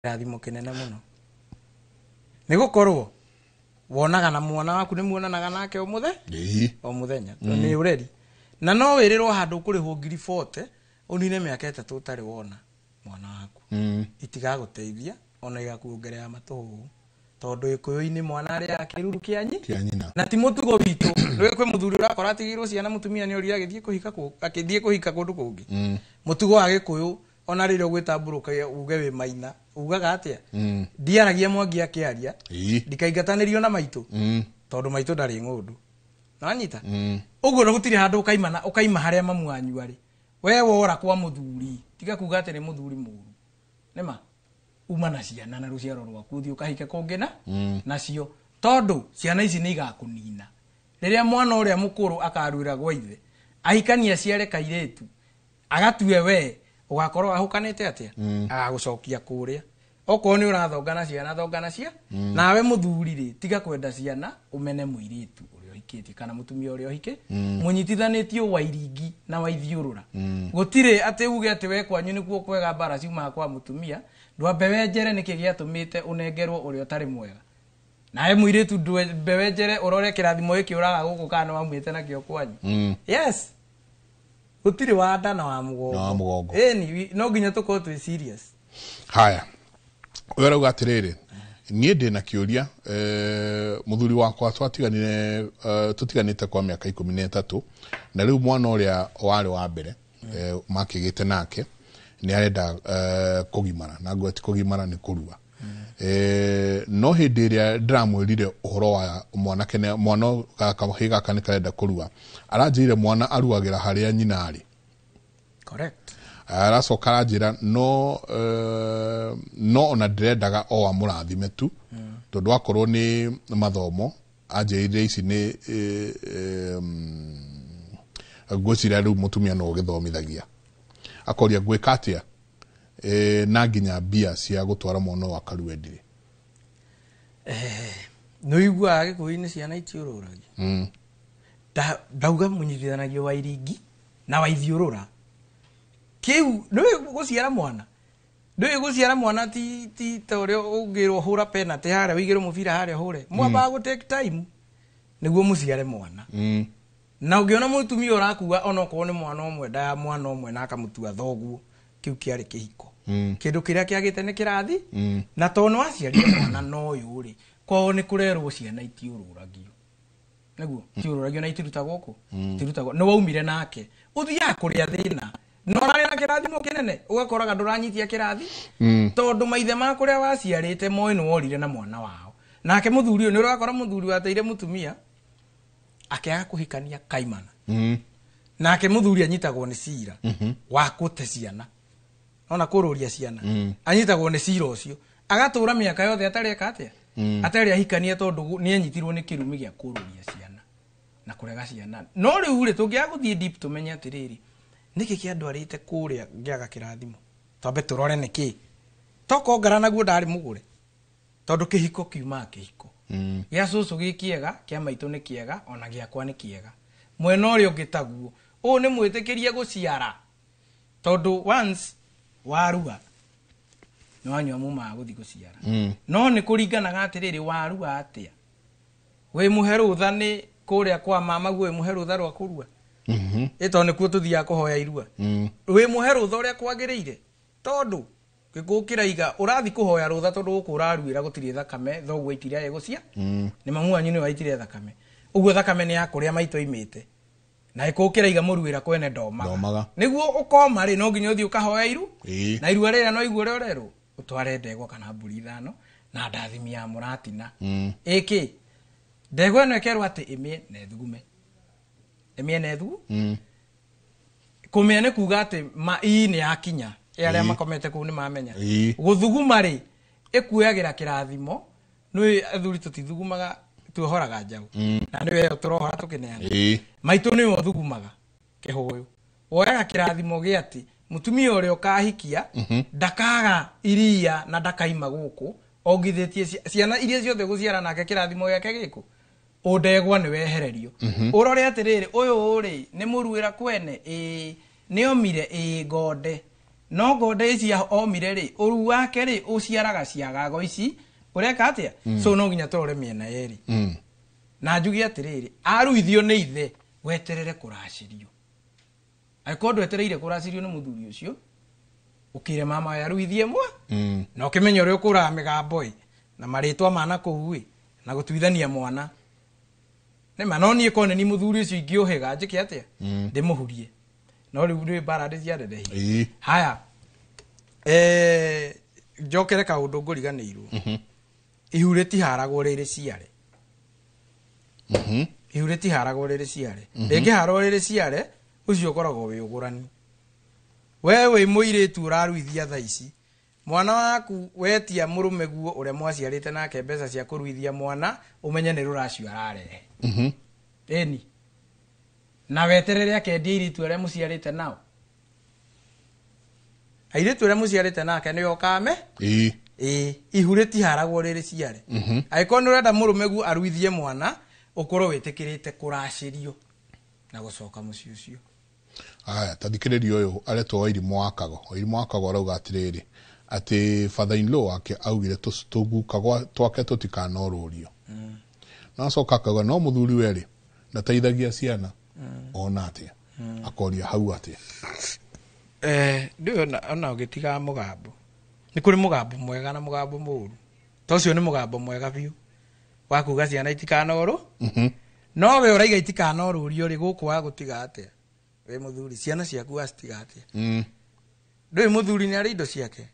Kĩrathimo kĩnene mũno nĩ gũkorwo wonaga na mwana waku, nĩ muonanaga nake o mũthe o mũthenya. Nĩ ũreri na no wĩrĩrwo handũ ũkũrĩhwo 40,000 ũnine mĩaka 3 ũtarĩ wona mwana waku. Itigagũteithia ona igakuongerera matũhũhũ, tondũ gĩkũyũ-inĩ mwana arĩaga kĩruru kĩa nyi kĩa nyina. Na ti mũtugo witũ. Nĩũĩ kwĩ mũthuri ũrakora atigĩirwo ciana, mũtumia nĩ orire agĩthiĩ kũhika akĩthiĩ kũhika kũndũ kũngĩ. Mũtugo wa gĩkũyũ, ona rĩrĩa ũgwĩtambũrũka uge wĩ maina, ugaga atĩa? Ndiaragia Mwangi akĩaria. Ndikaingatanĩrio na maitũ, tondũ maitũ ndarĩ ng'ũndũ nanyita. Ũguo nĩ gũtirĩ handũ ũkaima na ũkaima harĩa mamu wanyu arĩ. We wora kwa mũthuri, tiga kuga atĩ nĩ mũthuri mũru. Nĩma uma na ciana na rũciaro rwaku, ũthiĩ ũkahike kũngĩ na nacio, tondũ ciana ici nĩ igakũnina rĩrĩa mwana ũrĩa mũkũrũ akaruĩra gwa ithe, ahikania, aciare kairĩtu, agatue we ũgakorwo ahũkanĩte atĩa. Agagũcokia kũrĩa. Okorwo nĩ ũrathonga na ciana, thonga na cia. Nawe mũthuri rĩ, tiga kwenda ciana ũmene mũirĩtu ũrĩa ũhikĩtie kana mũtumia ũrĩa ũhikĩ mũnyitithanĩtio wa iringi na wa ithiũrũra. Gũtirĩ atĩ uge atĩ we kwanyu nĩkuo kwega, mbara ciumaga kwa mũtumia. Ndwambe wenjere nĩkĩ gĩatũmĩte ũnengerwo ũrĩa ũtarĩ mwega. Nawe mũirĩtu, ndwambe wenjere ũrore kĩrathimo gĩkĩ ũraga gũkũ kana nĩ waumĩte nakĩo kwanyu. Yes, gũtirĩ wa nda na wa mũgongo. Na wa mũgongo. Ĩni, no nginya tũkorwo twĩ serious. Haya, ũyũ arauga atĩrĩrĩ, niĩ ndĩ na kĩũria. Mũthuri wakwa twatiganire, tũtiganĩte kwa mĩaka 13, na rĩu mwana ũrĩa warĩ wa mbere makĩgĩte nake nĩ arenda kũgimara, na ngweti ti kũgimara, nĩ kũrua. No hĩndĩ ĩrĩa ndĩramwĩrire ũhoro wa mwanake mwana gaka gaka nĩ karenda kũrua, aranjĩrire mwana aruagĩra harĩa nyina arĩ. Correct. Aracoka aranjĩra no no ona ndĩrendaga o amũrathime tu, tondũ akorwo nĩ mathomo anjĩrire ici nĩ ngwĩciria rĩu mũtumia no ũgĩthomithagia. Akoria ngwĩka atĩa, na nginya mbia cia gũtwara mwana ũyũ akarue ndirĩ. Nĩ ũiguaga gĩkũyũ-inĩ ciana itiũrũragia. Ndauga mũnyitithanagio wa iringi na wa ithiũrũra kĩu. Nĩũĩ gũciara mwana, ndũĩ gũciara mwana ti ta ũrĩa ũngĩrwo hũra penalty harĩa, ũigĩrwo mũbira harĩa ũhũre. Mwambaga gũ take time nĩguo mũciare mwana. Na ũngĩona mũtumia ũrakua onokorwo nĩ mwana ũmwe, nda ya mwana ũmwe, na akamũtua thoguo, kĩu kĩarĩ kĩhiko. Kĩndũ kĩrĩa kĩagĩte nĩ kĩrathi. Na tondũ nĩ waciarire mwana na ũyũ rĩ, kwao nĩ kũrerwo ciana itiũrũragio, nĩguo itiũrũragio na itirutagwo kũ itirutagwo. Nĩ waumire nake ũthiaga kũrĩa thĩna na ũrarĩ na kĩrathimo kĩnene, ũgakoraga ndũranyitia kĩrathi, tondũ maithe ma kũrĩa waciarĩte moĩ nĩ worire na mwana wao. Nake mũthuri ũyũ, nĩ ũrakora mũthuri wateire mũtumia akĩaga kũhikania kaimana. Nake mũthuri anyitagwo nĩ cira wa gũte ciana, ona kũrũria ciana. Anyitagwo nĩ cira ũcio, agatũra mĩaka yothe atarĩ eka atĩa, atarĩ ahikania, tondũ nĩ anyitirwo nĩ kĩrumi gĩa kũrũria ciana na kũrega ciana. No rĩu rĩ, tũngĩaga gũthiĩ deep tũmenye atĩrĩrĩ, nĩkĩ kĩandwarĩte kũrĩa ngĩaga kĩrathimo, twambe tũrore nĩkĩ. Tokorwo ngara naguo ndarĩ mũgũre, tondũ kĩhiko kiumaga kĩhiko. Gĩa cũcũ gĩ kĩega, kĩa maitũ nĩ kĩega, ona gĩakwa nĩ kĩega. Mwena ũrĩa ũngĩ taguo, ũũ nĩ mwĩtĩkĩrie gũciara, tondũ once warua nĩ wanyua mumaga gũthiĩ gũciara. No nĩ kũringanaga atĩrĩrĩ, warua atĩa? Wĩ mũhe rũtha nĩ kũrĩa kwa mama guo? Wĩ mũhe rũtha rwa kũrua? Ĩ tondũ nĩkuo tũthiaga kũhoya irua. Wĩ mũhe rũtha ũrĩa kwagĩrĩire? Tondũ gĩkũũ kĩraiga ũrathi kũhoya rũtha, tondũ gũkũ ũraruĩra gũtirĩ thakame. Thoguo aitire agĩgũcia, nĩ mamu wanyu nĩwe waitire thakame. Ũguo thakame nĩ ya kũrĩa maitũ aimĩte, na gĩkũũ kĩraiga mũruĩra kwene ndomaga. Ndomaga. Nĩguo ũkoma rĩ, no nginya ũthiĩ ũkahoya iru. Na irua rĩrĩa no igua ũrĩa ũrerwo ũtware ndegwa kana mbũri 5 na ndathimi ya mũratina. Ĩkĩ ndegwa ĩno ĩkerwo atĩ ĩmĩe na ĩthugume, ĩmĩe na ĩthugu. Kũmĩa nĩ kuga atĩ ma ii nĩ yakinya. Ĩ arĩa makomete kũu nĩ mamenya. Gũthuguma rĩ, ĩkuoyagĩra kĩrathimo. Nĩ athuri tũtithugumaga, tuohoraga njaũ. Na nĩwe ĩyo tũrohora tũkĩneana. Maitũ nĩwe ũthugumaga kĩhũyũ, woyaga kĩrathimo gĩa atĩ mũtumia ũrĩa ũkahikia ndakaga iria na ndakaima gũkũ ongithĩtie ciana iria ciothe gũciara nake. Kĩrathimo gĩake gĩkũ ũndegwa nĩ wehererio. Ũrore atĩrĩrĩ, ũyũ rĩ nĩ mũruĩra kwene? Ĩĩ. Nĩ omire? Ĩĩ. Ngonde. No ngonde ici omire rĩ, ũru wake rĩ ũciaraga ciagago ici ũreka atĩa? So no nginya tũrore mĩena yerĩ. Na njuge atĩrĩrĩ, aruithio nĩ ithe weterere kũracĩrio. Angĩkorwo ndwetereire kũracĩrio nĩ mũthuri ũcio, ũkĩre mama we aruithie mwa na ũkĩmenye ũrĩa ũkũraga mĩgambo ĩ na marĩtwa ma nakũu ĩ na gũtuithania mwana. Nĩma no niĩ korwo nĩ mũthuri ũcio ingĩũhĩga njĩke atĩa? Ndĩmũhurie. No rĩu nĩ mbara ndĩcianenehi. Haya, njokere kaũndũ ngũriganĩirwo. Ihu rĩtiharagwo rĩrĩ ciare. Ihu rĩtiharagwo rĩrĩ ciare. Rĩngĩharwo rĩrĩ ciare, ũcio ũkoragwo wĩ ũgũrani. We wĩ mũirĩtu ũraruithia thaa ici, mwana waku wetia mũrũme guo ũrĩa mwaciarĩte nake mbeca cia kũruithia mwana, ũmenye nĩ rũracio ararehe. Ĩni. Na weterere akendia airĩtu arĩa mũciarĩte nao. Airĩtu arĩa mũciarĩte nake nĩo ũkame? Ĩĩ. Ihu rĩtiharagwo rĩrĩ ciare. Angĩkorwo nĩ ũrenda mũrũme guo aruithie mwana, ũkorwo wĩtĩkĩrĩte kũracĩrio na gũcoka mũciĩ ũcio. Aya, ta thikĩrĩria ũyũ aretwo Wairimũ wa Kago. Wairimũ wa Kago arauga atĩrĩrĩ, atĩ father in law wake augire tũguka twake tũtikanorũrio. Na acoka akauga no mũthuri we rĩ ndateithagia ciana ona atĩa, akoria hau atĩa. Ndũĩ ona ũgĩtigaga mũgambo, nĩ kũrĩ mũgambo mwega na mũgambo mũũru. Ta ũcio nĩ mũgambo mwega biũ wa kuga ciana itikanorũ. No we ũraiga itikanorũrio rĩ, gũkũ wa gũtiga atĩa? We mũthuri, ciana ciaku wacitiga atĩa? Ndũĩ mũthuri nĩ arĩ indo ciake.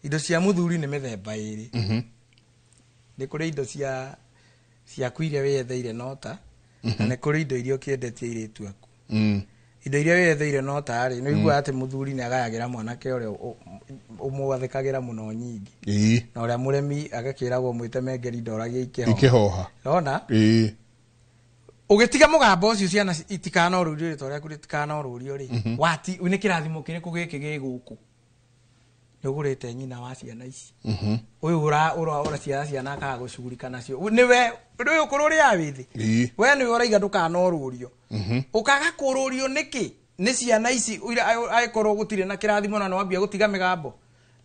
Indo cia mũthuri nĩ mĩthemba ĩrĩ. Nĩ kũrĩ indo cia ciaku iria wĩyetheire nota, na nĩ kũrĩ indo iria ũkĩendetie airĩtu aku. Indo iria wĩyetheire nota rĩ, nĩ ũiguaga atĩ mũthuri nĩ agayagĩra mwanake ũrĩa ũmwathĩkagĩra mũno nyingĩ. Na ũrĩa mũremi agakĩragwo mwĩte mengeri ndoragia ikĩhoha. Ũrona? Ũgĩtiga mũgambo ũcio ciana itikanorũrio rĩtwa rĩaku rĩtikanorũrio rĩ, wati nĩ kĩrathimo kĩrĩkũ gĩkĩ gĩ gũkũ? Nĩ ũgũrĩte nyina wa ciana ici. Ũyũ ũraciara ciana akaga gũcugurika nacio. Nĩwe nĩwe ũkũrũ ũrĩa wĩ thĩ. We nĩwe ũraiga ndũkanorũrio. Ũkaga kũrũrio nĩkĩ? Nĩ ciana ici angĩkorwo gũtirĩ na kĩrathimo na nĩwambia gũtiga mĩgambo.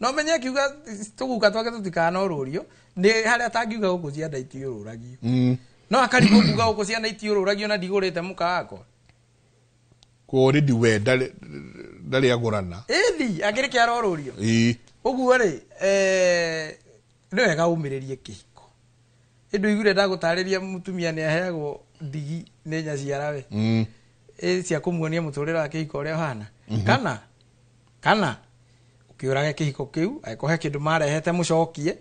No menye akiuga tũguka twake tũtikanorũrio, nĩ harĩa atangiuga gũkũ ciana itiũrũragio. No akarigwo kuga gũkũ ciana itiũrũragio na ndigũrĩte mũka wakwa. Already we ndarĩ agũrana. Ĩthi, akĩrĩ kĩ arorũrio. Ũguo rĩ, nĩ wega ũmĩrĩrie kĩhiko. Ĩndũ iguire ndagũtarĩria mũtumia nĩ aheagwo ndigi nĩ nyaciarawe. Cia kũmuonia mũtũrĩre wa kĩhiko ũrĩa ũhana. Kana ũkĩũrage kĩhiko kĩu, angĩkorwo he kĩndũ marehete mũcokie,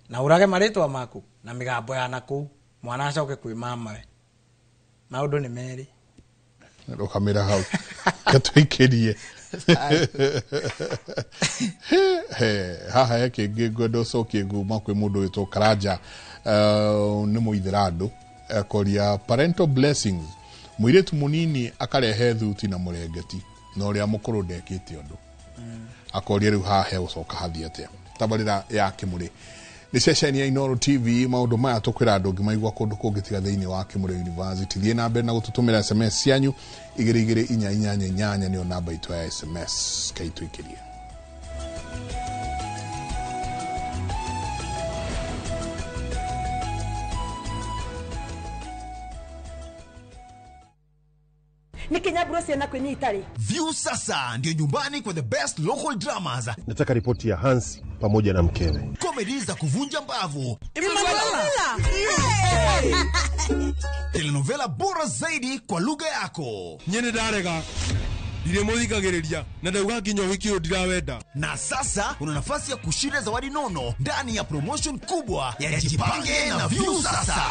na ũrage marĩtwa maku na mĩgambo ya nakũu, mwana acoke kwĩ mamawe. Maũndũ nĩ merĩ. Rũkamĩra hau. Katũikĩrie. Haha he kĩngĩ ngwenda ũcokie nguma kwĩ mũndũ wĩtwo Karanja, nĩ mũithĩrandũ, akoria parental blessings, mũirĩtu mũnini akarehe thuti na mũrengeti na ũrĩa mũkũrũ ndekĩte ũndũ. Akoria rĩu haha hegũcoka hathiĩ atĩa. Tabarĩra ya Kĩmũrĩ nĩ ceceni ya Inooro TV. Maũndũ maya tũkwĩra andũ ũngĩmaigua kũndũ kũngĩ tiga thĩinĩ wa Kĩmũrĩ University. Thiĩ na mbere na gũtũtũmĩra SMS cianyu 22488 nĩyo namba itũ ya SMS. Kaitũikĩrie. View sasa ndio nyumbani kwa the best local dramas. Nataka ripoti ya Hans pamoja na mkewe. Comedy za kuvunja mbavu. Telenovela bora zaidi kwa lugha yako. Nyene ndarega. Ndiremuthikagiriria na ndauga nginya wiki ũyũ ndirawenda. Na sasa una nafasi ya kushinda zawadi nono ndani ya promotion kubwa ya Jipange na View sasa.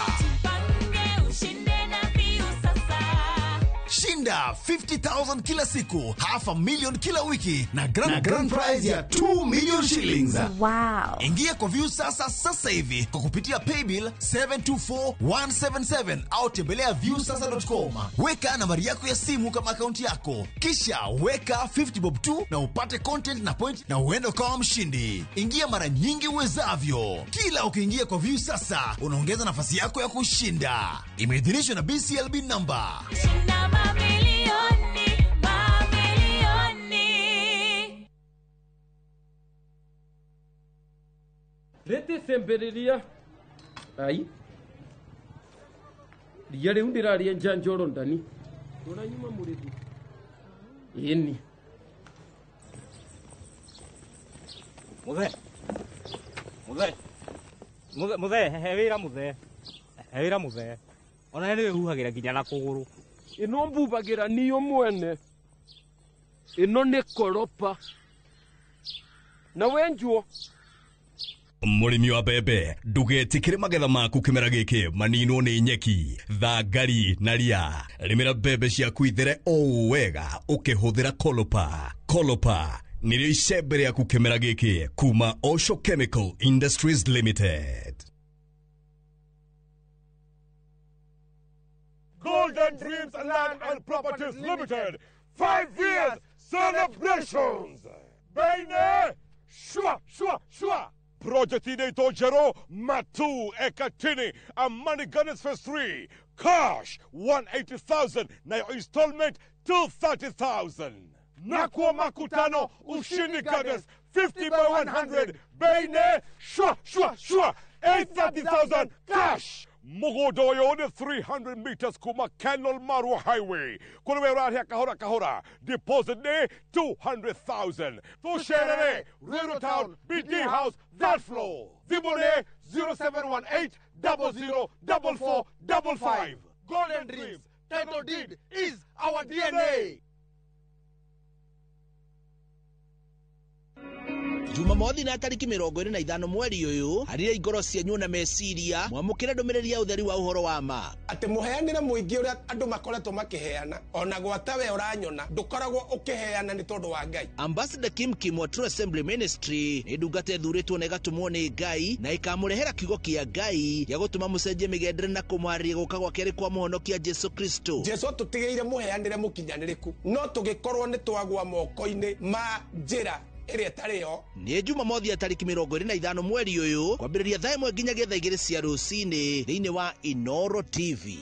Shinda 50,000 kila siku, 500,000 kila wiki na grand prize ya 2 million shillings. Wow. Ingia kwa View sasa sasa hivi kwa kupitia paybill 724177 au tembelea viewsasa.com. Weka nambari yako ya simu kama akaunti yako. Kisha weka 50 bob 2 na upate content na point na uende ukawa mshindi. Ingia mara nyingi uwezavyo. Kila ukiingia kwa View sasa unaongeza nafasi yako ya kushinda. Imeidhinishwa na BCLB number. Shinda mamilioni, mamilioni. Rĩtĩcĩmbĩrĩria ai ria rĩu ndĩrarĩenja njoro ndani ndũranyuma mũrĩthi ĩni. Muthe. Muthe. Muthe, muthe, he wĩra muthe. He wĩra muthe. Ona nĩ wĩhuhagĩra nginya na kũgũrũ. Ĩno mbubagĩra niyo mwene. Ĩno nĩ koropa. Na wenjuo. Mũrĩmi wa mbembe ndũgetĩkĩre magetha maku kĩmera gĩkĩ maninwo nĩ nyeki, thangari na ria. Rĩmĩra mbembe ciaku ithere o wega ũkĩhũthĩra Kolopa. Kolopa nĩrĩo icembe rĩaku kĩmera gĩkĩ kuma Osho Chemical Industries Limited. Golden Dreams Land and Properties Limited, 5 years celebrations. Bene, shwa shwa shwa. Project inaitwa Jero Matu Ekatini Amani Gardens Phase 3. Cash 180,000 na your installment 230,000. Nakwa Makutano Ushindi Gardens 50 by 100. Bene, shwa shwa shwa. 830,000 cash. Mugodoyo 300 meters kuma Kenol Marua Highway. Kule right kahora kahora. Deposit ne 200,000. Tusherere Ruiru Town BD House that floor. Vibone 0718 0044 55. Golden Dreams title deed is our DNA. Jumamothi na tariki 25 mweri uyu harire igoro cianyu na meciria mwamukire ndumiriri ya utheri wa uhoro wa ma ati muheanire muingi uria andu makoretwo makiheana ona gwata we uranyona ndukoragwo ukiheana ni tondu wa Ngai. Ambassador Kim Kim wa True Assembly Ministry ni ndungata ĩthurĩtwo na ĩgatumwo nĩ Ngai na ikamurehera kiugo kia Ngai gĩa gũtũma mũcenjie mĩgendere na kũmwarĩria gũka gwa kerĩ kwa mũhonokia Jesu Kristo. Jesu atũtigĩire mũheanĩre mũkinyanĩrĩku no tũgĩkorwo nĩ twagwa moko-inĩ ma njĩra ĩrĩa ĩtarĩ yo. Nĩ Jumamothi ya tariki 25 mweri ũyũ kwambĩrĩria thaa 1 nginyagia thaa 2 cia rũcinĩ thĩinĩ wa Inoro TV.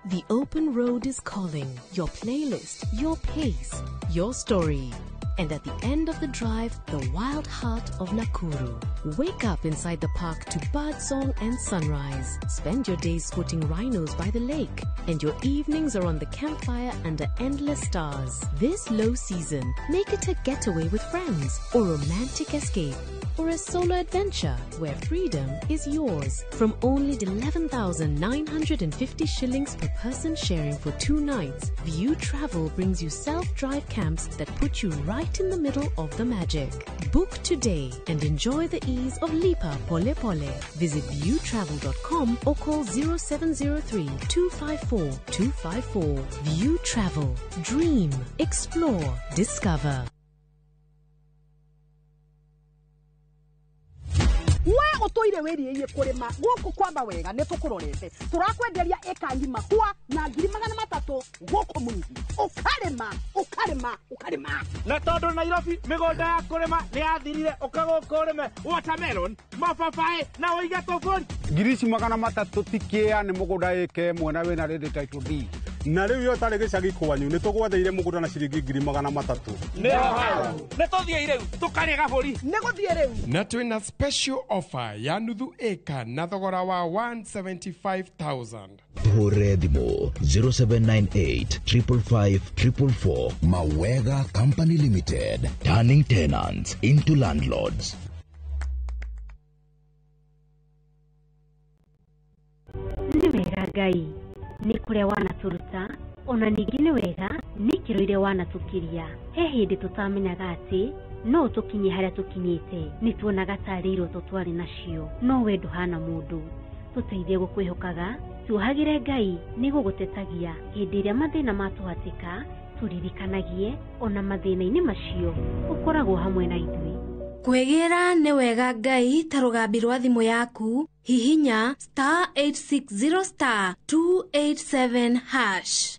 The open road is calling. Your playlist, your pace, your story. And at the end of the drive, the wild heart of Nakuru. Wake up inside the park to birdsong and sunrise. Spend your days spotting rhinos by the lake. And your evenings are on the campfire under endless stars. This low season, make it a getaway with friends or romantic escape or a solo adventure where freedom is yours. From only 11,950 shillings per person sharing for 2 nights, View Travel brings you self-drive camps that put you right in the middle of the magic. Book today and enjoy the ease of Lipa Pole Pole. Visit viewtravel.com or call 0703 254 254. View Travel. Dream, explore, discover. We utoire wiriie kurima guku kwamba wega ni tukurorete turakwenderia eka ngima kwa na 300,000 guku mungi ukarima ukarima ukarima na tondu Nairobi migunda ya kurima ni yathirire ukaguku urime watermelon mababaĩ na uige tuburi 300,000 tikia ni mugunda eke mwena wina rindi title deed na riu yo tari gicagi kwanyu ni tugwatheire mugunda na ciringi 300,000 ni tuthie riu tukarie gaburi ni guthie riu na twina special offer ya nuthu eka na thogora wa 175,000. Hũre thimũ 0798 555 444. Mawega Company Limited, turning tenants into landlords. Nĩ wega Ngai nĩ kũrĩa wanatũruta ona ningĩ nĩ wega nĩ ikĩro iria wanatũkiria. He hĩndĩ tũtamenyaga atĩ no tũkinye harĩa tũkinyĩte, nĩ tuonaga tarĩ iroto twarĩ nacio, no we ndũhana mũndũ. Tũteithie gũkwĩhokaga, tuohagĩre Ngai nĩ gũgũtetagia hĩndĩ ĩrĩa mathĩna matũhatĩka, tũririkanagie ona mathĩna-inĩ macio ũkoragwo hamwe na ithuĩ. Kwĩgĩra nĩ wega Ngai ta rũgambi rwa thimũ yaku, hihinya star 860 star 287 hash.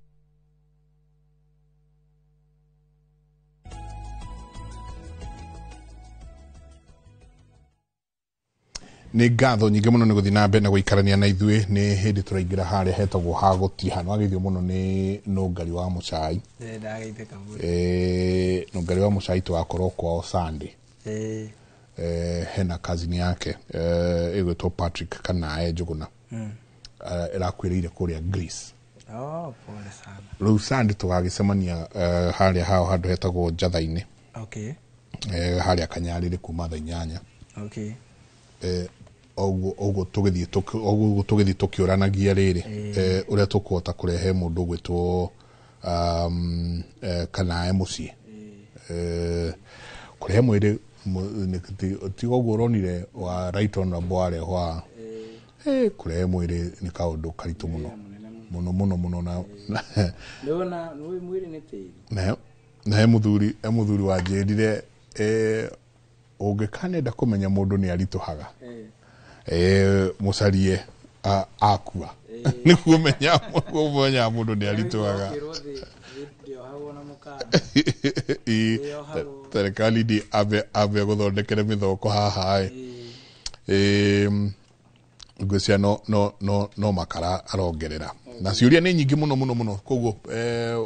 Nĩ ngatho nyingĩ mũno nĩ gũthiĩ na mbere na gũikarania na ithuĩ. Nĩ hĩndĩ tũraingĩra harĩa hetagwo ha gũtiha. Nĩwageithio mũno nĩ nũngari wa mũcai. Nũngari wa Mũcai tũgakorwo kwao Sunday. Hena cousin yake ĩgwĩtwo Patrick Kanae Njũgũna. Ĩrakuĩrĩire kũrĩa Greece. Oh, pole sana. Rĩu Sunday tũgagĩcemania harĩa hao handũ hetagwo Njatha-inĩ. Harĩa Kanyarĩrĩ kuma thaa 8. Oguo tũgĩthiĩ tũkĩũranagia rĩrĩ ũrĩa tũkũhota kũrehe mũndũ ũgwĩtwo Kanae mũciĩ. Kũrehe mwĩrĩ tiga ũguo ũronire wa right honorable warehwo haha. Kũrehe mwĩrĩ nĩ kaũndũ karitũ mũno mũno mũno mũno na Nĩwona nĩ mwĩrĩ nĩ tĩri. Na he mũthuri wanjĩrire ũngĩkanenda kũmenya mũndũ nĩ aritũhaga mũcarie akua nĩguo menya mũndũ nĩ aritũhaga. Serikali ndi ambe gũthondekere mĩthoko haha ngwĩciria no makara arongerera na ciũria nĩ nyingĩ mũno mũno mũno koguo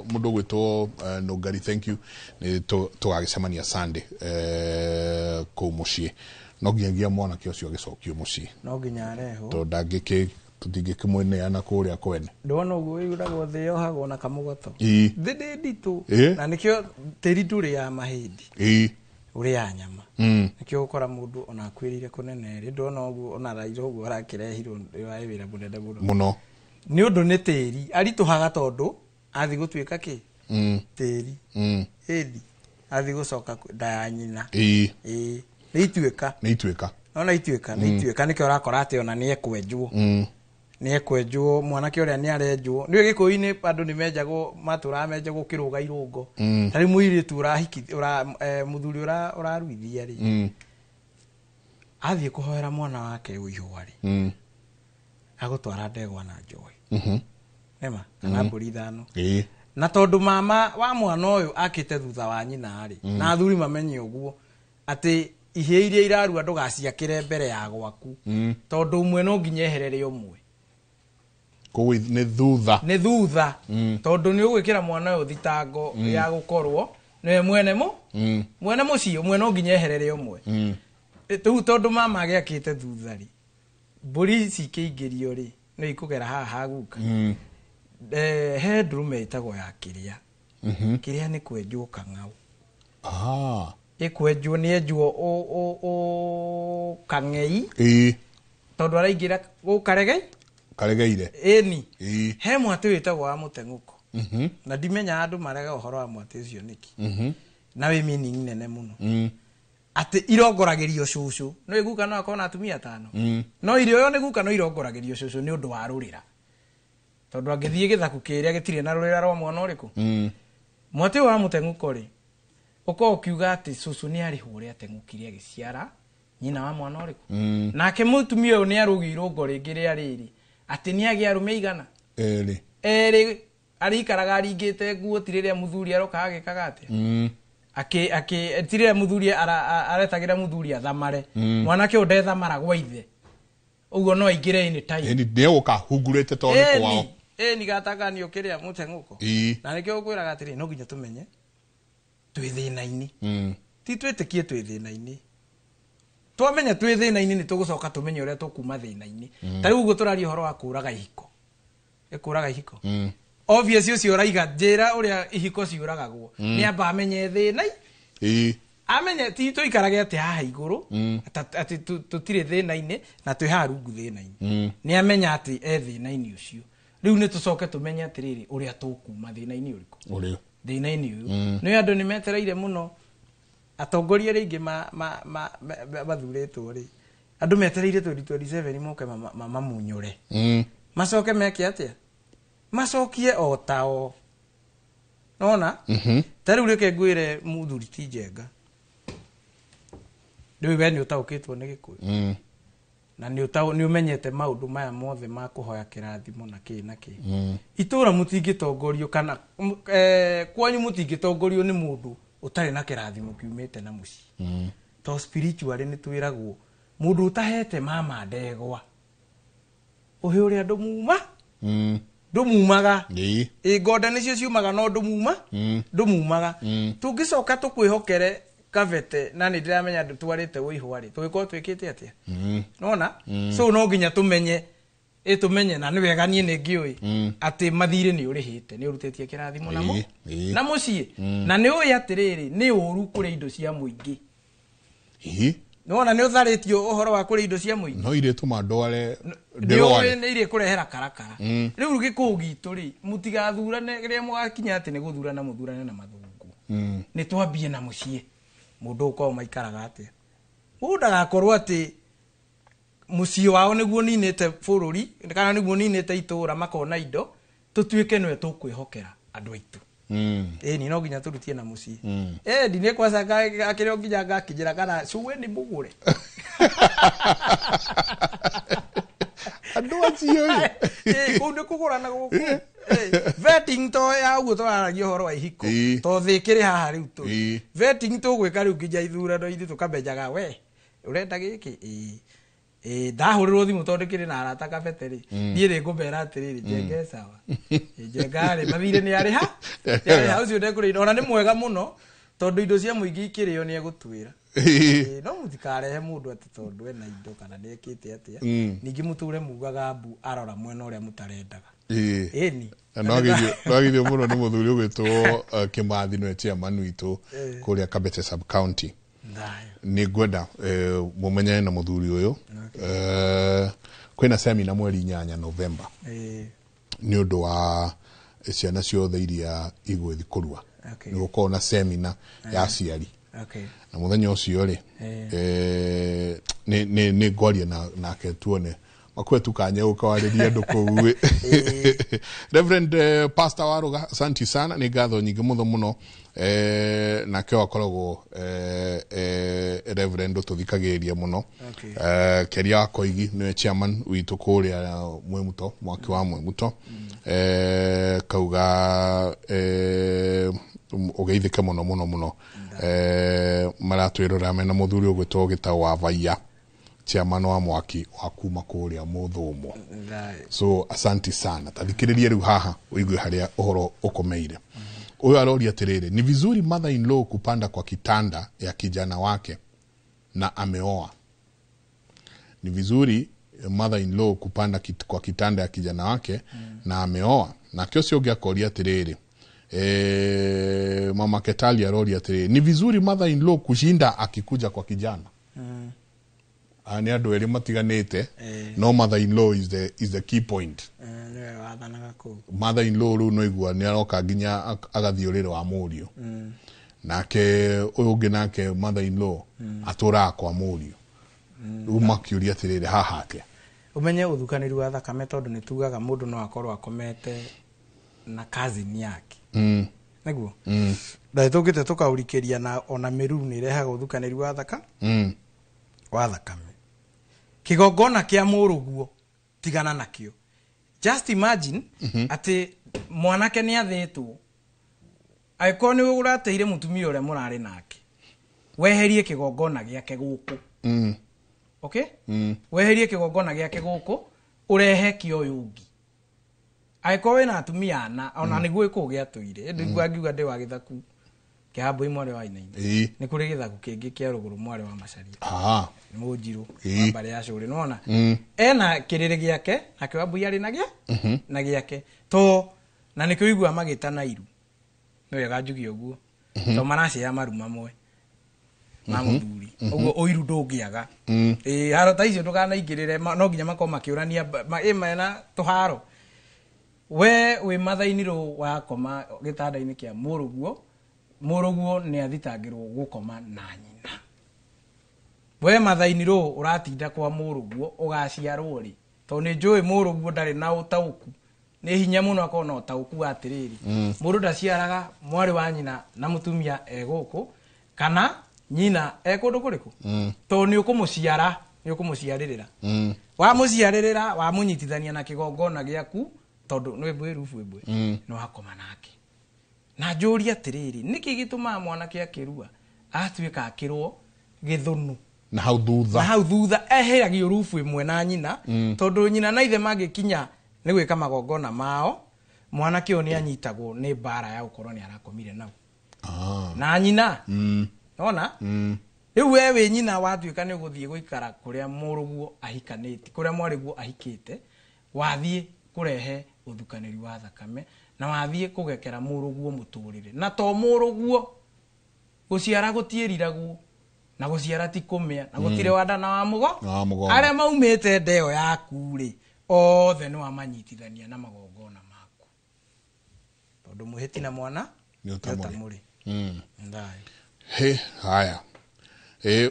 mũndũ ũgwĩtwo Nũngari, thank you. Nĩ tũgagĩcemania Sunday kũu mũciĩ. No nginyagia mwanake ũcio agĩcokio mũciĩ, no nginya arehwo tondũ tũtingĩkĩmũneana kũrĩa kwene. Ndona ũguo ĩuragwo thĩ yohagwo na kamũgoto. Thĩ nĩ nditũ na nĩkĩo tĩri ndũrĩaga mahĩndĩ, ũrĩaga nyama. Nĩkĩo ũgũkora mũndũ ona akuĩrĩire kũnene rĩ, ndona ũguo ona Raila ũguo arakĩrehirwo warĩ wĩra mũnene mũno mũno nĩ ũndũ nĩ tĩri aritũhaga tondũ athiĩ gũtuĩka kĩ tĩri ĩndi athiĩ gũcoka nda ya nyina. Nĩ ituĩka, nĩ ituĩka, nona ituĩka nĩ ituĩka. Nĩkĩo ũrakora atĩ ona nĩ ekwenjwo, nĩ ekwenjwo mwanake ũrĩa nĩ arenjwo. Nĩ Gĩkũyũ-inĩ andũ nĩ menjagwo matũraga menjagwo kĩrũga irũngo. Ta rĩu mũirĩtu ũrahiki mũthuri ũraruithia rĩ, athiĩ kũhoera mwana wake ũihũa rĩ, agũtwara ndegwa na njohi nĩma kana mbũri 5. Na tondũ mama wa mwana ũyũ akĩte thutha wa nyina rĩ, na athuri mamenye ũguo atĩ ihĩĩ iria irarua ndũgaciakĩre mbere ya gwaku, tondũ ũmwe no nginya eherere ũmwe. Koguo nĩ thutha, nĩ thutha, tondũ nĩ ũgwĩkĩra mwana ũyũ thitango ya gũkorwo nĩwe mwene mwene mũciĩ, ũmwe no nginya eherere ũmwe. Rĩu tondũ mama agĩakĩte thutha rĩ, mbũri ici ikĩingĩrio rĩ, nĩ ikũgera haha haguka. He ndũrũme ĩtagwo ya kĩrĩa. Kĩrĩa nĩ kwenjwo kang'au. Ĩkwenjwo nĩ enjwo kang'ei tondũ araingĩra gũkaregei karegeire. Ĩni he mwatĩ wĩtagwo wa mũteng'ũko. Na ndimenya andũ marega ũhoro wa mwatĩ ũcio nĩkĩ, na wĩ meaning nene mũno atĩ irongoragĩrio cũcũ. No iguka no akorwo na atumia 5, no irio yo nĩ guka no irongoragĩrio cũcũ nĩ ũndũ wa rũrĩra, tondũ angĩthiĩ gĩthaku kĩrĩa gĩtirĩ na rũrĩra rwa mwana ũrĩkũ. Mwatĩ wa mũteng'ũko rĩ, ũkorwo ũkiuga atĩ cũcũ nĩ arĩhwo ũrĩa ateng'ũkire agĩciara nyina wa mwana ũrĩkũ. Nake mũtumia ũyũ nĩ arũgio irũngo rĩngĩ rĩa rĩrĩ atĩ nĩ agĩa arũme igana erĩ, arĩikaraga aringĩte nguo ti rĩrĩa mũthuri aroka agĩkaga atĩa akĩ ti rĩrĩa mũthuri aretagĩra mũthuri athamare. Mwanake ũyũ ndethamara gwa ithe, ũguo no aingĩre any time. Nĩ egũka hungurĩte tondũ nĩ kwao. Ĩni gataganio kĩrĩa mũteng'ũko. Na nĩkĩo ngwĩraga atĩrĩ, no nginya tũmenye twĩ thĩna-inĩ. Ti twĩtĩkie twĩ thĩna-inĩ. Twamenya twĩ thĩna-inĩ nĩ tũgũcoka tũmenye ũrĩa tũkuma thĩna-inĩ. Ta rĩu ũguo tũraria ũhoro wa kũũraga ihiko. Ĩkũraga ihiko. Obvious ũcio ũraiga njĩra ũrĩa ihiko ciũragagwo. Nĩ amba amenye thĩna. Amenye ti tũikarage atĩ haha igũrũ, atĩ tũtirĩ thĩna-inĩ na twĩ haha rungu thĩna-inĩ. Nĩ amenya atĩ e thĩna-inĩ ũcio. Rĩu nĩ tũcoke tũmenye atĩrĩrĩ ũrĩa tũkuma thĩna-inĩ ũrĩkũ. Thĩna-inĩ ũyũ. Nĩ andũ nĩ metereire mũno atongoria arĩa aingĩ mathurĩtwo rĩ, andũ metereire 2027 moke mamunyũre. Macoke meke atĩa? Macokie o tao. Nona? Ta rĩu reke ngwĩre mũthuri ti Njenga. Rĩu we nĩ ũtaũkĩtwo nĩ Gĩkũyũ. Na nĩ ũmenyete maũndũ maya mothe ma kũhoya kĩrathimo na kĩ na kĩ. Itũra mũtingĩtongorio kana kwanyu mũtingĩtongorio nĩ mũndũ ũtarĩ na kĩrathimo kiumĩte na mũciĩ. To spiritually nĩ twĩragwo mũndũ ũtahete mama ndegwa ũhe ũrĩa andũ muma. Ndũmumaga. Ĩ ngonda nĩcio ciumaga no ndũmuma. Ndũmumaga. Tũngĩcoka tũkwĩhokere Kabete na nĩ ndĩramenya ndũtwarĩte ũihwa rĩ, tũgĩkorwo twĩkĩte atĩa? Nona? So no nginya tũmenye, ĩ tũmenye na nĩ wega niĩ nĩ ngĩũĩ atĩ mathirĩ nĩ ũrĩhĩte, nĩ ũrutĩtie kĩrathimo namo na mũciĩ. Na nĩ ũĩ atĩrĩrĩ, nĩ ũru kũrĩa indo cia mũingĩ. Nĩwona nĩ ũtharĩtio ũhoro wa kũrĩa indo cia mũingĩ. No irĩtũma ndware. Nĩ ũĩ ndĩrware. nĩ irĩkũrehera karakara. Rĩu gĩkũũ gitũ rĩ, mũtigathurane rĩrĩa mũgakinya atĩ nĩ gũthurana mũthurane na mathungu. Nĩ twambie na mũciĩ. Mũndũ ũkorwo maikaraga atĩa? Mũndũ ndagakorwo atĩ mũciĩ wao nĩguo ninĩte bũrũri kana nĩguo ninĩte itũũra makona indo, tũtuĩke nĩwe tũkwĩhokera andũ aitũ. Ĩni no nginya tũrutie na mũciĩ. Ĩni nĩ kwaca akĩrĩ o nginya ngakinyĩra kana cuwe nĩ mũgũre. Andũ acio ĩ. Ĩ, kũu nĩ kũgũrana gũkũ. Ĩ, vetting to ya ũguo tũraragia ũhoro wa ihiko. To thĩ ĩkĩrĩ haha rĩu tũrĩ. Vetting tũgwĩka rĩu nginya ithurano ithuĩ tũkamenyaga we ũrenda gĩkĩ? Ĩ. Ĩ, ndahũrĩrwo thimũ tondũ ndĩkĩrĩ na arata Kabete rĩ. Niĩ rĩ ngũmera atĩrĩrĩ, Njenga e sawa. Ĩ, Njenga rĩ, mathirĩ nĩ arĩha? Nĩ arĩha ũcio ndekũrĩa. Ona nĩ mwega mũno tondũ indo cia mũingĩ ikĩrĩo nĩ egũtuĩra. Ĩ, no mũtikarehe mũndũ atĩ tondũ ena indo kana nĩ ekĩte atĩa. Ningĩ mũtũre mugaga mbu arora mwena ũrĩa mũtarendaga. Ĩni. Na nĩwageithio mũno nĩ mũthuri ũgwĩtwo Kĩmathi nĩwe chairman witũ kũrĩa Kabete sub county. Nĩ ngwenda mũmenyane na mũthuri ũyũ. Kwĩna semina mweri 8 November. Nĩ ũndũ wa ciana ciothe iria igũgĩthiĩ kũrua. Nĩ gũkorwo na semina ya aciari. Na mũthenya ũcio rĩ, nĩ ngwaria nake tuone makwe tukanye gũkawarĩria andũ kũu. Reverend Pastor Waruga, asante sana, nĩ ngatho nyingĩ mũno mũno. Nake ũyũ akoragwo Reverend ũtũthikagĩrĩria mũno. Kĩaria wa Koigi nĩwe chairman witũ kũrĩa Mwĩmuto, mwaki wa Mwĩmuto. Kauga ũgeithĩke mũno mũno mũno. Maratwĩrora mena mũthuri ũgwĩtwo Gĩtaũ wa Vaiya, chairman wa mwaki wa kuma kũrĩa Mũthũmũ. So asante sana. Tathikĩrĩria rĩu haha ũigue harĩa ũhoro ũkomeire. Ũyũ aroria atĩrĩrĩ, ni vizuri mother in law kupanda kwa kitanda ya kijana wake na ameoa? Ni vizuri mother in law kupanda kwa kitanda ya kijana wake na ameoa? Nake ũcio ũngĩ akoria atĩrĩrĩ, mama Ketali aroria atĩrĩrĩ, ni vizuri mother in law kushinda akikuja kwa kijana? Aya nĩ andũ erĩ matiganĩte, no mother in law is the key point. Nĩwe wathanaga kũu. Mother in law rĩu no igua nĩ aroka nginya agathiĩ ũrĩrĩ wa mũriũ. Nake ũyũ ũngĩ nake mother in law atũraga kwa mũriũ. Rĩu makiũria atĩrĩrĩ, haha atĩa? Ũmenye ũthukanĩri wa thakame tondũ nĩ tugaga mũndũ no akorwo akomete na cousin yake. Nĩguo? Na tũngĩte tũkaũrikĩria na ona mĩruru nĩ ĩrehaga ũthukanĩri wa thaka. Wa thakame. Kĩgongona kĩa mũrũguo tigana nakĩo. Just imagine atĩ mwanake nĩ athĩtwo. Angĩkorwo nĩ ũrateire mũtumia ũrĩa mũrarĩ nake, weherie kĩgongona gĩake gũkũ. Okay? Weherie kĩgongona gĩake gũkũ, ũrehe kĩa ũyũ ũngĩ. Angĩkorwo wĩna atumia ana, ona nĩguo gĩkũũ gĩatũire, ĩndĩ ngiuga ndĩ wa gĩthaku kĩa Mbũi mwarĩ wa Wainaina. Nĩ kũrĩ gĩthaku kĩngĩ kĩa rũgũrũ mwarĩ wa Macharia. Nĩ mũnjirũ, wa mbarĩ ya Cũrĩ, nĩwona? Ena kĩrĩrĩ gĩake, nake Wambui arĩ na gĩa? Na gĩake. To, na nĩkĩo ũiguaga magĩtana iru. Nĩ wega njuge ũguo. To maracea maru mamwe ma mũthuri. Ũguo ũiru ndũngĩaga. Ĩ, haro ta icio ndũkanaingĩrĩre, no nginya makorwo makĩũrania ĩ mena tũharo. We wĩ mathainĩ rũ wakoma gĩtanda-inĩ kĩa mũrũguo, mũrũguo nĩ athitangĩrwo gũkoma na nyina. We mathainĩ rũ ũratinda kwa mũrũguo ũgaciarwo rĩ, tondũ nĩ njũĩ mũrũguo ndarĩ na ũtaũku. Nĩ hinya mũno akorwo na ũtaũku wa atĩrĩrĩ. Mũndũ ndaciaraga mwarĩ wa nyina na mũtumia e gũkũ, kana nyina e kũndũ kũrĩkũ? Tondũ nĩ ũkũmũciara, nĩ ũkũmũciarĩrĩra. Wamũciarĩrĩra, wamũnyitithania na kĩgongona gĩaku, tondũ nĩ mbũĩ rubu ĩmwe. Nĩ wakoma nake. Na njũrie atĩrĩrĩ, nĩkĩ gĩtũmaga mwanake akĩrua atuĩka akĩrwo gĩthũnũ? Na hau thutha. Na hau thutha eheragio rubu ĩmwe na nyina, tondũ nyina na ithe mangĩkinya Nĩ gwĩka magongona mao mwanake ũyũ nĩ anyitagwo nĩ mbara ya gũkorwo nĩ arakomire nau na nyina. Nona rĩu we wĩ nyina watuĩka nĩ ũgũthiĩ gũikara kũrĩa mũrũguo ahikanĩtie, kũrĩa mwarĩguo ahikĩte, wathiĩ kũrehe ũthukanĩri wa thakame na wathiĩ kũgekera mũrũguo mũtũrĩre. Na to mũrũguo, gũciara gũtiĩriragwo na gũciara ti kũmĩa na gũtirĩ wanda na wa mũgo. Na wa mũgongo. Arĩa maumĩte ndeo yaku rĩ, othe nĩ wamanyitithania na magongona maku, tondũ mũhĩti na mwana Nĩ nĩ ũtamũrĩ. ũtamũrĩ. Ndaĩ. He, haya.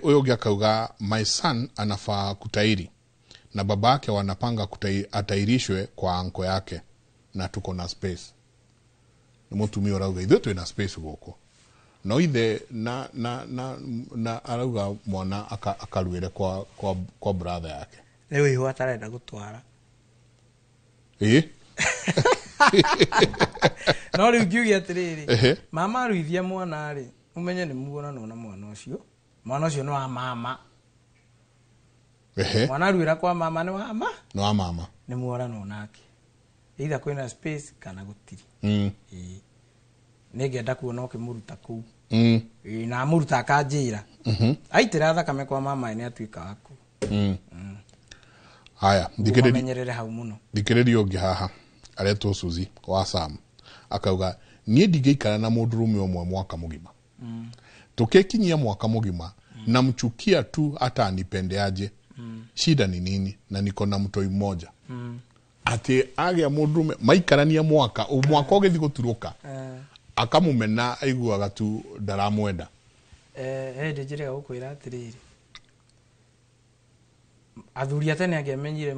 Huyo ũngĩ akauga, my son anafaa kutairi na babake wanapanga atairishwe kwa anko yake na tuko na space. Nĩ mũtumia ũrauga ithuĩ twĩna space gũkũ, no ithe na arauga mwana akaruĩre kwa brother yake. Rĩu ihũ atarenda gũtwara. Ĩ. No rĩu ngiuge atĩrĩrĩ, mama aruithia mwana rĩ, ũmenye nĩ muonanwo na mwana ũcio. Mwana ũcio nĩ wa mama. Mwana aruĩra kwa mama nĩ wa ma, Nĩ wa mama. Nĩ muoranwo nake either kwĩna space kana gũtirĩ. Ĩĩ, nĩngenda kuona ũkĩmũruta kũu. Ĩĩ, na amũruta akanjĩra aitĩra thakame kwa mama nĩ atuĩka waku. Haya, thikĩrĩria. Ũmamenyerere hau mũno. Thikĩrĩria ũngĩ haha aretwo Suzy wa Sam, akauga niĩ ndingĩikara na mũndũrũme ũmwe mwaka mũgima. Tukikinyia mwaka mũgima namchukia tu, hata anipendeaje. Shida ni nini na niko na mtoi mmoja? Atĩ agĩa mũndũrũme maikarania mwaka mwaka ũgĩthiĩ gũturũka, akamũmena, aiguaga tu ndaramwenda. Hĩndĩ njĩrĩga gũkwĩra atĩrĩrĩ, athuri a tene angĩamenyire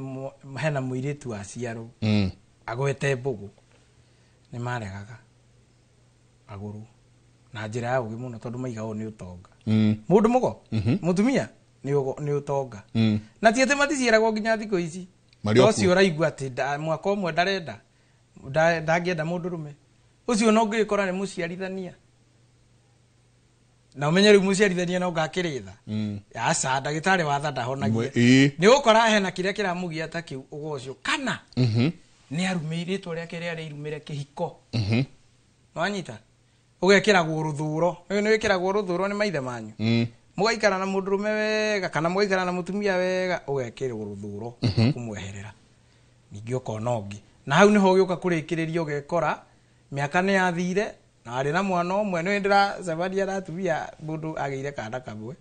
hena mũirĩtu waciarwo agwete mbũgũ, nĩ maregaga agũrwo na njĩra ya ũgĩ mũno, tondũ maigagwo nĩ ũtonga. Mũndũ mũgo mũtumia nĩ ũtonga. Na ti atĩ maticiaragwo nginya thikũ ici. Marĩ o To ũcio kuo. ũraigua atĩ mwaka ũmwe ndarenda, ndangĩenda mũndũrũme ũcio, no ngĩgĩkora nĩ mũciarithania, na ũmenye rĩu mũciarithania no ngakĩrĩtha. Aca, ndagĩtarĩ wa tha ndahonagia. Nĩ ũgũkora hena kĩrĩa kĩramũgia ta kĩu ũgo ũcio, kana nĩ arumĩire rĩtwa rĩake rĩarĩ irumĩre kĩhiko. Wanyita ũgekĩragwo rũthũro. Ũyũ nĩ wĩkĩragwo rũthũro nĩ maithe manyu. Mũgaikara na mũndũrũme wega kana mũgaikara na mũtumia wega, ũgekĩrwo rũthũro kũmweherera, ningĩ ũkona ũngĩ, na hau nĩho ũgĩũka kũrĩkĩrĩria, ũgekora mĩaka nĩ yathire na arĩ na mwana ũmwe. Nĩ ndĩracemania na atumia, mũndũ agĩire kana kamwe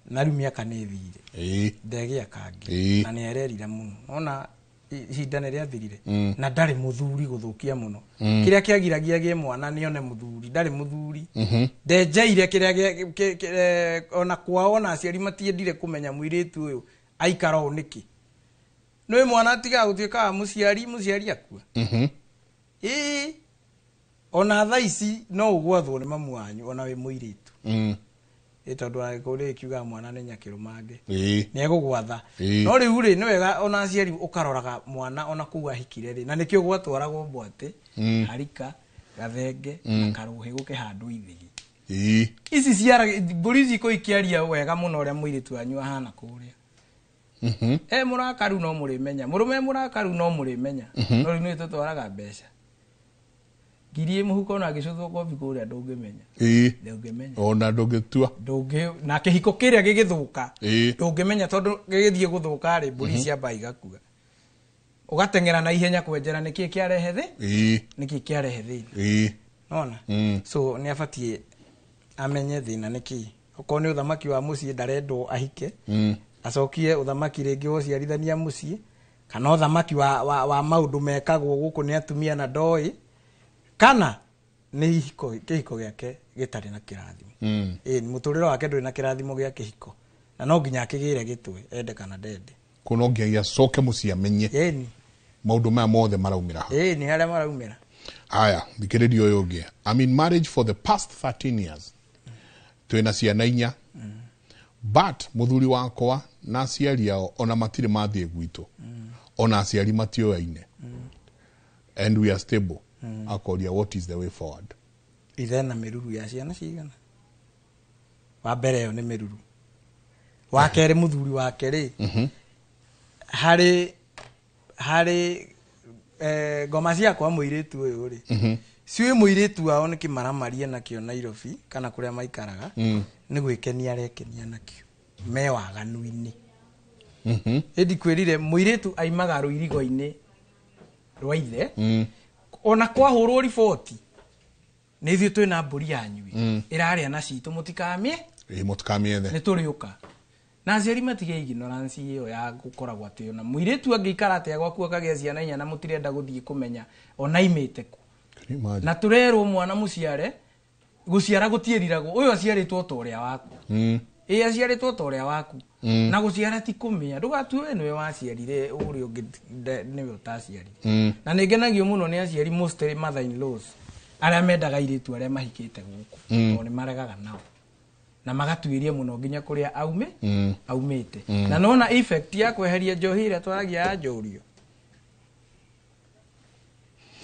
na rĩu mĩaka nĩ ĩthire, ndegĩa kangĩ na nĩ ererira mũno. Ona ihinda nĩ rĩathirire na ndarĩ mũthuri gũthũkia mũno. Kĩrĩa kĩagiragia agĩe mwana nĩone mũthuri, ndarĩ mũthuri. Ndenjeire kĩrĩa ona kwao ona aciari matiendire kũmenya mũirĩtu ũyũ aikara ũũ nĩkĩ. Nĩ mwana atigaga gũtuĩka wa mũciari, mũciari akua. Ĩĩ, ona thaa ici no ũgwathwo nĩ mamu wanyu ona wĩ mũirĩtu. Ĩ, tondũ agĩkũyũ nĩ kiugaga mwana nĩ nyakĩrũmange, nĩ egũgwatha. No rĩu rĩ, nĩ wega ona aciari ũkaroraga mwana ona kũu ahikire rĩ, na nĩkĩo gwatwaragwo mbwatĩ, harika gathenge na karũhĩ gũkĩhandwo ithigi ici ciara mbũri ici kũ ikĩaria wega mũno ũrĩa mũirĩtu wanyu ahana kũrĩa. E mũrakaru no mũrĩmenya, mũrũme mũrakaru no mũrĩmenya. No rĩu nĩ tũtwaraga mbeca ngiri ĩ mũhuko na angĩcũthwo kobi kũrĩa ndũngĩmenya. Ndũngĩmenya. Ona ndũngĩtua. Ndũngĩ na kĩhiko kĩrĩa gĩgĩthũka, ndũngĩmenya tondũ gĩgĩthiĩ gũthũka rĩ, mbũri ciamba igakua, ũgateng'era na ihenya kwenjera nĩkĩĩ kĩarehe thĩ, nĩkĩĩ kĩarehe thĩna. Nona so nĩ abatiĩ amenye thĩna nĩkĩĩ. Okorwo nĩ ũthamaki wa mũciĩ ndarendwo ahike, acokie ũthamaki rĩngĩ wa ũciarithania mũciĩ, kana ũthamaki wa maũndũ mekagwo gũkũ nĩ atumia na ndoĩ, kana nĩ kĩhiko gĩake gĩtarĩ na kĩrathimo. Ĩĩ, mũtũrĩre wake ndũrĩ na kĩrathimo gĩa kĩhiko, na no nginya akĩgĩre gĩtwe ende kana ndende. Kũ no nginyagia acoke mũciĩ amenye maũndũ maya mothe maraumĩra ha. Ĩĩ, nĩ harĩa maraumĩra. Haya, thikĩrĩria ũyũ ũngĩ. I'm in marriage for the past 13 years, twĩna ciana 4, but mũthuri wakwa na aciari ao ona matirĩ mathiĩ gwitũ, ona aciari matioyaine, and we are stable. Akoria, what is the way forward? Ithe na mĩruru ya ciana cigana? Wa mbere ĩyo nĩ mĩruru. Wa kerĩ, mũthuri wake rĩ, harĩ Ngoma ciakwa mũirĩtu ũyũ rĩ, ciũĩ mũirĩtu wao nĩ kĩmaramarie nakĩo Nairobi kana kũrĩa maikaraga, nĩ gwĩkenia arekenia nakĩo me waganu-inĩ. Ĩndi kwĩrire mũirĩtu aimaga rũirigo-inĩ rwa ithe, ona kwahũrwo riboti nĩ ithuĩ twĩna mbũri yanyu ĩrarĩa na citũ, mũtikamie. Ĩ, mũtikamĩethe. Nĩ tũrĩũka na aciari matige ignorance ĩyo ya gũkoragwo atĩ ona mũirĩtu angĩikara atĩa gwaku akagĩa ciana inya na mũtirenda gũthiĩ kũmenya ona imĩte kũ. Can you imagine? Na tũrerwo mwana mũciare gũciara gũtiĩriragwo, ũyũ aciarĩtwo ta ũrĩa waku. Ĩ, aciarĩtwo ta ũrĩa waku. Na gũciara ti kũmĩa, ndũgatue we nĩwe waciarire, ũrĩa ũngĩ nĩwe ũtaciarire. Na nĩ ngenagio mũno nĩ aciari, mostly mother in laws arĩa mendaga airĩtu arĩa mahikĩte gũkũ, tondũ nĩ maregaga nao na magatuĩria mũno nginya kũrĩa aume aumĩte. Na nona effect ya kweheria njohi ĩrĩa twaragia ya njũrio,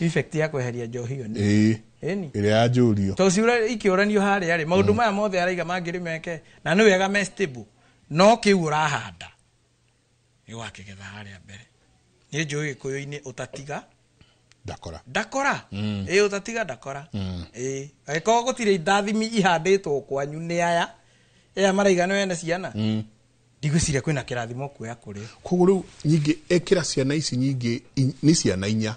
effect ya kweheria njohi ĩyo nĩ Ĩ. Ĩni. Ĩrĩa ya njũrio. Tondũ ciũra ikĩũranio harĩa rĩ, maũndũ maya mothe araiga mangĩrĩ meke na nĩ wega me stable, no kĩu ũrahanda nĩ ũgakĩgetha harĩa mbere. Nĩ njũĩ gĩkũyũ-inĩ ũtatiga ndakora. Ndakora. Ĩ, ũtatiga ndakora. Ĩ, angĩkorwo gũtirĩ ndathimi ihandĩtwo kwanyu nĩ aya aya maraiga nĩ wene ciana, ndigwĩciria kwĩna kĩrathimo kuoya kũrĩ. Koguo rĩu nyingĩ ĩkĩra ciana ici nyingĩ, nĩ ciana inya,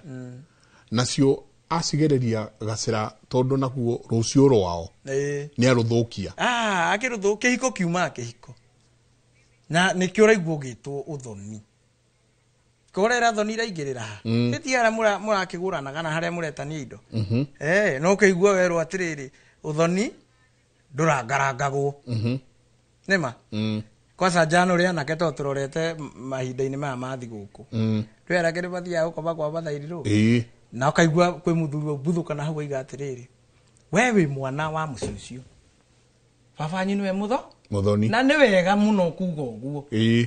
nacio acigereria gacĩra, tondũ naguo rũciũ rwao nĩ arũthũkia. Ah, akĩrũthũ kĩhiko kiumaga kĩhiko na nĩkĩo ũraigua ũgĩtwo ũthoni korera thoni iraingĩrĩra ha. Ĩti harĩa mũrakĩgũrana kana harĩa mũretania indo. No ũkĩigua werwo atĩrĩrĩ, ũthoni ndũrangarangagwo. Nĩma kwanza njano rĩ anake, to tũrorete mahinda-inĩ maya ma thigũkũ, rĩ anake nĩ mathiaga gũkoma kwa mathairirũ na ũkaigua kwĩ mũthuri ũmbuthũka na hau aiga atĩrĩrĩ, we wĩ mwana wa mũciĩ ũcio, baba wanyu nĩwe mũtho Mũthoni. Na nĩ wega mũno kuga ũguo,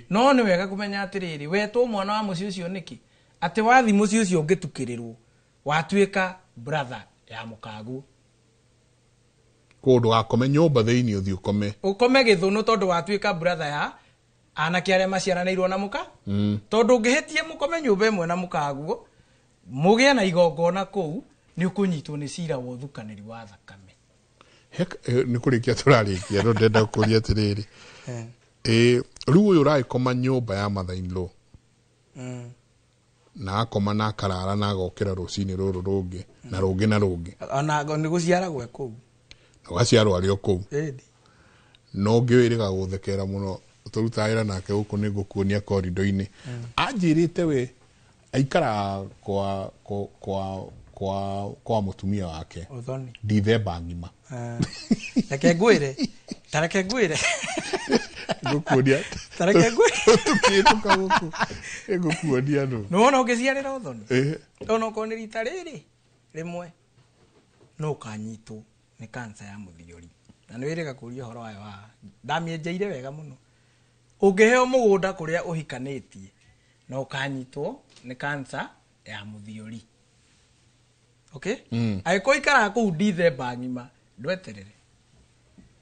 no nĩ wega kũmenya atĩrĩrĩ, wetwo mwana wa mũciĩ ũcio nĩkĩ, atĩ wathi mũciĩ ũcio ũngĩtukĩrĩrwo watuĩka brother ya mũkaguo. Koguo ndũgakome nyũmba thĩinĩ, ũthiĩ ũkome ũkome gĩthũnũ, tondũ watuĩka brother ya anake arĩa maciaranĩirwo na mũka. Tondũ ũngĩhĩtie mũkome nyũmba ĩmwe na mũkaguo, mũgĩe na igongona kũu, nĩ ũkũnyitwo nĩ cira wa ũthukanĩri wa thakame. Nĩ kũrĩkia tũrarĩkia, no ndĩrenda kũria atĩrĩrĩ, rĩu ũyũ ũragĩkoma nyũmba ya mother in law na akoma na akarara na agokĩra rũcinĩ rũrũ rũngĩ na rũngĩ na rũngĩ. Ona nĩ gũciara gwe kũu. Na ũgaciarwo arĩ o kũu. Ĩni. No ũngĩ wĩrĩga gũthekera mũno tũrutaga wĩra nake gũkũ, nĩ ngũkuonia korido-inĩ, anjĩrĩte we aikaraga kwa mũtumia wake Ũthoni. Ndithemba ng'ima. Ah. Reke ngwĩre, ta reke ngwĩre. Ngũkuonia. Ta reke ngwĩre. Tũkĩhĩtũka gũkũ ngũkuonia nũ. Nĩ wona ũngĩciarĩra ũthoni, ona okorwo nĩ rita rĩrĩ rĩmwe, no ũkanyitwo nĩ kansa ya mũthiori, na nĩ wĩrĩga kũria ũhoro wayo haha, ndamĩenjeire wega mũno. Ũngĩheo mũgũnda kũrĩa ũhikanĩtie, no ũkanyitwo nĩ kansa ya mũthiori, okay? Angĩkorwo ikaraga kũu Ndithemba ng'ima, ndweterere,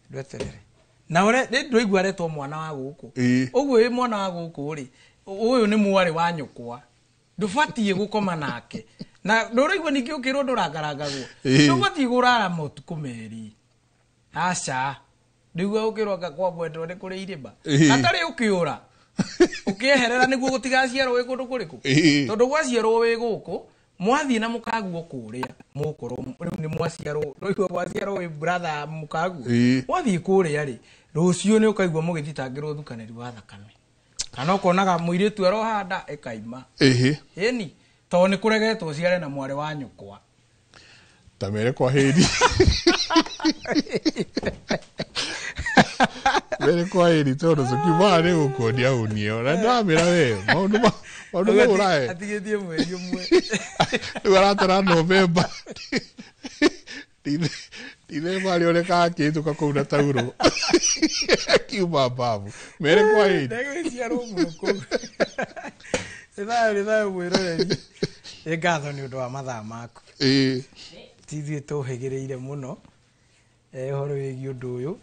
ndweterere na ũre nĩ ndwaigua aretwo mwana wa gũkũ. Ũguo wĩ mwana wa gũkũ rĩ, ũyũ nĩ mwarĩ wa nyũkwa, ndũbatiĩ gũkoma nake, na ndũraigua ningĩ ũkĩrwo ndũrangarangagwo. Ndũbatiĩ kũrara matukũ merĩ, aca. Ndĩigua ũkĩrwo anga kwa mwendwa nĩ kũrĩ irĩma. Hatarĩ ũkĩũra ũkĩeherera nĩguo gũtigaciarwo wĩ kũndũ kũrĩkũ. Tondũ gwaciarwo wĩ gũkũ, mwathiĩ na mũkaguo kũrĩa, mũgũkorwo rĩu nĩ mwaciarwo, ndũigua gwaciarwo wĩ brother ya mũkaguo. Mwathiĩ kũrĩa rĩ, rũciũ nĩ ũkaigua mũgĩthitangĩrwo ũthukanĩri wa thakame, kana ũkonaga mũirĩtu arohanda ĩkaima. Ĩni, tondũ nĩ kũregetwo ciare na mwarĩ wa nyũkwa. Ta mere kwa heri, mere kwa heri, tondũ tũkiumaga nĩ gũkuonia ũnio na ndamĩra we maũndũ mau ũrae. Atigĩtie mweri ũmwe. Rĩu aratara Novemba, Ndithemba arĩoneka akĩhĩtũka kũu na taurũ akiuma mbabu. Mere kwa heri. Ndegwĩciarwo mũno kũu. Nĩ thayũ, nĩ thayũ mwĩroreri, nĩ ngatho nĩ ũndũ wa mathaa maku. Ti ithuĩ tũhĩgĩrĩire mũno ũhoro wĩgiĩ ũndũ ũyũ.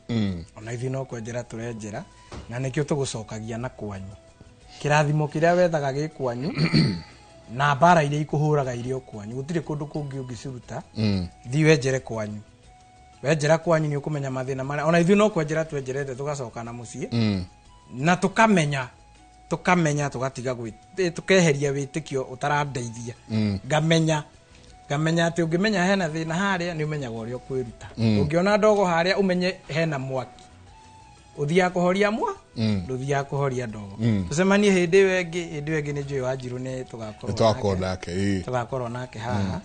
Ona ithuĩ no kwenjera tũrenjera, na nĩkĩo tũgũcokagia na kwanyu kĩrathimo kĩrĩa wethaga gĩ kwanyu. Na mbara iria ikuhuraga irio kwanyu gutire kundu kungi ungiciruta. Thi wenjere kwanyu, wenjera kwanyu ni ukumenya mathina maria ona ithuĩ no kwenjera twenjerete tugacoka na muciĩ. Na tukamenya tugatiga tukeheria wĩtĩkio ũtarandeithia. Ngamenya atĩ ũngĩmenya hena thĩna harĩa nĩ ũmenyaga ũrĩa ũkwĩruta. Ũngĩona ndogo harĩa ũmenye hena mwaki ũthiaga kũhoria ndũthiaga kũhoria ndogo. Tũcemanie hĩndĩ ĩyo ĩngĩ, nĩ njũĩ Wanjirũ nĩ tũgakorwo nake haha.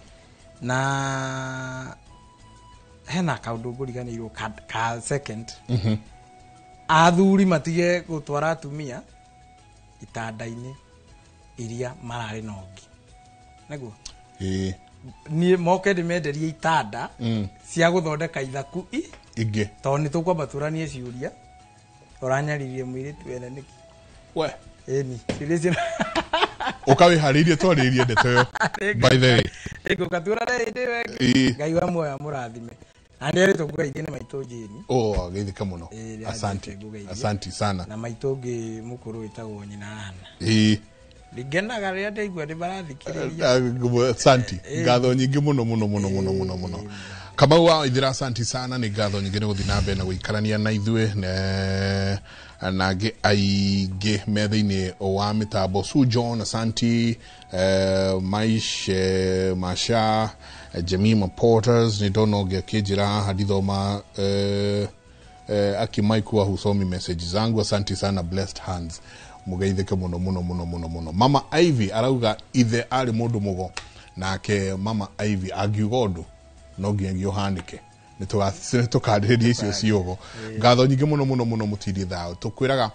Na hena kaũndũ ngũriganĩirwo ka second. Athuri matige gũtwara atumia itanda-inĩ iria mararĩ na ũngĩ nĩguo niĩ moke ndĩmenderie itanda cia gũthondeka ithaku ingĩ tondũ nĩ tũkwamba tũranie ciũria ũranyaririe mũirĩtu wene nĩkĩ we ĩni ciũria icio ũkawĩharĩirie twarĩrie ndeto ĩyo by the way ngũka tuonane hĩndĩ ĩyo ĩngĩ. Ngai wa muoyo amũrathime. Na nĩ erĩtwo ngũgeithie nĩ maitũ Jane. Oh, geithĩka mũno. Asante. Asante sana. Na maitũ ũngĩ mũkũrũ wĩtagwo nyina Hana. Ndingenaga rĩrĩa ndaigua nĩ marathikĩrĩria. Asante. Ngatho nyingĩ mũno mũno mũno mũno mũno mũno. Kamau wa Ithira, asante sana nĩ ngatho nyingĩ nĩ gũthiĩ na mbere na gũikarania na ithuĩ na angĩ aingĩ me thĩinĩ wa mĩtambo. Su John, asante. Maish Masha, Jemima Porters nĩ ndona ũngĩ akĩnjĩra haha ndithoma akimaiku husomi message zangu. Asante sana, blessed hands, mugeithĩke mũno mũno mũno mũno mũno. Mama Ivy arauga ithe arĩ mũndũ mũgo, nake Mama Ivy angiuga ũndũ no nginyagia ũhanĩke. Nĩ tũkarĩrĩria icio ciugo. Ngatho nyingĩ mũno mũno mũno mũtindie thayũ. Tũkwĩraga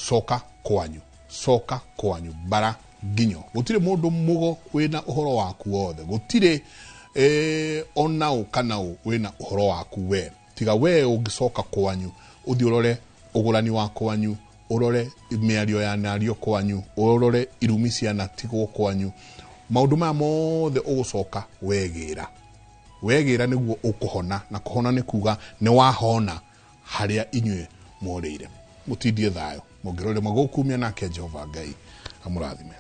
coka kwanyu, coka kwanyu bara nginyo. Gũtirĩ mũndũ mũgo wĩna ũhoro waku wothe, gũtirĩ ona ũ kana ũ wĩna ũhoro waku we, tiga we ũngĩcoka kwanyu ũthiĩ ũrore ũgũrani wa kwanyu, ũrore mĩario ya nario kwanyu, ũrore irumi cianatigwo kwanyu, maũndũ maya mothe ũgũcoka wegĩra nĩguo ũkũhona, na kũhona nĩ kuga nĩ wahona harĩa inyuĩ morĩire. Mũtindie thayũ, mũngĩrore magũkumia nake Jehova Ngai amũrathime.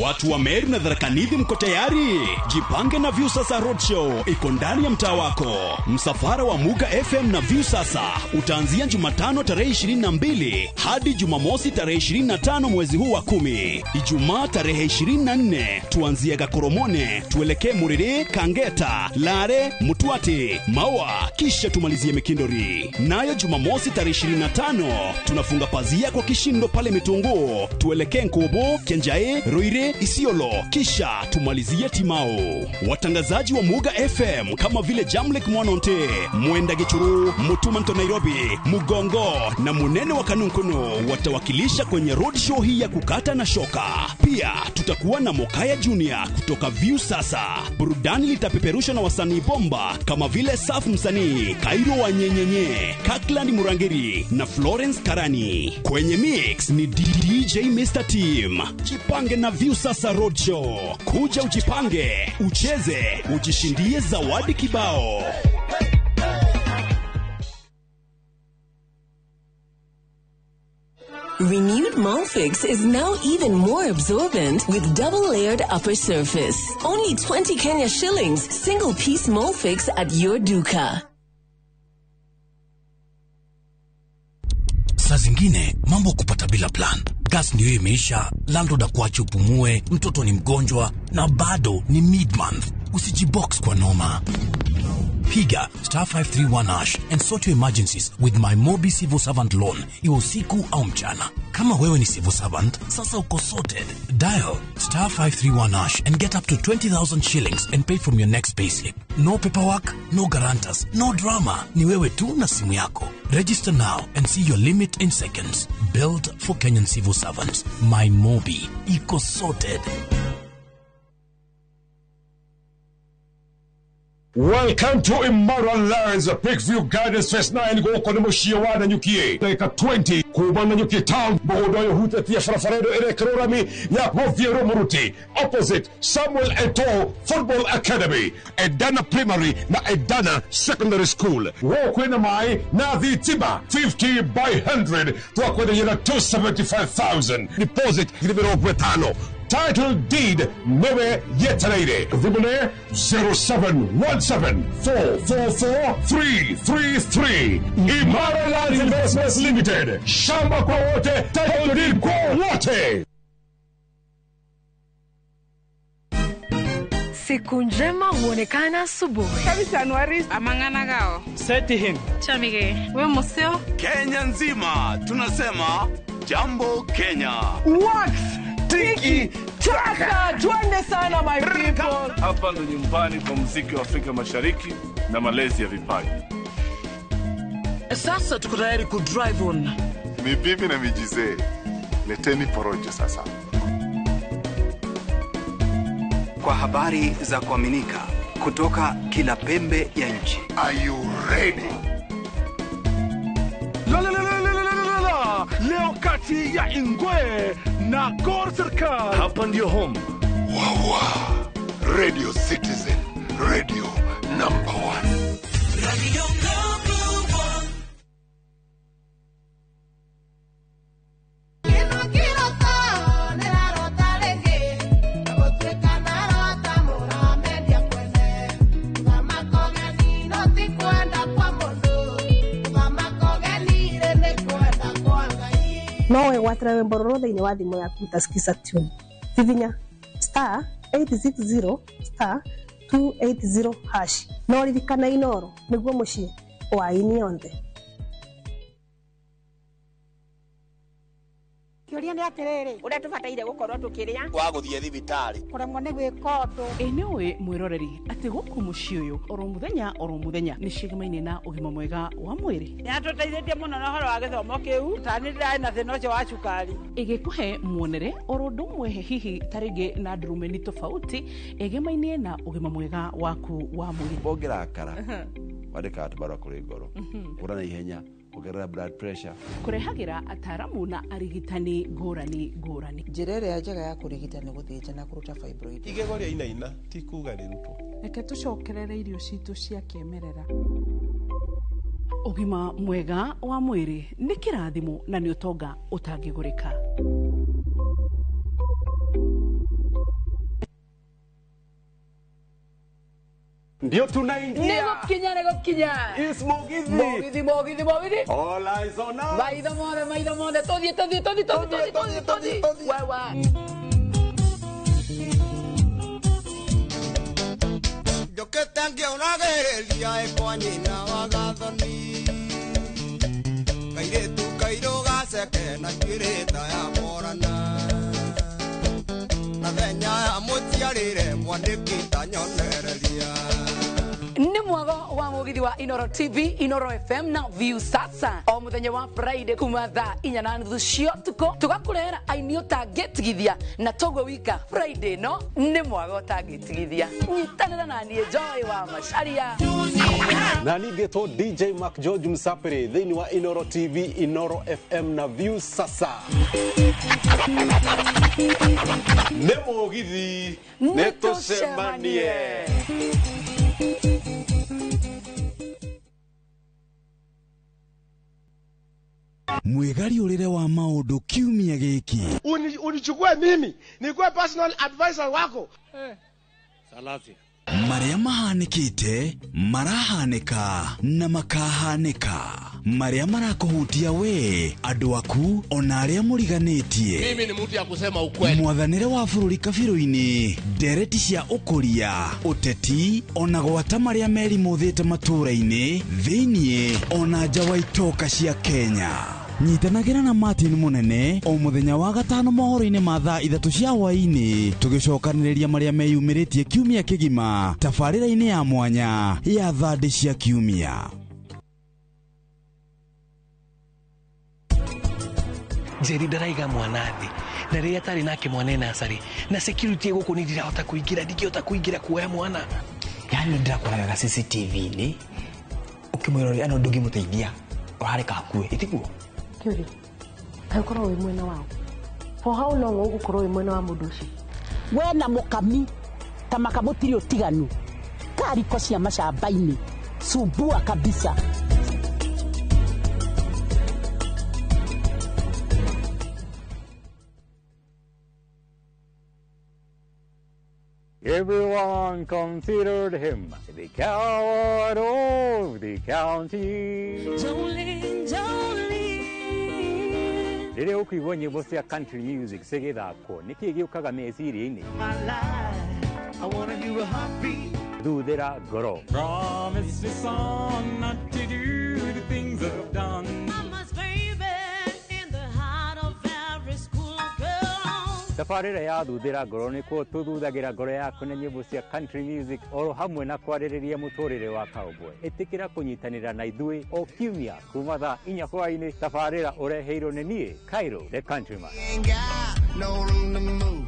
Watu wa Meru na Tharaka Nithi mko tayari? Jipange na Viusasa Roadshow iko ndani ya mtaa wako. Msafara wa Muga FM na Viusasa utaanzia Jumatano tarehe 22 hadi Jumamosi tarehe 25 mwezi huu wa 10. Ijumaa tarehe 24 tuanzie Gakoromone, tuelekee Muriri, Kangeta, Lare, Mutwati, Maua, kisha tumalizie Mikindori. Nayo Jumamosi tarehe 25 tunafunga pazia kwa kishindo pale Mitungu, tuelekee Nkobo, Kenjae, Ruire, Isiolo, kisha tumalizie Timao. Watangazaji wa Muga FM kama vile Jamlek Mwanonte, Mwenda Gichuru, Mutumanto Nairobi, Mugongo na Munene wa Kanunkuno watawakilisha kwenye roadshow hii ya kukata na shoka. Pia tutakuwa na Mokaya Junior kutoka Viusasa. Burudani litapeperushwa na wasanii bomba kama vile Saf Msanii, Kairo wa Nyenyenye, Kakland Murangiri na Florence Karani. Kwenye mix ni DJ Mr. Team. Jipange na Viusasa Roadshow. Kuja ujipange, ucheze, ujishindie zawadi kibao. Renewed Molfix is now even more absorbent with double-layered upper surface. Only 20 Kenya shillings, single-piece Molfix at your duka. Saa zingine mambo kupata bila plan. Gas ndio imeisha, landlord akuache upumue, mtoto ni mgonjwa na bado ni mid-month. Usijibox kwa noma. Piga *531# and sort your emergencies with my Mobi Civil Servant Loan. Iwe usiku au mchana. Kama wewe ni civil servant, sasa uko sorted. Dial star 531 hash and get up to 20,000 shillings and pay from your next payslip. No paperwork, no guarantors, no drama. Ni wewe tu na simu yako. Register now and see your limit in seconds. Built for Kenyan civil servants. My Mobi. Iko sorted. Welcome to Imara Lands, Peakview Gardens Phase 9 gũkũ nĩ mũciĩ wa Nanyuki ndagĩka 20 kuma Nanyuki town mũgũnda ũyũ ũhutĩtie barabara ĩno ĩrekĩrwo rami ya Mũthiĩ Rũmũruti opposite Samuel Eto'o Football Academy, Edana Primary na Edana Secondary School. Gũkũ kwĩna maĩ na thitima 50 by 100 twakwenderia na 275,000 deposit 50,000. Title deed niwe yetereire. Thimũ nĩ 0717444333. Imara Lands Investments Limited. Shamba kwa wote, title deed kwa wote. Siku njema huonekana asubuhi. Amang'ana gao. Seti him. Chamige. We museo. Kenya nzima tunasema jambo Kenya. Wax tiki taka, twende sana my people. Hapa ndo nyumbani kwa muziki wa Afrika Mashariki na malezi ya vipaji. Sasa tuko tayari ku drive on. Ni bibi na mijizee. Leteni porojo sasa. Kwa habari za kuaminika kutoka kila pembe ya nchi. Are you ready? La la la la la la la. Leo kati ya Ingwe na Gor Serikal. Hapa ndio home. Wawa. Radio Citizen, radio number 1. Radio number 1. No wegwatĩre rwĩmbo rũrũ thĩinĩ wa thimũ yaku utasikiza tune. Hihinya star 860 star 280 hash. No ririkana Inoro nĩguo mũciĩ wa aini othe. Kĩũria nĩ atĩrĩrĩ, ũrĩa tũbataire gũkorwo tũkĩrĩa wa gũthiĩ thibitarĩ kũremwo nĩ gwĩka ũndũ. Ĩ nĩũĩ mwĩroreri atĩ gũkũ mũciĩ ũyũ oro mũthenya nĩ ciĩgamaine na ũgima mwega wa mwĩrĩ. Nĩatũteithĩtie mũno na ũhoro wa gĩthomo kĩu, ta nĩ ndĩrarĩ na thĩna ũcio wa cukari. Ĩgĩkũhe muonere oro ũndũ ũmwe hihi ta rĩngĩ na ndurumeni tofauti ĩgemaine na ũgima mwega waku wa mwĩrĩ. Ũngĩrakara wandĩkaga tũbarũa kũrĩ ngoro, ũra na ihenya ongerera blood pressure. Kũrehagĩra ataaramu na arigitani ngũrani ngũrani. Njĩra ĩrĩa njega ya kũrigita nĩ gũthĩnja na kũruta fibroid. Igego rĩa inaina ti kuga rĩrutwo. Reke tũcokerere irio citũ cia kĩmerera. Ũgima mwega wa mwĩrĩ nĩ kĩrathimo na nĩ ũtonga ũtangĩgũrĩka. Ndio tunaingia. Nĩgũkinya. Is Mugithi. Mugithi. All eyes on us. Maitho mothe. Tũthiĩ. Wewe. Njũkĩte ngĩonagĩrĩria ĩ kwa nyina wa Gathoni. Kairĩtu kairũ gaceke na njuĩrĩ ta ya Morana. Na thenya ya mũciarĩre mwandĩki ta nyonereria. Nĩ mwago wa mũgithi wa Inoro TV, Inoro FM na View Sasa o mũthenya wa Friday kuma thaa 4:30 cia ũtukũ tũgakũrehera aini ũtangĩtigithia na toguo wika Friday no nĩ mwago ũtangĩtigithia. Nyitanĩra na niĩ Joy wa Macharia na niĩ ngĩtwo DJ Mark George Msapiri thĩinĩ wa Inoro TV, Inoro FM na View Sasa. Nĩ mũgithi nĩ tũcemanie. Mwĩgariũrĩre wa maũndũ kiumia gĩkĩ. Unichukue mimi nikuwe personal advisor wako. Salasia. Marĩa mahanĩkĩte marahanĩka na makahanĩka, marĩa marakũhutia we, andũ aku ona arĩa mũriganĩtie. Mimi ni mtu ya kusema ukweli. Mwathanĩre wa bũrũri kabirũ-inĩ, ndereti cia ũkũria, ũteti ona gwata marĩa merimũthĩte matũũra-inĩ thĩiniĩ ona nja wa itoka cia Kenya. Nyitanagĩra na Martin Mũnene o mũthenya wa gatano mohoro-inĩ ma thaa 3 cia hwaĩ-inĩ, tũgĩcokanĩrĩria marĩa meyumĩrĩtie kiumia kĩgima tabarĩra-inĩ ya mwanya ya thandĩ cia kiumia. Njeri ndaraiga mwana thĩ na rĩrĩa atarĩ nake mwana ena acarĩ na security gũkũ nĩ ndirahota kũingĩra, ndingĩhota kũingĩra kuoya mwana. Yani ndĩrakoraga CCTV-inĩ ũkĩmwĩra ano ndũngĩmũteithia ũrareka akue ĩtiguo. Kĩũria, kaĩ ũkorwo wĩ mwena wao? For how long ũgũkorwo wĩ mwena wa mũndũ ũcio? We na mũkami ta makamũtirĩ ũtiganu kariko cia macamba-inĩ sumbua kabisa. Everyone considered him the coward of the county. Jolene, Jolene. Rĩrĩa ũkũigua nyĩmbo cia country music cigĩthakwo, nĩkĩĩ gĩũkaga meciria-inĩ? Thuthĩra ngoro. Promise me son not to do the things I've done. Mama's baby in the heart of every school girl. Tabarĩra ya thuthĩra ngoro nĩkuo tũthuthagira ngoro yaku na nyĩmbo cia country music oro hamwe na kwarĩrĩria mũtũrĩre wa cowboy. Ĩtĩkĩra kũnyitanĩra na ithuĩ o kiumia kuma thaa 4 hwaĩ-inĩ. Tabarĩra ũreheirwo nĩ niĩ Cairo the Countryman. No room to move.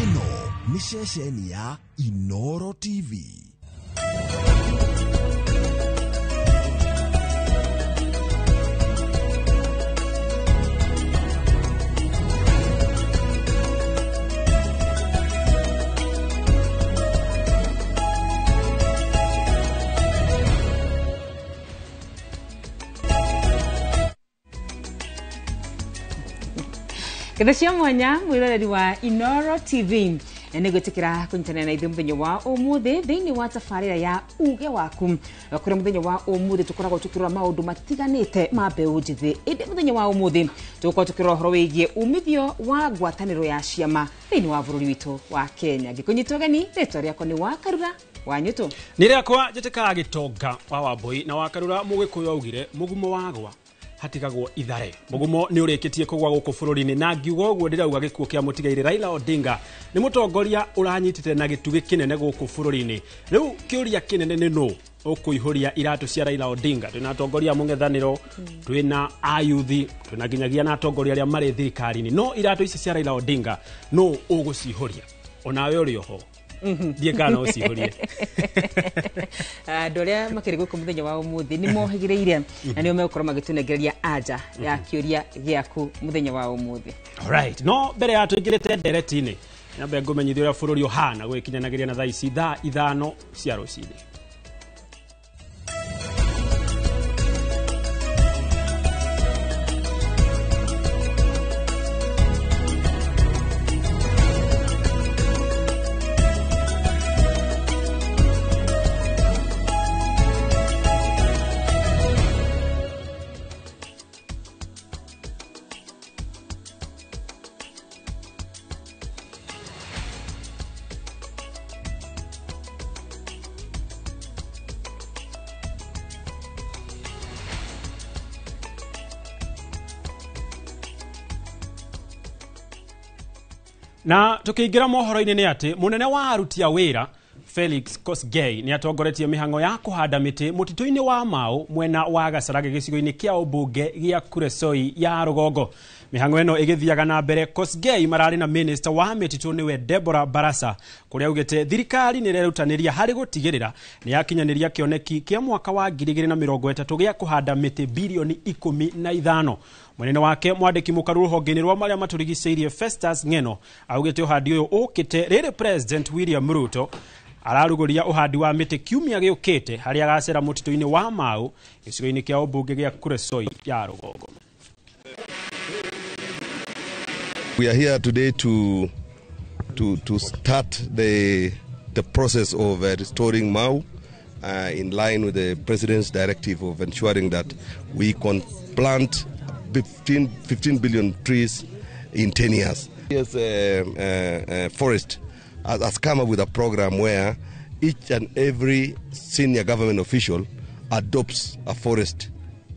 Ĩno nĩ ceceni ya Inoro TV. Ketha cia mwanya mwiroreri wa Inoro TV nĩ gwĩtĩkĩra kũnyitanĩra na ithuĩ mũthenya wa ũmũthĩ thĩinĩ wa tabarĩra ya uge waku, kũrĩa mũthenya wa ũmũthĩ tũkoragwo tũkĩrora maũndũ matiganĩte ma mbeũ njĩthĩ. Ĩndĩ mũthenya wa ũmũthĩ tũgũkorwo tũkĩrora ũhoro wĩgiĩ umithio wa ngwatanĩro ya ciama thĩinĩ wa bũrũri witũ wa Kenya. Ngĩkũnyita ũgeni, rĩtwa rĩakwa nĩ Wakarura wa Nyũtũ. Nĩ rĩakwa njĩtĩkaga Gĩtonga wa Wambui na Wakarura. Mũgĩkũyũ augire mũgumo wagwa hatigagwo ithare. Mũgumo nĩ ũrĩkĩtie kũgwa gũkũ bũrũri-inĩ, na ngiuga ũguo ndĩrauga gĩkuũ kĩa mũtigairĩ Raila Odinga nĩ mũtongoria ũranyitĩte na gĩtugĩ kĩnene gũkũ bũrũri-inĩ. Rĩu kĩũria kĩnene nĩ nũ ũkũihũria iratũ cia Raila Odinga? Twĩna atongoria a mũng'ethanĩro, twĩna ayuthi, twĩna nginyagia na atongoria arĩa marĩ thirikari-inĩ, no iratũ ici cia Raila Odinga nũ ũgũcihũria? Onawe ũrĩ oho ndiĩ kana no ũcihũrie. Andũ arĩa makĩrĩ gũkũ mũthenya wa ũmũthĩ nĩ mohĩgĩrĩire na nĩo megũkorwo magĩtũnengereria anja ya kĩũria gĩaku mũthenya wa ũmũthĩ. Alright, no mbere ya tũingĩrĩte ndereti-inĩ, nyambe ngũmenyithie ũrĩa bũrũri ũhana gwĩkinyanagĩria na thaa ici thaa 5 cia rũcinĩ. Na tukiingira mohoro-inĩ nĩ atĩ mũnene wa aruti a wĩra Felix Kosgei nĩ atongoretie mĩhang'o ya kũhanda mĩtĩ mũtitũ-inĩ wa Mau mwena wa Gacarage gĩcigo-inĩ kĩa ũmbunge gĩa Kuresoi ya rũgongo. Mĩhang'o ĩno ĩgĩthiaga na mbere, Kosgei mararĩ na minister wa mĩtitũ nĩwe Deborah Barasa, kũrĩa augĩte thirikari nĩ ĩrerutanĩria harĩ gũtigĩrĩra nĩ yakinyanĩria kĩoneki kĩa mwaka wa 2030 gĩa kũhanda mĩtĩ bilioni 15. Mwenene wake mwandĩki mũkaru rũhonge-inĩ rwa marĩa matũrigicĩirie Festus Ng'eno augĩte ũhandi ũyũ ũkĩte rĩrĩ President William Ruto ararugũria ũhandi wa mĩtĩ kiumia gĩũkĩte harĩa agacera mũtitũ-inĩ wa Mau gĩcigo-inĩ kĩa ũmbunge gĩa Kuresoi ya rũgongo. We are here today to start the process of restoring Mau in line with the President's directive of ensuring that we can plant 15 billion trees in 10 years. Yes, Forest has come up with a program where each and every senior government official adopts a forest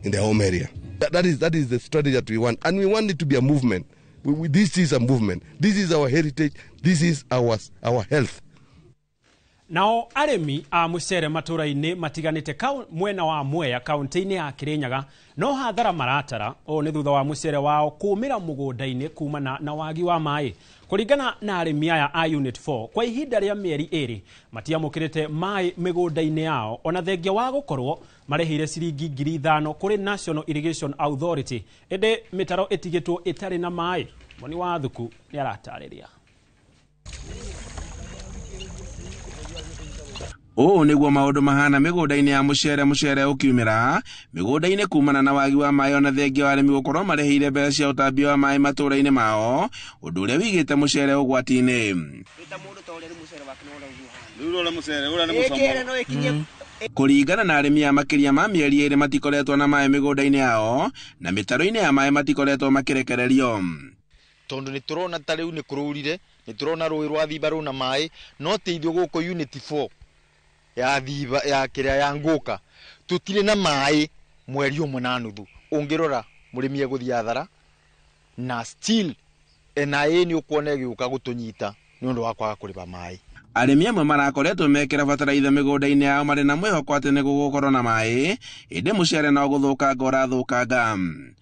in their home area. That is the strategy that we want, and we want it to be a movement. This is a movement. This is our heritage. This is our health. Nao arĩmi a mũcere matũra-inĩ matiganĩte mwena wa Mwea kaunti-inĩ ya Kirinyaga no hathara maratara. Ũũ nĩ thutha wa mũcere wao kũũmĩra mũgũnda-inĩ kumana na wagi wa maĩ. Kũringana na arĩmi aya a Unit 4, kwa ihinda rĩa mĩeri 2 matiamũkĩrĩte maĩ mĩgũnda-inĩ yao, ona thengia wa gũkorwo marĩhĩire ciringi 5,000 kũrĩ National Irrigation Authority, ĩndĩ mĩtaro ĩtigĩtwo ĩtarĩ na maĩ. Moni wa Thuku nĩ aratarĩria. Ũũ nĩguo maũndũ mahana mĩgũnda-inĩ ya mũcere ũkiumĩra mĩgũnda-inĩ kumana na wagi wa maĩ, ona thengia wa arĩmi gũkorwo marĩhĩire mbeca cia ũtambia wa maĩ matũũra-inĩ mao, ũndũ ũrĩa wĩigĩte mũcere ũgwati-inĩ. Kũringana na arĩmi a makĩria ma mĩeri 2 matikoretwo na maĩ mĩgũnda-inĩ yao, na mĩtaro-inĩ ya maĩ matikoretwo makĩrekererio. Tondũ nĩ tũrona ta rĩu nĩ kũrũrire, nĩ tũrona rũĩ rwa Thiba rũna maĩ, no ti ithuĩ gũkũ Unit 4 ya Thiba ya kĩrĩa ya Ngũka tũtirĩ na maĩ mweri 1.5. Ũngĩrora mũrĩmi egũthiĩ hathara, na still NIA nĩ ũkuona ĩgĩũka gũtũnyita nĩ ũndũ wa kwaga kũrĩha maĩ. Arĩmi amwe marakoretwo mekĩra bataraitha mĩgũnda-inĩ yao marĩ na mwĩhoko atĩ nĩ gũgũkorwo na maĩ, ĩndĩ mũcere no gũthũkanga ũrathũkanga.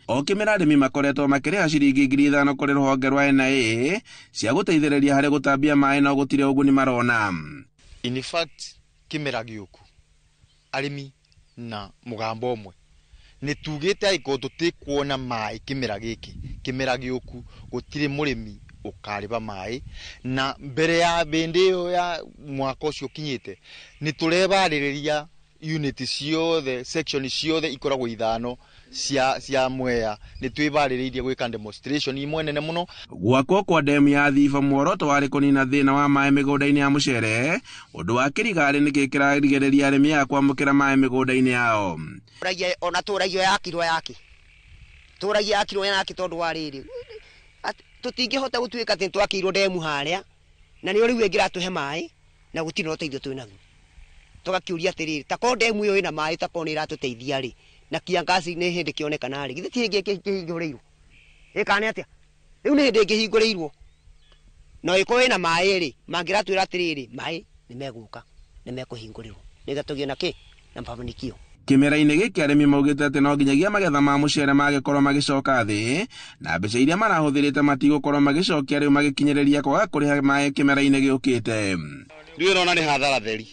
O kĩmera arĩmi makoretwo makĩrĩha ciringi 5,000 kũrĩ rũhonge rwa NIA cia gũteithĩrĩria harĩ gũtambia maĩ, no gũtirĩ ũguni marona. In fact, kĩmera gĩũku arĩmi na mũgambo ũmwe nĩ tugĩte angĩkorwo tũtikuona maĩ kĩmera gĩkĩ, kĩmera gĩũku gũtirĩ mũrĩmi ũkarĩba maĩ, na mbere ya bĩndĩ ĩyo ya mwaka ũcio ũkinyĩte nĩ tũrebarĩrĩria unit ciothe, section ciothe ikoragwo 5 cia Mwea, nĩ twĩbarĩrĩirie gwĩka demonstration imwe nene mũno. Gwakwo kwa demu ya Thiba muoroto warĩ kũnina thĩna wa maĩ mĩgũnda-inĩ ya mũcere, ũndũ wa kĩrigarĩ nĩkĩ kĩrarigĩrĩria arĩmi aya kwamũkĩra maĩ mĩgũnda-inĩ yao. Ona tũragia yakirwo yake, tũragia yakirwo yake tondũ wa rĩrĩ tũtingĩhota gũtuĩka atĩ twakĩirwo demu harĩa na nĩyo rĩu ĩngĩratũhe maĩ na gũtirĩ na ũteithio twĩ naguo. Tũgakĩũria atĩrĩrĩ, ta korwo demu ĩyo ĩna maĩ, ta korwo nĩ ĩratũteithia rĩ, na kiangaci nĩ hĩndĩ kĩonekana rĩ, githĩ ti hĩndĩ ĩngĩhingũrĩirwo? Ĩĩ kana nĩ atĩa? Rĩu nĩ hĩndĩ ĩngĩhingũrĩirwo no ĩkorwo ĩna maĩ rĩ, mangĩratwĩra atĩrĩrĩ, maĩ nĩ megũka, nĩ mekũhingũrĩrwo nĩgetha tũgĩe na kĩ na mafanikio. Kĩmera-inĩ gĩkĩ arĩmi maugĩte atĩ no nginyagia magetha ma mũcere magĩkorwo magĩcoka thĩ, na mbeca iria marahũthĩrĩte matigũkorwo magĩcokia rĩu magĩkinyĩrĩria kwaga kũrĩha maĩ kĩmera-inĩ gĩũkĩte. Rĩu ũrona nĩ hathara theri,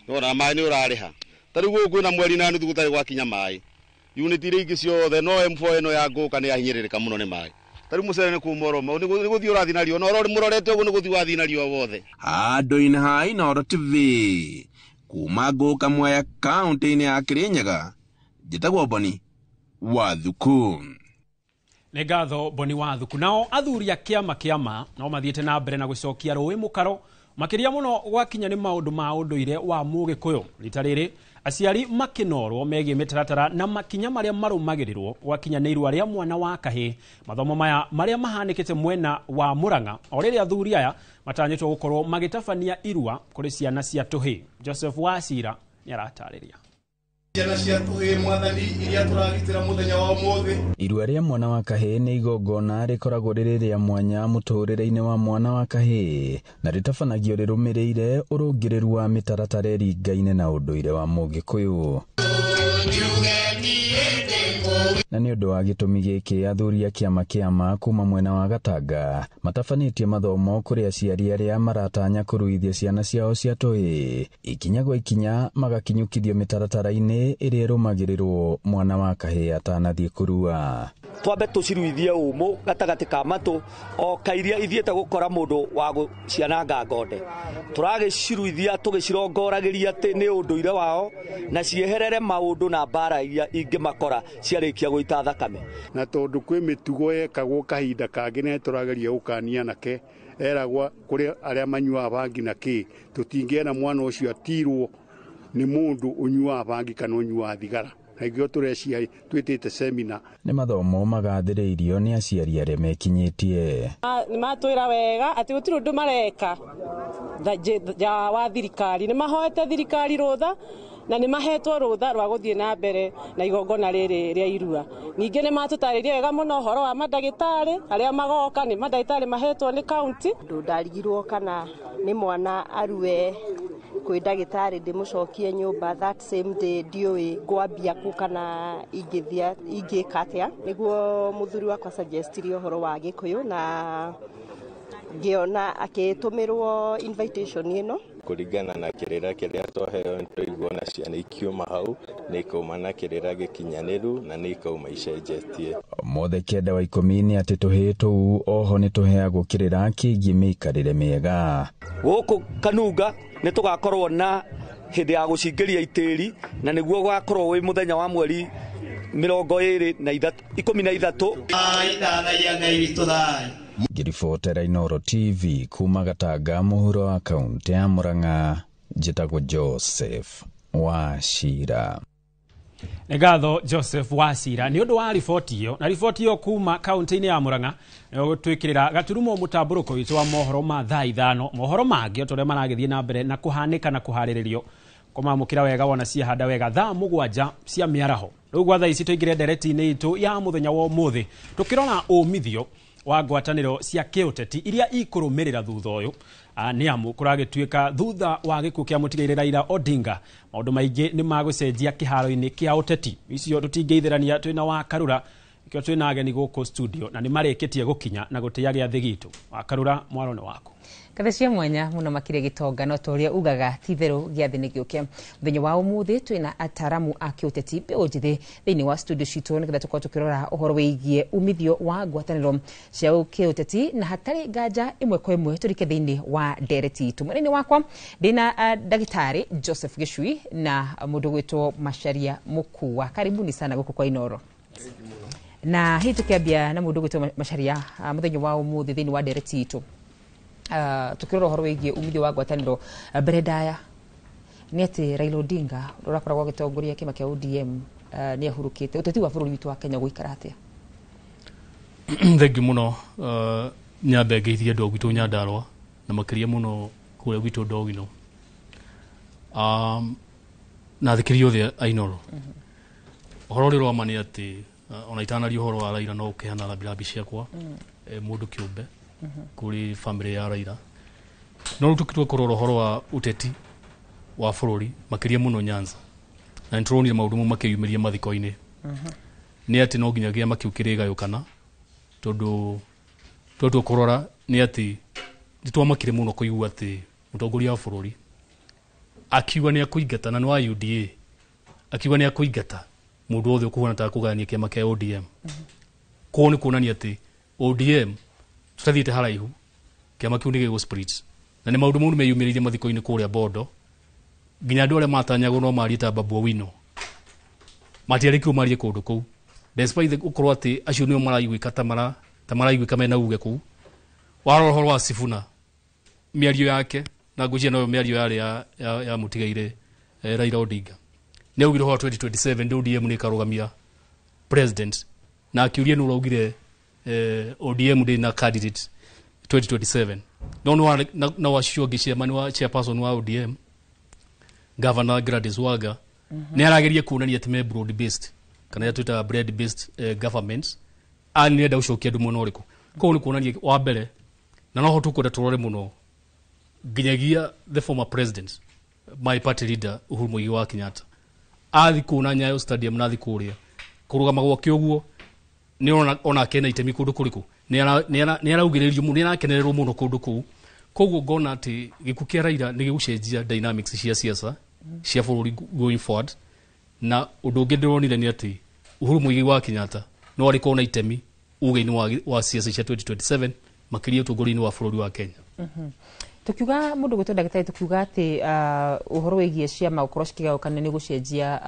nĩwona maĩ nĩ ũrarĩha ta rĩu gũkũ kwĩna mweri na nuthu gũtarĩ gwakinya maĩ, unit iria ingĩ ciothe no M4 ĩno ya Ngũka nĩ yahinyĩrĩrĩka mũno nĩ maĩ. Ta rĩu mũcere nĩ kũma ũroma, nĩ gũthiĩ ũrathiĩ na riũa, na mũrorete ũguo nĩ gũthiĩ wathiĩ na riũa wothe. Handũ-inĩ ha Inooro TV kuma Ngũka Mwea kaunti-inĩ ya Kirinyaga, njĩtagwo Boni wa Thuku. Nĩ ngatho Boni wa Thuku. Nao athuri a kĩama kĩa no mathiĩte na mbere na gũcokia rũĩ mũkaro makĩria mũno gwakinya nĩ maũndũ ma ũndũire wa Mũgĩkũyũ. Rita rĩrĩ aciari makĩnorwo megiĩ mĩtaratara na makinya marĩa marũmagĩrĩrwo gwakinya nĩ irua rĩa mwana wa kahĩĩ. Mathomo maya marĩa mahanĩkĩte mwena wa Murang'a o rĩrĩa athuri aya matanyĩtwo gũkorwo magĩtabania irua kũrĩ ciana cia tũhĩĩ. Joseph Wacira nĩ aratarĩria. Ciana cia tũhĩĩ mwathani iria tũragitĩra mũthenya wa ũmũthĩ. Irua rĩa mwana wa kahĩĩ nĩ igongona rĩkoragwo rĩrĩ rĩa mwanya mũtũrĩre-inĩ wa mwana wa kahĩĩ, na rĩtabanagio rĩrũmĩrĩire ũrũngĩrĩru wa mĩtaratara ĩringaine na ũndũire wa Mũgĩkũyũ. Na nĩ ũndũ wa gĩtũmi gĩkĩ athuri a kĩama kĩa kuma mwena wa Gatanga matabanĩtie mathomo kũrĩ aciari arĩa maratanya kũruithia ciana ciao cia tũhĩĩ, ikinya gwa ikinya magakinyũkithio mĩtaratara-inĩ ĩrĩa ĩrũmagĩrĩrwo mwana wa kahĩĩ atanathiĩ kũrua. Twambe tũciruithie ũmũ gatagatĩ ka matũ o kairia ithiĩte gũkora mũndũ wa gũciananga ngonde, tũragĩciruithia tũgĩcirongoragĩria atĩ nĩ ũndũire wao na cieherere maũndũ na mbara iria ingĩmakora ciarĩkia gũita thakame. Na tondũ kwĩ mĩtugo yekagwo kahinda kangĩ nĩ tũrageria gũkania nake, eragwa kũrĩ arĩa manyuaga bangi na kĩ, tũtingĩenda mwana ũcio atirwo nĩ mũndũ ũnyuaga bangi kana ũnyuaga thigara. Na ikĩo tũrecia twĩtĩte semina. Nĩ mathomo magathĩrĩirio nĩ aciari arĩa mekinyĩtie. Nĩ matwĩra wega atĩ gũtirĩ ũndũ mareka nja wa thirikari. Nĩ mahoete thirikari rũtha na nĩ mahetwo rũtha rwa gũthiĩ na mbere na igongona rĩrĩ rĩa irua. Ningĩ nĩ matũtarĩria wega mũno ũhoro wa mandagĩtarĩ arĩa magoka, nĩ mandagĩtarĩ mahetwo nĩ kaunti. Ũndũ ndarigirwo kana nĩ mwana arue kwĩ ndagĩtarĩ ndĩmũcokie nyũmba that same day, ndiũĩ ngwambia kũ kana ingĩthia ingĩka atĩa. Nĩguo mũthuri wakwa suggestirie ũhoro wa Gĩkũyũ na ngĩona akĩtũmĩrwo invitation ĩno. Kũringana na kĩrĩra kĩrĩa twaheo, nĩtũraigua ona ciana ikiuma hau nĩ ikauma na kĩrĩra gĩkinyanĩru na nĩ ikauma icenjetie. Mothe 9 wa 10 nĩ atĩ tũhĩĩ tũu oho nĩ tũheagwo kĩrĩra kĩgiĩ mĩikarĩre mĩega. Gũkũ Kanunga nĩ tũgakorwo na hĩndĩ ya gũcingĩria itĩri, na nĩguo gũgakorwo wĩ mũthenya wa mweri 23 13. Ngĩribotera Inooro TV kuma Gatanga mũhuro wa kaũntĩ ya Murang'a, njĩtagwo Joseph Wachira. Nĩ ngatho Joseph Wachira nĩ ũndũ wa riboti ĩyo. Na riboti ĩyo kuma kaũntĩ-inĩ ya Murang'a nĩ gũtwĩkĩrĩra gaturumo mũtambũrũko witũ wa mohoro ma thaa 5. Mohoro mangĩ o ta ũrĩa maragĩthiĩ na mbere na kũhanĩka na kũharĩrĩrio kũmamũkĩra wega wona ciahanda wega thaa 7 cia mĩaraho. Rĩu gwa thaa ici tũingĩre ndereti-inĩ itũ ya mũthenya wa ũmũthĩ tũkĩrora ũmithio wa ngwatanĩro cia kĩũteti iria ikũrũmĩrĩra thutha ũyũ. Nĩ amu kũragĩtuĩka thutha wa gĩkuũ kĩa mũtigairĩ Raila Odinga maũndũ maingĩ nĩ magũcenjia kĩharo-inĩ kĩa ũteti. Icio tũtingĩithĩrania twĩna wa Karura, nĩkĩo twĩna ageni gũkũ studio na nĩ marĩkĩtie gũkinya na gũtĩĩa gĩathĩ gitũ. Wa Karura, mwaro nĩ waku. Kathe cia mwanya mũno makĩria gĩtonga, no ta ũrĩa ugaga ti-itherũ gĩathĩ nĩ gĩũke. Mũthenya wa ũmũthĩ twĩna ataramu a kĩũteti mbeũ njĩthĩ thĩinĩ wa studio citũ nĩgetha tũkorwo tũkĩrora ũhoro wĩgiĩ umithio wa ngwatanĩro cia kĩũteti, na hatarĩ nganja ĩmwe kwa ĩmwe tũrike thĩinĩ wa ndereti itũ. Mwena-inĩ wakwa ndĩna ndagĩtarĩ Joseph Gĩcui na mũndũ gwĩtwo Macharia Mũkua. Karibuni sana gũkũ kwa Inooro. Na hihi tũkĩambia na mũndũ gwĩtwo Macharia, mũthenya wa ũmũthĩ thĩinĩ wa ndereti itũ tukirora ũhoro wĩgiĩ umithio wa ngwatanĩro, mbere ndaya nĩ atĩ Raila Odinga ũrĩa ũrakoragwo agĩtongoria kĩama kĩa ODM nĩ ahurũkĩte. Ũteti wa bũrũri witũ wa Kenya gũikara atĩa? Thengiũ mũno. Nyambe ngeithie andũ a gwitũ Nyandarũa na makĩria mũno kũrĩa gwitũ Ndogino, na athikĩrĩria othe a Inooro. Ũhoro ũrĩa ũrama nĩ atĩ ona itanaria ũhoro wa Raila no ũkĩhana rambirambi ciakwa mũndũ kĩũmbe kũrĩ family ya Raila. No rĩu tũkĩtua kũrora ũhoro wa ũteti wa bũrũri makĩria mũno Nyanza, na nĩtũronire maũndũ mau makĩyumĩria mathiko-inĩ, nĩ atĩ no nginya kĩama kĩu kĩrĩgayũkana, tondũ twatua kũrora nĩ atĩ nĩtwamakire mũno kũigua atĩ mũtongoria wa bũrũri akiuga nĩ akũingata, na nĩ wa UDA, akiuga nĩ akũingata mũndũ wothe ũkũhuana ta kũgayania kĩama kĩa ODM. Koguo nĩ kuonania atĩ ODM tũtathiĩte haraihu, kĩama kĩu nĩ gĩgũ split. Na nĩ maũndũ mau nĩmeyumĩrĩirie mathiko-inĩ kũrĩa Bondo, nginya andũ arĩa matanyagwo no marie ta Babu Owino matiarĩkirwo marie kũndũ kũu, despite gũkorwo atĩ acio nĩo maraiguĩka ta maraiguĩka mena uge kũu. Warora ũhoro wa Sifuna, mĩario yake na ngwĩciria noyo mĩario yarĩ ya mũtigairĩ Raila Odinga, nĩ augire ũhoro wa 2027 ODM nĩ ĩkarũgamia president, na akiuria nĩ ũraugire ODM ndĩ na candidate 2027. No no acio angĩ chairman wa chairperson wa ODM Governor Gladys Wanga nĩ arageria kuonania atĩ me broad based kana ya twĩtaga bread based government, a nĩ enda gũcokia andũ mwena ũrĩkũ. Koguo nĩ kuonania wa mbere, na noho tũkwenda tũrore mũno nginyagia the former president, my party leader Uhuru Muigai wa Kenyatta, athi kũu na Nyayo Stadium na athi kũrĩa kũrũgama gwake ũguo nĩ onake na itemi kũndũ kũrĩkũ, nĩ araugĩrĩrio mũno, nĩ arakenererwo mũno kũndũ kũu. Koguo ngona atĩ gĩkuũ kĩa Raila nĩ gĩgũcenjia dynamics cia siasa cia bũrũri going forward. Na ũndũ ũngĩ ndĩronire nĩ atĩ Uhuru Muigai wa Kenyatta no arĩkorwo na itemi uge-inĩ wa siasa cia 2027 makĩria ũtongoria-inĩ wa bũrũri wa Kenya. Tukiuga mũndũ gwĩtwo ndagĩtarĩ, tukiuga atĩ ũhoro wĩgiĩ ciama gũkorwo cikĩgayũkana nĩ gũcenjia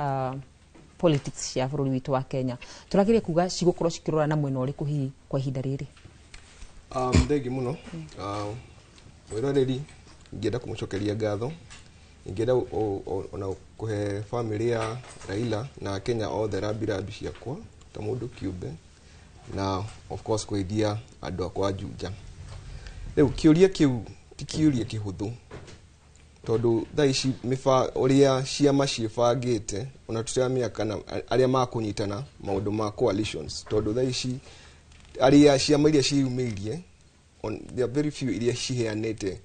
politics cia bũrũri witũ wa Kenya, tũrageria kuga cigũkorwo cikĩrora na mwena ũrĩkũ hihi kwa ihinda rĩrĩ? Thengiũ mũno. Mwĩroreri, ingĩenda kũmũcokeria ngatho Ingĩenda ona kũhe family ya Raila na Kenya othe rambirambi ciakwa ta mũndũ kĩũmbe, na of course kũgeithia andũ akwa a Juja. Rĩu kĩũria kĩu ti kĩũria kĩhũthũ, tondũ thaa ici ũrĩa ciama ciĩbangĩte, ona tũtiramenya kana arĩa makũnyitana maũndũ ma coalitions, tondũ thaa ici arĩa ciama iria ciĩyumĩirie, there are very few iria ciheanĩte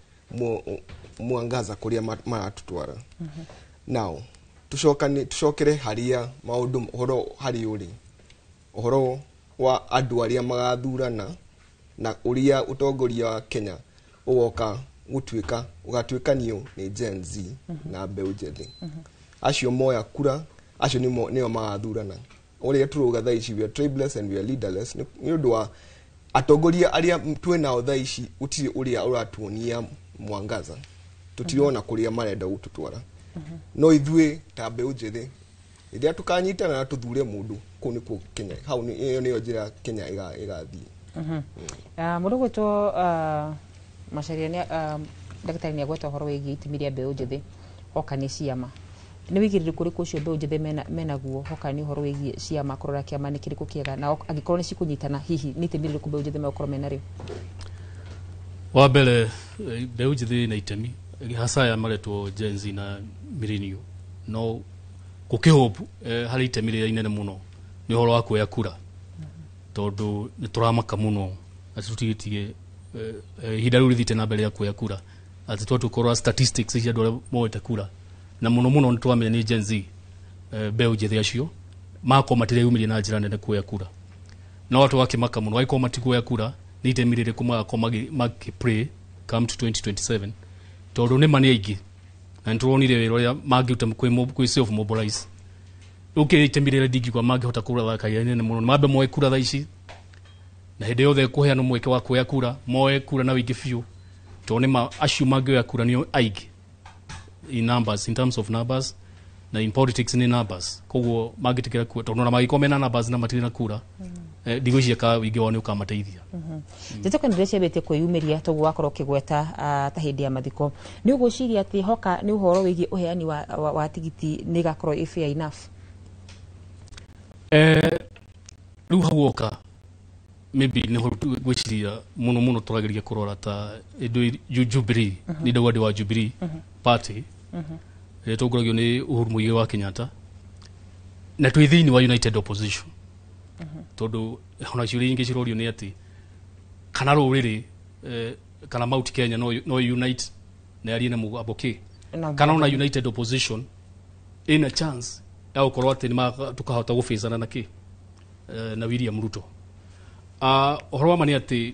mwangaza kũrĩa maratũtwara. Now tucokere harĩa maũndũ ũhoro harĩ ũrĩ ũhoro wa andũ arĩa magathurana na ũrĩa ũtongoria wa Kenya ũgoka gũtuĩka ũgatuĩkanio nĩ Gen Z na mbeũ njĩthĩ. Acio moya kura, acio nĩo magathurana. Ũrĩa tũrauga thaa ici, we are tribeless and we are leaderless, nĩ ũndũ wa atongoria arĩa twĩ nao thaa ici, gũtirĩ ũrĩa ũratuonia mwangaza, tũtirona kũrĩa marenda gũtũtwara. No ithuĩ ta mbeũ njĩthĩ, rĩrĩa tũkanyitana na tũthure mũndũ, kũu nĩkuo Kenya, hau ĩyo nĩyo njĩra Kenya ĩgathiĩ. Mũndũ gwĩtwo Macharia nĩ ndagĩtarĩ nĩ agweta ũhoro wĩgiĩ itemi rĩa mbeũ njĩthĩ hoka nĩ ciama. Nĩ wĩigĩrĩrĩku ũrĩkũ ũcio mbeũ njĩthĩ menaguo hoka nĩ ũhoro wĩgiĩ ciama, kũrora kĩama nĩ kĩrĩkũ kĩega, na angĩkorwo nĩ cikũnyitana, hihi nĩ itemi rĩrĩkũ mbeũ njĩthĩ megũkorwo menarĩo? Wa mbere, mbeũ njĩthĩ ĩna itemi hasa aya maretwo Gen Z na millennial, no gũkĩhope harĩ itemi rĩrĩa inene mũno nĩ ũhoro wa kuoya kura, tondũ nĩ tũramaka mũno atĩ tũtigĩtie ihinda rĩu rĩthiĩte na mbere ya kuoya kura, atĩ twatũkorwo statistics cia andũ arĩa moete kura, na mũno mũno nĩ twamenya nĩ Gen Z, mbeũ njĩthĩ acio makorwo matireyumĩria na njĩra nene kuoya kura. No tũgakĩmaka mũno angĩkorwo matikuoya kura, nĩ itemi rĩrĩkũ magakorwo makĩ-play come to 2027, tondũ nĩ ma nĩ aingĩ na nĩ tũronire wĩra ũrĩa mangĩruta kwĩ self mobilize. Rĩu kĩrĩa itemi rĩrĩa ndingiuga mangĩhota kũrathaka inene mũno, nĩ mambe moe kura thaa ici, na hĩndĩ yothe kũheanwo mweke wa kuoya kura, moe kura na wĩingĩ biũ, tondũ nĩ ma acio mangĩoya kura nĩo aingĩ in numbers, in terms of numbers, na in politics nĩ numbers. Koguo mangĩtĩkĩra kura, tondũ ona mangĩkorwo mena numbers na matirĩ na kura, ndigwĩciria ka wĩingĩ wao nĩ ũkamateithia. Njĩtĩkio nĩ ciambĩtie kwĩyumĩria, toguo wakorwo ũkĩgweta ta hĩndĩ ya mathiko, nĩ ũgwĩciria atĩ hoka nĩ ũhoro wĩgiĩ ũheani wa tigiti nĩ ĩgakorwo ĩ fair enough? Rĩu hau woka maybe nĩho ngwĩciria mũno mũno tũrageria kũrora ta ĩndũ Jubilee, nĩ ndauga ndĩ wa Jubilee Party ĩrĩa ĩtongoragio nĩ Uhuru Muigai wa Kenyatta, na twĩ thĩinĩ wa United Opposition, tondũ ona ciũria nyingĩ cirorio nĩ atĩ kana rũrĩrĩ kana Mount Kenya no unite na yarie na mũgambo kĩ, kana ona United Opposition ĩna chance ya gũkorwo atĩ nĩ tũkahota gũbĩcana na kĩ na William Ruto. Ũhoro wa ma nĩ atĩ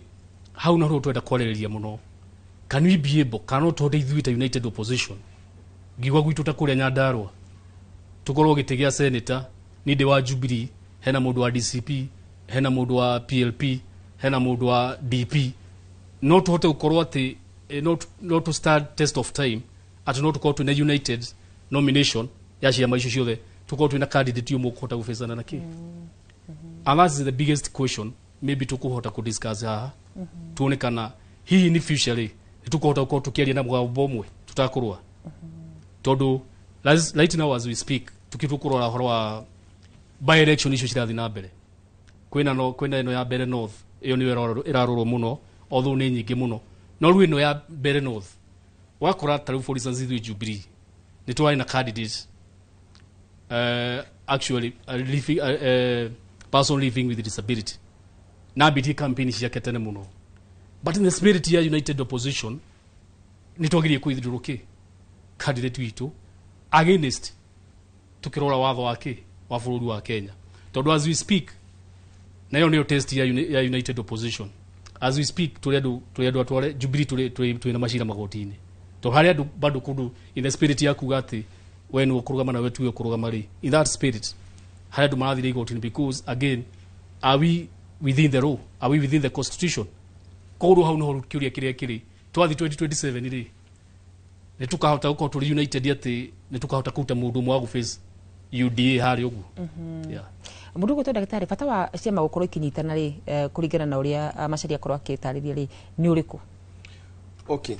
hau naho twenda kwarĩrĩria mũno, can we be able, kana no tũhote ithuĩ ta United Opposition, ngiuga gwitũ ta kũrĩa Nyandarua tũkorwo gĩtĩ gĩa senator, niĩ ndĩ wa Jubilee, hena mũndũ wa DCP, hena mũndũ wa PLP, hena mũndũ wa DP, no tũhote gũkorwo atĩ no to start test of time atĩ no tũkorwo twĩna united nomination ya ciama icio ciothe, tũkorwo twĩna candidate ũmwe ũkũhota gũbĩcana na kĩ. And that's the biggest question maybe tũkũhota kũ-discuss haha, tuone kana hihi ni future rĩ nĩ tũkũhota gũkorwo tũkĩaria na mũgambo ũmwe tũtakũrũa, tondũ right now as we speak tukĩtũkũrora ũhoro wa by election icio cirathiĩ na mbere, kwĩna no kwĩna ĩno ya Mbere North, ĩyo nĩyo ĩrarorwo mũno, although nĩ nyingĩ mũno, no rĩu ĩno ya Mbere North wakora ta rĩu for instance ithuĩ Jubilee nĩ twarĩ na candidate, actually a living, person living with disability, na ambitie campaign ciake tene mũno, but in the spirit ya United Opposition nĩ twagĩrĩire kwithurwo kĩ candidate witũ against tukĩrora watho wa kĩ wa bũrũri wa Kenya, tondũ as we speak, na ĩyo nĩyo test ya United Opposition, as we speak tũrĩ andũ atware Jubilee, tũrĩ na macira magoti-inĩ, tondũ harĩ andũ bado kũndũ in the spirit ya kuga atĩ we nĩwe ũkũrũgama na we tiwe ũkũrũgama rĩ, in that spirit harĩ andũ marathire igoti-inĩ, because again, are we within the law, are we within the constitution? Koguo hau niho kĩũria kĩrĩa kĩrĩ, twathi 2027 rĩ, nĩ tũkahota gũkorwo tũrĩ united atĩ nĩ tũkahota kũruta mũndũ ũmwe wa gũface UDA harĩa ũguo? Yeah. Mũndũ ũgwĩtwo ndagĩtarĩ, bata wa ciama gũkorwo ikinyitana rĩ, kũringana na ũrĩa Macharia akorwo akĩtarĩria rĩ, nĩ ũrĩkũ? Okay,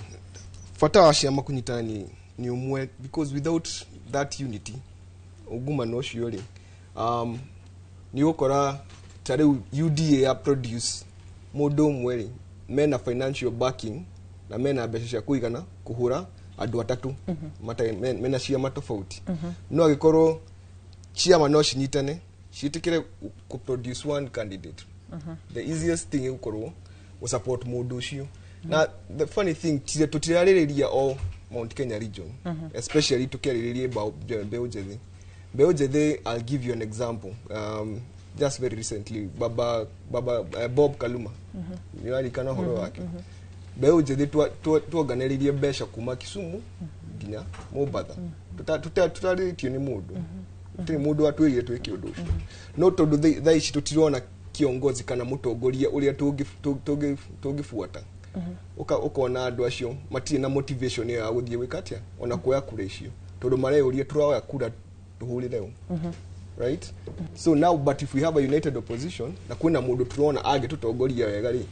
bata wa ciama kũnyitana nĩ Nĩ ũmwe, because without that unity, ungumano ũcio rĩ, nĩ ũgũkora ta rĩu UDA ya produce mũndũ ũmwe rĩ, mena financial backing na mena mbeca cia kũigana kũhũra andũ atatũ mena ciama tofauti. No angĩkorwo ciama no cinyitane ciĩtĩkĩre kũ produce one candidate, the easiest thing ĩgũkorwo gũ support mũndũ ũcio. Na the funny thing, tũtirarĩrĩria o Mount Kenya region, especially tũkĩarĩrĩria mbeũ njĩthĩ. Mbeũ njĩthĩ, I'll give you an example. Just very recently, baba Bob Kaluma, nĩwarikana ũhoro wake. Mbeũ njĩthĩ tuonganĩrĩirie mbeca kuma Kisumu nginya Mombatha. Tũtarĩtio nĩ mũndũ, gũtirĩ mũndũ watwĩrire twĩke ũndũ ũcio, no tondũ thaa ici tũtirona kiongozi kana mũtongoria ũrĩa tũngĩbuata, ũkona andũ acio matirĩ na motivation ĩyo ya gũthiĩ gwĩka atĩa, ona kuoya kura icio, tondũ mareyũria, tũroya kura tũhũrĩre ũ? Right? So now, but if we have a united opposition na kwĩna mũndũ tũrona angĩtũtongoria wega rĩ,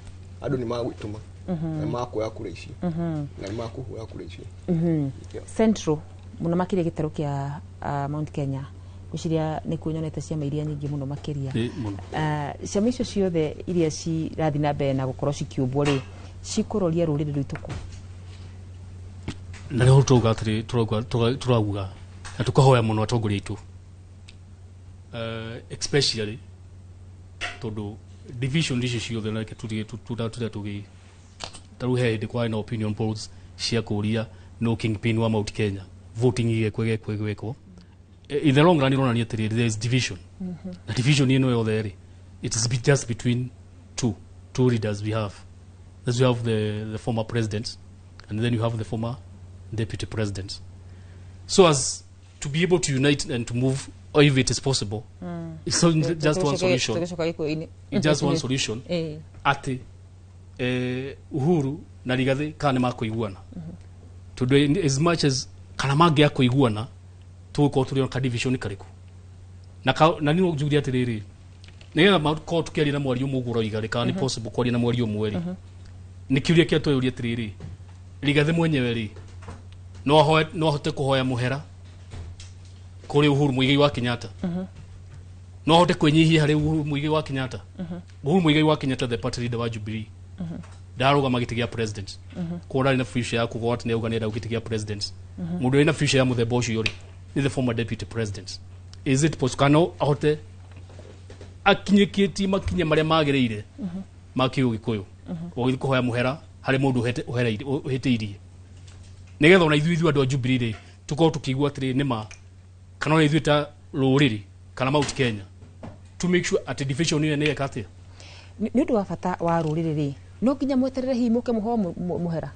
andũ nĩ magwĩtũma na makuoya kura icio na nĩ makũhũra kura icio. Yeah. Central mũno makĩria, gĩtarũ kĩa Mount Kenya, ngwĩciria nĩkuo nyonete ciama iria nyingĩ mũno makĩria. Ĩ, mũno. Ciama icio ciothe iria cirathiĩ na mbere na gũkorwo cikĩũmbwo rĩ, cikũroria rũrĩrĩ rwitũ kũ? Na rĩho tũrauga atĩrĩ, tũrauga na tũkahoya mũno atongoria aitũ, especially tondũ division icio ciothe, na reke tutige tũrĩa tũgĩ ta rĩu he hĩndĩ kwarĩ na opinion polls cia kũũria no kingpin wa Mount Kenya, voting igekwo igekwo igwekwo. In the long run ironania atĩrĩrĩ, there is division, na division ĩno yothe rĩ, it is just between two leaders we have. As you have the former president and then you have the former deputy president, so as to be able to unite and to move, or if it is possible, it's only just one solution. Tũgĩcoka gĩkũyũ-inĩ. It's just one solution, atĩ Uhuru na Rigathi kana nĩ makũiguana, tondũ as much as kana mangĩa kũiguana, tũgũkorwo tũrĩ ka division karĩkũ na nĩ njuge atĩrĩrĩ, nĩgetha makorwo tũkĩaria na mwario ũmwe ũguo ũroiga rĩ, kana nĩ possible kwaria na mwario ũmwe rĩ, nĩ kĩũria kĩa tweyũria atĩrĩrĩ, Rigathi mwenyewe rĩ, no ahote kũhoya mũhera kũrĩ Uhuru Muigai wa Kenyatta? No ahote kwĩnyihia harĩ Uhuru Muigai wa Kenyatta? Uhuru Muigai wa Kenyatta, the party leader wa Jubilee, ndarũgama gĩtĩ gĩa president. Koguo ndarĩ na future ya kuga atĩ nĩauga nĩenda gĩtĩ gĩa president. Mũndũ ũrĩ na future ya mũthemba ũcio rĩ, nĩ the former deputy president. Is it possible kana no ahote akinyĩkĩtie makinya marĩa magĩrĩire ma kĩũgĩkũyũ ũgĩthiĩ kũhoya mũhera harĩ mũndũ ũhĩtĩirie, nĩgetha ona ithuĩ andũ a Jubilee rĩ, tũkorwo tũkĩigua atĩrĩ nĩma, kana ona ithuĩ ta rũrĩrĩ kana Mount Kenya, to make sure atĩ division ĩyo nĩ yeka atĩa? Nĩ ũndũ wa bata wa rũrĩrĩ rĩ, no nginya mweterere hihi mũke mũhoe mũhera?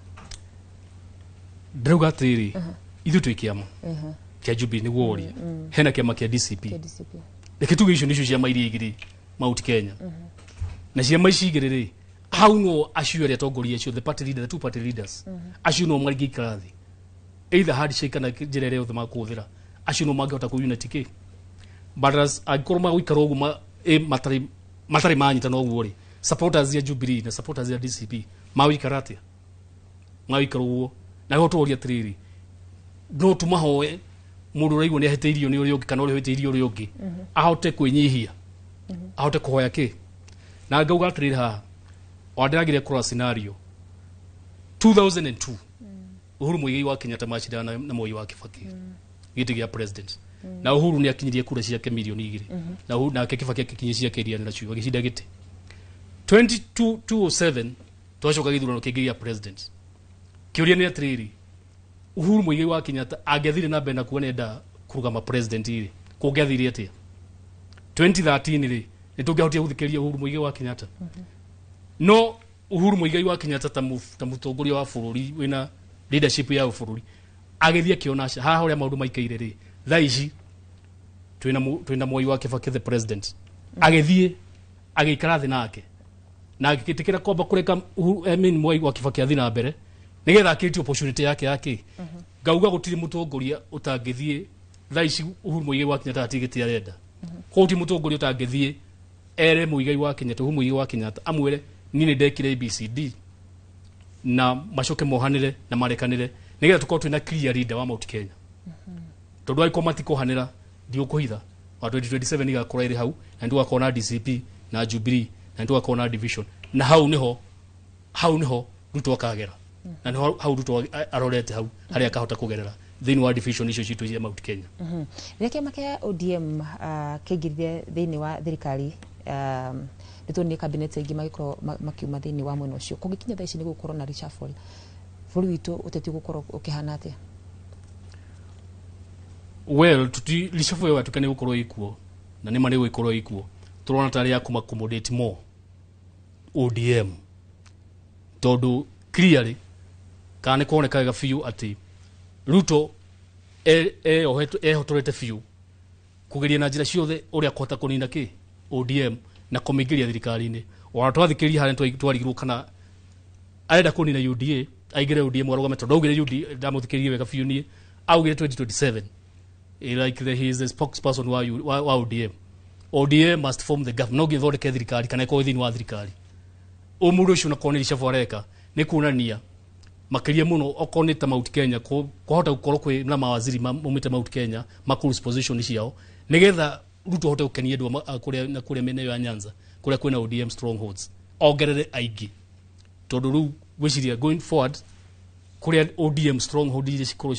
Ndĩrauga atĩrĩrĩ, ithuĩ twĩ kĩama kĩa Jubilee, nĩguo ũria, hena kĩama kĩa DCP. Kĩa DCP. Reke tuge icio nĩcio ciama iria igĩrĩ Mount Kenya, na ciama ici igĩrĩ rĩ, hau no acio arĩa atongoria acio, the party leader, the two party leaders acio, no mangĩikara thĩ, either handshake kana njĩra ĩrĩa yothe makũhũthĩra, acio no mangĩhota kũ unite kĩ. But as angĩkorwo magũikara ũguo matarĩ manyitana ũguo rĩ, supporters ya Jubilee na supporters ya DCP magũikara atĩa? Magũikara ũguo na nĩho tũroria atĩrĩrĩ, no tũmahoe mũndũ ũraigua nĩ ahĩtĩirio nĩ ũrĩa ũngĩ kana ũrĩa ũhĩtĩirie ũrĩa ũngĩ ahote kwĩnyihia, ahote kũhoya kĩ. Na ngauga atĩrĩrĩ, haha wandĩragire kũrora scenario 2002, Uhuru Muigai wa Kenyatta macindana na Moi wa Kibaki gĩtĩ gĩa president, na Uhuru nĩ akinyirie kura ciake 2 milioni na Uhuru nake Kibaki akikinyia ciake iria nacio agĩcinda gĩtĩ. 2007 twacoka gĩthurano kĩngĩ gĩa president. Kĩũria nĩ atĩrĩrĩ, Uhuru Muigai wa Kenyatta angĩathire na mbere na kuona enda kũrũgama president rĩ, kũngĩathire atĩa? 2013 rĩ, nĩ tũngĩahotire gũthikĩrĩria Uhuru Muigai wa Kenyatta? No Uhuru Muigai wa Kenyatta ta mũtongoria wa bũrũri wĩna leadership ya bũrũri agĩthiĩ akĩona aca haha ũrĩa maũndũ maikaire rĩ, thaa ici twĩna Moi wa Kibaki the president, agĩthiĩ agĩikara thĩ nake na agĩtĩkĩra kwamba kũreka I mean, Moi wa Kibaki athiĩ na mbere nĩgetha akĩtie opportunity yake yake. Ngauga gũtirĩ mũtongoria ũtangĩthiĩ. Thaa ici Uhuru Muigai wa Kenyatta hatirĩ gĩtĩ arenda, koguo ti mũtongoria ũtangĩthiĩ ere Muigai wa Kenyatta, Uhuru Muigai wa Kenyatta, amwĩre niĩ nĩ ndekire ABCD, na macoke mohanĩre na marekanĩre. Nĩgetha tũkorwo twĩna clear leader wa Mount Kenya. Tondũ angĩkorwo matikohanĩra, ndigũkũhitha wa 2027 igakorwo ĩrĩ hau, na nĩtũgakorwo na DCP na Jubilee, na nĩtũgakorwo na division, na hau nĩho Ruto akagera, na nĩho hau Ruto arorete hau harĩa akahota kũgerera thĩinĩ wa division icio citũ cia Mount Kenya. Rĩrĩa kĩama kĩa ODM kĩaingĩrire thĩinĩ wa thirikari, nĩ tuonire cabinet aingĩ magĩkorwo makiuma thĩinĩ wa mwena ũcio. Kũngĩkinya thaa ici nĩ gũkorwo na reshuffle, bũrũri witũ ũteti ũgũkorwo ũkĩhana atĩa? Well, tuti reshuffle ĩyo yatuĩka nĩ gũkorwo ikuo, na nĩ ma nĩ gũgĩkorwo ikuo, tũrona tarĩ ya kũma accommodate more ODM, tondũ clearly kana nĩ kuoneka wega biũ atĩ Ruto ehotorete biũ kũgeria na njĩra ciothe ũrĩa akũhota kũnina kĩ ODM na kũmĩingĩria thirikari-inĩ. Ona twathikĩrĩria harĩa twarigirwo kana arenda kũnina UDA, aingĩre ODM arũgame, tondũ augire UDA, ndamũthikĩrĩrie wega biũ niĩ, augire 2027, like he is the spokesperson wa ODM. ODM must form the government, no nginya ĩthondeke thirikari kana ĩkorwo thĩinĩ wa thirikari. Mũndũ ũcio onakorwo nĩ reshuffle areka, nĩ kuonania makĩria mũno okorwo nĩ ta Mount Kenya, kwahota gũkorwo kwĩ na mawaziri maumĩte Mount Kenya makũ position ciao, nĩgetha Ruto ahote gũkenia andũ a kũrĩa na kũrĩa mĩena ĩyo ya Nyanza, kũrĩa kwĩna ODM strongholds, ongerere aingĩ, tondũ rĩu gwĩciria going forward kũrĩa ODM stronghold iria cikorwo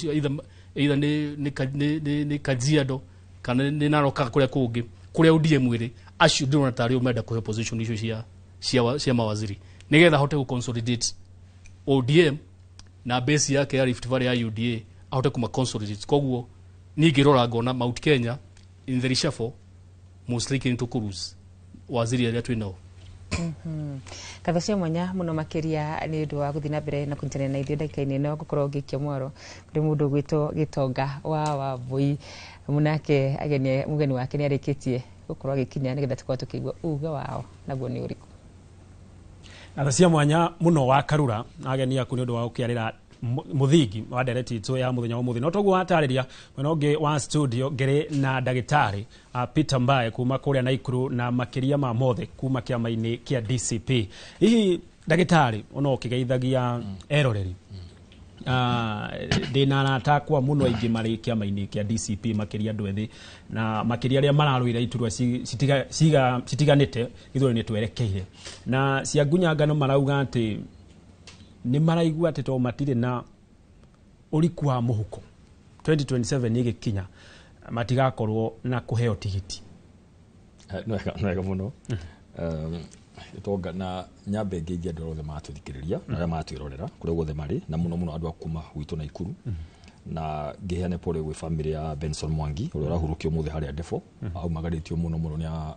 either nĩ Kajiado kana nĩ Narok kana kũrĩa kũngĩ kũrĩa ODM ĩrĩ, acio ndĩrona tarĩ o menda kũhe position icio cia mawaziri, nĩgetha ahote gũ consolidate ODM na base yake ya Rift Valley ya UDA, ahote kuma consolidate. Koguo niĩ ngĩrora ngona Mount Kenya in the reshuffle most likely nĩ tũkũ waziri arĩa twĩ nao. Ngatho cia mwanya mũno makĩria nĩ ũndũ wa gũthiĩ na mbere na kũnyitanĩra na ithuĩ ndagĩka-inĩ ĩno. Ngũkorwo ngĩikia mwaro kũrĩ mũndũ ũgwĩtwo Gĩtonga wa Wambui, mũnake ageni, mũgeni wake nĩ arĩkĩtie gũkorwo agĩkinya, nĩgetha tũkorwo tũkĩigua uge wao naguo nĩ ũrĩkũ. Ngatho cia mwanya mũno wa Karura na ageni aku nĩ ũndũ wa gũkĩarĩra mũthingi wa ndereti itũ ya mũthenya wa ũmũthĩ. No toguo watarĩria, mwena ũngĩ wa studio ngĩrĩ na ndagĩtarĩ Peter Mbae kuma kũrĩa Naikuru, na makĩria ma mothe kuma kĩama-inĩ kĩa DCP. Hihi ndagĩtarĩ, ona ũkĩgeithagia eroreri, ndĩna arata akwa mũno aingĩ marĩ kĩama-inĩ kĩa DCP, makĩria andũ ethĩ na makĩria arĩa mararũĩra iturwa citiganĩte gĩthurano-inĩ twerekeire, na cia ngunyangano marauga atĩ nĩ maraigua atĩ tondũ matirĩ na ũriku wa mũhuko, 2027 ĩgĩkinya matigakorwo na kũheo tigiti. Nĩ wega mũno, Gĩtonga, na nyambe ngeithie andũ arĩa othe maratũthikĩrĩria na arĩa maratwĩrorera kũrĩa guothe marĩ, na mũno mũno andũ a kuma gwitũ Naikuru, na ngĩheane pole gwĩ family ya Benson Mwangi ũrĩa ũrahurũkio ũmũthĩ harĩa Ndebo. Aumagarĩtio mũno mũno nĩ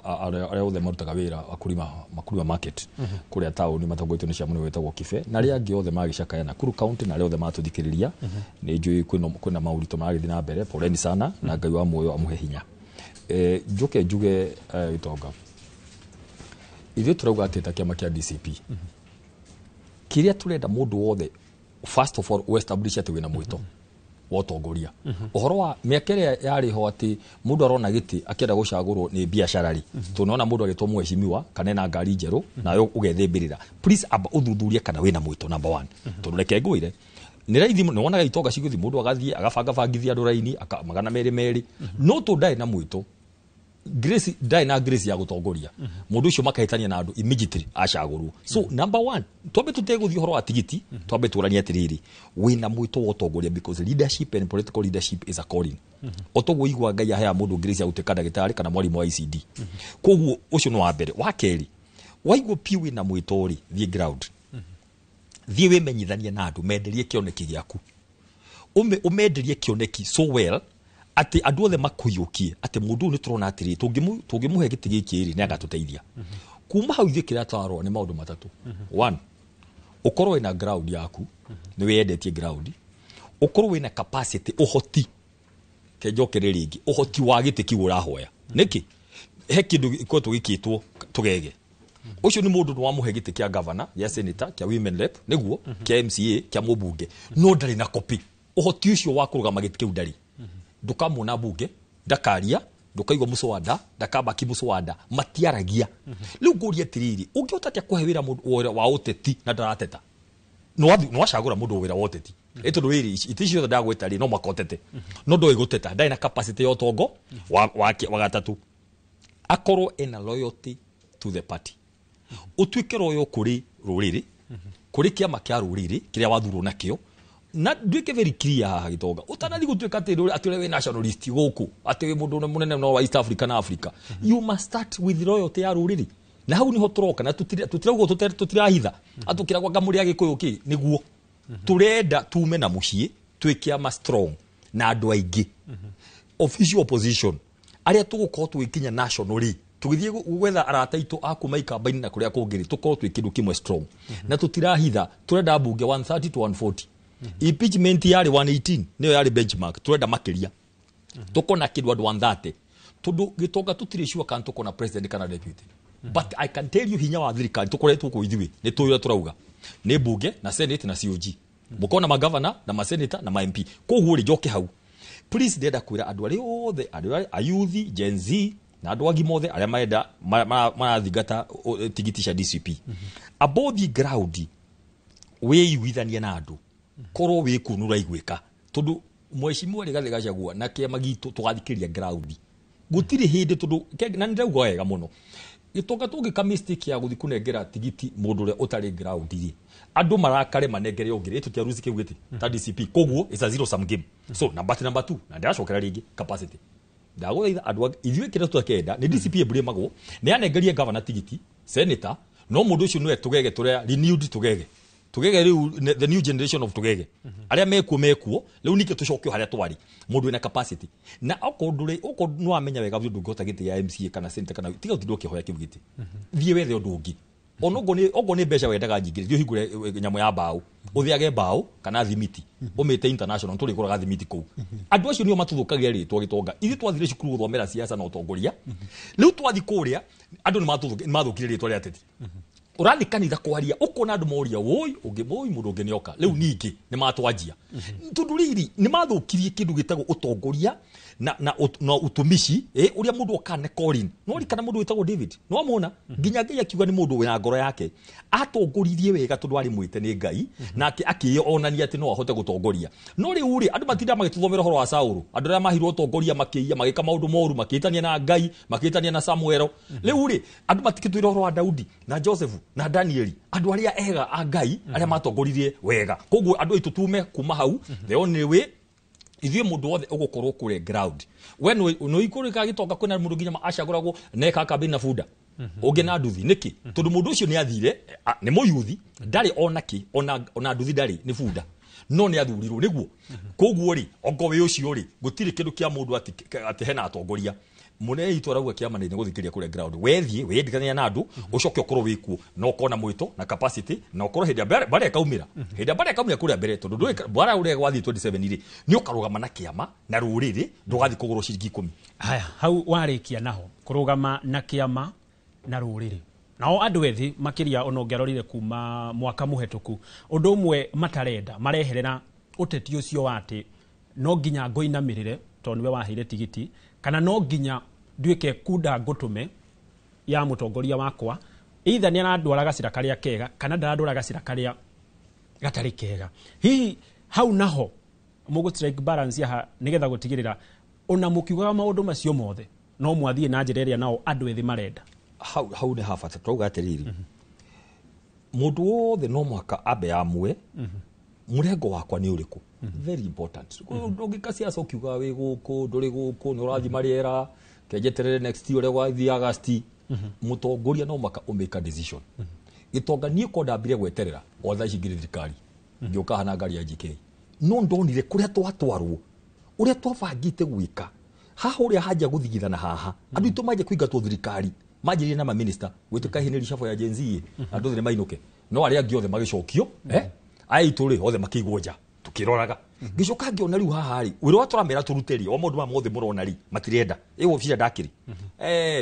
arĩa othe marutaga wĩra wa kũrima Makurima market kũrĩa taũni, matongoretio nĩ ciamũnĩ wĩtagwo Kibe na arĩa angĩ othe magĩcakaya Nakuru County na arĩa othe maratũthikĩrĩria. Nĩ njũĩ kwĩna maũritũ maragĩthiĩ na mbere. Poleni sana, na Ngai wa muoyo amũhe hinya. Njoke njuge, Gĩtonga, ithuĩ tũrauga atĩ ta kĩama kĩa DCP, kĩrĩa tũrenda mũndũ wothe, first of all, establish atĩ wĩna mwĩto wa ũtongoria. Ũhoro wa mĩaka ĩrĩa yarĩ ho atĩ mũndũ arona gĩtĩ akĩenda gũcagũrwo nĩ biacara rĩ, tũnona mũndũ agĩtwo mheshimiwa kana ena ngari njerũ nayo ũgethĩmbĩrĩra. Please, amba ũthuthurie kana wĩna mwĩto, number one, tondũ reke ngwĩre, nĩ raithi nĩ wonaga itonga cigũthiĩ, mũndũ agathiĩ agabangabangithia andũ raini 200 200, no tũ ndarĩ na mwĩto, grace ndarĩ na grace ya gũtongoria mũndũ ũcio, makahĩtania na andũ immediately acagũrwo. So number one, twambe tũtegũthiĩ ũhoro wa tigiti, twambe tũranie atĩrĩrĩ, wĩna mwĩto wa ũtongoria? Because leadership and political leadership is a calling. O toguo igua Ngai aheaga mũndũ grace ya gũtuĩka ndagĩtarĩ kana mwarimũ wa ICD. Koguo ũcio nĩ wa mbere. Wa kerĩ, waigua piũ wĩna mwĩto rĩ, thiĩ ground, thiĩ wĩmenyithanie na andũ, menderie kĩoneki gĩaku. Ũmenderie kĩoneki so well atĩ andũ othe makũiyũkie atĩ mũndũ ũyũ nĩ tũrona atĩrĩ, tũngĩmũhe gĩtĩ gĩkĩ rĩ, nĩ agatũteithia. Kuma hau ithuĩ kĩrĩa twarora nĩ maũndũ matatũ. One, ũkorwo wĩna ground yaku, nĩ wĩyendetie ground, ũkorwo wĩna capacity, ũhoti, kenjokere rĩngĩ, ũhoti wa gĩtĩ kĩu ũrahoya. Nĩkĩ he kĩndũ gĩkoretwo gĩkĩtwo tũgege? Ũcio nĩ mũndũ nĩwamũhe gĩtĩ kĩa governor, gĩa senator, kĩa women rep, nĩguo kĩa MCA, kĩa mũmbunge, no ndarĩ na copy ũhoti ũcio wa kũrũgama gĩtĩ kĩu, ndarĩ. Ndũkamuona mbunge, ndakaria, ndũkaigua mũcwanda, ndakambaki mũcwanda, matiaragia. Rĩu ngũria atĩrĩrĩ, ũngĩhota atĩa kũhe wĩra mũndũ wĩra wa ũteti na ndarateta? Nĩwacagũra mũndũ wĩra wa ũteti. Ĩ tondũ rĩrĩ itĩ ciothe ndagwĩta rĩ no mwaka ũtete, no ndoĩ gũteta, ndarĩ na capacity ya ũtongo wa gatatũ. Akorwo ena loyalty to the party, ũtuĩke loyal kũrĩ rũrĩrĩ, kũrĩ kĩama kĩa rũrĩrĩ kĩrĩa wathurwo nakĩo. Na nduĩke very clear haha, Gĩtonga, ũtanathi gũtuĩka atĩ atĩ ũrĩa wĩ nationalist gũkũ, atĩ wĩ mũndũ mũnene no wa East Africa na Africa, you must start with loyalty ya rũrĩrĩ, na hau niho tũroka na tũtirauga tũtirahitha atũkĩragwo anga mũrĩ Agĩkũyũ kĩ nĩguo tũrenda tume na mũciĩ twĩ kĩama strong na andũ aingĩ, official opposition arĩa tũgũkorwo tũgĩkinya national rĩ, tũgĩthiĩ gwetha arata aitũ a kuma ikamba-inĩ na kũrĩa kũngĩ rĩ, tũkorwo twĩ kĩndũ kĩmwe strong. Na tũtirahitha, tũrenda mbunge 130 to 140. Impeachment yarĩ 118, nĩyo yarĩ benchmark. Tũrenda makĩria, tũkona kĩndũ andũ 130, tondũ, Gĩtonga, tũtirĩ sure kana tũkona president kana deputy, but I can tell you hinya wa thirikari tũkoretwo kũ ithuĩ nĩ tũĩ ũrĩa tũrauga nĩ mbunge na senate na COG, mũkona magavana na masenata na ma MP. Koguo rĩ, njoke hau please, ndĩrenda kwĩra andũ arĩa othe, andũ arĩa ayuthi, Gen Z na andũ agima othe arĩa marenda marathingata tigiti cia DCP, abothi ground, wĩiguithanie na andũ, korwo wĩ kũu nĩ ũraiguĩka, tondũ mheshimiwa Rigathĩ Gachagua na kĩama gitũ tũgathikĩrĩria ground gũtirĩ hĩndĩ, tondũ na nĩ ndĩrauga wega mũno, Gĩtonga, tũngĩka mistake ya gũthiĩ kũnengera tigiti mũndũ ũrĩa ũtarĩ ground rĩ, andũ marakare manengere ũngĩ rĩ, tũtiaruci kĩu gĩtĩ ta DCP. Koguo it's a zero sum game. So number two, na ndĩracokera rĩngĩ, capacity. Ndagũthaitha andũ ithuĩ kĩrĩa tũtakenda nĩ DCP ĩmburĩmagwo nĩ anengerie governor tigiti, senator, no mũndũ ũcio nĩwe tũgege tũrĩa renewed, tũgege tũgege rĩu the new generation of tũgege arĩa mekuo rĩu ningĩ tũcokio harĩa twarĩ, mũndũ wĩna capacity. Na okorwo ndũrĩ, okorwo nĩ wamenya wega biũ ndũngĩhota gĩtĩ ya MCA kana senator, kana tiga ũtinde ũkĩhoya kĩu gĩtĩ, thiĩ wethe ũndũ ũngĩ. Ona okorwo nĩ mbeca wendaga nyingĩ, thiĩ ũhingũre nyamũ ya mbaũ, ũthĩage mbaũ kana thimiti, ũmĩte international, tũrĩgũraga thimiti kũu. Andũ acio nĩo matũthũkagia rĩtwa, Gĩtonga. Ithuĩ twathire cukuru gũthomera siasa na ũtongoria, rĩu twathi kũrĩa andũ nĩ mathũkire rĩtwa rĩa ateti. Ũrathiĩ kanitha kwaria, ũkona andũ moria woi ũngĩ woi mũndũ ũngĩ nĩoka rĩu, ningĩ nĩ matwanjia, tondũ rĩrĩ nĩ mathũkirie kĩndũ gĩtagwo ũtongoria na utumishi, ũrĩa mũndũ okaga nĩ calling. No ririkana mũndũ wĩtagwo David, nĩ wamwona nginya Ngai akiuga nĩ mũndũ wĩna ngoro yake, atongoririe wega tondũ arĩ mwĩte nĩ Ngai, nake akĩonania atĩ no ahote gũtongoria. No rĩu rĩ, andũ matinda magĩtũthomera ũhoro wa Saũlũ, andũ arĩa mahirwo ũtongoria makĩiya, magĩka maũndũ moru, makĩhĩtania na Ngai, makĩhĩtania na Samuel. Rĩu rĩ, andũ matikĩtwĩra ũhoro wa Daudi na Joseph na Danieli, andũ arĩa ega a Ngai arĩa matongoririe wega. Koguo andũ aitũ, tume kuma hau. The only way, ithuĩ mũndũ wothe ũgũkorwo kũrĩa ground, we nĩ ikũrĩka, Gĩtonga, kwĩna mũndũ nginya acagũragwo neka kambĩni na bunda ũngĩ na nduthi. Nĩkĩ? Tondũ mũndũ ũcio nĩ athire, nĩ mũyuthi, ndarĩ ona kĩ, ona nduthi ndarĩ, nĩ bunda, no nĩ athurirwo nĩguo. Koguo rĩ, ongo wĩ ũcio rĩ, gũtirĩ kĩndũ kĩa mũndũ atĩ hena atongoria mũnene itũ arauga kĩama nĩ gũthikĩrĩria kũrĩa ground. Wethiĩ wĩyandĩkania na andũ, ũcoke ũkorwo wĩkuo na ũkorwo na mwĩto na capacity, na ũkorwo hĩndĩ ya mbara ĩkaumĩra, hĩndĩ ya mbara ĩkaumĩra kũrĩa mbere, tondũ ndũĩ mbara ũrĩa gwathiĩ 27 rĩ, nĩ ũkarũgama na kĩama na rũrĩrĩ, ndũgathiĩ kũgũrwo ciringi 10. Haya, hau warĩkia naho kũrũgama na kĩama na rũrĩrĩ, nao andũ ethĩ makĩria, ona ũngĩarorire kuma mwaka mũhetũku, ũndũ ũmwe matarenda mareherera ũteti ũcio wa atĩ no nginya ngũinamĩrĩre tondũ nĩwe waheire tigiti, kana no nginya nduĩke kunda ngũtũme ya mũtongoria wakwa, either nĩ arandwara gacĩra karĩa kega kana ndarandwara gacĩra karĩa gatarĩ kega. Hihi hau naho mũgũ strike balance haha nĩgetha gũtigĩrĩra ona mũkiugaga maũndũ macio mothe no mwathiĩ na njĩra ĩrĩa nao andũ ethĩ marenda? Hau nĩ habata. Tũrauga atĩrĩrĩ, mũndũ wothe no mũhaka ambe amue mũrengo wakwa nĩ ũrĩkũ. Very important. Ndũngĩka siasa ũkiuga wĩ gũkũ, ndũrĩ gũkũ, nĩ ũrathiĩ marĩera kenjeterere next year ũrĩa gwathiĩ Agasti. Mũtongoria no mũhaka ũmĩka decision. Gĩtonga, niĩ ko ndambire gweterera o thaa ici ngĩrĩ thirikari, ngĩũka hana ngari ya GK, no ndonire kũrĩa twatwarwo, ũrĩa twabangĩte gwĩka haha, ũrĩa hanjia gũthigithana haha, andũ aitũ manjia kũingatwo thirikari, manjĩrĩrie na maminista gwĩtĩka hihi nĩ reshuffle ya Gen Z, andũ othe nĩ mainũke, no arĩa angĩ othe magĩcokio, aya aitũ rĩ, othe makĩigwo nja tukĩroraga. Ngĩcoka ngĩona rĩu haha rĩ, wĩra ũrĩa tũramera tũrute rĩ, o maũndũ maya mothe mũrona rĩ, matirenda ĩ obici ĩrĩa ndakĩrĩ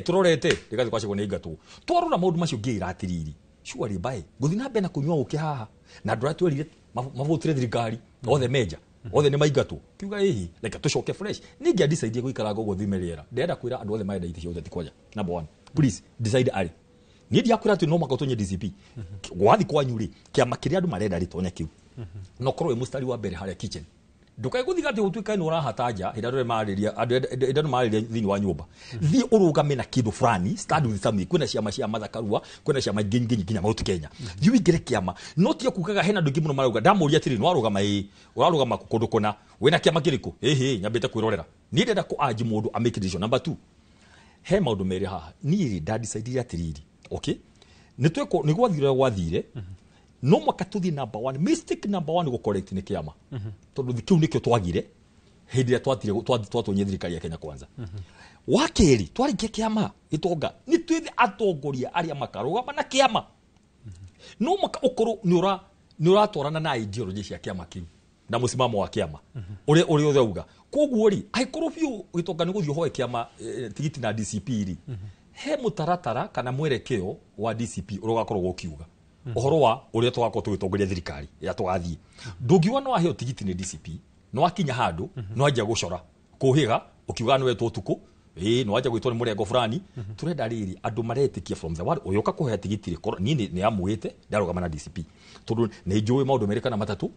tũrorete Rigathĩ Gachagua nĩ aingatwo. Twarora maũndũ macio, ngĩĩra atĩrĩrĩ, surely mbaĩ ngũthiĩ na mbere na kũnyua ũkĩ haha na andũ arĩa twerire mavotire thirikari othe menja, othe nĩ maingatwo, kiuga ĩhi reke tũcoke fresh. Ningĩ decide gũikara ũguo thime rĩera. Ndĩrenda kwĩra andũ othe marenda itĩ cia ũteti kwanja, number one, please decide early. Niĩ ndiakwĩra atĩ no mũhaka ũtonye DCP. Gwathi kwanyu rĩ, kĩama kĩrĩa andũ marenda rĩ, tonya kĩu. Na ũkorwo wĩ mũstari wa mbere harĩa kitchen. Ndukae gũthiĩ atĩ ũtuĩke nĩ ũrahata nja hĩndĩ andũ marĩria andũ hĩndĩ andũ marĩria thĩinĩ wa nyũmba. Thiĩ ũrũgame na kĩndũ fulani, stand with something. Kwĩna ciama cia Martha Karua, kwĩna ciama ingĩ nyingĩ nginya Mount Kenya. Thiĩ ũingĩre kĩama. No tiga kugaga hena andũ aingĩ mũno marauga ndamũria atĩrĩ, nĩ warũgama ĩĩ, ũrarũgama kũndũ kũna, wĩna kĩama kĩrĩkũ? Ĩhĩ, nyambĩte kwĩrorera. Niĩ ndĩrenda kũ urge mũndũ a make decision. Number 2, he maũndũ merĩ haha. Niĩ rĩ, ndadicidire atĩrĩrĩ, okay, nĩ twekwo nĩ gwathire ũrĩa gwathire, no mwaka tũthiĩ number 1, mistake number 1 gũ correct nĩ kĩama. Tondũ kĩu nĩkĩo twagire hĩndĩ ĩrĩa twatire twatonyie thirikari ya Kenya Kwanza. Wa kerĩ, twarĩkia kĩama gĩtonga, nĩ twĩthe atongoria arĩa makarũgama na kĩama. No mwaka ũkorwo nĩ ũratwarana na ideology cia kĩama kĩu na mũsimamo wa kĩama ũrĩa ũrĩa ũrauga. Koguo rĩ, angĩkorwo biũ gĩtonga nĩ gũthiĩ ũhoe kĩama tigiti na DCP rĩ, he mũtaratara kana mwerekeo wa DCP ũrĩa ũgakorwo ũkiuga ũhoro wa ũrĩa tũgakorwo tũgĩtongoria thirikari ĩrĩa tũgathiĩ. Ndũngiuga no waheo tigiti nĩ DCP, no wakinya handũ no wanjia gũcora kũhĩga ũkiuga nĩ wetwo ũtukũ, ĩĩ no wanjia gwĩtwo nĩ mũrengo fulani. Tũrenda rĩrĩ andũ maretĩkia from the word ũyũ ũka kũheo tigiti rĩ, korwo niĩ nĩ amũĩte ndarũgama na DCP tondũ nĩ njũĩ maũndũ merĩ kana matatũ.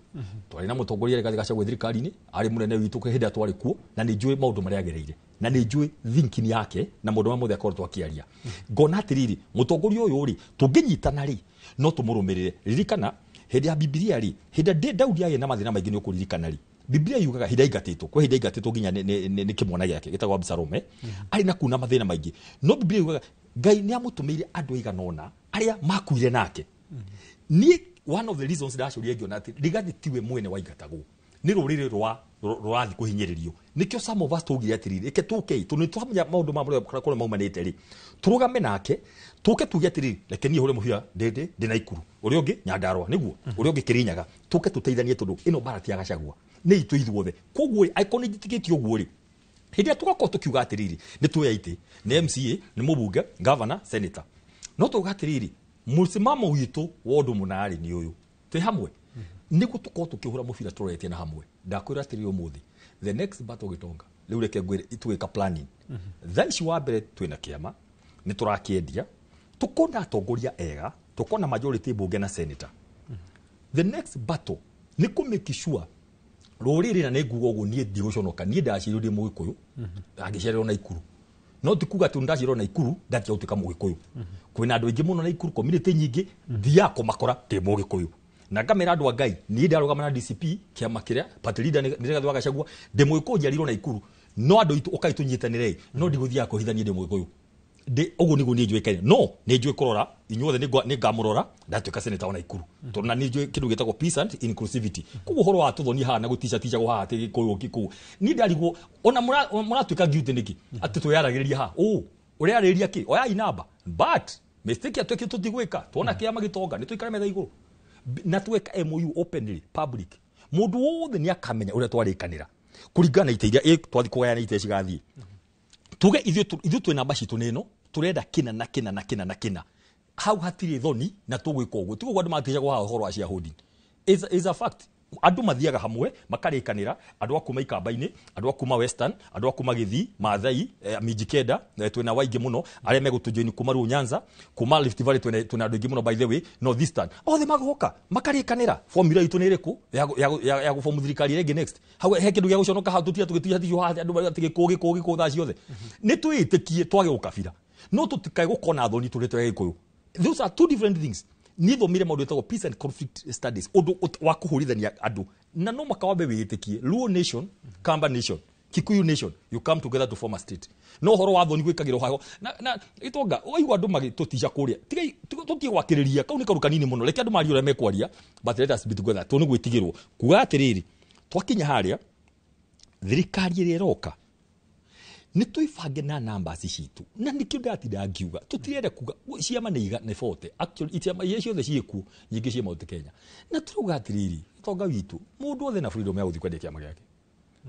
Twarĩ na mũtongoria Rigathĩ Gachagua thirikari-inĩ, arĩ mũnene witũ hĩndĩ ĩrĩa twarĩ kuo, na nĩ njũĩ maũndũ marĩa agereire, na nĩ njũĩ thinking yake na maũndũ marĩa mothe akoretwo akĩaria. Ngona atĩrĩrĩ, mũtongoria ũyũ rĩ, tũngĩnyitana rĩ, no tũmũrũmĩrĩre. Ririkana hĩndĩ ya Bibilia rĩ, hĩndĩ ĩrĩa Daudi agĩa na mathĩna maingĩ nĩ ũkũririkana rĩ, Bibilia yugaga hĩndĩ aingatĩtwo, kwĩ hĩndĩ aingatĩtwo nginya nĩ kĩmwana gĩake gĩtagwo Absalome, arĩ na kuna mathĩna maingĩ. No Bibilia yugaga Ngai nĩ amũtũmĩire andũ aigana ũna arĩa makuire nake. Niĩ one of the reasons ndacũria ngĩona atĩ Rigathĩ tiwe mwene waingatagwo, nĩ rũrĩrĩ rũrathiĩ kũhinyĩrĩrio. Nĩkĩo some of us twaugire atĩrĩrĩ, reke tũke tondũ nĩ twamenya maũndũ ma kũrĩa maumanĩte rĩ, tũrũgame nake, tũke tuge atĩrĩrĩ, reke niĩ hũre mũbira ndĩ Naikuru, ũrĩa ũngĩ Nyandarũa, nĩguo ũrĩa ũngĩ Kĩrĩnyaga, tũke tũteithanie tondũ ĩno mbara ti ya Gachagua, nĩ itũ ithuothe. Koguo rĩ, angĩkorwo nĩ njĩtĩkĩtie ũguo rĩ, hĩndĩ ĩrĩa tũgakorwo tũkiuga atĩrĩrĩ, nĩ tuoya itĩ, nĩ MCA, nĩ mũbunge, governor, senator, no tuuga atĩrĩrĩ, mũsimamo witũ wa ũndũ mũna rĩ nĩ ũyũ, twĩ hamwe nĩguo tũkorwo tũkĩhũra mũbira tũroretie na hamwe. Ndakwĩra atĩrĩrĩ ũmũthĩ, the next battle gĩtonga rĩu reke ngwĩre tũgĩka planning. Thaa ici wa mbere twĩna kĩama, nĩ tũrakĩendia, tũkona atongoria ega, tũkona majority mbunge na senator. The next battle nĩ kũ make sure rũrĩrĩ, na nĩ nguga ũguo niĩ ndigũconoka, niĩ ndaciarirwo ndĩ Mũgĩkũyũ, angĩciarĩrwo Naikuru, no ti kuga atĩ ndaciarirwo Naikuru ndatiga gũtuĩka Mũgĩkũyũ. Kwĩna andũ aingĩ mũno Naikuru, community nyingĩ, thiaga kũmakora ndĩ Mũgĩkũyũ. Na ngamĩra andũ a Ngai, niĩ ndarũgama na DCP, kĩama kĩrĩa party leader nĩ Rigathĩ wa Gachagua, ndĩ Mũgĩkũyũ njiarĩirwo Naikuru, no andũ aitũ ũkai tũnyitanĩre, no ndigũthiaga kũhithania ndĩ Mũgĩkũyũ. Ũguo nĩguo niĩ njũĩkaine, no nĩ njũĩ kũrora inyuothe, nĩ ngamũrora ndatuĩka senator wa Naikuru, tondũ na nĩ njũĩ kĩndũ gĩtagwo peace and inclusivity. Koguo ũhoro wa tũthoni haha na gũtica ticagwo haha atĩ Gĩkũyũ Gĩkũyũ, niĩ ndarigwo ona mũratuĩka guilty nĩkĩ atĩ twĩyaragĩrĩria haha, ũreyarĩrĩria kĩ, oyai namba. But mistake ya twekire tũtigwĩka, tuona kĩama gĩtonga nĩ tũikare metha igũrũ na tweka MOU openly public, mũndũ wothe nĩ akamenya ũrĩa twarĩkanĩra kũringana na itĩ iria twathiĩ kũgayana itĩ cigathiĩ. Tuge ithuĩ twĩ namba citũ nĩ ĩno, tũrenda kĩna na kĩna na kĩna na kĩna, hau hatirĩ thoni na tũgwĩka ũguo. Tiguo andũ maticagwo haha ũhoro wa shareholding. Is a fact. Andũ mathiaga hamwe makarĩkanĩra, andũ a kuma Ikamba-inĩ, andũ a kuma Western, andũ a kuma Gĩthii, Maathai, Mijikenda, twĩna waingĩ mũno arĩa megũtũjoin kuma Luo Nyanza, kuma Rift Valley twĩna andũ aingĩ mũno by the way, North Eastern, othe magoka makarĩkanĩra formula itũ nĩ ĩrĩkũ ya gũbomu thirikari ĩrĩa ĩngĩ next. Hau he kĩndũ gĩa gũconoka hau, tũtira tũgĩtihatio haha andũ marĩa atĩ gĩkũũ, gĩkũũ, gĩkũũ thaa ciothe. Nĩ twĩĩtĩkie twage ũkabira, no tũtikae gũkorwo na thoni tũrĩ twa Gĩkũyũ. Those are two different things. Niĩ thomire maũndũ ĩtagwo peace and conflict studies, ũndũ wa kũhũrithania andũ, na no mũhaka wambe wĩĩtĩkie Luo nation, Kamba nation, Kikuyu nation, you come together to form a state. No ũhoro wa thoni gwĩkagĩrwo haho na itonga waigua andũ magĩtũtica kũrĩa, tigai tũtige gwakĩrĩria, kau nĩ kaũndũ kanini mũno, reke andũ marie ũrĩa mekwaria, but let us be together. Tondũ nĩ gwĩtigĩrwo kuga atĩrĩrĩ, twakinya harĩa thirikari ĩrĩa ĩroka nĩ twĩbange na numbers citũ, na nĩkĩo ndatinda ngiuga tũtirenda kuga ciama nĩ iga nĩ 40, actually ciama iria ciothe ciĩkuo nyingĩ ciĩ Mount Kenya, na tũrauga atĩrĩrĩ, ũtonga witũ mũndũ othe na freedom ya gũthiĩ kwendia kĩama gĩake,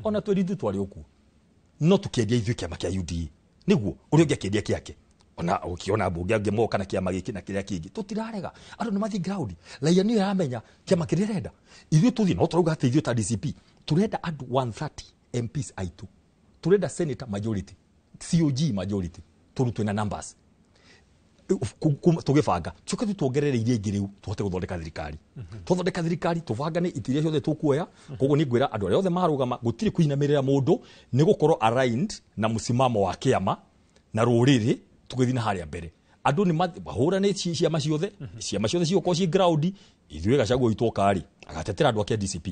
ona twĩri ithuĩ twarĩ o kuo, no tũkĩendia ithuĩ kĩama kĩa UDA, nĩguo ũrĩa ũngĩ akĩendia kĩake, ona ũkĩona mbunge angĩ moka na kĩama gĩkĩ na kĩrĩa kĩngĩ, tũtirarega andũ nĩ mathiĩ ground, raia nĩyo ĩramenya kĩama kĩrĩa ĩrenda. Ithuĩ tũthiĩ no tũrauga atĩ ithuĩ ta DCP tũrenda andũ 130 MPs aitũ, tũrenda senator majority, COG majority, tondũ twĩna numbers. Tũgĩbanga tũke tuongerere iria ingĩ rĩu tũhote gũthondeka thirikari. Twathondeka thirikari tũbangane itĩ iria ciothe tũkuoya. Koguo nĩ ngwĩra andũ arĩa othe marũgama gũtirĩ kũinamĩrĩra mũndũ, nĩ gũkorwo aligned na mũsimamo wa kĩama na rũrĩrĩ tũgĩthiĩ na harĩa mbere. Andũ nĩ mahũrane ciama ciothe, ciama ciothe cigũkorwo ciĩ ground. Ithuĩ Gachagua witũ oka rĩ agatetera andũ ake a DCP,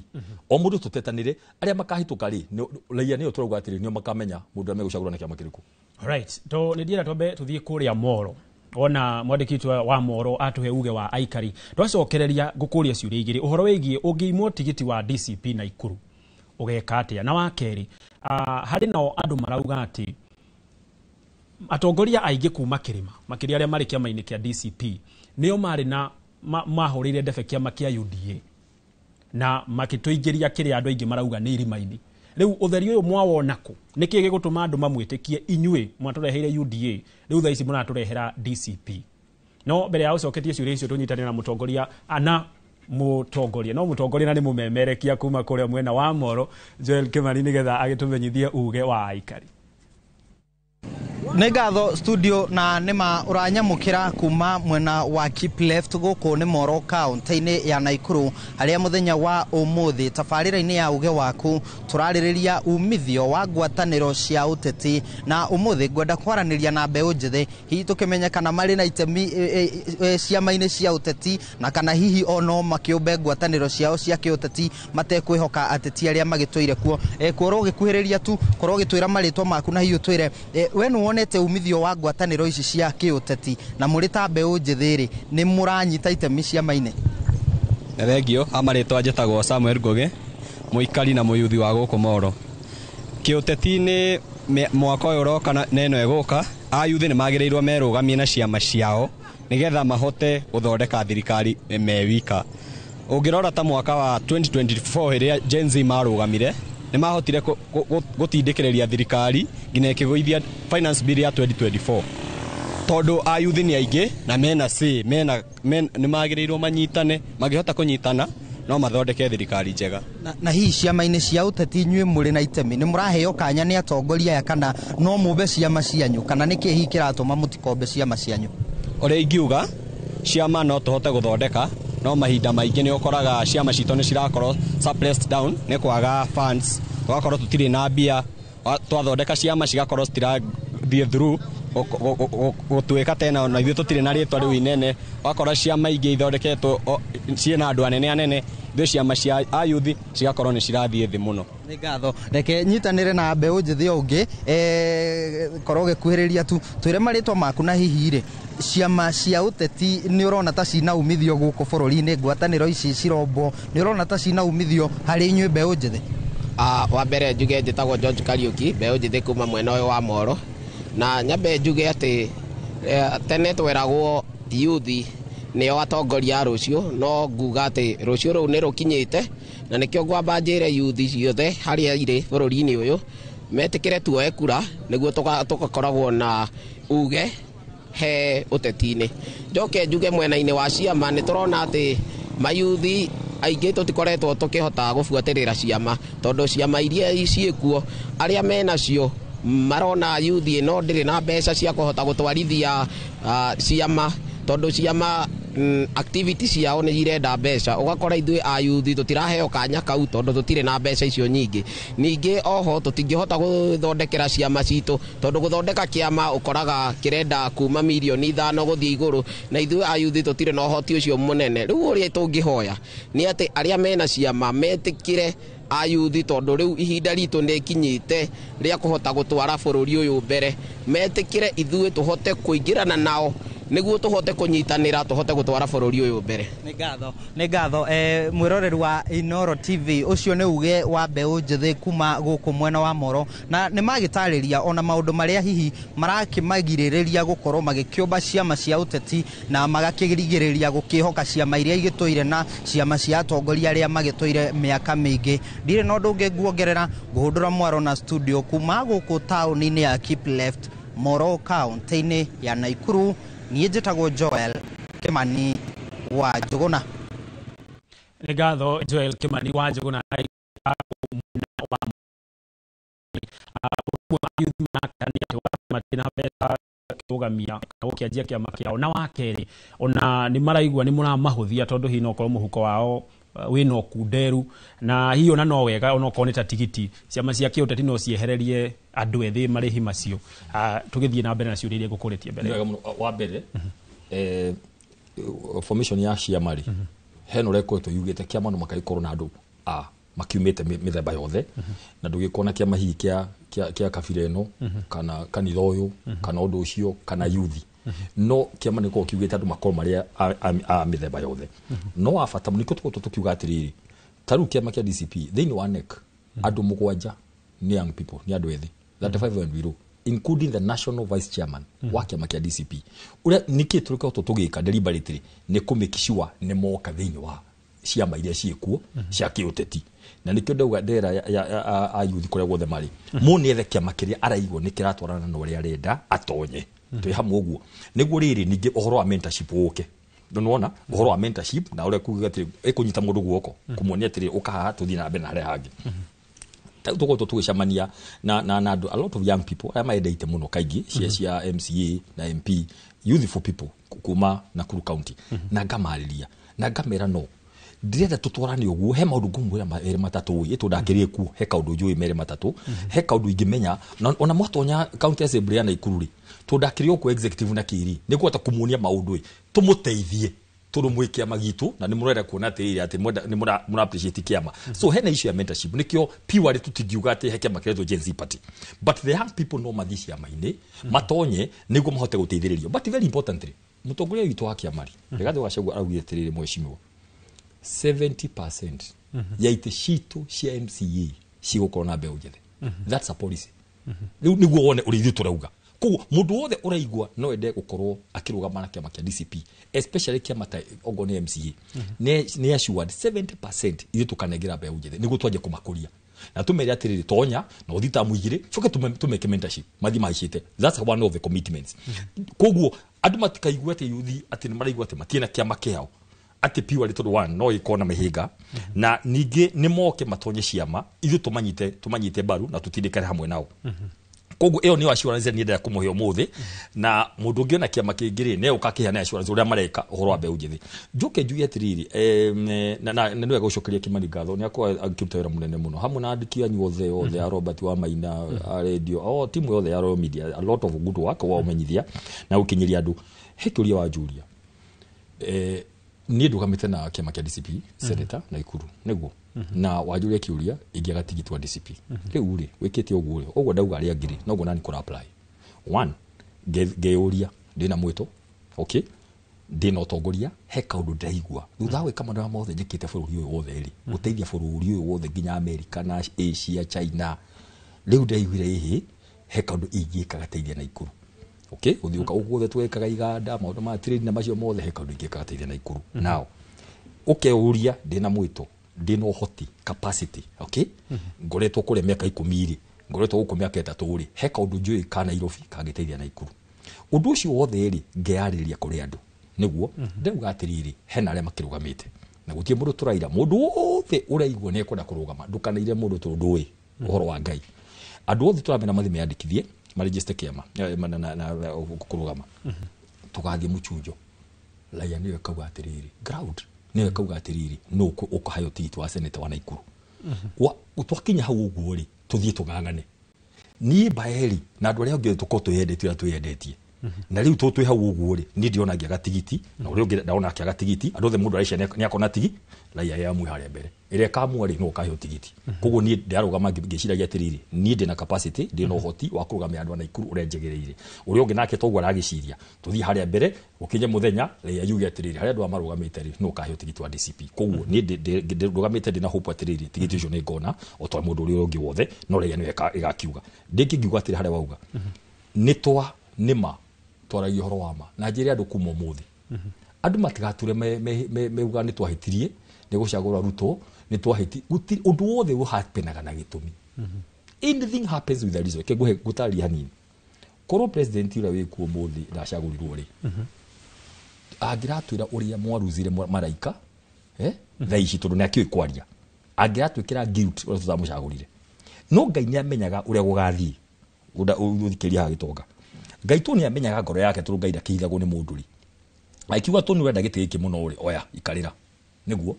o mũndũ tũtetanĩre arĩa makahĩtũka rĩ, raia nĩyo tũrauga atĩrĩ nĩo makamenya mũndũ ũrĩa megũcagũra na kĩama kĩrĩkũ. Alright, to nĩ ndienda twambe tũthiĩ kũrĩa Moro, ona mwandĩki witũ wa Moro atũhe uge wa aikari. Twacokereria ngũkũria ciũria igĩrĩ ũhoro wĩgiĩ ũngĩimwo tigiti wa DCP Naikuru ũgeka atĩa, na wa kerĩ harĩ nao andũ marauga atĩ atongoria aingĩ kuma kĩrĩma makĩria arĩa marĩ kĩama-inĩ kĩa DCP nĩo marĩ na mahũrĩire ndebe kĩama kĩa UDA na makĩtũingĩria kĩrĩa andũ aingĩ marauga nĩ irima-inĩ. Rĩu ũtheri ũyũ mwawona kũ? Nĩkĩ gĩgũtũma andũ mamwĩtĩkie inyuĩ mwatũreheire UDA, rĩu thaa ici mũratũrehera DCP? No mbere ya ũcoketie ciũria icio tũnyitanĩre na mũtongoria ana mũtongoria no mũtongoria na nĩ mũmemerekia kuma kũrĩa mwena wa Moro Joel Kimani nĩgetha agĩtũmenyithie uge wa aikari. Nĩ ngatho studio na nĩma ũranyamũkĩra kuma mwena wa Keep Left gũkũ nĩ Moro kaunti-inĩ ya Naikuru, harĩa mũthenya wa ũmũthĩ tabarĩra-inĩ ya uge waku tũrarĩrĩria umithio wa ngwatanĩro cia ũteti. Na ũmũthĩ ngwenda kwaranĩria na mbeũ njĩthĩ hihi tũkĩmenye kana marĩ na itemi ciama-inĩ cia ũteti, na kana hihi ono makĩũmbe ngwatanĩro ciao cia kĩũteti matekwĩhoka ateti arĩa magĩtũire kuo. Korwo ũgĩkuhĩrĩria tu, korwo ũgĩtwĩra marĩtwa maku na hihi ũtwĩre we nĩ wonete umithio wa ngwatanĩro ici cia kĩũteti, na mũrĩ ta mbeũ njĩthĩ rĩ nĩ mũranyita itemi ciama-inĩ? Nĩ thengio, ha marĩtwa njĩtagwo Samuel Ngugi, mũikari na mũyuthi wa gũkũ Moro. Kĩũteti-inĩ mwaka ũyũ ũroka na ĩno ĩgũka, ayuthi nĩ magĩrĩirwo merũgamie na ciama ciao nĩgetha mahote gũthondeka thirikari me wika. Ũngĩrora ta mwaka wa 2024 ĩrĩa Gen Z marũgamire, nĩ mahotire gũtindĩkĩrĩria thirikari nginya ĩkĩgũithia finance bill ya 2024. Tondũ ayuthi nĩ aingĩ na mena say, mena nĩ magĩrĩirwo manyitane, mangĩhota kũnyitana no mathondeke thirikari njega. Na hihi ciama-inĩ cia ũteti inyuĩ mũrĩ na itemi, nĩ mũraheo kanya nĩ atongoria aya kana no mũmbe ciama cianyu, kana nĩkĩ hihi kĩratũma mũtikombe ciama cianyu? Ũrĩa ingiuga ciama no tũhote gũthondeka, no mahinda maingĩ nĩ ũkoraga ciama citũ nĩ cirakorwo suppressed down nĩ kwaga funds, tũgakorwo tũtirĩ na mbia, twathondeka ciama cigakorwo citirathiĩ through gũtuĩka tena ona ithuĩ tũtirĩ na rĩtwa rĩu inene, ũgakora ciama ingĩ ithondeketwo ciĩna andũ anene anene, ithuĩ ciama cia ayuthi cigakorwo nĩ cirathiĩ thĩ mũno. Nĩ ngatho, reke nyitanĩre na mbeũ njĩthĩ o ũngĩ, korwo ũgĩkuhĩrĩria tu twĩre marĩtwa maku na hihi rĩ ciama cia ũteti nĩ ũrona ta cina umithio gũkũ bũrũri-inĩ, ngwatanĩro ici cirombwo nĩ ũrona ta cina umithio harĩ inyuĩ mbeũ njĩthĩ? Wa mbere njuge njĩtagwo George Kariuki, mbeũ njĩthĩ kuma mwena ũyũ wa Moro, na nyambe njuge atĩ tene tweragwo yuthi nĩo atongoria a rũciũ, no nguga atĩ rũciũ rũu nĩ rũkinyĩte, na nĩkĩo ngwamba njĩre yuthi ciothe harĩa irĩ bũrũri-inĩ ũyũ metĩkĩre tuoe kura nĩguo tũgakoragwo na uge he ũteti-inĩ. Njoke njuge mwena-inĩ wa ciama nĩ tũrona atĩ mayuthi aingĩ tũtikoretwo tũkĩhota gũbuatĩrĩra ciama, tondũ ciama iria ciĩkuo arĩa menacio marona yuthi ĩno ndĩrĩ na mbeca cia kũhota gũtwarithia ciama, tondũ ciama activity ciao nĩ irenda mbeca, ũgakora ithuĩ ayuthi tũtiraheo kanya kau tondũ tũtirĩ na mbeca icio nyingĩ. Ningĩ oho tũtingĩhota gũthondekera ciama citũ, tondũ gũthondeka kĩama ũkoraga kĩrenda kuma mirioni 5 gũthiĩ igũrũ, na ithuĩ ayuthi tũtirĩ na ũhoti ũcio mũnene. Rĩu ũrĩa tũngĩhoya nĩ atĩ arĩa mena ciama metĩkĩre ayuthi, tondũ rĩu ihinda ritũ nĩ ikinyĩte rĩa kũhota gũtwara bũrũri ũyũ mbere, metĩkĩre ithuĩ tũhote kũingĩrana nao nĩguo tũhote kũnyitanĩra tũhote gũtwara bũrũri ũyũ mbere. Nĩ ngatho, nĩ ngatho. Mwĩroreri wa Inooro TV, ũcio nĩ uge wa mbeũ njĩthĩ kuma gũkũ mwena wa Moro, na nĩ magĩtarĩria ona maũndũ marĩa hihi marakĩmagirĩrĩria gũkorwo magĩkĩũmba ciama cia ũteti na magakĩrigĩrĩria gũkĩhoka ciama iria igĩtũire na ciama cia atongoria arĩa magĩtũire mĩaka mĩingĩ. Ndirĩ na ũndũ ũngĩ nguongerera, ngũhũndũra mwaro na studio kuma gũkũ taũni-inĩ ya Keep Left, Moro kaunti-inĩ ya Naikuru. Niĩ njĩtagwo Joel Kimani wa Njũgũna. Nĩ ngatho Joel Kimani wa Njũgũna. Gũkĩrũgamia kana gũkĩanjia kĩama kĩao, na wa kerĩ ona nĩ maraigua nĩ mũramahũthia tondũ hihi no ũkorwo mũhuko wao wĩna ũkunderu, na hihi ona no wega ona okorwo nĩ ta tigiti ciama cia kĩũteti no ciehererie andũ ethĩ marĩhi macio. Tũgĩthiĩ na mbere na ciũria iria ngũkũrĩtie mbere. Nĩ wega mũno. Wa mbere, formation ya ciama rĩ, hena ũrĩa ĩkoretwo yugĩte kĩama no mũhaka gĩkorwo na andũ a makiumĩte mĩthemba yothe, na ndũgĩkorwo na kĩama hihi kĩa kabira ĩno kana kanitha ũyũ kana ũndũ ũcio kana yuthi, no kĩama nĩ gĩkoragwo kiugĩte andũ makorwo marĩ a mĩthemba yothe. No wa bata mũno nĩkĩo tũkoretwo tũkiuga atĩrĩrĩ, ta rĩu kĩama kĩa DCP thĩinĩ wa NEC andũ 7 nĩ young people, nĩ andũ ethĩ 35 and below, including the national vice chairman wa kĩama kĩa DCP. Ũrĩa nĩkĩ tũrĩkoretwo tũgĩka deliberately nĩ kũ make sure nĩ moka thĩinĩ wa ciama iria ciĩkuo cia kĩũteti, na nĩkĩo ndauga ndera ya youth kũrĩa guothe marĩ mũndũ nĩethe kĩama kĩrĩa araigua nĩ kĩratwarana na ũrĩa arenda atonye. Twĩ hamwe ũguo nĩguo rĩrĩ ningĩ ũhoro wa mentorship ũke. Nĩwona ũhoro wa mentorship na ũrĩa kuga atĩ ĩkũnyita mũndũ guoko kũmuonia atĩrĩ ũka haha tũthiĩ na mbere na harĩa hangĩ. Tũkoretwo tũgĩcemania na andũ, a lot of young people arĩa maendeite mũno kaingĩ cia MCA na MP, youthful people kuma Nakuru County, na ngamarĩria na ngamera no ndĩrenda tũtwarane ũguo. He maũndũ ngũmwĩra merĩ matatũ ĩ tondũ ndakĩrĩ kuo, he kaũndũ njũĩ merĩ matatũ, he kaũndũ ingĩmenya na ona mwatonya county assembly ya Nakuru rĩ, tondũ ndakĩrĩ o kuo executive na kĩrĩ nĩ kũhota kũmuonia maũndũ ĩ tũmũteithie tondũ mwĩ kĩama gitũ na nĩ mũrenda kuona atĩrĩrĩ atĩ nĩ mũra appreciate kĩama. So hena issue ya mentorship, nĩkĩo purely tũtingiuga atĩ he kĩama kĩretwo Gen Z Party, but the young people no mathiĩ ciama-inĩ matonye nĩguo mahote gũteithĩrĩrio. But very importantly, mũtongoria witũ wa kĩama rĩ, Rigathĩ wa Gachagua araugire atĩrĩrĩ, mheshimiwa, 70% ya itĩ citũ cia MCA cigũkorwo na mbeũ njĩthĩ. That's a policy. Rĩu nĩguo wone ũrĩa ithuĩ tũrauga. Koguo mũndũ wothe ũraigua no ende gũkorwo akĩrũgama na kĩama kĩa DCP, especially kĩama ta okorwo nĩ MCA, nĩ assured 70% ithuĩ tũkanengera mbeũ njĩthĩ nĩguo twanjie kũmakũria na tũmere atĩrĩrĩ tonya na ũthiĩ tamu igĩrĩ coke tũmeke mentorship mathiĩ mahaicĩte. That's one of the commitments. Koguo andũ matikaigue atĩ yuthi atĩ nĩ maraigua atĩ matirĩ na kĩama kĩao atĩ purely tondũ one no ĩkorwo na mĩhĩnga, na ningĩ nĩ moke matonye ciama ithuĩ tũmanyite mbaru na tũtindĩkane hamwe nao. Koguo ĩyo nĩyo assurance niĩ ndĩrenda kũmũhe ũmũthĩ, na mũndũ ũngĩ ona kĩama kĩngĩ rĩ nĩ ũka kĩheana assurance ũrĩa mareka ũhoro wa mbeũ njĩthĩ. Njoke njuge atĩrĩrĩ, na nĩ wega gũcokeria Kimani ngatho, nĩ akorwo akĩruta wĩra mũnene mũno hamwe na andĩki anyu othe othe a Robert wa Maina a radio o timu yothe ya Royal Media, a lot of good work wa ũmenyithia na gũkinyĩria andũ. He kĩũria wanjũria, niĩ ndũgamĩte na kĩama kĩa DCP senator Nakuru nĩguo, na wanjũria kĩũria ingĩaga tigiti wa DCP. Rĩu rĩ wĩkĩte ũguo rĩ, ũguo ndauga arĩa angĩ rĩ noguo nani kũra apply one ngeyũria ndĩna mwĩto, okay, ndĩna ũtongoria, he kaũndũ ndĩraigua thutha wa gwĩka maũndũ mothe njĩkĩte bũrũri ũyũ wothe rĩ, gũteithia bũrũri ũyũ wothe nginya America na Asia, China, rĩu ndĩraiguire ĩhĩ he kaũndũ ingĩka gateithia Nakuru. Okay, gũthiũka ũguo guothe twekaga iganda maũndũ ma trade na macio mothe, he kaũndũ ingĩka gateithia Nakuru. Now ũkeuria ndĩna mwĩto, ndĩna ũhoti, capacity, okay, ngoretwo kũrĩa mĩaka 10 rĩ, ngoretwo gũkũ mĩaka 3 rĩ, he kaũndũ njũĩ ka Nairobi kangĩteithia Nakuru. Ũndũ ũcio wothe rĩ ngeyarĩrĩria kũrĩ andũ nĩguo ndauga atĩrĩrĩ, hena arĩa makĩrũgamĩte na gũtirĩ mũndũ tũraira. Mũndũ wothe ũraigua nĩ ekwenda kũrũgama, ndũkanaire mũndũ tondũ ndũĩ ũhoro wa Ngai. Andũ othe tũramera mathiĩ meyandĩkithie marejiste kĩama na kũrũgama. Tũgathiĩ mũchunjo, raia nĩyo ĩkauga atĩrĩrĩ, ground nĩyo ĩkauga atĩrĩrĩ, nũ ũkaheo tigiti wa seneta wa Nakuru. Twakinya hau ũguo rĩ tũthiĩ tũng'ang'ane niĩ Baeri na andũ arĩa angĩ tũkorwo twĩyendetie ũrĩa twĩyendetie. Na rĩu twĩ hau ũguo rĩ, niĩ ndĩrona ngĩaga tigiti na ũrĩa ũngĩ ndona akĩaga tigiti, andũ othe mũndũ arecia nĩ akona tigi, raia yamwe harĩa mbere ĩrĩa ĩkamua rĩ no ũkaheo tigiti. Koguo niĩ ndĩrarũgama ngĩciragia atĩrĩrĩ, niĩ ndĩna capacity, ndĩna ũhoti wa kũrũgamia andũ a Nakuru ũrĩa njagĩrĩire, ũrĩa ũngĩ nake toguo aragĩciria, tũthiĩ harĩa mbere gũkinye mũthenya raia yuge atĩrĩrĩ, harĩa andũ aya marũgamĩte rĩ no ũkaheo tigiti wa DCP. Koguo niĩ ndũgamĩte ndĩna hope atĩrĩrĩ, tigiti ũcio nĩ ngona o ta mũndũ ũrĩa ũngĩ wothe, no raia nĩyo ĩgakiuga. Ndĩngĩngiuga atĩrĩ harĩa wauga nĩ twa nĩma twaragia ũhoro wa ma na njĩre andũ kuma ũmũthĩ andũ matigature meuga nĩ twahĩtirie nĩ gũcagũra Ruto, nĩ twahĩti gũtirĩ ũndũ wothe ũhapenaga na gĩtũmi. Anything happens with a reason. Ke nguhe gũtarĩria hanini, korwo president ũrĩa wĩkuo ũmũthĩ ndacagũrirwo rĩ, angĩratwĩra ũrĩa mwaruzire maraika thaa ici tondũ nĩ akĩũĩ kwaria, angĩratwĩkĩra guilt ũrĩa tũtamũcagũrire. No Ngai nĩ amenyaga ũrĩa gũgathiĩ. Ũthikĩria haha gĩtonga Ngai tu nĩ amenyaga ngoro yake tondũ Ngai ndakĩhithagwo nĩ mũndũ rĩ. Akiuga tu nĩ ũrenda gĩtĩ gĩkĩ mũno rĩ, oya ikarĩra. Nĩguo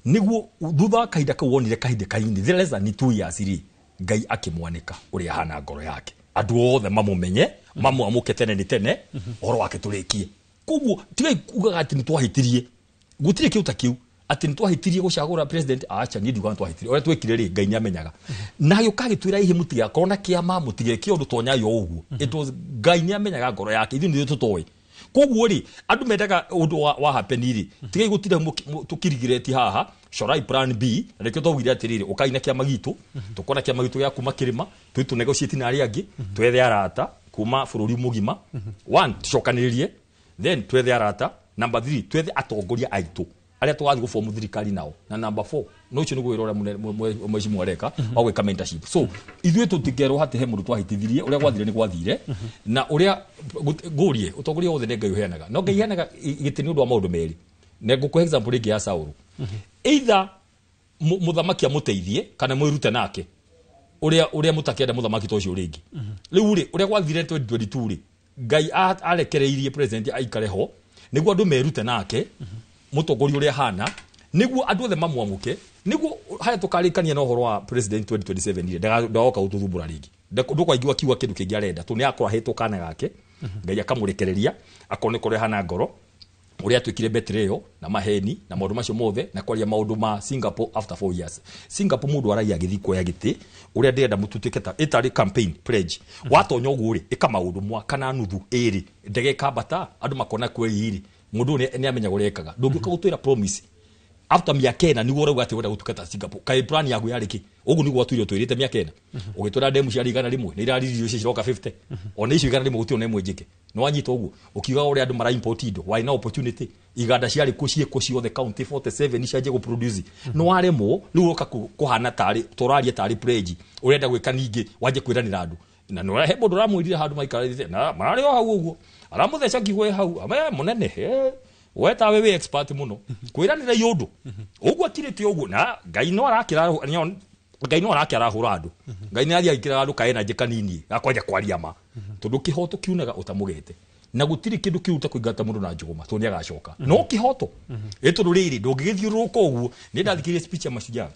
nĩguo thutha wa kahinda kau wonire kahinda kanini less than 2 years rĩ, Ngai akĩmwanĩka ũrĩa ahana ngoro yake, andũ othe mamũmenye, mamwamũke tene nĩ tene, ũhoro wake tũrĩkie. Koguo tigai kugaga atĩ nĩ twahĩtirie, gũtirĩ kĩu ta kĩu atĩ nĩ twahĩtirie gũcagũra president. Acha, niĩ ndiugaga nĩ twahĩtirie. Ũrĩa twĩkire rĩ, Ngai nĩ amenyaga. Na agĩũka agĩtwĩra ihe mũtigakorwo na kĩama, mũtigeke ũndũ tonyayo ũguo. It was Ngai nĩ amenyaga ngoro yake, ithuĩ nĩ tũtoĩ. Koguo rĩ, andũ mendaga ũndũ wa happen rĩ, tigai gũtinda tũkirigireti haha, corai plan B. Na nĩkĩo twaugire atĩrĩrĩ, ũkai na kĩama gitũ, tũkona kĩama gitũ gĩa kuma kĩrĩma, tũthiĩ tũ negotiate na arĩa angĩ, twethe arata kuma bũrũri mũgima. One, tũcokanĩrĩrie, then twethe arata. Number 3, twethe atongoria aitũ arĩa tũgathiĩ gũbomu thirikari nao. Na number 4, no ũcio nĩguo wĩra ũrĩa mheshimiwa areka wa gwĩka mentorship. So ithuĩ tũtikerwo hatĩ he mũndũ twahĩtithirie, ũrĩa gwathire nĩ gwathire. Na ũrĩa ngũrie, ũtongoria wothe nĩ Ngai ũheanaga, no Ngai heanaga gĩtĩ nĩ ũndũ wa maũndũ merĩ. Na ngũkũhe example ĩngĩ ya Saũlũ. Either mũthamaki amũteithie kana mwĩrute nake ũrĩa mũtakĩenda mũthamaki ta ũcio rĩngĩ. Rĩu rĩ, ũrĩa gwathire 2022 rĩ, Ngai arekereirie president aikare ho nĩguo andũ merute nake mũtongoria ũrĩa ahana, nĩguo andũ othe mamwamũke, nĩguo harĩa tũkarĩkania na ũhoro wa president 2027 rĩ, ndagoka gũtũthumbũra rĩngĩ. Ndũkaigua akiuga kĩndũ kĩngĩ arenda, tondũ nĩ akorwo ahetwo kana gake, Ngai akamũrekereria akone kũrĩa ahana ngoro, ũrĩa atuĩkire betrayal na maheni na maũndũ macio mothe, na kwaria maũndũ ma Singapore after 4 years. Singapore mũndũ araia agĩthiĩ kuoya gĩtĩ, ũrĩa ndĩrenda mũtuĩke ta ĩtarĩ campaign pledge. Watonya ũguo rĩ, ĩka maũndũ mwaka na nuthu ĩrĩ, ndege ĩkambata, andũ makona kweli rĩ, mũndũ ũyũ nĩ amenyaga ũrĩa ekaga. Ndũngĩũka gũtwĩra promise after mĩaka ĩna nĩguo ũrauga atĩ ũrenda gũtuĩka ta Singapore. Kaĩ plan yaku yarĩ kĩ? Ũguo nĩguo watwĩrire ũtwĩrĩte mĩaka ĩna. Ũgĩtwĩra ndemu ciarĩ 100, nĩ irariririo icio ciroka 50. Ona icio 100 gũtirĩ ona ĩmwe njĩke. Nĩ wanyita ũguo ũkiuga ũrĩa andũ mara import indo, warĩ na opportunity, iganda ciarĩ kuo ciĩkwo ciothe county 47 cianjie gũ produce. Nĩ waremwo, rĩu ũroka kũhana tarĩ tũraria tarĩ pledge ũrenda gwĩka, ningĩ wanjie kwĩranĩra andũ. Na nĩ he mũndũ ũramwĩrire handũ maikarĩte na mararĩ o hau ũguo, aramũtheca kiugo ĩ hau, ame mũnene, we tawe wĩ expert mũno kwĩranĩra i ũndũ ũguo akirĩte ũguo. Na Ngai no arakĩra, Ngai no arakĩarahũra andũ. Ngai nĩ athiĩ agĩkĩraga andũ kaenanjĩ kanini gakwanja kwaria ma, tondũ kĩhoto kiunaga ũtamũgete, na gũtirĩ kĩndũ kĩu ta kũingata mũndũ na njũgũma, tondũ nĩ agacoka no kĩhoto. Ĩ tondũ rĩrĩ, ndũngĩgĩthiũrũrũka ũguo. Nĩ ndathikĩrĩria speech ya Mashujaa,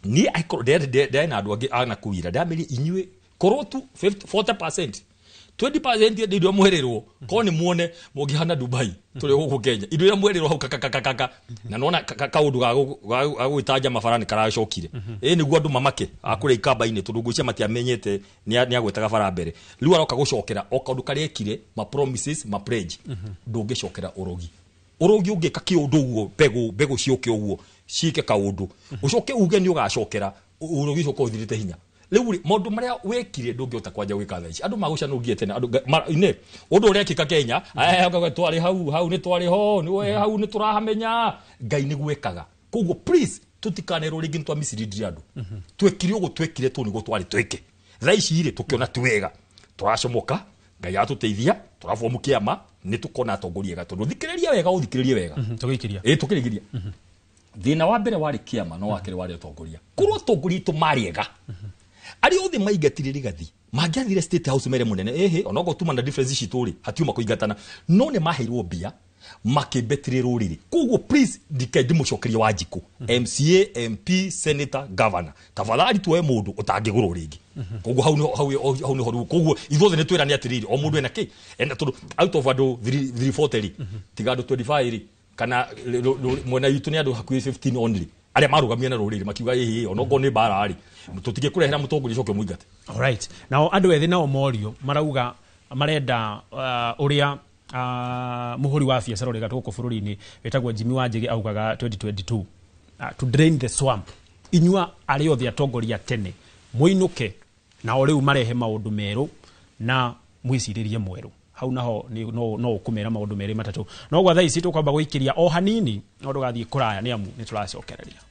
niĩ angĩkorwo ndarĩ na andũ angĩ anakuira, ndamĩrie inyuĩ korwo tu 40% 20% ya indo mwerirwo, korwo nĩ muone mũngĩhana Dubai tũrĩ gũkũ Kenya, indo iria mwerirwo hau kakakakaka. Na nona kaũndũ ga gwĩtanja mabara nĩ karacokire, ĩ nĩguo andũ mamake akũrĩa ikamba-inĩ, tondũ ngwĩciria matiamenyete nĩ agwĩtaga bara mbere. Rĩu aroka gũcokera o kaũndũ karĩa ekire, ma promises, ma pledge. Ndũngĩcokera ũrogi. Ũrogi ũngĩka kĩũndũ ũguo, mbegũ ciũke ũguo ciĩke kaũndũ, ũcoke uge nĩ ũgacokera ũrogi ũcio ũkorwo ũthirĩte hinya. Rĩu rĩ, maũndũ marĩa wekire ndũngĩhota kwanja gwĩka thaa ici. Andũ magũcanũngie tene, andũ ine ũndũ ũrĩa ekĩka Kenya, twarĩ hau hau, nĩ twarĩ ho, nĩ we hau, nĩ tũrahamenya. Ngai nĩguo ekaga. Koguo please tũtikanerwo rĩngĩ nĩ twa mislead andũ. Twekire ũguo, twekire tũ nĩguo twarĩ twĩke. Thaa ici rĩ, tũkĩona ti wega, tũracomoka. Ngai atũteithia, tũrabomu kĩama, nĩ tũkona atongoria ega. Tondũ thikĩrĩria wega, ũthikĩrĩrie wega. Tũgĩikĩria. Ĩ tũkĩrĩkĩria. Thĩna wa mbere warĩ kĩama, no wa kerĩ warĩ atongoria. Korwo atongoria aitũ marĩ ega, arĩa othe maingatire Rigathi mangĩathire State House mere mũnene, ĩhĩ onokorwo tuma na difference citũ rĩ, hatiuma kũingatana, no nĩ maheirwo mbia makĩmbetire rũrĩrĩ. Koguo please ndike ndĩmũcokerie Wanjikũ, MCA, MP, senator, governor, tafadhali tuoe mũndũ ũtangĩgũrwo rĩngĩ. Koguo hau nĩho, hau nĩho rĩu. Koguo ithuothe nĩ twĩrane atĩrĩrĩ, o mũndũ ena kĩ ena, tondũ out of andũ 340 rĩ, tiga andũ 25 rĩ, kana mwena witũ nĩ andũ hakuhĩ 15 only arĩa marũgamire na rũrĩrĩ makiuga ĩhĩ, onokorwo nĩ mbara rĩ, tũtingĩkũrehera mũtongoria ũcoke ũmũingate. Alright. Nao andũ ethĩ nao morio marauga marenda ũrĩa mũhũri wa biacara ũrĩa gũkũ bũrũri-inĩ wĩtagwo Jimmy Wanjigi augaga 2022, to drain the swamp. Inyua arĩa othe atongoria tene mũinũke, nao rĩu marehe maũndũ merũ na mwĩcirĩrie mwerũ. Hau naho no ũkũmera maũndũ merĩ matatũ. No gwa thaa ici tũkwamba gũikĩria o hanini, no ndũgathiĩ kũraya nĩ amu nĩ tũracokereria.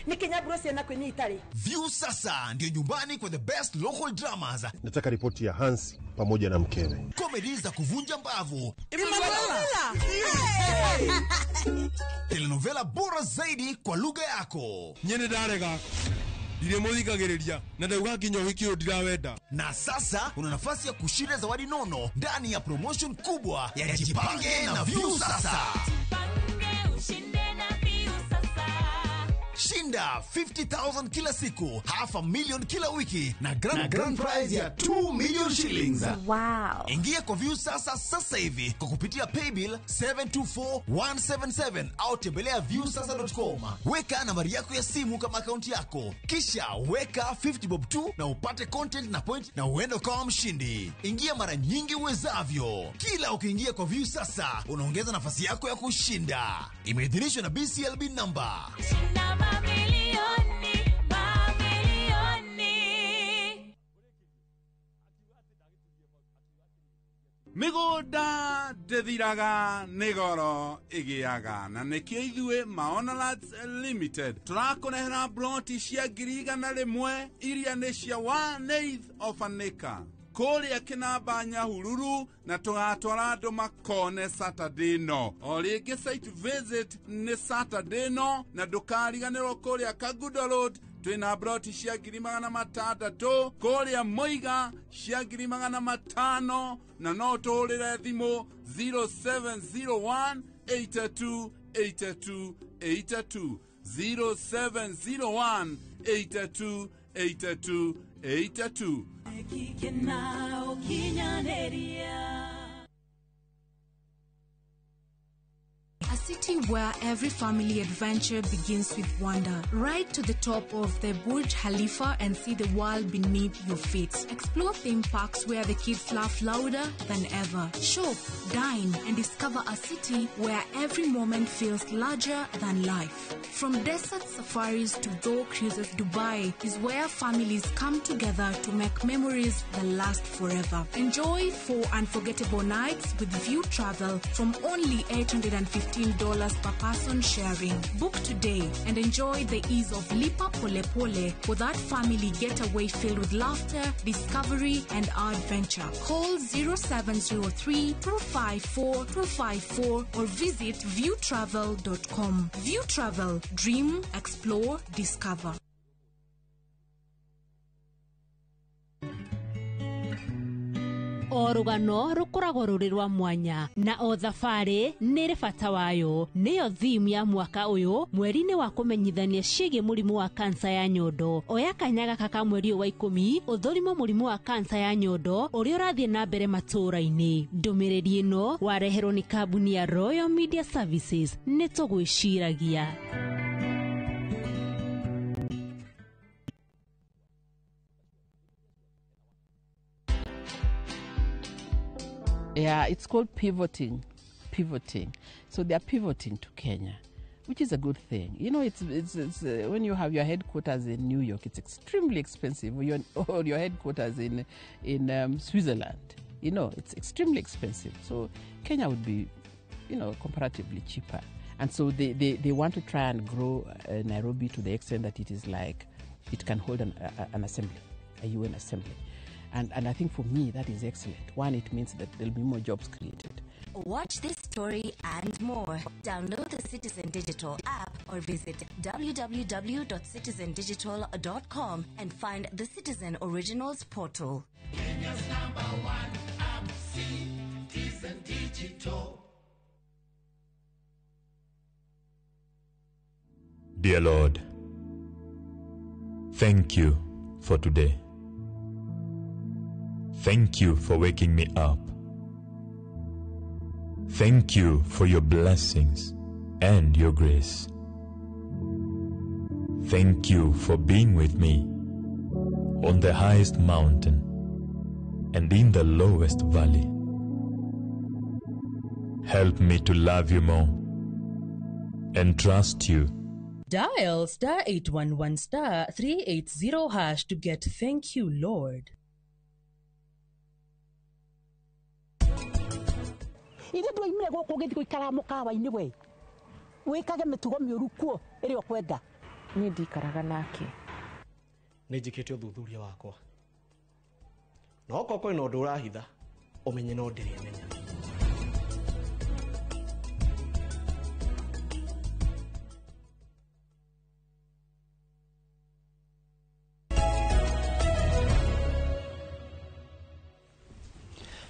Nikinyaburo ciana kwinyi itari. View sasa ndio nyumbani kwa the best local dramas. Nataka ripoti ya Hans pamoja na mkewe. Comedy za kuvunja mbavu. Emanuela. Telenovela bora zaidi kwa lugha yako. Nyene ndarega. Ndire muthikagiriria na ndauga nginya uhiki uyu ndirawenda. Na sasa una nafasi ya kushinda zawadi nono ndani ya promotion kubwa ya Jipange na Viusasa. Jipange ushinde na Viusasa. Shinda 50,000 kila siku, 500,000 kila wiki na grand prize ya 2 million shillings. Wow. Ingia kwa Viusasa sasa hivi kwa kupitia paybill 724177 au tembelea viusasa.com. Weka nambari yako ya simu kama akaunti yako, kisha weka 50 bob tu na upate content na point na uende ukawa mshindi. Ingia mara nyingi uwezavyo. Kila ukiingia kwa Viusasa unaongeza nafasi yako ya kushinda. Imeidhinishwa na BCLB number. Shinda mamilioni, mamilioni. Migunda ndĩthiraga nĩ goro ĩgĩaga na nĩkĩo ithuĩ Maona Lands Limited tũrakũrehera ploti cia 100,000 iria nĩ cia 1/8 of an acre kũrĩa Kĩnamba Nyahururu na tũgatwara andũ makone Saturday no o rĩngĩ site visit nĩ Saturday no na ndũkariganĩrwo kũrĩa Kagudo Road twĩna ploti cia 600,000 kũrĩa Moiga cia 500,000 na no tũhũrĩre thimũ 0701 82 82 82 0701 82 82 82. A city where every family adventure begins with wonder. Ride to the top of the Burj Khalifa and see the world beneath your feet. Explore theme parks where the kids laugh louder than ever. Shop, dine, and discover a city where every moment feels larger than life. From desert safaris to dhow cruises, Dubai is where families come together to make memories that last forever. Enjoy 4 unforgettable nights with View Travel from only $815 per person sharing. Book today and enjoy the ease of Lipa Pole Pole for that family getaway filled with laughter, discovery, and adventure. Call 0703 254 254 or visit viewtravel.com. View Travel. Dream, explore, discover. O rũgano rũkoragwo rũrĩ rwa mwanya na o thabarĩ nĩ ĩrĩ bata wayo. Nĩyo theme ya mwaka ũyũ mweri-inĩ wa kũmenyithania ciĩgiĩ mũrimũ wa kansa ya nyondo. Oya kanya gaka ka mweri ũyũ wa 10 ũthũrimo mũrimũ wa kansa ya nyondo ũrĩa ũrathiĩ na mbere matũũra-inĩ. Ndũmĩrĩri ĩno wareherwo nĩ kambuni ya Royal Media Services. Nĩ tũgwĩciragia. Yeah, it's called pivoting. Pivoting. So they are pivoting to Kenya, which is a good thing. You know, it's when you have your headquarters in New York, it's extremely expensive. Or your headquarters in Switzerland, you know, it's extremely expensive. So Kenya would be, you know, comparatively cheaper. And so they want to try and grow Nairobi to the extent that it is like it can hold an assembly, a UN assembly. And I think for me, that is excellent. One, it means that there'll be more jobs created. Watch this story and more. Download the Citizen Digital app or visit www.citizendigital.com and find the Citizen Originals portal. Kenya's number one app, Citizen Digital. Dear Lord, thank you for today. Thank you for waking me up. Thank you for your blessings and your grace. Thank you for being with me on the highest mountain and in the lowest valley. Help me to love you more and trust you. Dial star 811 star 380 hash to get thank you, Lord. Ithe ndwaimire gũkũ ũgĩthiĩ gũikara mũkawa-inĩ we wĩkage mĩtugo mĩũru kuo ĩrĩa ũkwenda. Niĩ ndikaraga nake. Nĩ njĩkĩte ũthuthuria wakwa na okorwo kwĩna ũndũ ũrahitha ũmenye no ndĩrĩmenya.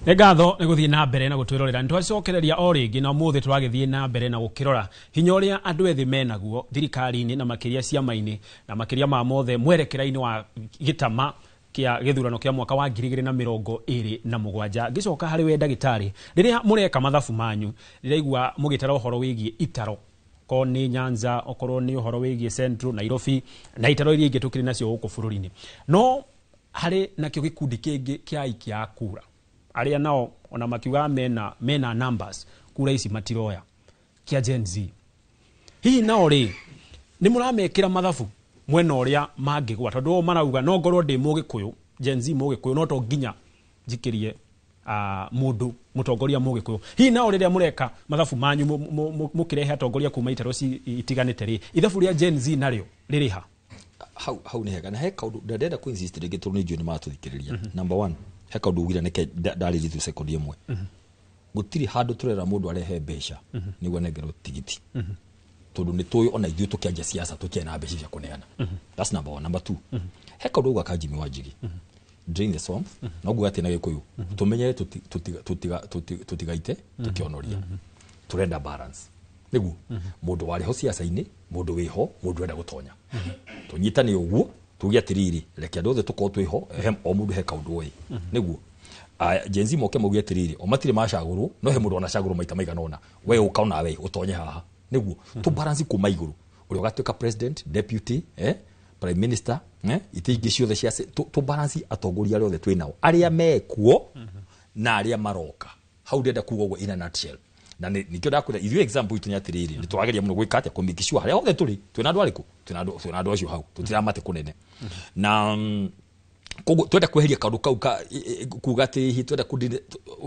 Nĩ ngatho nĩ gũthiĩ na mbere na gũtwĩrorera. Nĩ twacokereria o rĩngĩ na ũmũthĩ tũragĩthiĩ na mbere na gũkĩrora hinya ũrĩa andũ ethĩ menaguo thirikari-inĩ na makĩria ciama-inĩ na makĩria ma mothe mwerekera-inĩ wa gĩtama kĩa gĩthurano kĩa mwaka wa 2027. Ngĩcoka harĩ we ndagĩtarĩ, rĩrĩa mũreka mathabu manyu, ndĩraigua mũgĩtara ũhoro wĩgiĩ itaro, okorwo nĩ Nyanza, okorwo nĩ ũhoro wĩgiĩ Central, Nairobi na itaro iria ingĩ tũkĩrĩ nacio gũkũ bũrũri-inĩ, no harĩ nakĩo gĩkundi kĩngĩ kĩa aikia a kura arĩa nao ona makiugaga mena numbers, kura ici matiroya, kĩa Gen Z. Hihi nao rĩ nĩ mũramekĩra mathabu mwena ũrĩa mangĩgwa, tondũ o marauga no ngorwo ndĩ mũgĩkũyũ, Gen Z mũgĩkũyũ, no to nginya njikĩrie mũndũ mũtongoria mũgĩkũyũ. Hihi nao rĩrĩa mũreka mathabu manyu mũkĩrehe atongoria kuma itaro itiganĩte rĩ, ithabu rĩa Gen Z narĩo rĩrĩ ha? Hau nĩ hega na he kaũndũ ndĩrenda kũ insist rĩngĩ tondũ nĩ njũĩ nĩ maratũthikĩrĩria. Number one, he kaũndũ ugire nĩke ndarĩrie tu sekondi ĩmwe. Gũtirĩ handũ tũrera mũndũ arehe mbeca nĩguo anengerwo tigiti, tondũ nĩ tũĩ ona ithuĩ tũkĩanjia siasa tũtiarĩ na mbeca cia kũneana. That's number one. Number two, he kaũndũ uga ka Jimmy Wanjigi, drain the swamp, no nguga atĩ na Gĩkũyũ tũmenyere tũtigaite tũkĩonoria. Tũrenda balance nĩguo mũndũ warĩ ho siasa-inĩ, mũndũ wĩho, mũndũ ũrenda gũtonya, tũnyitane ũguo tuge atĩrĩrĩ, reke andũ othe tũkorwo twĩho, o mũndũ he kaũndũ oĩ nĩguo. Aya, Gen Z moke mauge atĩrĩrĩ, o matirĩ macagũrwo, no he mũndũ onacagũrwo maita maigana ũna, we ũka ona we ũtonye haha nĩguo tũ balance kuma igũrũ, ũrĩa ũgatuĩka president, deputy, prime minister, itĩ ingĩ ciothe cia tũ balance atongoria arĩa othe twĩ nao, arĩa mekuo na arĩa maroka. Hau ndĩrenda kuga ũguo in a nutshell. Na nĩkĩo ndakwĩra ithuĩ example itũ nĩ atĩrĩrĩ, nĩ tũrageria mũno gwĩka atĩa, kũ make sure harĩa hothe tũrĩ twĩna andũ arĩkũ, twĩna andũ acio hau, tũtiramate kũnene. Na koguo twenda kweheria kaũndũ kau ka kuga atĩ hihi twenda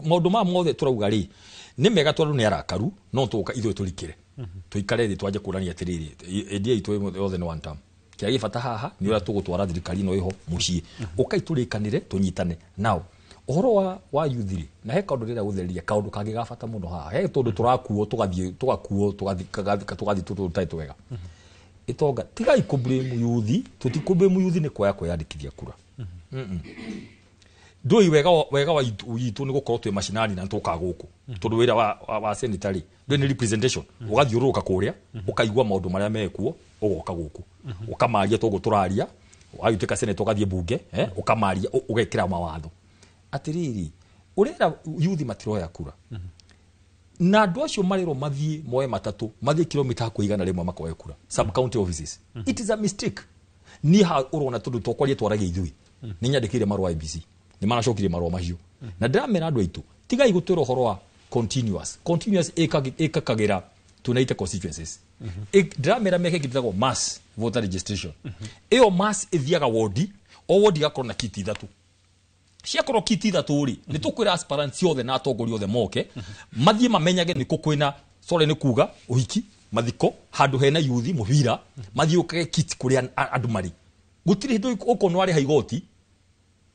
maũndũ maya mothe tũrauga rĩ nĩ mega tondũ nĩ arakaru, no tũka ithuĩ tũrikĩre tũikare thĩ twanje kũrania atĩrĩrĩ, idea itũ yothe nĩ one term. Kĩrĩa gĩ bata haha nĩ ũrĩa tũgũtwara thirikari ĩno ĩho mũciĩ, ũkai tũrĩkanĩre tũnyitane. Now ũhoro wa youth rĩ, na he kaũndũ ndĩrenda gũtheria, kaũndũ kangĩ ga bata mũno haha, he tondũ tũrakuo tũgathiĩ tũgakuo tũgathiĩ tũtarĩ twega. Ĩtonga tigai kũ blame youth, tũtikũ blame youth nĩ kwaga kwĩyandĩkithia kura. Ndũĩ wega wa itũ nĩ gũkorwo twĩ macinani na nĩtũkaga gũkũ, tondũ wĩra wa senator rĩ, ndũĩ nĩ representation, ũgathiũrũrũka kũrĩa ũkaigua maũndũ marĩa mekuo, ũgoka gũkũ ũkamaria toguo tũraria, wagĩtuĩka senator ũgathiĩ bunge, ũkamaria, ũgekĩra mawatho. Atĩrĩrĩ, ũrera youth matiroya kura, na andũ acio marerwo mathiĩ moe matatũ, mathiĩ kilomita hakuhĩ 100 makoe kura sub county offices. It is a mistake. Niĩ ha ũrona tondũ tokwaria twaragia ithuĩ, nĩ nyandĩkĩire marũa IBC, nĩ maracokirie marũa macio, na ndĩramera andũ aitũ tigai gũtwĩra ũhoro wa continuous. Continuous ĩkakagĩra 290 constituencies. Ndĩramera meke kĩndũ gĩtagwo mass voter registration. Ĩyo mass ĩthiaga wodi, o wodi ĩgakorwo na kiti ithatũ. Ciakorwo kiti ithatũ rĩ, nĩ tũkwĩra aspirants othe na atongoria othe moke, mathiĩ mamenyage nĩ kũ kwĩna, sorry nĩ kuga, ũhiki, mathiko, handũ hena youth, mũbira, mathiĩ ũkage kiti kũrĩa andũ marĩ. Gũtirĩ hĩndĩ ũkorwo nĩ warĩha igoti,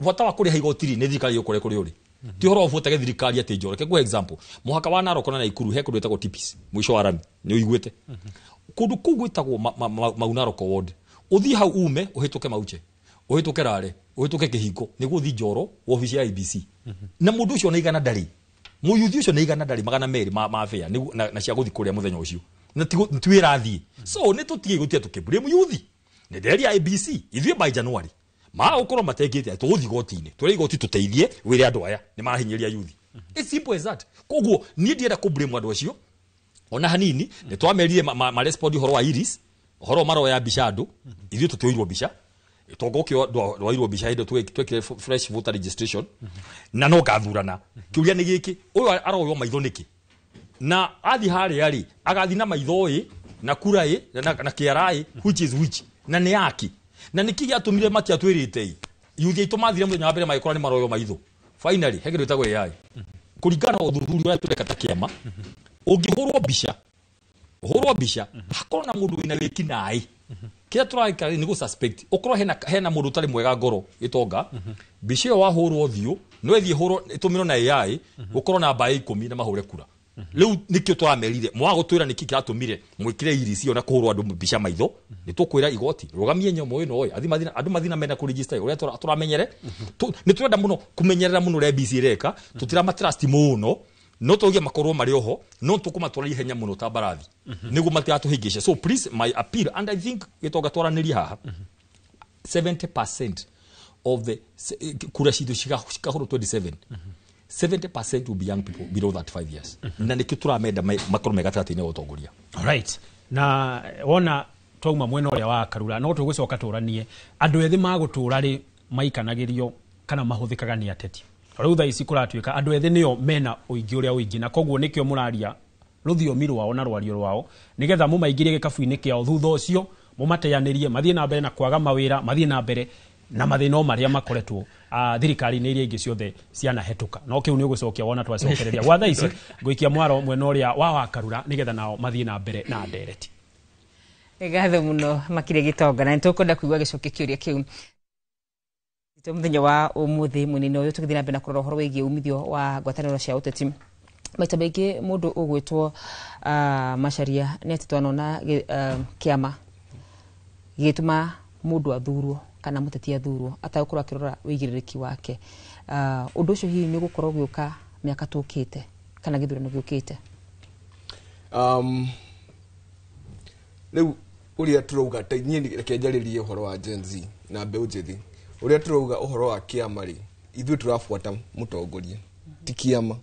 bata wa kũrĩha igoti rĩ, nĩ thirikari ĩgũkore kũrĩa ũrĩ. Ti ũhoro ũbuatage thirikari atĩ njoro. Reke nguhe example. Mũhaka wa Narok na Naikuru he kũndũ gwĩtagwo Tipis, mũico wa rami, nĩ ũiguĩte. Kũndũ kũu gwĩtagwo Mau Narok ward. Ũthiĩ hau ume, ũhĩtũke Mauche, ũhĩtũke Rare, ũhĩtũke Kĩhingo, nĩguo ũthiĩ Njoro, wabici ya IBC. Na mũndũ ũcio nĩ igana ndarĩ. Mũyuthi ũcio nĩ igana ndarĩ, 200 ma fare, nĩguo, na cia gũthiĩ kũrĩa mũthenya ũcio. Na ti wĩra athiĩ. So, nĩ tũtige gũtiga tũkĩmbũrie mũyuthi. Nĩ nderia IBC, ithuĩ by January. Ma gũkorwo matekĩte atĩ tũgũthiĩ igoti-inĩ. Twĩre igoti tũteithie, wĩre andũ aya, nĩ marahinyĩrĩria yuthi. It's simple as that. Koguo, niĩ ndienda kũ blame andũ acio. Ona hanini, nĩ twamerire ma respond ũhoro wa iris, ũhoro maroya mbica andũ, ithuĩ tũtioirwo mbica. Tongo ũkĩo ndwairwo mbica hĩndĩ twekire fresh voter registration, na no ngathurana. Kĩũria nĩ gĩkĩ, ũyũ aroywo maitho nĩkĩ? Na athiĩ harĩa rĩ, agathiĩ na maitho ĩ, na kura ĩ, na kĩara ĩ, which is which, na nĩ yaki. Na nĩkĩ gĩatũmire matiatwĩrĩte ĩ? Yuthi aitũ mathire mũthenya wa mbere magĩkora nĩ maroywo maitho. Finally, he kĩndũ gĩtagwo AI. Kũringana na ũthuthuria ũrĩa tũreka ta kĩama, ũngĩhũrwo mbica, ũhũrwo mbica, hakorwo na mũndũ wĩna wĩkinaĩ. Kĩrĩa tũreka nĩ gũ suspect. Ũkorwo hena mũndũ ũtarĩ mwega ngoro ĩtonga, mbica ĩyo wahũrwo ũthiũ, no ĩthiĩ ĩhũrwo, ĩtũmĩrwo na AI, gũkorwo na mbaĩ 10 na mahũre kura. Rĩu nĩkĩo tũramerire mwaga gũtwĩra nĩkĩ kĩratũmire mwĩkĩre iricio na kũhũrwo andũ mbica maitho, nĩ tũkwĩra igoti rũgamie nyamũ ĩno ĩ andũ mathina mena kũregister ũrĩa tũramenyere. Nĩ tũrenda mũno kũmenyerera mũno ũrĩa IEBC ĩreka, tũtiramatrust mũno, no tũge makorwo marĩ oho, no tũkũmatwara ihenya mũno ta mbarathi nĩguo matigatũhĩngĩce. So please, my appeal, and I think gĩtonga twaranĩrie haha, 70% of the kura citũ cikahũrwo 27, 70% will be young people below 35 years, na nĩkĩo tũramenda makorwo me gatagatĩ-inĩ wa ũtongoria. Alright. Na wona twauma mwena ũrĩa wa Karura, no tũgũcoka tũranie andũ ethĩ magũtũra rĩ maikanagĩrio kana mahũthĩkaga nĩ ateti. Rĩu thaa ici kũratuĩka andũ ethĩ nĩo mena ũingĩ ũrĩa ũingĩ, na koguo nĩkĩo mũraria rũthiomi rwao na rwario rwao nĩgetha mũmaingĩrie gĩkabu-inĩ kĩao, thutha ũcio mũmateanĩrie mathiĩ na mbere na kwaga mawĩra, mathiĩ na mbere na mathĩna o marĩa makoretwo thirikari-inĩ iria ingĩ ciothe cianahetũka. No kĩu nĩ ũgũcokia wona twacokereria. Gwa thaa ici ngũikia mwaro mwena ũrĩa wa Wakarura nĩgetha nao mathiĩ na mbere na ndereti. Nĩ ngatho mũno makĩria Gĩtonga, na nĩ tũkwenda kũigua gĩcokia kĩũria kĩu mũthenya wa ũmũthĩ mwena-inĩ ũyũ tũgĩthiĩ na mbere na kũrora ũhoro wĩgiĩ umithio wa ngwatanĩro cia ũteti. Maita maingĩ mũndũ ũgwĩtwo Macharia nĩ atĩ twanona kĩama gĩgĩtũma mũndũ athurwo kana mũteti athurwo atagũkorwo akĩrora ũigĩrĩrĩki wake. Ũndũ ũcio hihi nĩ ũgũkorwo ũgĩũka mĩaka tũkĩte kana gĩthurano gĩũkĩte? Rĩu ũrĩa tũrauga ta niĩ reke njarĩrie ũhoro wa Gen Z na mbeũ njĩthĩ, ũrĩa tũrauga ũhoro wa kĩama rĩ, ithuĩ tũrabuata mũtongoria ti kĩama.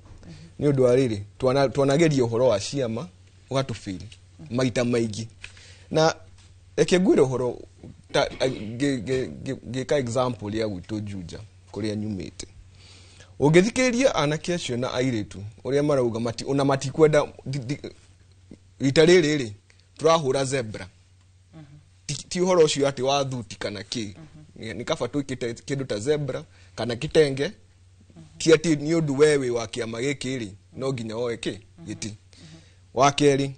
Nĩ ũndũ wa rĩrĩ, twanageria ũhoro wa ciama ũgatũbĩri maita maingĩ. Na reke ngwĩre ũhoro ngĩka example ya gwitũ Juja kũrĩa nyumĩte. Ũngĩthikĩrĩria anake acio na airĩtu ũrĩa marauga ona matikwenda rita rĩrĩ rĩ tũrahũra zebra. Ti ũhoro ũcio atĩ wa thuti kana kĩ. Nĩ kaba twĩkĩte kĩndũ ta zebra kana kitenge, ti atĩ nĩ ũndũ we wĩ wa kĩama gĩkĩ rĩ no nginya woe kĩ gĩtĩ. Wa kerĩ,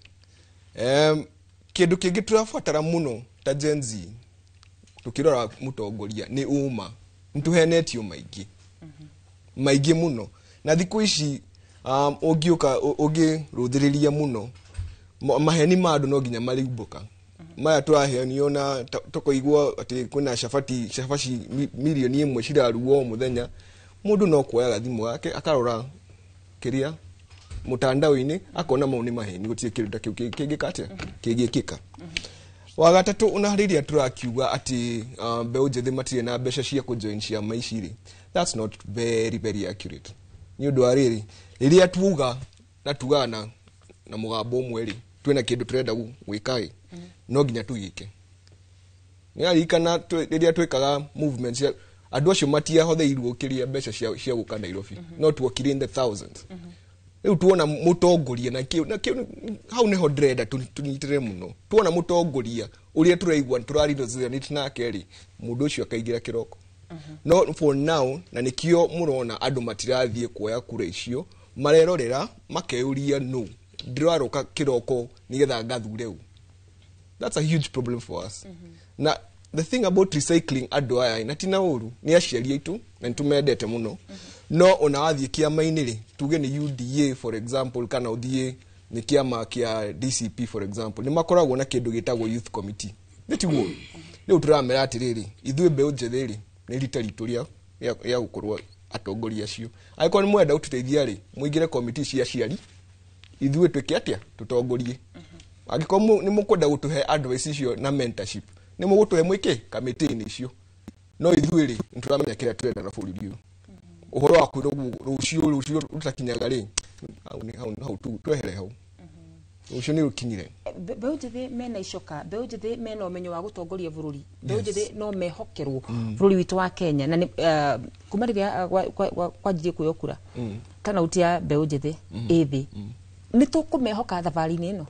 kĩndũ kĩngĩ tũrabatara mũno ta Gen Z tukirora mũtongoria nĩ ũma. Nĩtũhenetio maingĩ maingĩ mũno, na thikũ ici ũngĩũka ũngĩrũthĩrĩria mũno maheni ma andũ no nginya mariumbũka. Maya tũraheanio na tũkoigua atĩ kwĩna cabaci mirioni 1 cirarugwo o mũthenya. Mũndũ no kuoyaga thimũ yake akarora kĩrĩa mutandao-inĩ akona mau nĩ maheni, gũtirĩ kĩndũ ta kĩu kĩngĩka atĩa kĩngĩkĩka. Wa gatatũ, ona rĩrĩa tũrakiuga atĩ mbeũ njĩthĩ matirĩ na mbeca cia kũjoin ciama ici rĩ, that's not very very accurate. Nĩ ũndũ wa rĩrĩ, rĩrĩa tuuga na tugaga na mũgambo ũmwe rĩ, twĩna kĩndũ tũrenda gwĩka rĩ, no nginya tũgĩke. Nĩaririkana rĩrĩa twĩkaga movement cia andũ acio matiahotheirwo kĩrĩa mbeca cia gũka Nairobi, no tuokire in the thousands. Rĩu tuona mũtongoria na kĩu hau nĩho ndĩrenda tũnyitĩrĩre mũno. Tuona mũtongoria ũrĩa tũraigua tũrarirũzanĩte nake rĩ, mũndũ ũcio akaingĩra kĩroko. No for now, na nĩkĩo mũrona andũ matirathiĩ kuoya kura icio, marerorera makeyũria no ndĩraroka kĩroko nĩgetha ngathure ũ. That's a huge problem for us. Na the thing about recycling andũ aya na tina ũru nĩ aciari aitũ na nĩtũmendete mũno. No ona wathiĩ kĩama-inĩ rĩ, tuge nĩ UDA for example, kana ũthiĩ nĩ kĩama kĩa DCP for example, nĩ makoragwo na kĩndũ gĩtagwo youth committee. Nĩ tiguo? Rĩu tũramera atĩrĩrĩ, ithuĩ mbeũ njĩthĩ rĩ, nĩ rita ritũ rĩa gũkorwo atongoria acio. Angĩkorwo nĩ mwenda gũtũteithia rĩ, mũingĩre committee cia aciari, ithuĩ twĩke atĩa? Tũtongorie. Angĩkorwo nĩ mũkwenda gũtũhe advice icio na mentorship, nĩ mũgũtũhe mwĩke kamĩtĩ-inĩ icio. No ithuĩ rĩ, nĩ tũramenya kĩrĩa tũrenda na bũrũri ũyũ. Ũhoro wa kwĩrwo rũciũ rũtakinyaga rĩ, hau twehere hau. Rũciũ nĩ rũkinyire. Mbeũ njĩthĩ mena icoka, mbeũ njĩthĩ mena ũmenyo wa gũtongoria bũrũri, mbeũ njĩthĩ no mehokerwo bũrũri witũ wa Kenya. Na kuma rĩrĩa kwanjirie kuoywo kura, turnout ya mbeũ njĩthĩ ĩ thĩ, nĩ tũkũmehoka thabarĩ-inĩ ĩno?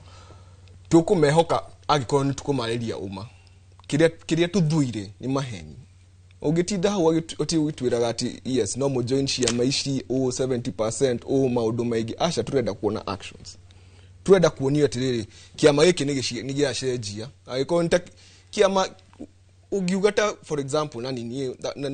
Tũkũmehoka angĩkorwo nĩ tũkũmarĩria ũma. Kĩrĩa tũthuire nĩ maheni. Ũngĩtinda hau ũgĩtwĩraga atĩ yes, no mũjoin ciama ici, 70%, maũndũ maingĩ. Aca, tũrenda kuona actions. Tũrenda kuonio atĩrĩrĩ, kĩama gĩkĩ nĩ gĩacenjia. Angĩkorwo nĩ ta kĩama Ũngiuga ta for example, na niĩ na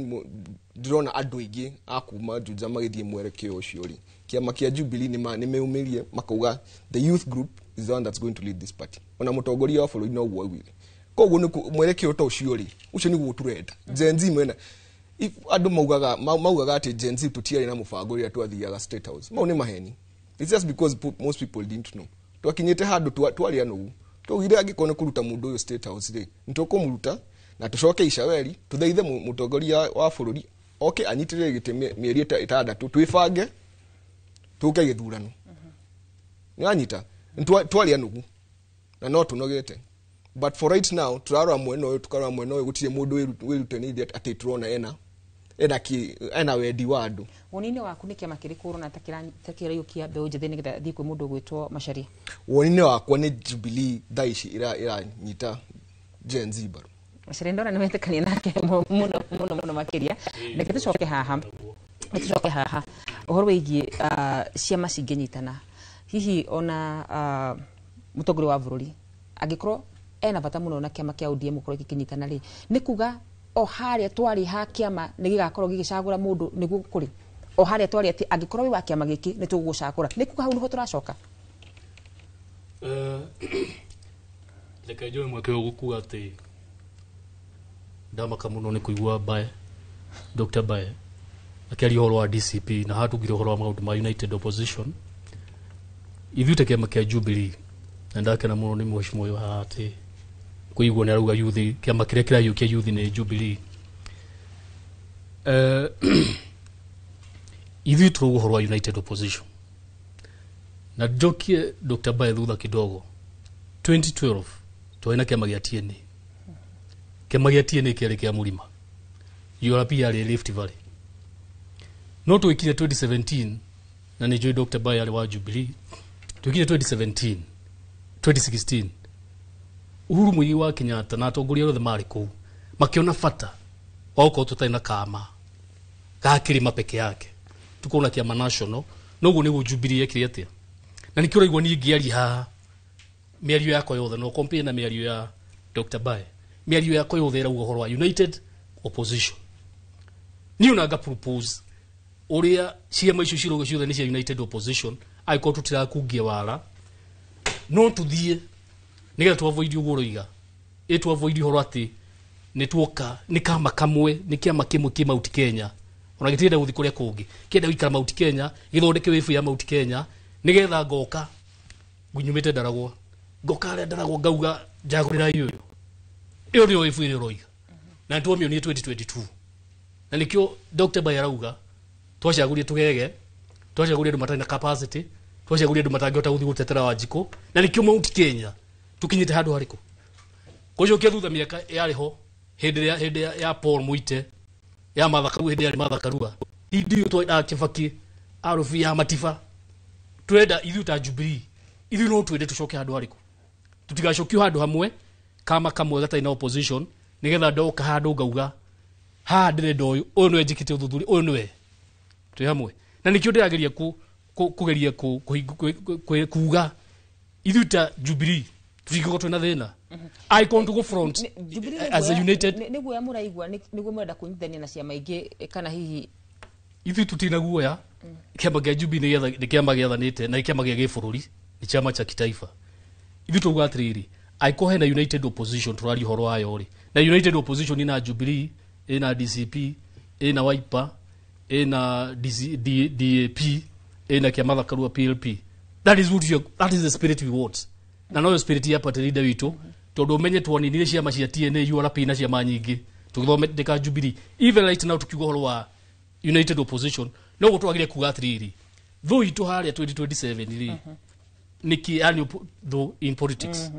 ndĩrona andũ aingĩ a kuma Juja magĩthiĩ mwerekeo ũcio rĩ, kĩama kĩa Jubilee nĩ meumirie makauga the youth group is the one that's going to lead this party. Ona mũtongoria wa bũrũri noguo augire. Koguo nĩ mwerekeo ta ũcio rĩ, ũcio nĩguo tũrenda Gen Z mwena. If andũ maugaga atĩ Gen Z tũtiarĩ na mũbango rĩrĩa twathiaga State House, mau nĩ maheni. It's just because most people didn't know. Twakinyĩte handũ twarĩ anogu, twaugire angĩkorwo nĩ kũruta mũndũ ũyũ State House rĩ, nĩ tũkũmũruta na tũcoke Icaweri tũthaithe mũtongoria wa bũrũri oke anyitĩrĩre gĩtĩ mĩeri 6 twĩbange tũke gĩthurano. Nĩwanyita? Twarĩ anogu na no tũnogete, but for right now turarora mwena ũyũ, tukarora mwena ũyũ, gũtirĩ mũndũ wĩrutanĩirie atĩ tũrona ena wendi wa andũ. Woni-inĩ waku nĩ kĩama kĩrĩkũ ũrona ta kĩraiyũkia mbeũ njĩthĩ nĩgetha thiĩ kwĩ mũndũ ũgwĩtwo Macharia? Woni-inĩ wakwa nĩ Jubilee thaa ici ĩranyita Gen Z mbaru. Macharia ndona nĩwetĩkania nake mũno mũno mũno makĩria. Reke tũcoke haha, ũhoro wĩgiĩ ciama cingĩnyitana, hihi ona mũtongoria wa bũrũri angĩkorwo ena bata mũno na kĩama kĩa ODM gũkorwo gĩkĩnyitana rĩ, nĩ kuga o harĩa twarĩ ha kĩama nĩ gĩgakorwo gĩgĩcagũra mũndũ nĩguo kũrĩ o harĩa twarĩ atĩ angĩkorwo wĩ wa kĩama gĩkĩ nĩ tũgũgũcagũra, nĩ kuga hau nĩho tũracoka? Reke njoe mweke ũyũ gũkuga atĩ ndamaka mũno nĩ kũigua Mbae, Dr. Mbae akĩaria ũhoro wa DCP na hatugire ũhoro wa maũndũ ma United Opposition. Ithuĩ ta kĩama kĩa Jubilee, na ndakena mũno nĩ mheshimiwa ũyũ haha atĩ kũigua nĩ arauga youth, kĩama kĩrĩa kĩraiyũkia youth nĩ Jubilee. Ithuĩ tũrauga ũhoro wa United Opposition na njokie Dr. Mbae thutha kidogo. 2012 twarĩ na kĩama gĩa TNA. Kĩama gĩa TNA kĩarĩ kĩa mũrima, URP yarĩ Rift Valley. No twĩkire 2017, na nĩ njũĩ Dr. Mbae arĩ wa Jubilee, twĩkire 2017 2016 Uhuru Muigai wa Kenyatta na atongoria othe marĩ kũu makĩona bata wa gũkorwo tũtarĩ na kama ga kĩrĩma peke yake, tukona kĩama national. Noguo nĩguo Jubilee yekire atĩa, na nĩkĩo ũraigua niĩ ngĩaria haha mĩario yakwa yothe no compare na mĩario ya Dr. Mbae. Mĩario yakwa yothe ĩrauga ũhoro wa United Opposition. Niĩ ona nga propose ũrĩa ciama icio cirauga ciothe nĩ cia United Opposition, angĩkorwo tũtirakungia wara no tũthiĩ nĩgetha tu avoid ũguo ũroiga, ĩ tu avoid ũhoro atĩ nĩ tuoka nĩ kama kamwe, nĩ kĩama kĩmwe kĩ Mount Kenya, ona gĩtirenda gũthiĩ kũrĩa kũngĩ, kĩenda gũikara Mount Kenya, gĩthondeke wĩbu ya Mount Kenya, nĩgetha ngoka nyumĩte Ndaragwa, ngoka harĩa Ndaragwa ngauga njagũrĩra ũyũ, ĩyo nĩyo wĩbu ĩrĩa ũroiga, na nĩ twamĩonire 2022, na nĩkĩo Dr. Mbae arauga twacagũrie tũgege, twacagũrie andũ matarĩ na capacity, twacagũrie andũ matangĩhota gũthiĩ gũtetera Wanjikũ, na nĩkĩo Mount Kenya tũkinyĩte handũ harĩkũ. Gũcokia thutha mĩaka yarĩ ho hĩndĩ ya Paul Muite, ya Martha Karua, hĩndĩ yarĩ Martha Karua, hĩndĩ ĩyo twendaga Kibaki arubu ya Matiba, twenda ithuĩ ta Jubilee, ithuĩ no twende tũcoke handũ harĩkũ, tũtigacokio handũ hamwe kama kamwe gatarĩ na opposition, nĩgetha ndoka handũ ngauga haha ndĩrenda ũyũ, ũyũ nĩwe njĩkĩte ũthuthuria, ũyũ nĩwe twĩ hamwe. Na nĩkĩo ndĩrageria kũgeria kuga ithuĩ ta Jubilee tũtingĩkorwo twĩna thĩna angĩkorwo tũgũ front as a united. Nĩ guoya mũraigua nĩguo mũrenda kũnyitithania na ciama ingĩ kana hihi? Ithuĩ tũtirĩ guoya. Kĩama kĩa Jubilee nĩ kĩama gĩathanĩte na kĩama gĩa gĩbũrũri, nĩ chama cha kitaifa. Ithuĩ tũrauga atĩrĩrĩ, angĩkorwo hena United Opposition tũraria ũhoro wayo rĩ, na United Opposition ĩna Jubilee, ĩna DCP, ĩna Wiper, ĩna DAP, ĩna kĩa Martha Karua PLP, that is what you, that is the spirit we want, na noyo spirit ya party leader witũ, tondũ ũmenye twaninire ciama cia TNA, URP na ciama nyingĩ tũgĩthondeka Jubilee. Even right now tukiuga ũhoro wa United Opposition, no gũtwagire kuga atĩrĩrĩ, thũ itũ harĩa 2027 rĩ nĩkĩ, yani thũ in politics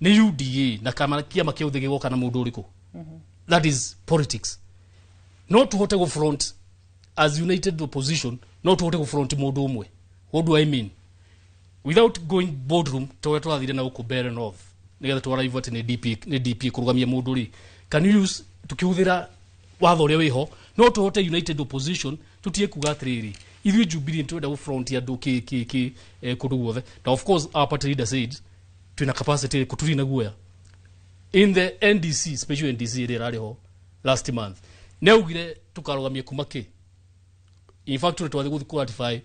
nĩ UDA na kama kĩama kĩa ũthĩ gĩgoka na mũndũ ũrĩkũ, that is politics. No tũhote gũ front as United Opposition, no tũhote gũ front mũndũ ũmwe. What do I mean? Without going boardroom ta ũrĩa tũrathire na gũkũ Mbeere North nĩgetha twaraivu atĩ nĩ DP kũrũgamia mũndũ rĩ, can you use tukĩhũthĩra watho ũrĩa wĩho, no tũhote United Opposition tutige kuga atĩrĩrĩ, ithuĩ Jubilee nĩtũrenda gũ front andũ kĩ kũndũ guothe. Na of course our party leader said twĩna capacity ĩrĩkũ, tũtirĩ na guoya. In the NDC, special NDC ĩrĩa ĩrarĩ ho last month, nĩ augire tũkarũgamia kuma kĩ. In fact, tũrĩ twathiĩ gũthiĩ ratify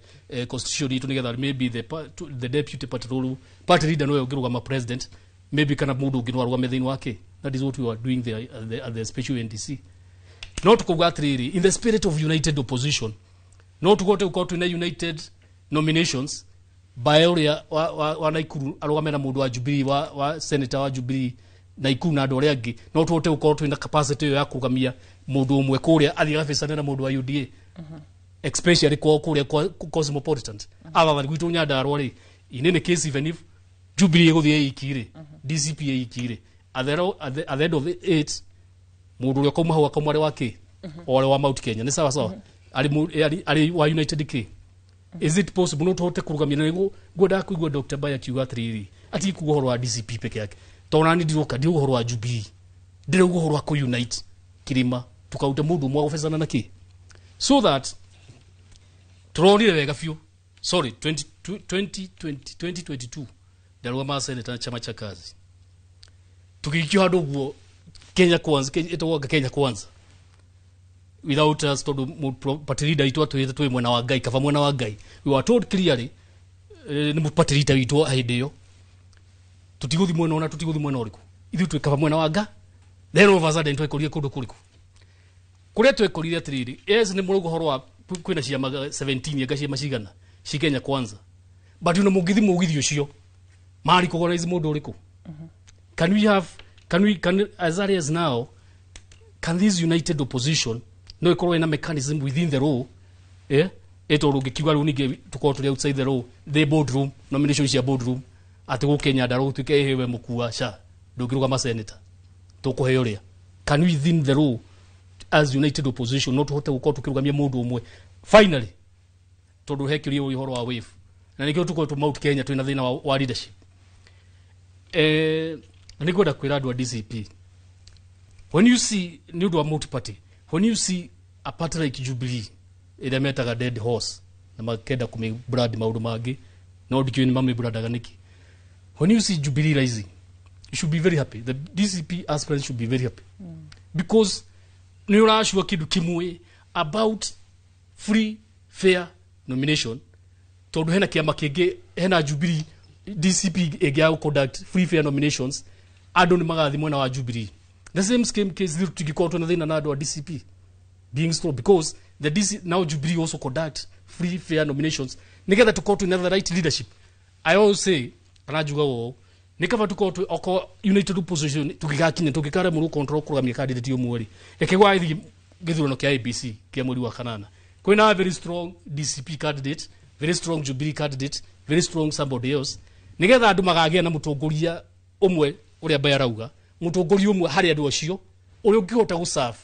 constitution itũ nĩgetha maybe the deputy party role, party leader nowe ũngĩrũgama president maybe, kana mũndũ ũngĩ no arũgame thĩinĩ wake. That is what we are doing there at the special NDC. No tukauga atĩrĩrĩ, in the spirit of united opposition, no tũhote gũkorwo twĩna united nominations by ũrĩa wa Naikuru arũgame na mũndũ wa Jubilee, wa senator wa Jubilee Naikuru na andũ arĩa angĩ. No tũhote gũkorwo twĩna capacity ĩyo ya kũrũgamia mũndũ ũmwe kũrĩa athiĩ agabicane na mũndũ wa UDA, especially kwa kũrĩa kwa cosmopolitan aba bari gwitũ Nyandarua rĩ. In any case, even if Jubilee ĩgũthiĩ ĩiki rĩ, DCP ĩiki rĩ, at the end of it mũndũ ũrĩa ũkauma hau akauma arĩ wa kĩ, o arĩ wa Mount Kenya, nĩ sawa sawa, arĩ wa United K. Is it possible no tũhote kũrũgamia? Na nĩguo ngwendaga kũigua Dr. Bae akiuga atĩrĩrĩ, atikuga ũhoro wa DCP peke yake, tondũ nani ndiroka ndiruga ũhoro wa Jubilee, ndĩrauga ũhoro wa kũ-unite kĩrĩma, tũkaruta mũndũ ũmwe wa gũbecana na kĩ, so that tũronire wega biũ. Sorry, 20, 20, 2022 ndarũgamaga senator na chama cha kazi, tũgĩikio handũ ũguo Kenya Kwanza, ĩtagwo Kenya Kwanza without us, tondũ party leader itũ atwĩrĩte twĩ mwena wa Ngai, kaba mwena wa Ngai. We were told clearly nĩ party leader witũ hĩndĩ ĩyo tũtigũthi mwena ona tũtigũthi mwena ũrĩkũ, ithuĩ twĩ kaba mwena wa Nga. Then all of a sudden twekorire kũndũ kũrĩkũ kũrĩa twekorire atĩrĩrĩ, yes, nĩ mũrauga ũhoro wa kwĩna ciama 17 anga ciama cigana ci Kenya Kwanza, but you know mũngĩthi mũgithi ũcio mari recognize mũndũ ũrĩkũ? Can we have can we can as early as now, can this united opposition no ikorwo ina mechanism within the law, ĩtondũ ũngĩkiuga rĩu ningĩ tũkorwo tũrĩ outside the law, the boardroom nomination cia boardroom, atĩ gũkĩ Nyandarua gũtuĩke ĩhĩwe mũkua ca ndũngĩrũgama senator tũkũhe ũrĩa. Can we within the law as united opposition no tũhote gũkorwo tũkĩrũgamia mũndũ ũmwe finally, tondũ he kĩũria ũhoro wa wave na nĩkĩo tũkoretwo Mount Kenya twĩna thĩna wa leadership. Na nĩngwenda kwĩra andũ a DCP, when you see nĩ ũndũ wa multi party, when you see a party like Jubilee ĩrĩa metaga dead horse na makenda kũmĩ brand maũndũ mangĩ, no ndikĩũĩ nĩ mamĩ brandaga nĩkĩ, when you see Jubilee rising, you should be very happy. The DCP aspirants should be very happy because nĩ ũracua kĩndũ kĩmwe about free fair nomination, tondũ hena kĩama kĩngĩ, hena Jubilee. DCP ĩngĩaga conduct free fair nominations, andũ nĩ magathi mwena wa Jubilee. The same same case rĩu tũtingĩkorwo twĩna thĩna na andũ a DCP being slow because the DC now Jubilee also conduct free fair nominations nigetha tukorwo twĩna the right leadership. I always say, kana njuga ũũ, nĩ kaba tukorwo twĩ okorwo united opposition tũngĩgakinya tũngĩkaremwo control kũrũgamia candidate ũmwe rĩ, reke gwathiĩ gĩthurano kĩa ABC kĩa mweri wa kanana kwĩna a very strong DCP candidate, very strong Jubilee candidate, very strong somebody else, nigetha andũ magagĩa na mũtongoria ũmwe ũrĩa Mbae arauga, mũtongoria ũmwe harĩ andũ acio ũrĩa ũngĩhota gũ serve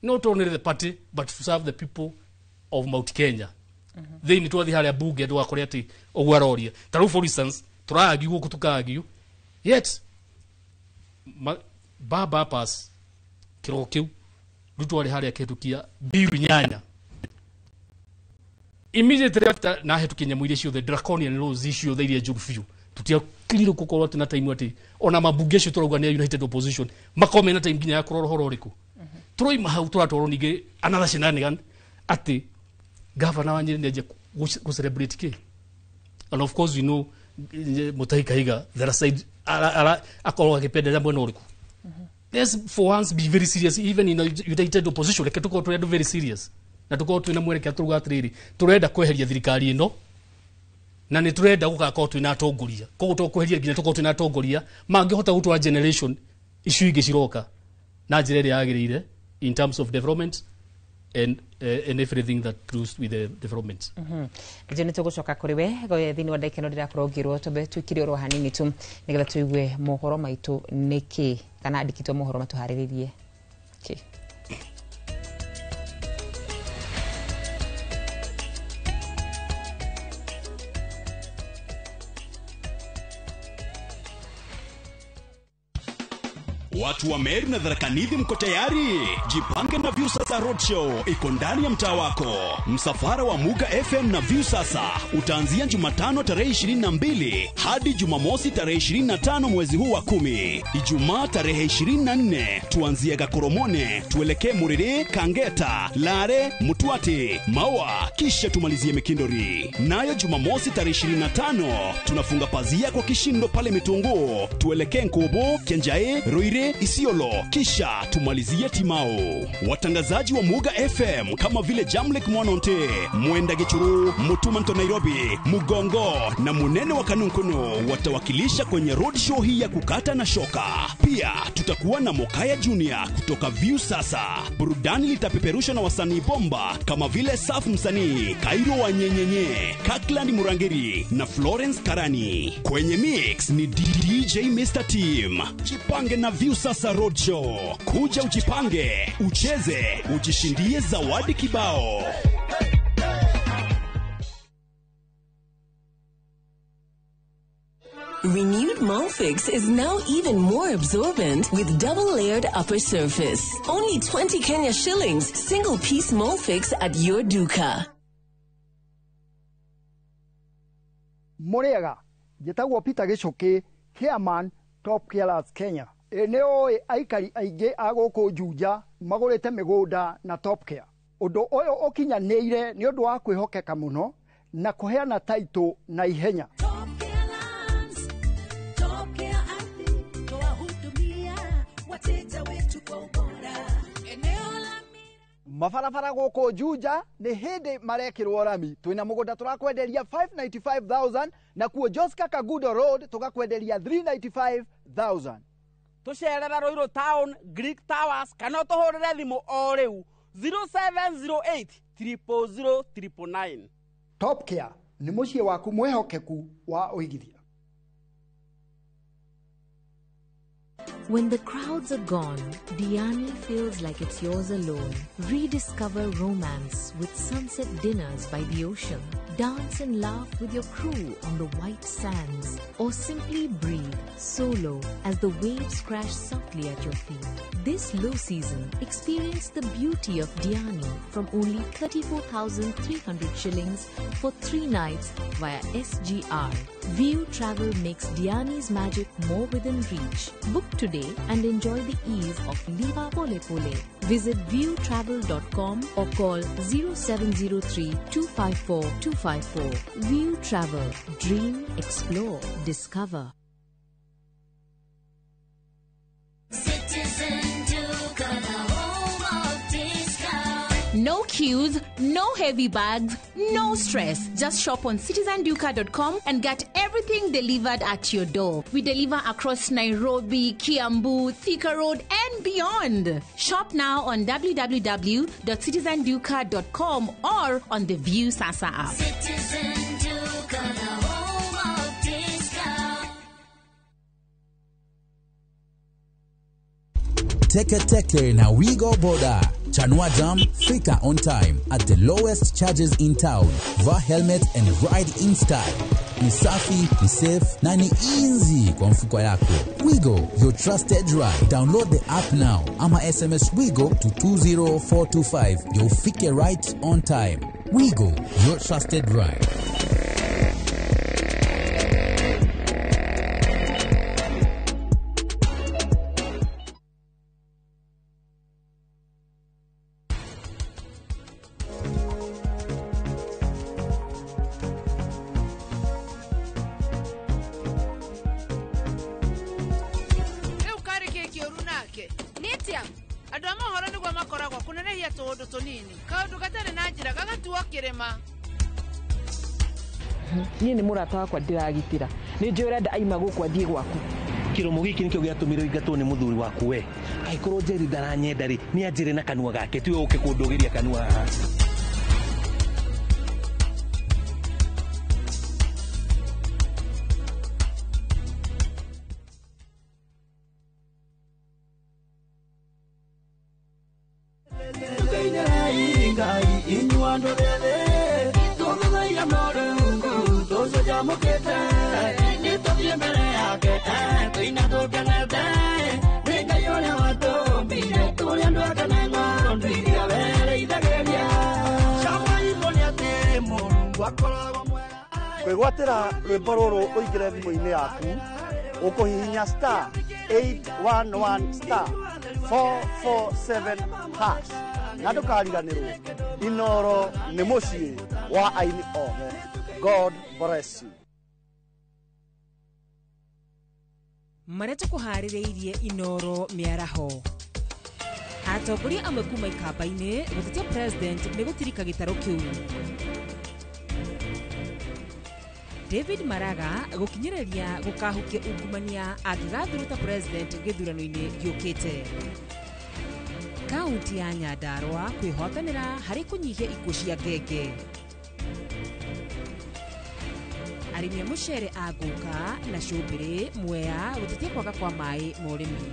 not only the party but to serve the people of Mount Kenya. Thĩinĩ twathiĩ harĩa bunge ndũgakore atĩ ũguo aroria. Ta rĩu for instance tũrargue gũkũ, tũkargue, yet baba pass kĩroko kĩu Ruto arĩ harĩa akĩhetũkia bill 8 immediately after na hetũkia nyamũ iria ciothe draconian laws ciothe iria njũru biũ. Tutiakirire gũkorwo atĩ na time atĩ ona mabunge acio tũrauga nĩ a united opposition makorwo mena time nginya ya kũrora ũhoro ũrĩkũ. Tũroima hau tũratwarwo ningĩ another shenanigan atĩ gavana wa Nyeri nĩanjia gũ celebrate kĩ, and of course we know Mutahi Kahiga the other side akorwo akĩpenderea mwena ũrĩkũ. Let's for once be very serious even in a united opposition. Reke tukorwo tũrĩ andũ very serious na tukorwo twĩna mwerekera, tũruga atĩrĩrĩ, tũrenda kweheria thirikari ĩno na nĩ tũrenda gũgakorwo twĩna atongoria, koguo to kweheria nginya tũkorwo twĩna atongoria mangĩhota gũtwara generation icio ingĩ ciroka na njĩra ĩrĩa yagĩrĩire in terms of development and everything that goes with the development. Ndio nĩ tũgũcoka kũrĩ we thĩinĩ wa ndagĩka ĩno ndĩrakorwo ngĩrwo twambe twĩkire oro hanini tu nĩgetha tũigue mohoro maitũ nĩkĩ kana andĩkĩtwo mohoro matũharĩrĩrie kĩ. Watu wa Meru na Tharaka Nithi mko tayari? Jipange na Viusasa Roadshow iko ndani ya mtaa wako. Msafara wa Muga FM na Viusasa utaanzia Jumatano tarehe 22 hadi Jumamosi tarehe 25 mwezi huu wa 10. Ijumaa tarehe 24 tuanzie Gakoromone, tuelekee Muriri, Kangeta, Lare, Mutwati, Maua, kisha tumalizie Mikindori. Nayo Jumamosi tarehe 25 tunafunga pazia kwa kishindo pale Mitunguu, tuelekee Nkobo, Kenjae, Ruire, Isiolo, kisha tumalizie Timao. Watangazaji wa Muga FM kama vile Jamlek Mwanonte, Mwenda Gichuru, Mutumanto Nairobi, Mugongo na Munene wa Kanunkunu watawakilisha kwenye roadshow hii ya kukata na shoka. Pia tutakuwa na Mokaya Junior kutoka Viusasa. Burudani litapeperushwa na wasanii bomba kama vile Saf Msanii, Kairo wa Nyenyenye, Kakland Murangiri na Florence Karani. Kwenye mix ni DJ Mr. Team. Jipange na Viusasa Roadshow. Kuja ujipange, ucheze, ujishindie zawadi kibao. Renewed Molfix is now even more absorbent with double-layered upper surface. Only 20 Kenya shillings, single-piece Molfix at your duka. Muriega, njĩtagwo Peter Gĩcũkĩ, chairman Top Carers Kenya. Ĩ nĩ ũĩ aikari aingĩ a gũkũ Juja magũrĩte mĩgũnda na Top Care. Ũndũ ũyũ ũkinyanĩire nĩ ũndũ wa kwĩhokeka mũno na kũheana taitũ na ihenya. Mabarabara gũkũ Juja nĩ hĩndĩ marekĩrwo rami. Twĩna mũgũnda tũrakwenderia 595,000 na kuo Joska Kagudo Road tũgakwenderia 395,000. Tũcerere Ruiru Town, Greek Towers kana ũtũhũrĩre thimũ o rĩu 0708 000 999. Top Care nĩ mũciĩ waku mwĩhokeku wa ũigithia. When the crowds are gone, Diani feels like it's yours alone. Rediscover romance with sunset dinners by the ocean. Dance and laugh with your crew on the white sands. Or simply breathe solo as the waves crash softly at your feet. This low season, experience the beauty of Diani from only 34,300 shillings for 3 nights via SGR. View Travel makes Diani's magic more within reach. Book today and enjoy the ease of Liva Pole Pole. Visit viewtravel.com or call 0703 254 254. View Travel. Dream, explore, discover. Citizen Duka, the home of discount. No queues, no heavy bags, no stress. Just shop on citizenduka.com and get everything delivered at your door. We deliver across Nairobi, Kiambu, Thika Road, and beyond. Shop now on www.citizenduka.com or on the View Sasa app. Citizen Duka, the home of discount. Teke Teke na Wigo Boda. Chanua Jam, fika on time at the lowest charges in town. Vaa helmet and ride in style. Ni safi, ni safe na ni easy kwa mfuko yako. Wigo, your trusted ride. Download the app now ama SMS Wigo to 20425. You'll fike right on time. Wigo, your trusted ride. Niĩ nĩ mũrata wakwa ndĩragitĩra nĩ njũĩ ũrenda aima gũkũ athiĩ gwaku. Kĩromo gĩkĩ nĩkĩo gĩatũmire ũingatwo nĩ mũthuri waku we. Angĩkorwo Njeri ndaranyenda rĩ, nĩ anjĩre na kanua gake, tiwe ũke kũndũgĩria kanua haha. Mbere yake, twina tũkenete, nĩ Ngai. Kwĩgwatĩra rwĩmbo rũrũ ũingĩre thimũ-inĩ yaku ũkũhihinya star 811 star 447 hash na ndũkariganĩrwo Inoro nĩ mũciĩ wa aini othe. God bless you. Marĩa tũkũharĩrĩirie Inoro mĩaraho. Atongoria amwe kuma ikamba-inĩ gũtetia president nĩ gũtirika gĩtarũ kĩu. David Maraga gũkinyĩrĩria gũkahukia ungumania angĩgathurwo ta president gĩthurano-inĩ gĩũkĩte. Kaunti ya Nyandarua kwĩhotanĩra harĩ kũnyihia ikuũ cia ngenge. Arĩmi a mũcere a Ngũka na Cũmbĩrĩ Mwea gũtetia kwaga kwa maĩ ma ũrĩmi.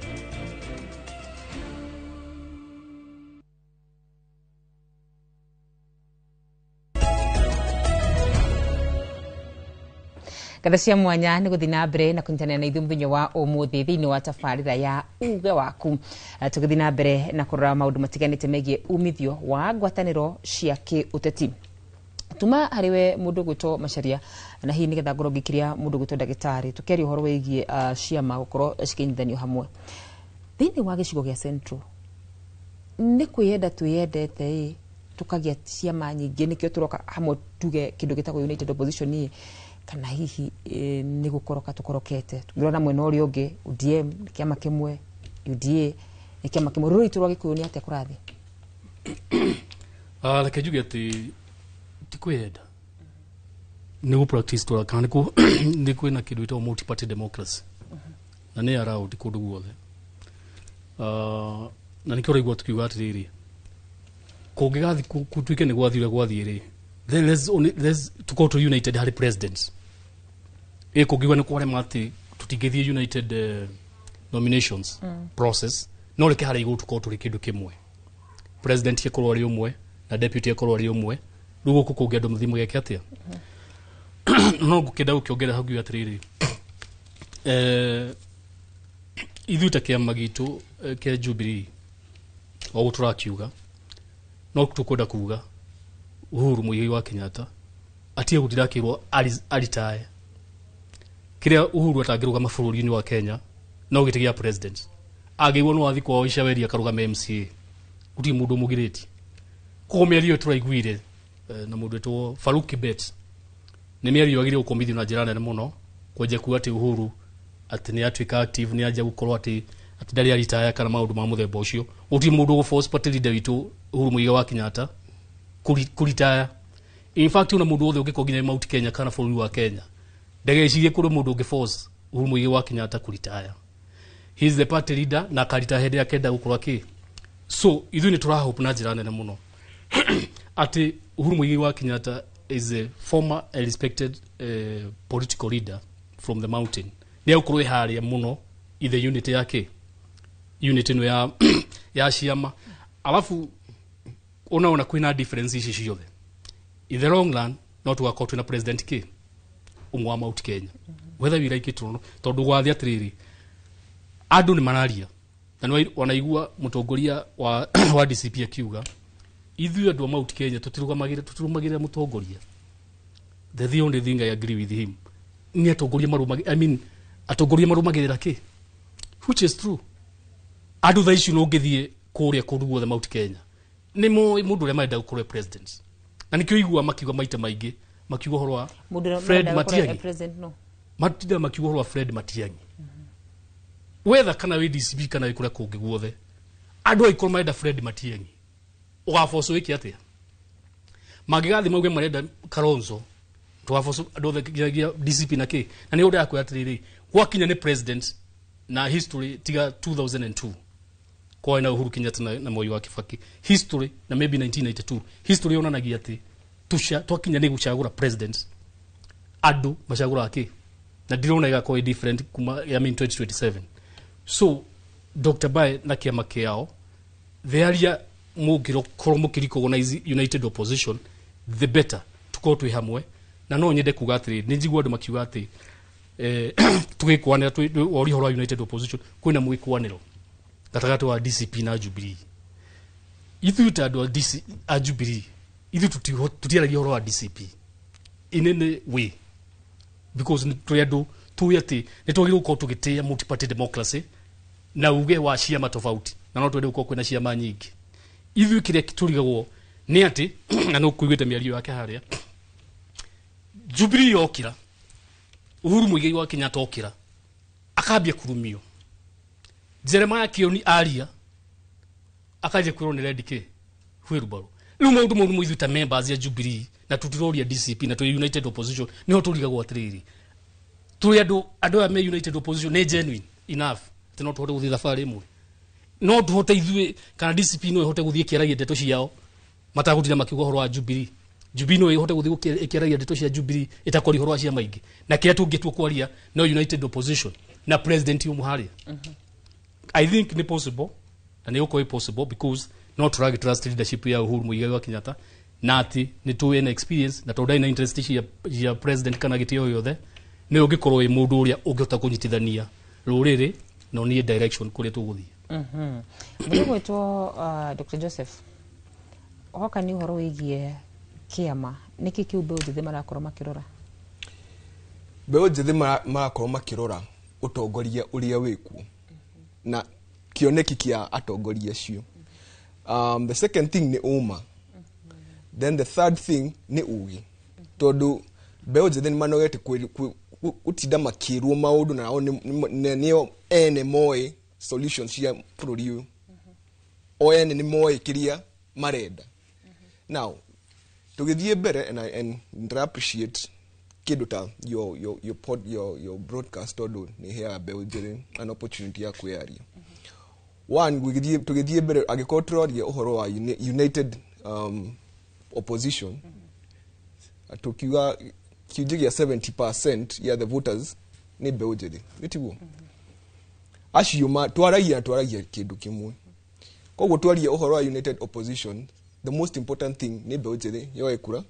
Ngatho cia mwanya nĩ gũthiĩ na mbere na kũnyitanĩra na ithuĩ mũthenya wa ũmũthĩ thĩinĩ wa tabarĩra ya uge waku. Tũgĩthiĩ na mbere na kũrora maũndũ matiganĩte megiĩ umithio wa ngwatanĩro cia kĩũteti. Tuma harĩ we mũndũ gwĩtwo Macharia na hihi nĩgetha ngorwo ngĩkiria mũndũ gwĩtwo ndagĩtarĩ tũkĩaria ũhoro wĩgiĩ ciama gũkorwo cikĩnyitithanio hamwe thĩinĩ wa gĩcigo gĩa Central. Nĩ kwĩyenda twĩyendete ĩ tũkagĩa ciama nyingĩ nĩkĩo tũroka hamwe tuge kĩndũ gĩtagwo United Opposition ĩ kana hihi nĩ gũkoroka tũkorokete. Tũngĩrora mwena ũrĩa ũngĩ ODM nĩ kĩama kĩmwe, UDA nĩ kĩama kĩmwe. Rũrĩrĩ rwitũ rwa Gĩkũyũ nĩ atĩa kũrathiĩ? Reke njuge atĩ ti kwĩyenda nĩ gũ practice tũra kana nĩ kwĩna kĩndũ gĩtagwo multi party democracy na nĩ allowed kũndũ guothe. Na nĩkĩo ũraigua tũkiuga atĩrĩrĩ kũngĩgathiĩ gũtuĩke nĩ gwathiĩ ũrĩa gwathiĩ rĩ then let's tukorwo tũ united harĩ presidents. Ĩ kũngiuga nĩ kwarema atĩ tũtingĩthiĩ united nominations process no reke harĩa igũrũ tũkorwo tũrĩ kĩndũ kĩmwe, president ĩkorwo arĩ ũmwe na deputy ĩkorwo arĩ ũmwe. Rĩu gũkũ kũngĩ andũ mathiĩ mageke atĩa? No ngũkĩenda gũkĩongerera hau ngiuga atĩrĩrĩ ithuĩ ta kĩama gitũ kĩa Jubilee o ũguo tũrakiuga no tũkwenda kuga Uhuru Muigai wa Kenyatta atige gũtinda akĩrwo aritae. Kĩrĩa Uhuru atangĩrũgama bũrũri-inĩ wa Kenya no gĩtĩ gĩa president. Angĩigua no athiĩ kwao Icaweri akarũgame MCA gũtirĩ mũndũ ũmũgirĩtie. Koguo mĩario ĩyo tũraiguire na mũndũ wĩtwo Farouk Kibet nĩ mĩario yagĩrĩirwo gũkũmithio na njĩra nene mũno kwenja kuga atĩ Uhuru atĩ nĩ atuĩka active nĩ anjia gũkorwo atĩ ndarĩ aritaya kana maũndũ ma mũthemba ũcio. Gũtirĩ mũndũ ũgũ force party leader witũ Uhuru Muigai wa Kenyatta kũritaya. In fact ona mũndũ wothe ũngĩkorwo nginya Mount Kenya kana bũrũri wa Kenya ndagecirie kũrĩ mũndũ ũngĩ force Uhuru Muigai wa Kenyatta kũritaya. He is the party leader na akaritaya hĩndĩ ĩrĩa akenda gũkorwo akĩ. So ithuĩ nĩ tũrahope na njĩra nene mũno atĩ Uhuru Muigai wa Kenyatta is a former and respected political leader from the mountain. Nĩ egũkorwo ĩharĩa mũno ithe unit yake unit ĩno ya ya ciama. Alafu unaona kwĩna difference ici ciothe in the long run no tũgakorwo twĩna president kĩ ũmwe wa Mount Kenya whether we like it or not. Tondũ gwathiĩ atĩrĩrĩ andũ nĩ mararia na nĩ wanaigua mũtongoria wa DCP akiuga ithuĩ andũ a Mount Kenya tũtirũgamagĩrĩra mũtongoria. The only thing I agree with him nĩ atongoria marũmagĩrĩra, I mean atongoria marũmagĩrĩra kĩ, which is true. Andũ thaa ici no ũngĩthiĩ kũrĩa kũndũ guothe Mount Kenya nĩ moĩ mũndũ ũrĩa marenda gũkorwo president na nĩkĩo igua makiuga maita maingĩ makiuga ũhoro wa Fred Matiang'i, matinda makiuga ũhoro wa Fred Matiang'i wetha kana wĩ DCP kana wĩ kũrĩa kũngĩ guothe andũ angĩkorwo marenda Fred Matiang'i ũgaboco wĩke atĩa? Mangĩgathiĩ mauge marenda Kalonzo tũgaboco andũ othe nginyagia DCP na kĩ. Na nĩ ũndũ yakwĩra atĩrĩrĩ gwakinya nĩ president na history tiga 2002 kwa na Uhuru Kenyatta na Moi wa Kibaki history na maybe 1992 history yonanagia atĩ twakinya nĩ gũcagũra president andũ macagũraga kĩ na ndirona ĩgakorwo ĩ different kuma I mean 2027. So Dr. Bae na kĩama kĩao the area mũngĩkorwo mũkĩrecognize united opposition the better tukorwo twĩ hamwe. Na no nyende kuga atĩrĩ nĩ njigua andũ makiuga atĩ tũgĩkwanĩra woria ũhoro wa united opposition kwĩna mwĩkwanĩro gatagatĩ wa DCP na Jubilee. Ithuĩ ta andũ a Jubilee ithuĩ tũtiaragia ũhoro wa DCP in any way. Because tũrĩ andũ tũĩ atĩ nĩ twagĩrĩirwo gũkorwo tũgĩtĩĩa multi-party democracy na uge wa ciama tofauti, na no twende gũkorwo kwĩna ciama nyingĩ. Ithuĩ kĩrĩa tũrigagwo nĩ atĩ, na no kũiguĩte mĩario yake harĩa, Jubilee yokĩra, Uhuru Muigai wa Kenyatta okĩra, akambia kurumio. Jeremiah Kioni aria, akanjia kwĩrwo nĩ rendi kĩ wheelbarrow. Rĩu maũndũ mau nĩmo ithuĩ ta members ya Jubilee na tũtiroria DCP na tũrĩ United Opposition, nĩho tũrigagwo atĩrĩrĩ, tũrĩ andũ aya me United Opposition nĩ genuine enough atĩ no tũhote gũthiĩ thabarĩ ĩmwe, no tũhote ithuĩ kana DCP no ĩhote gũthiĩ ĩkĩaragia ndeto ciao matagũtinda makiuga ũhoro wa Jubilee. Jubilee no ĩhote gũthiĩ ĩkĩaragia ndeto cia Jubilee ĩtakwaria ũhoro wa ciama ingĩ, na kĩrĩa tũngĩtua kwaria no United Opposition na president ũmwe harĩa. I think nĩ possible, na nĩ gũkorwo ĩ possible because no tũragĩ trust leadership ya Uhuru Muigai wa Kenyatta, na atĩ nĩ tũĩ ena experience, na tondũ ndarĩ na interest cia president kana gĩtĩ o gĩothe, nĩ ũngĩkorwo wĩ mũndũ ũrĩa ũngĩhota kũnyitithania rũrĩrĩ na onie direction kũrĩa tũgũthiĩ. Mũndũ gwĩtwo Dr. Joseph, hoka nĩ ũhoro wĩgiĩ kĩama, nĩkĩ kĩu mbeũ njĩthĩ marakorwo makĩrora? Mbeũ njĩthĩ marakorwo makĩrora ũtongoria ũrĩa wĩkuo na kĩoneki kĩa atongoria acio. The second thing nĩ ũma. Then the third thing nĩ ũgĩ, tondũ mbeũ njĩthĩ nĩ manogete gũtinda makĩrwo maũndũ na nao nĩo ene moĩ solutions cia bũrũri ũyũ, o ene nĩ moĩ kĩrĩa marenda. Now tũgĩthiĩ mbere, and ndĩra appreciate kĩndũ ta your broadcast, tondũ nĩ ĩheaga mbeũ njĩthĩ an opportunity ya kwĩyaria. One, tũgĩthiĩ mbere, angĩkorwo tũraria ũhoro wa united opposition, tukiuga kiunjĩ gĩa 70% ya the voters nĩ mbeũ njĩthĩ, nĩ tiguo? Acio twaragia kĩndũ kĩmwe. Koguo twaria ũhoro wa united opposition, the most important thing nĩ mbeũ njĩthĩ yoe kura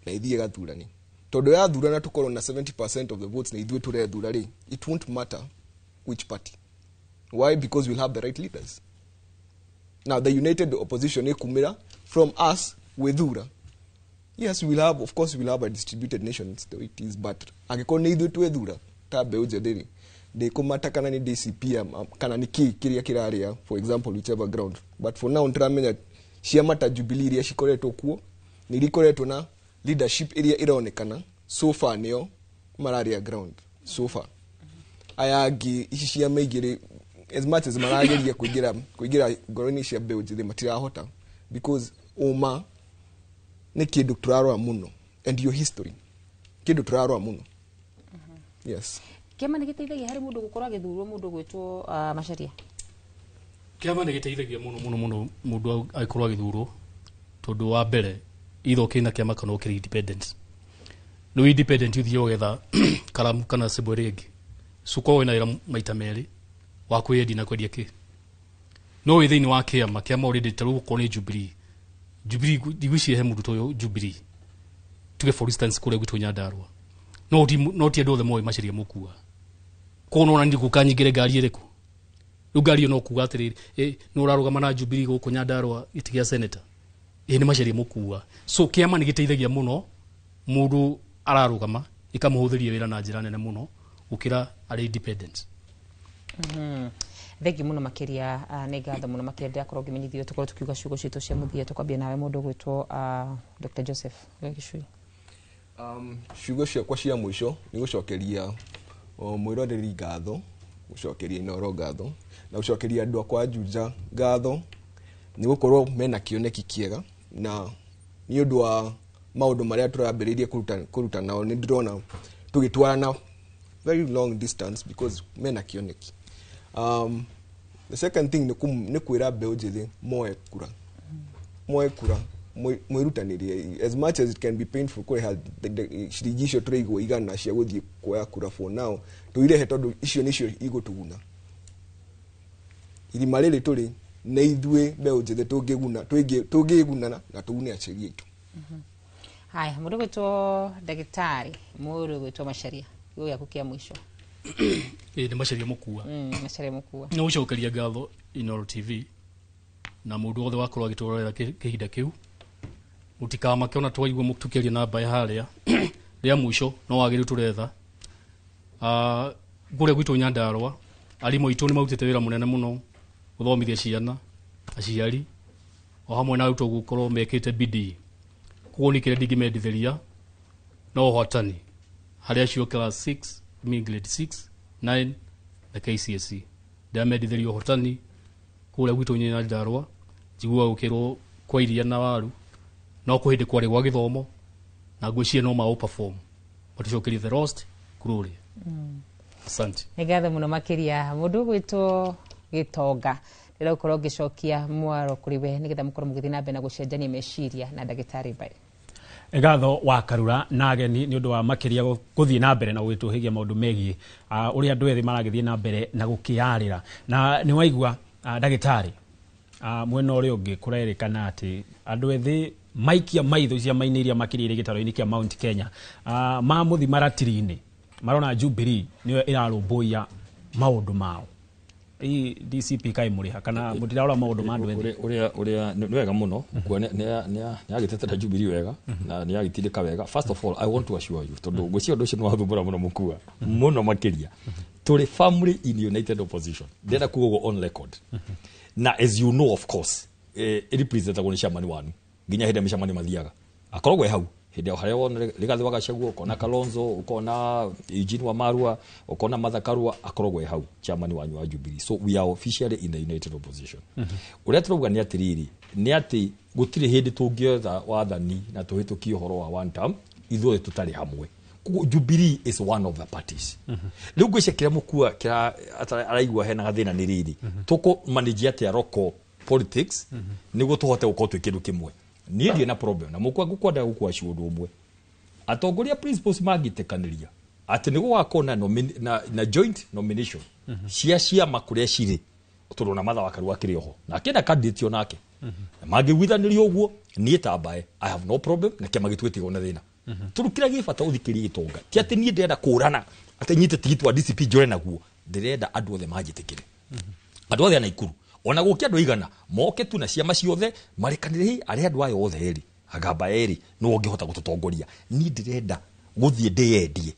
na ithiĩ gathurane, tondũ yathurana tũkorwo na 70% of the votes na ithuĩ tũrethura rĩ, it won't matter which party. Why? Because we'll have the right leaders. Now the united opposition ĩkumĩra from us gwĩthura. Yes, we'll have, of course, we'll have a distributed nation, it's the way it is, but angĩkorwo nĩ ithuĩ twethura ta mbeũ njĩthĩ rĩ, ndĩkũmata kana nĩ DCP kana nĩ kĩ kĩrĩa kĩrarĩa, for example, whichever ground. But for now nĩtũramenya ciama ta Jubilee iria cikoretwo kuo nĩ iria ikoretwo na leadership ĩrĩa ĩronekana so far nĩo mararĩa ground so far. Aya angĩ, ici ciama igĩrĩ, as much as marageria kũingĩra ngoro-inĩ cia mbeũ njĩthĩ, matirahota because ũma nĩ kĩndũ tũrarora mũno, and your history kĩndũ tũrarora mũno. Yes. Kĩama nĩ gĩteithagia harĩ mũndũ gũkorwo agĩthurwo, mũndũ gwĩtwo Macharia? Kĩama nĩ gĩteithagia mũno mũno mũno mũndũ agĩkorwo agĩthurwo, tondũ wa mbere either ũkĩrĩ na kĩama kana ũkĩrĩ independent. Rĩu independent ũthiĩ ũgetha karamu kana symbol ĩrĩa ĩngĩ, so ũkorwo wĩna wĩra maita merĩ wa kwĩyendia na kwendia kĩ. No wĩ thĩinĩ wa kĩama already, ta rĩu okorwo nĩ Jubilee, Jubilee ndigwĩciria he mũndũ ũtoĩ Jubilee, tuge for instance kũrĩa gwitũ Nyandarua, no ti andũ othe moĩ Macharia Mũkua. Koguo nona niĩ ngũka nyingĩre ngari ĩrĩkũ? Rĩu ngari ĩyo no kuga atĩrĩrĩ, nĩ ũrarũgama na Jubilee gũkũ Nyandarua gĩtĩ gĩa senator, nĩ Macharia Mũkua. So kĩama nĩ gĩteithagia mũno mũndũ ararũgama, ĩkamũhũthĩria wĩra na njĩra nene mũno gũkĩra arĩ independent. Thengi mũno makĩria, nĩ ngatho mũno makĩria ndĩrakorwo ngĩmenyithio tũkorwo tũkiuga ciugo citũ cia mũthia. Tũkwambia nawe mũndũ ũgwĩtwo Dr. Joseph Gĩcui. Ciugo ciakwa cia mũico nĩ gũcokeria mwĩroreri ngatho, gũcokeria Inooro ngatho, na gũcokeria andũ akwa a Juja ngatho nĩ gũkorwo mena kĩoneki kĩega, na nĩ ũndũ wa maũndũ marĩa tũrambĩrĩirie kũruta nao nĩ ndĩrona tũgĩtwarana very long distance because mena kĩoneki. The second thing nĩ kwĩra mbeũ njĩthĩ moe kura, mwĩrutanĩrie as much as it can be painful kũrĩha ciringi icio tũraigwo igana cia gũthiĩ kuoya kura, for now tũirehe tondũ icio nĩcio igũtũguna. Irima rĩrĩ tũrĩ nĩ ithuĩ mbeũ njĩthĩ tũngĩgunana na tũgune aciari aitũ. Haya, mũndũ gwĩtwo ndagĩtarĩ, mũndũ gwĩtwo Macharia, kiugo gĩaku kĩa mũico. Nĩ Macharia Mũkua. Macharia Mũkua. Nĩ gũcokeria ngatho Inooro TV na mũndũ wothe wakorwo agĩtũrorera kĩhinda kĩu. Mũtikamake ona twaigua tũkĩaria namba ya harĩa rĩa mũico no wagĩrĩru tũretha Kũrĩa gwitũ Nyandarũa arimũ aitũ nĩ marutĩte wĩra mũnene mũno gũthomithia ciana, aciari o hamwe na arutwo gũkorwo mekĩte bidii. Koguo niĩ kĩrĩa ndingĩmendithĩria no ũhotani harĩ acio class 6, I mean grade 6, 9 na KCSE. Ndĩramendithĩria ũhotani kũrĩa gwitũ Nyandarũa, njiguaga gũkĩrwo kwa iria na waru no kwĩ hĩndĩ kwarĩ gwa gĩthomo na ngwĩciria no ma perform matũcokerie the lost glory. Asante. Nĩ ngatho mũno makĩria mũndũ ũgwĩtwo Gĩtonga. Ndĩrenda gũkorwo ngĩcokia mwaro kũrĩ we nĩgetha mũkorwo mũgĩthiĩ na mbere na gũcenjania meciria na ndagĩtarĩ Mbae. Ngatho wa Karura na ageni nĩ ũndũ wa makĩria gũthiĩ na mbere na gũgĩtũhĩgia maũndũ megiĩ ũrĩa andũ ethĩ maragĩthiĩ na mbere na gũkĩarĩra. Na nĩ waigua ndagĩtarĩ, mwena ũrĩa ũngĩ kũrerĩkana atĩ andũ ethĩ maikia maitho ciama-inĩ iria makĩria irĩ gĩtaro-inĩ kĩa Mount Kenya, mamũthi maratiri-inĩ marona Jubilee nĩyo ĩrarũmbũiya maũndũ mao. Hii DCP kaĩ mũrĩha kana mũtirarora maũndũ ma andũ ethĩ? Ũrĩa nĩ wega mũno kuo nĩ agĩtetera Jubilee wega na nĩ agĩtindĩka wega. First of all, I want to assure you, tondũ ngwĩciria ũndũ ũcio nĩ wathumbũra mũno mũkua mũno makĩria, tũrĩ family in united opposition. Ndĩrenda kuga ũguo on record. Na as you know, of course, representagwo nĩ chairman wanu nginya hĩndĩ ya mĩcemanio mathiaga akoragwo e hau hĩndĩ harĩa wona Rigathĩ wa Gachagua, ũkona Kalonzo, ũkona Eugene Wamalwa, ũkona Martha Karua, akoragwo e hau chairman wanyu wa Jubilee. So we are officially in the united opposition. Ũrĩa tũrauga nĩ atĩrĩrĩ, nĩ atĩ gũtirĩ hĩndĩ tũngĩetha wathani na tũhĩtũkie ũhoro wa one term ithuothe tũtarĩ hamwe. Koguo Jubilee is one of the parties. Rĩu ngwĩciria kĩrĩa mũkua kĩra araigua hena gathĩna nĩ rĩrĩ, tũkũ manage atĩa local politics nĩguo tũhote gũkorwo twĩ kĩndũ kĩmwe. Niĩ ndirĩ na problem na mũkua, ngũkwenda gũkua ũndũ ũmwe. Atongoria principles mangĩtĩkanĩria atĩ nĩ gũgakorwo na joint nomination cia ciama kũrĩa cirĩ, tondũ na Martha wa Karua akĩrĩ oho na akĩenda candidate onake, mangĩiguithanĩria ũguo, niĩ ta Mbae I have no problem na kĩama gĩtũ gĩtigwo na thĩna. Tondũ kĩrĩa gĩ bata ũthikĩrie gĩtonga ti atĩ niĩ ndĩrenda kũrana atĩ nyite tigiti wa DCP njũre naguo, ndĩrenda andũ othe manjĩtĩkĩre, andũ othe a Naikuru, ona gũkĩ andũ aigana moke tu na ciama ciothe marekanĩre, hi arĩa andũ aya othe erĩ agamba erĩ nĩwe ũngĩhota gũtũtongoria. Niĩ ndĩrenda gũthiĩ ndĩyendie,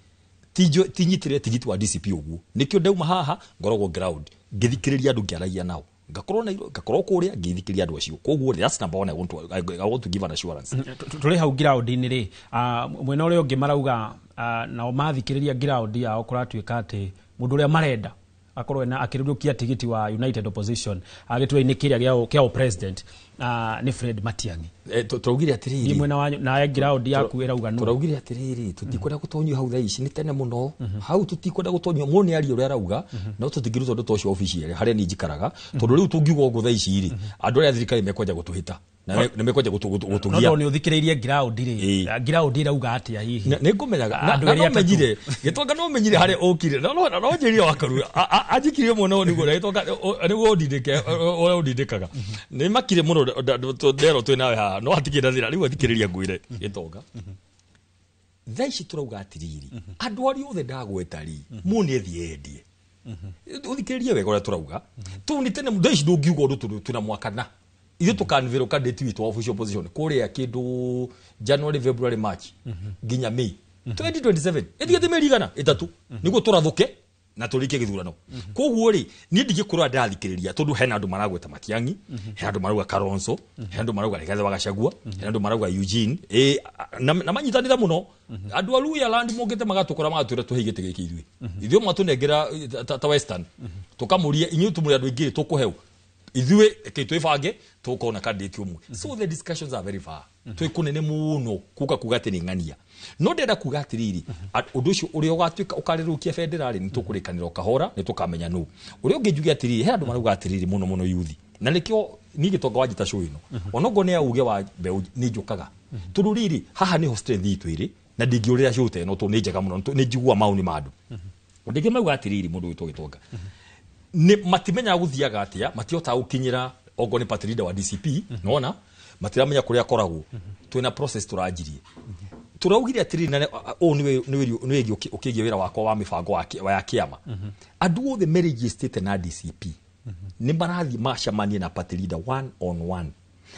tinyitĩrĩre tigiti wa DCP ũguo. Nĩkĩo ndauma haha ngoragwo ground ngĩthikĩrĩria andũ, ngĩaragia nao, ngakorwo Nairobi, ngakorwo kũrĩa ngĩthikĩrĩria andũ acio. Koguo that's number one. I want to give an assurance. Tũrĩ hau ground-inĩ rĩ, mwena ũrĩa ũngĩ marauga, nao mathikĩrĩria ground yao kũratuĩka atĩ mũndũ ũrĩa marenda akorwo na akĩrũrũkia tigiti wa United Opposition gĩturwa-inĩ kĩrĩa kĩa president nĩ Fred Matiang'i. Tũraugire atĩrĩrĩ, Niĩ mwena wanyu nawe ground yaku ĩrauga nũ? Tũraugire atĩrĩrĩ, tũtikwenda gũtonyio hau thaa ici, nĩ tene mũno hau, tũtikwenda gũtonyio. Mũndũ nĩ aria ũrĩa arauga, no tũtingĩruta ũndũ ta ũcio officially harĩa niĩ njikaraga, tondũ rĩu tũngiuga ũguo thaa ici rĩ, andũ arĩa a thirikari mekwanja gũtũhĩta na nĩ mekwanja No gũtũgia. Tondũ nĩ ũthikĩrĩirie ground rĩ, ground ĩrauga atĩa hihi? Nĩ ngũmenyaga Andũ na erĩ no atatũ. menyire gĩtonga, no menyire harĩa ũkire, na no njĩrire wa Karura anjikirie mũno nĩguo na gĩtonga nĩguo ũndindĩke ũrĩa ũndindĩkaga nĩ makire mũno nderwo twĩ nawe haha no hatikĩrĩ na thĩna. Rĩu athikĩrĩria ngwĩre gĩtonga, thaa ici tũrauga atĩrĩrĩ, andũ arĩa othe ndagweta rĩ, mũndũ nĩ athiĩ endie. Ũthikĩrĩrie wega ũrĩa tũrauga tũu nĩ tene. Thaa ici ndũngiuga ũndũ tondũ twĩna mwaka na ithuĩ tũkanvĩrwo candidate witũ wa official opposition kũrĩa kĩndũ January, February, March nginya May 2027, ĩtigĩte mĩeri 300 nĩguo tũrathũke na tũrĩkie gĩthurano. Koguo rĩ, niĩ ndingĩkorwo ndĩrathikĩrĩria tondũ hena andũ maragweta Matiang'i, hena andũ marauga Kalonzo, hena andũ marauga Rigathĩ wa Gachagua, hena andũ marauga Eugene na manyitanĩra mũno andũ a Luhya land mokĩte magatũkora magatwĩra tũhe gĩtĩ gĩkĩ ithuĩ mwatũnengera ta Western tũkamũria inyuĩ tũmũrĩ andũ aingĩ tũkũheo ithuĩ reke twĩbange tũkorwo na candidate ũmwe. So the discussions are very far, twĩ kũnene mũno kuka kuga atĩ nĩ ng'ania. No ndĩrenda kuga atĩrĩrĩ, ũndũ ũcio ũrĩa ũgatuĩka ũkarĩrũkia bendera rĩ, nĩ tũkũrĩkanĩra o kahora, nĩ tũkamenya nũ ũrĩa ũngĩ. Njuge atĩrĩrĩ, he andũ marauga atĩrĩrĩ mũno mũno yuthi, na nĩkĩo niĩ gĩtonga wanjĩta show ĩno, onokorwo nĩ auge wa mbeũ nĩ njũkaga, tondũ rĩrĩ haha nĩho strength itũ ĩrĩ na ndingĩũrĩra show ta ĩno tondũ nĩ njega mũno, nĩ njiguaga maoni ma andũ. Ndingĩ mauga atĩrĩrĩ, mũndũ wĩtwo gĩtonga nĩ matimenyaga gũthiaga atĩa, matihotaga gũkinyĩra okorwo nĩ party leader wa DCP, nona matiramenya kũrĩa akoragwo. Twĩna process tũranjirie, tũraugire atĩrĩrĩ, na ũũ nĩ wĩgiĩ ũkĩgiĩ wĩra wakwa wa mĩbango wa ya kĩama. Andũ othe merejistĩte na DCP nĩ marathiĩ macemanie na party leader one on one,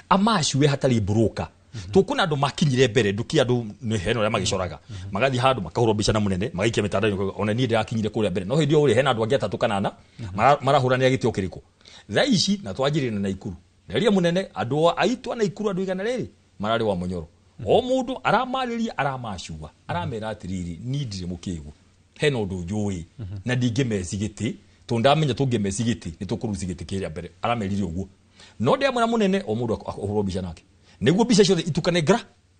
amacue hatarĩ broker. Tũkuona andũ makinyire mbere nduki andũ nĩ hena ũrĩa magĩcoraga magathiĩ handũ makahũrwo mbica na mũnene magaikia mĩtandao-inĩ ona niĩ ndĩrakinyire kũrĩa mbere no hĩndĩ ĩyo rĩ hena andũ angĩ atatũ kana ana marahũranĩra gĩtĩ o kĩrĩkũ. Thaa ici na twanjĩrĩria na Naikuru nderia mũnene andũ aitũ a Naikuru andũ 100 mararĩ wa Munyoro o mũndũ aramarĩria aramacua aramera atĩrĩrĩ niĩ ndirĩ mũkĩgu hena ũndũ njũĩ na ndingĩmeci gĩtĩ tondũ ndamenya tũngĩmeci gĩtĩ nĩ tũkũruci gĩtĩ kĩrĩa mbere aramerire ũguo no ndĩamwĩra mũnene o mũndũ ahũrwo mbica nake nĩguo mbica ciothe itukane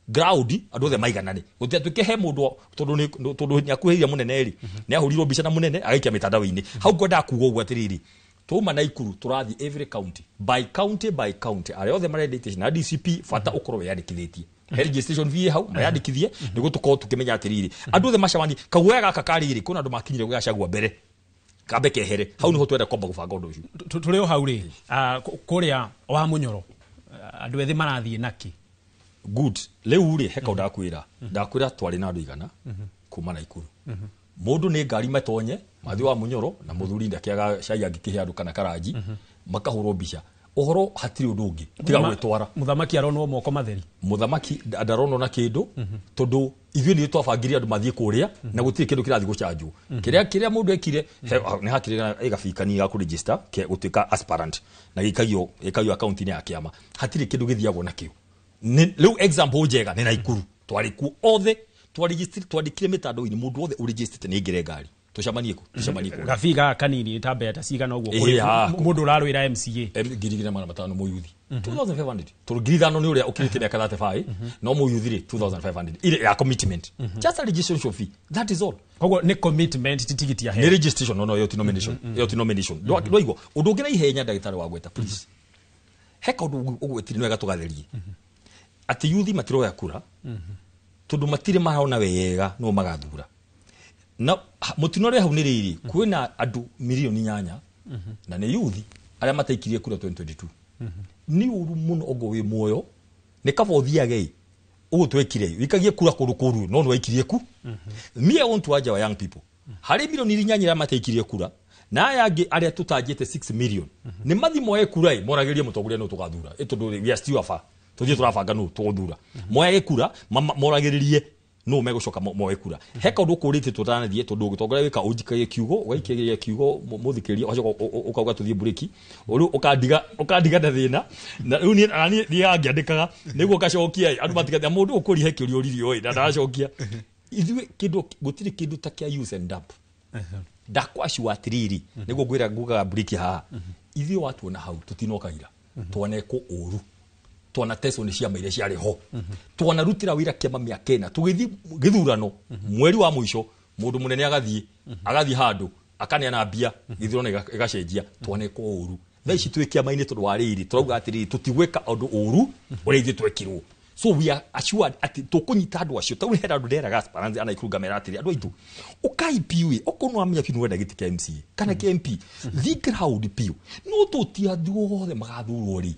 ground andũ othe maiganane gũtiatuĩke he mũndũ tondũ nĩakuhĩrĩria mũnene rĩ nĩahũrirwo mbica na mũnene agaikia mĩtandao-inĩ hau ngwendaga kuga ũguo atĩrĩrĩ twauma Naikuru tũrathiĩ every county by county by county arĩa othe marendete na DCP bata ũkorwo wĩyandĩkithĩtie he registration fee hau mayandĩkithie nĩguo tũkorwo tũkĩmenya atĩrĩrĩ andũ othe macemanie kaguoya gaka karĩrĩ kwĩna andũ makinyire gũgacagua mbere kambe kehere hau niho twenda kwamba gũbanga ũndũ ũcio. Tũrĩ o hau rĩ kũrĩa wa Munyoro andũ ethĩ marathiĩ naki? Good. Rĩu rĩ he kaũndũ ndakwĩra twarĩ na andũ 100 kuma Naikuru mũndũ nĩ ngari matonye mathiĩ wa Munyoro na mũthuri ndakĩaga cai angĩkĩhe andũ kana karanji makahũrwo mbica ũhoro hatirĩ ũndũ ũngĩ tiga gwĩtwara. Mũthamaki aronwo moko matheri? Mũthamaki ndaronwo na kĩndũ tondũ ithuĩ nĩ twabangire andũ mathiĩ kũrĩa na gũtirĩ kĩndũ kĩrathiĩ gũcanjwo kĩrĩa mũndũ ekire nĩ hakĩrĩ gabikani ga kũregister gũtuĩka aspirant na gĩikagio akaunti-inĩ ya kĩama hatirĩ kĩndũ gĩthiagwo nakĩo. Rĩu example njega nĩ Naikuru twarĩ kuo othe twandĩkire mĩtandao-inĩ mũndũ wothe ũregistete nĩ aingĩre ngari tucemanie ku gabiga kanini ta mbeca cigana ũguo mũndũ ũrarũĩra MCA 2500 mũyuthi 2500 tondũ 5000 nĩ ũrĩa ũkinyĩtie mĩaka 35 no mũyuthi rĩ 2500 ile ya commitment just a registration fee that is all. Koguo nĩ commitment ti tigiti ya he nĩ registration no yo ti nomination yo ti nomination ndwaigua ũndũ ũngĩ na ihenya ndagĩtarĩ wa gweta please he kaũndũ ũgwetire nĩ wega tũgatherie atĩ yuthi matiroya kura tondũ matirĩ marona wega no magathura na mutino ũrĩa hau nĩ rĩrĩ kwĩna andũ mirioni 8 na nĩ yuthi arĩa mataikirie kura 2022 nĩ ũru mũno ongo wĩ muoyo nĩ kaba ũthiage ũguo twekire wikagie kura kũndũ kũru no nĩ waikirie ku me I want to urge our young people harĩ mirioni 8 arĩa mataikirie kura na aya angĩ arĩa tũtanjĩte 6 million nĩ mathi moe kura ĩ moragĩrie mũtongoria nũ tũgathura tondũ we are still afar tũthiĩ tũrabanga nũ tũgũthura moyage kura moragĩrĩrie no megũcoka moe kura he kaũndũ ũkũrĩtie tũtanathiĩ tondũ ũgĩtongoria wĩka ũnjikagie kiugo ũgaikĩria kiugo mũthikĩrĩria ũgacoka ũkauga tũthiĩ mburĩki rĩu ũkandiga na thĩna na rĩu niĩ thiaga ngĩandĩkaga nĩguo ngacokia andũ matigathia mũndũ ũkũria he kĩũria ũririe ĩ na ndaracokia ithuĩ kĩndũ gũtirĩ kĩndũ ta kĩa use and dump ndakwaciwa atĩrĩrĩ nĩguo ngwĩra ngugaga mburĩki haha ithuĩ watuona hau tũtinoka ira twanekwo ũru twanatecwo nĩ ciama iria ciarĩ ho twanarutĩra wĩra kĩama mĩaka ĩna tũgĩthiĩ gĩthurano mweri wa mũico mũndũ mũnene agathiĩ handũ akaneana mbia gĩthurano ĩgacenjia twanekwo ũru thaa ici twĩ kĩama-inĩ tondũ wa rĩrĩ tũrauga atĩrĩrĩ tũtigwĩka ũndũ ũru ũrĩa ithuĩ twekirwo so we are assured atĩ tũkũnyita andũ acio tau hena andũ nderaga aspirants ana Naikuru ngamera atĩrĩ andũ aitũ ũkai piũ okorwo nĩ wamenya biũ nĩ wenda gĩtĩ kĩa MCA kana kĩa MP thiĩ ground piũ no tũti andũ othe magathurwo rĩ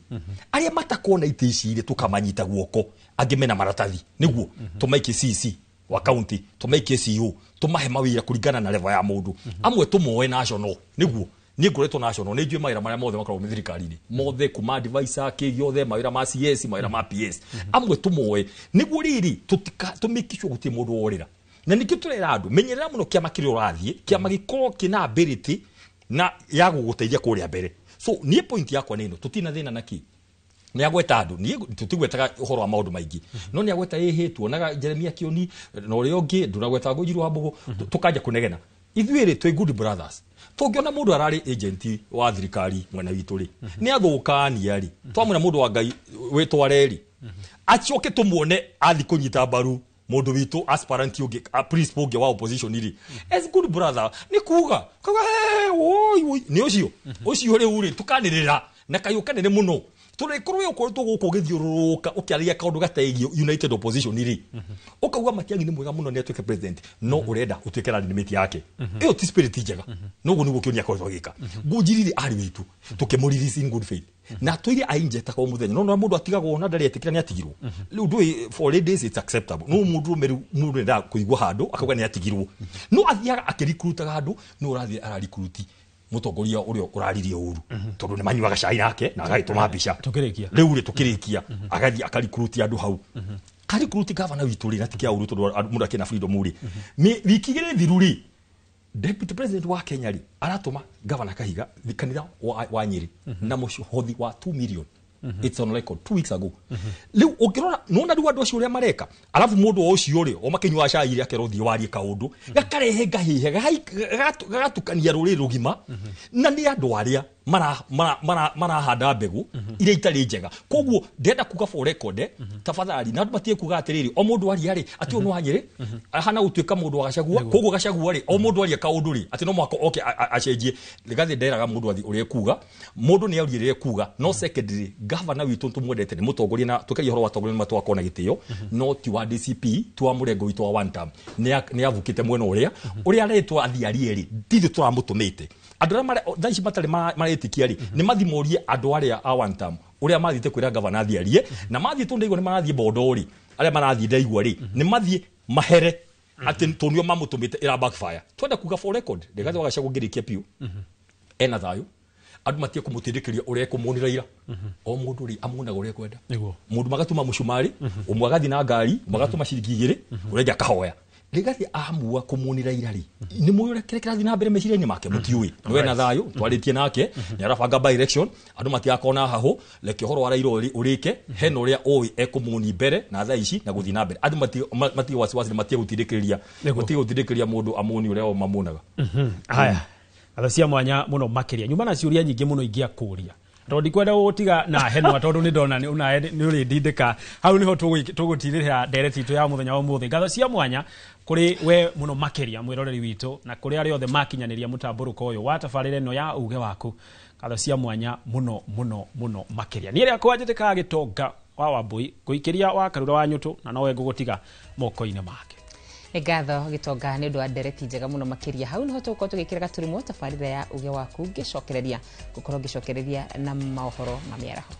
arĩa matakona itĩ ici rĩ tũkamanyita guoko angĩ mena maratathi nĩguo tũmaikie CC wa county tũmaikie CEO tũmahe mawĩra kũringana na level ya mũndũ amwe tũmoe national nĩguo niĩ ngoretwo national nĩ njũĩ mawĩra marĩa mothe makoragwo thirikari-inĩ mothe kuma advisor kĩ gĩothe mawĩra ma CS mawĩra ma PS amwe tũmoe nĩguo rĩrĩ tũmake sure gũtirĩ mũndũ worĩra na nĩkĩo tũrera andũ menyerera mũno kĩama kĩrĩa ũrathiĩ kĩama gĩkorwo kĩna ability na ya gũgũteithia kũrĩa mbere so niĩ point yakwa nĩ ĩno tũtirĩ na thĩna na kĩ nĩ agweta andũ niĩ tũtigwetaga ũhoro wa maũndũ maingĩ no nĩ agweta ĩhĩ tuonaga Jeremia Kĩoni na ũrĩa ũngĩ ndũnagweta Ngũnjiri wa Mbũgũ tũkanja kũnegena ithuĩ rĩ twĩ good brothers tũngĩona mũndũ ararĩ agent wa thirikari mwena witũ rĩ nĩ athũkania rĩ twamwĩra mũndũ wa Ngai wĩtware rĩ acoke tũmuone athi kũnyita mbaru mũndũ witũ aspirant ũngĩ principal ũngĩ wa opposition rĩ as good brother nĩ kuga kauga woi woi nĩ ũcio ũcio rĩu rĩ tũkanĩrĩra na kayũ kanene mũno tũrĩkorwo we ũkoretwo gũkũ ũgĩthiũrũrũka ũkĩaragia kaũndũ gategiĩ United Opposition rĩ ũkauga Matiang'i nĩ mwega mũno nĩ atuĩke president no ũrenda ũtuĩke running mate yake ĩyo ti spirit njega noguo nĩguo Kĩoni akoretwo agĩka Ngũnjiri rĩ arĩ witũ tũkĩmũrelease in good faith na atũire ainjetaga o mũthenya no mũndũ atigagwo na ndarĩ etĩkĩra nĩ atigirwo rĩu ndũĩ for ladies it's acceptable no mũndũ ũrũme rĩu mũndũ endaga kũigua handũ akauga nĩ atigirwo no athiaga akĩrikurutaga andũ no ũrathiĩ ararikuruti Mutongoria uria uraririe uru tondu ni manyuaga cai nake na agagituma mbica tukirikia riu ri tukirikia agathi akarikruti andu hau karikruti gavana witu ri na tikia uru tondu mundu akina freedom ri wiki igiri thiru ri Deputy President wa Kenya ri aratuma gavana Kahiga kanitha wa Nyeri na muhothi wa 2 million. It's on record 2 weeks ago. Riu ukirora nona riu andu acio uria mareka alafu mundu ucio ri o makinyua cai ri akerwo thie warie kaundu gakarehe ngahihe gagatukania ruri rugima na ni andu aria marahanda mbegu iria itari njega. Koguo ndenda kuga for record tafadhali na andu matie kuga atiriri o mundu aria ri ati ono wa Nyeri ahana gutuika mundu wa Gachagua koguo Gachagua ri o mundu aria kaundu ri ati no mwako oke acenjie. Rigathi nderaga mundu athi uria kuga mundu ni arie kuga no secondary gavana witu tumwendete ni mutongoria na tukaria horo wa tongoria ni matwakona na gitio no ti wa DCP ti wa murengo witu wa one term ni avukite mwena uria uria aretwo athi arie ri ndithu turamutumite andu aria thaa ici matari maretikia ri ni mathimorie andu aria a one term uria mathiite kwira gavana athi arie na mathie tu ndaigua ni marathie bondo ri aria marathie ndaigua ri ni mathie mahere ati tonio mamutumite ira backfire. Twenda kuga for record Rigathi wa Gachagua ngirikia piu ena thayu andu matie kumutindikiriria uria ekumunira ira o mundu ri amunaga uria ekwenda mundu magatuma mucumari umwe agathi na ngari umwe agatuma ciringi igiri uria ungi akahoya. Rigathi amua kumunira ira ri ni muyu uria kire kirathi na mbere meciria-ini make mutiui ni wena thayu twaritie nake ni arabanga by election andu matiakona haho reke uhoro wa Raila urike hena uria ui ekumuni mbere na thaa ici na guthi na mbere andu matie wasiwasi matie gutindikiriria matie gutindikiriria mundu amuni uria o mamunaga. Haya ngatho cia mwanya muno makiria nyuma na ciuria nyingi muno ingia kuria tondu ndikwenda gutiga na henwa tondu ni ndona ni unae ni uri ndindika hau niho tugutirira ndereti itu ya muthenya wa umuthi. Ngatho cia mwanya kuri we muno makiria mwiroreri witu na kuri aria othe makinyaniria mutamburuko uyu wa tabarire ino ya uge waku. Ngatho cia mwanya muno muno muno makiria ni ria kwanjitikaga Gitonga wa Wambui nguikiria wa Karura wa Nyutu na nowe ngugutiga moko-ini make. Ngatho Gitonga ni undu wa ndereti njega muno makiria hau niho tugukorwo tugikira gaturumwo tabarira ya uge waku ngicokereria gukorwo ngicokereria na maũhoro ma mĩaraho.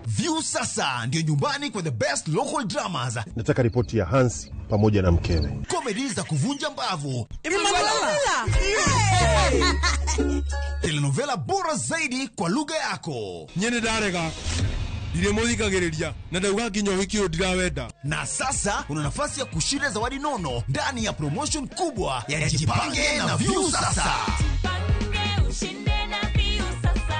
View sasa ndio nyumbani kwa the best local dramas. Nataka ripoti ya Hans pamoja na mkewe. Comedy za kuvunja mbavu. Telenovela bora zaidi kwa lugha yako. Nyene darega. Ndiremuthikagiriria na ndauga nginya uhiki uyu ndirawenda. Na sasa una nafasi ya kushinda zawadi nono ndani ya promotion kubwa ya Jipange na View sasa. Jipange ushinde na View sasa.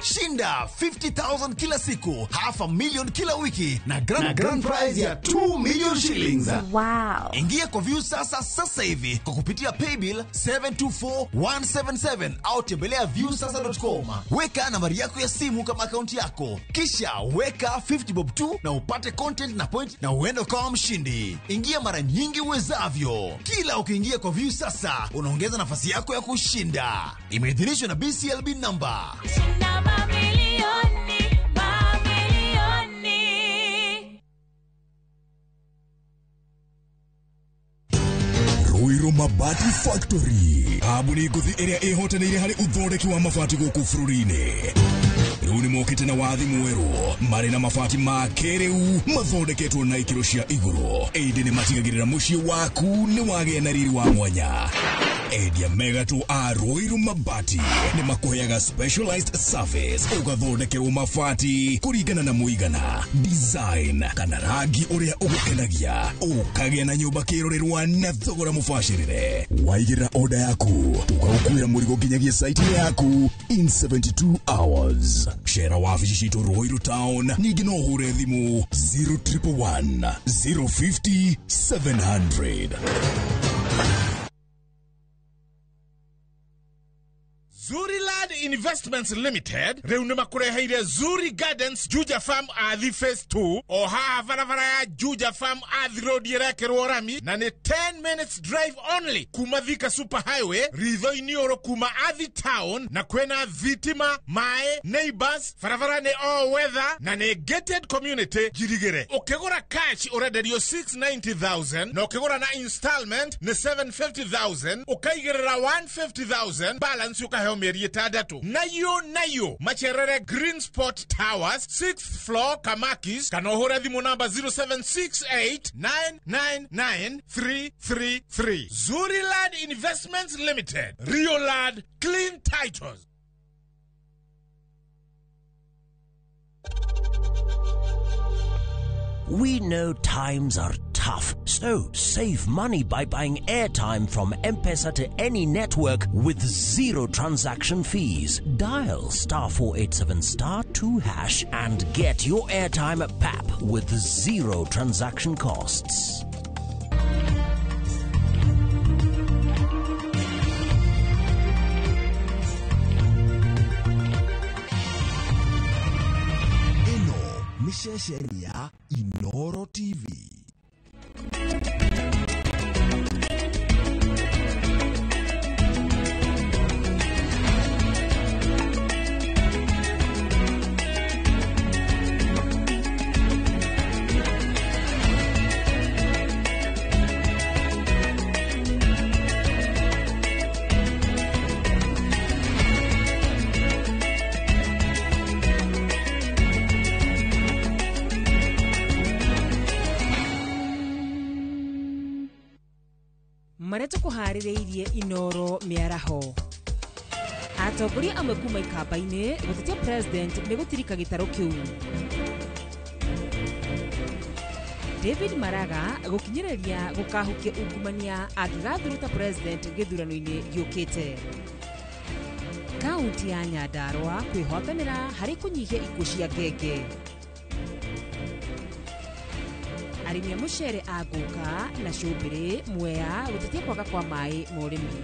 Shinda 50,000 kila siku, 500,000 kila wiki na grand prize ya 2 million shillings. Wow. Ingia kwa View sasa sasa hivi kwa kupitia paybill 724177 au tembelea viewsasa.com. Weka nambari yako ya simu kama akaunti yako. Kisha weka 50 bob 2 na upate content na point na uende kama mshindi. Ingia mara nyingi uwezavyo. Kila ukiingia kwa View sasa unaongeza nafasi yako ya kushinda. Imeidhinishwa na BCLB number. Shinda mamilioni, mamilioni. Ruiru Mabati Factory. Kambuni ngũthi ĩrĩa ĩhotanĩire harĩ ũthondeki wa mabati gũkũ bũrũri-inĩ. Rĩu nĩ mokĩte na wathi mwerũ marĩ na mabati ma kĩrĩu mathondeketwo na ikĩro cia igũrũ. Ĩndĩ nĩ matigagĩrĩra mũciĩ waku nĩ wagĩa na riri wa mwanya. Endia mega tu a Ruiru Mabati nĩ makũheaga specialized service ũgathondekerwo mabati kũringana na mũigana, design kana rangi ũrĩa ũgũkenagia, ũkagĩa na nyũmba kĩrorerwa na thogora mũbacĩrĩre. Waigĩrĩra order yaku tũgagũkuĩra mũrigo nginyagia site yaku in 72 hours. Cera wabici citũ Ruiru Town, ningĩ no ũhũre thimũ 0111 050 700. Zuriland Investments Limited rĩu nĩ makũreheire Zuri Gardens Juja Farm Athi Phase 2 o haha barabara ya Juja Farm Athi Road ĩrekĩrwo rami na nĩ 10 minutes drive only kuma Thika Super Highway ritho-inĩ ũrũ kuma Athi Town, na kwĩna thitima, maĩ, neighbors, barabara nĩ all weather na nĩ gated community njirigĩre. Ũkĩgũra cash ũrenderio 690,000 na ũkĩgũra na installment nĩ 750,000, ũkaigĩrĩra 150,000 balance ũkaheo mĩeri 6. Nayo macerere Green Spot Towers 6th floor Kamakis, kana ũhũre thimũ namba 0768 999 333. Zuriland Investments Limited, Riolad Clean Titles. We know times are tough, so save money by buying airtime from M-Pesa to any network with zero transaction fees. Dial *487*2# and get your airtime at PAP with zero transaction costs. Nĩ ceceni ya Inoro TV. Marĩa tũkũharĩrĩirie Inoro mĩaraho. Atongoria amwe kuma ikamba-inĩ gũtetia president nĩ gũtirika gĩtarũ kĩu. David Maraga gũkinyĩrĩria gũkahukia ungumania angĩgathurwo ta president gĩthurano-inĩ gĩũkĩte. Kaunti ya Nyandarua kwĩhotanĩra harĩ kũnyihia ikuũ cia ngenge. Arĩmi a mũcere a Ngũka na Cũmbĩrĩ Mwea gũtetia kwaga kwa maĩ ma ũrĩmi.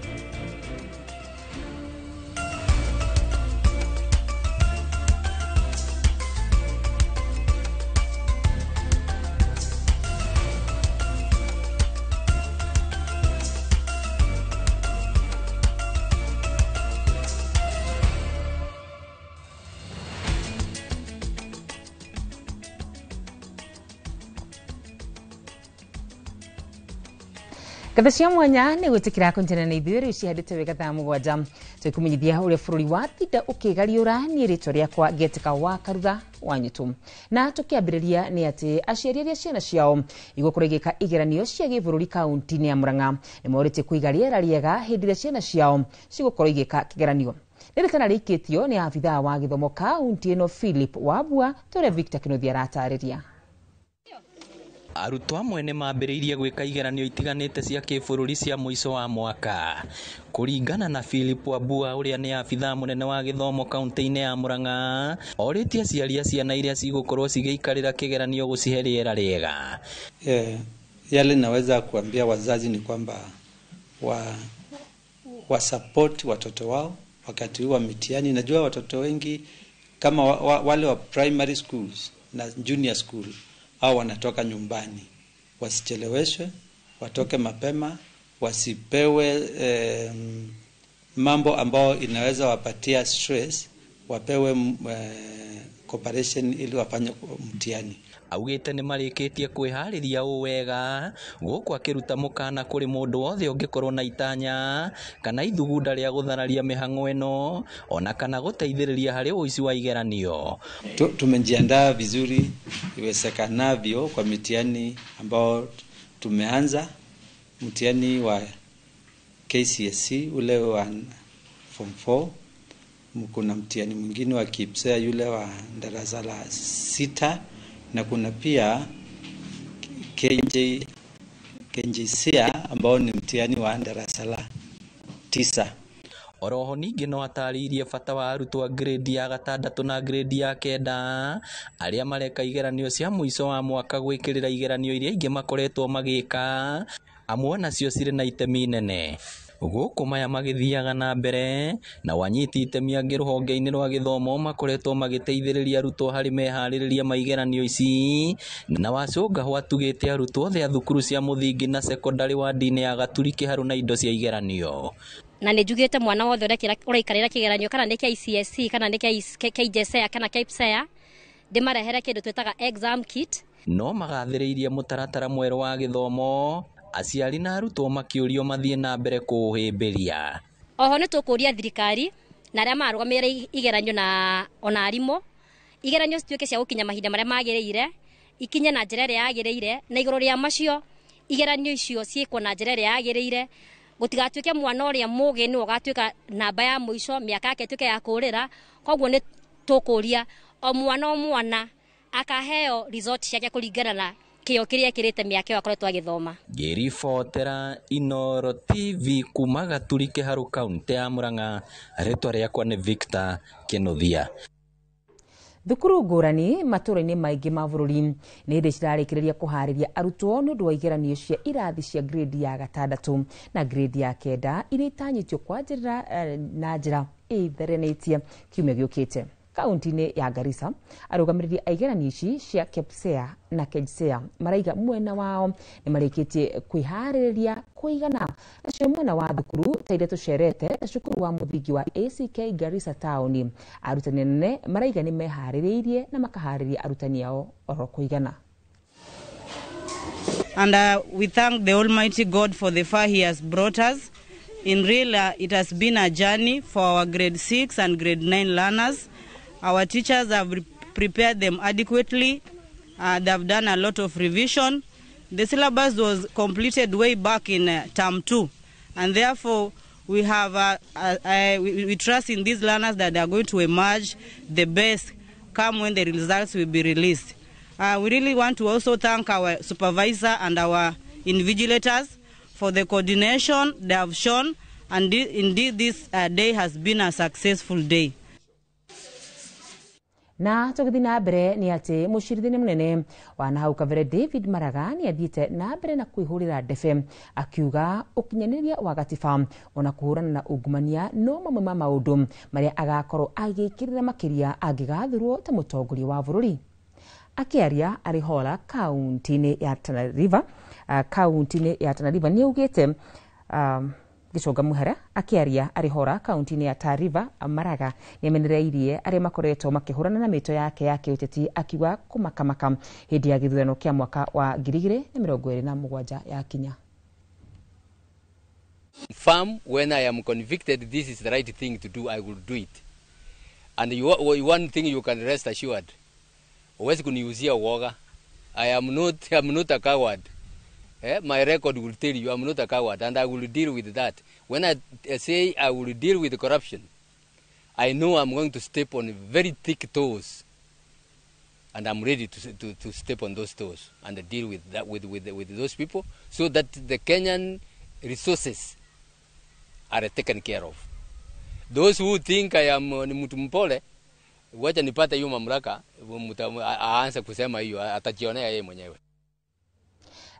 Ngatho cia mwanya nĩ gwĩtĩkĩra kũnyitanĩra na ithuĩ rĩu cihandĩte wega thaa 7 tũkũmenyithia ũrĩa bũrũri watinda ũkĩgariũra. Niĩ rĩtwa rĩakwa Ngetĩka wa Karutha wa Nyũtũ. Na tũkĩambĩrĩria nĩ atĩ aciari arĩa ciana ciao igũkorwo igĩka igeranio cia gĩbũrũri kaunti-inĩ ya Murang'a nĩ morĩtie kũiga rĩera rĩega hĩndĩ ĩrĩa ciana ciao cigũkorwo igĩka kĩgeranio. Nĩ rĩtana rĩikĩtio nĩ abithaa wa gĩthomo kaunti ĩno Philip Wambua, tũrĩa Victor Kĩnuthia aratarĩria. Arutwo amwe nĩ mambĩrĩirie gwĩka igeranio itiganĩte cia kĩbũrũri cia mũico wa mwaka. Kũringana na Philip Wambua ũrĩa nĩ abithaa mũnene wa gĩthomo kaunti-inĩ ya Murang'a, orĩtie aciari a ciana iria cigũkorwo cigĩikarĩra kĩgeranio gũcihe rĩera rĩega. Yale naweza kuambia wazazi ni kwamba wa support watoto wao wakati wa mitihani. Najua watoto wengi kama wale wa primary schools na junior school au wanatoka nyumbani, wasicheleweshwe, watoke mapema, wasipewe mambo ambao inaweza wapatia stress, wapewe cooperation ili wafanye mtihani. Augite nĩ marĩkĩtie kwĩharĩria ũũ wega gũkũ akĩruta mũkana kũrĩ mũndũ wothe ũngĩkorwo na itanya kana ithugunda rĩa gũthararia mĩhang'o ĩno ona kana gũteithĩrĩria harĩ ũici wa igeranio. Tumejiandaa vizuri iwezekanavyo kwa mitihani ambao tumeanza, mtihani wa KCSE ule wa form 4, kuna mtihani mwingine wa KIPSEA yule wa darasa la 6, na kuna pia KJSEA ambao ni mtihani wa darasa la 9. Oroho ningĩ no atarĩirie bata wa arutwo a grade ya 6 na grade ya 9 arĩa mareka igeranio cia mũico wa mwaka gwĩkĩrĩra igeranio iria ingĩ makoretwo magĩka, amwe nacio cirĩ na itemi inene. Gũkũ maya magĩthiaga na mbere na wanyiti itemi angĩ rũhonge-inĩ rwa gĩthomo makoretwo magĩteithĩrĩria arutwo harĩ meharĩrĩria ma igeranio ici, na Wacũnga hwatugĩte arutwo othe a thukuru cia mũthingi na sekondari wadi-inĩ ya Gaturi Kĩharũ na indo cia igeranio. Na nĩ njugĩte mwana wothe ũraikarĩra kĩgeranio kana nĩ KCSE kana nĩ KJSEA kana KPSEA ndĩmarehere kĩndũ twĩtaga exam kit. No magathĩrĩirie mũtaratara mwerũ wa gĩthomo, aciari na arutwo makĩũrio mathiĩ na mbere kũũhĩmbĩria. Oho nĩ tũkũria thirikari na arĩa marũgamĩrĩire igeranio na ona arimũ, igeranio cituĩke cia gũkinya mahinda marĩa magĩrĩire, ikinye na njĩra ĩrĩa yagĩrĩire, na igũrũ rĩa macio igeranio icio ciĩkwo na njĩra ĩrĩa yagĩrĩire, gũtigatuĩke mwana ũrĩa mũgĩ nĩwe ũgatuĩka namba ya mũico, mĩaka yake ĩtuĩke ya kũrĩra. Koguo nĩ tũkũria o mwana akaheo result ciake kũringana na kĩo kĩrĩa ekĩrĩte mĩaka ĩyo akoretwo agĩthoma. Ngĩribotera Inooro TV kuma Gaturi Kĩharũ kaunti ya Murang'a, rĩtwa rĩakwa nĩ Victor Kĩnuthia. Thukuru ngũrani matũũra-inĩ maingĩ ma bũrũri nĩ hĩndĩ cirarĩkĩrĩria kũharĩria arutwo nĩ ũndũ wa igeranio cia irathi cia grade ya 6 na grade ya 9 iria itanyĩtio kwanjĩrĩra na njĩra ĩtheranĩtie kiumia gĩũkĩte. Kaunti-inĩ ya Garissa, arũgamĩrĩri a igeranio ici cia KPSEA na KJSEA maraiga mwena wao nĩ marĩkĩtie kwĩharĩrĩria kũigana. Nacio mwena wa thukuru ta iria tũcerete ta cukuru wa mũthingi wa ACK Garissa Town, arutani anene maraiga nĩ meharĩrĩirie na makaharĩria arutani ao oro kũigana. And we thank the Almighty God for the far he has brought us. In real, it has been a journey for our grade 6 and grade 9 learners. Our teachers have prepared them adequately. They have done a lot of revision. The syllabus was completed way back in term 2, and therefore we have we trust in these learners that they are going to emerge the best come when the results will be released. We really want to also thank our supervisor and our invigilators for the coordination they have shown, and indeed this day has been a successful day. Na tũgĩthiĩ na mbere nĩ atĩ mũcirithania mũnene wa nahau kabere David Maraga nĩ athiĩte na mbere na kwĩhũrĩra ndebe akiuga ũkinyanĩria wa gatiba ona kũhũrana na ungumania no mamwe ma maũndũ marĩa agakorwo agĩkĩrĩra makĩria angĩgathurwo ta mũtongoria wa bũrũri. Akĩaria arĩ Hola kaunti-inĩ ya Tana River, kaunti-inĩ ya Tana River nĩ augĩte Gĩconga Mũhera akĩaria arĩ Hora kaunti-inĩ ya Tana River, Maraga nĩamenereirie arĩa makoretwo makĩhũrana na mĩto yake ya kĩũteti akiuga kũmakamaka hĩndĩ ya gĩthurano kĩa mwaka wa 2027 yakinya. Firm, when I am convicted this is the right thing to do, I will do it. And you, one thing you can rest assured, huwezi kuniuzia uoga. I'm not a coward. My record will tell you I'm not a coward, and I will deal with that. When I say I will deal with corruption, I know I'm going to step on very thick toes, and I'm ready to step on those toes and deal with that with those people, so that the Kenyan resources are taken care of. Those who think I am ni mtu mpole, wacha nipate hiyo mamlaka, aanze kusema hiyo, atajionea yeye mwenyewe.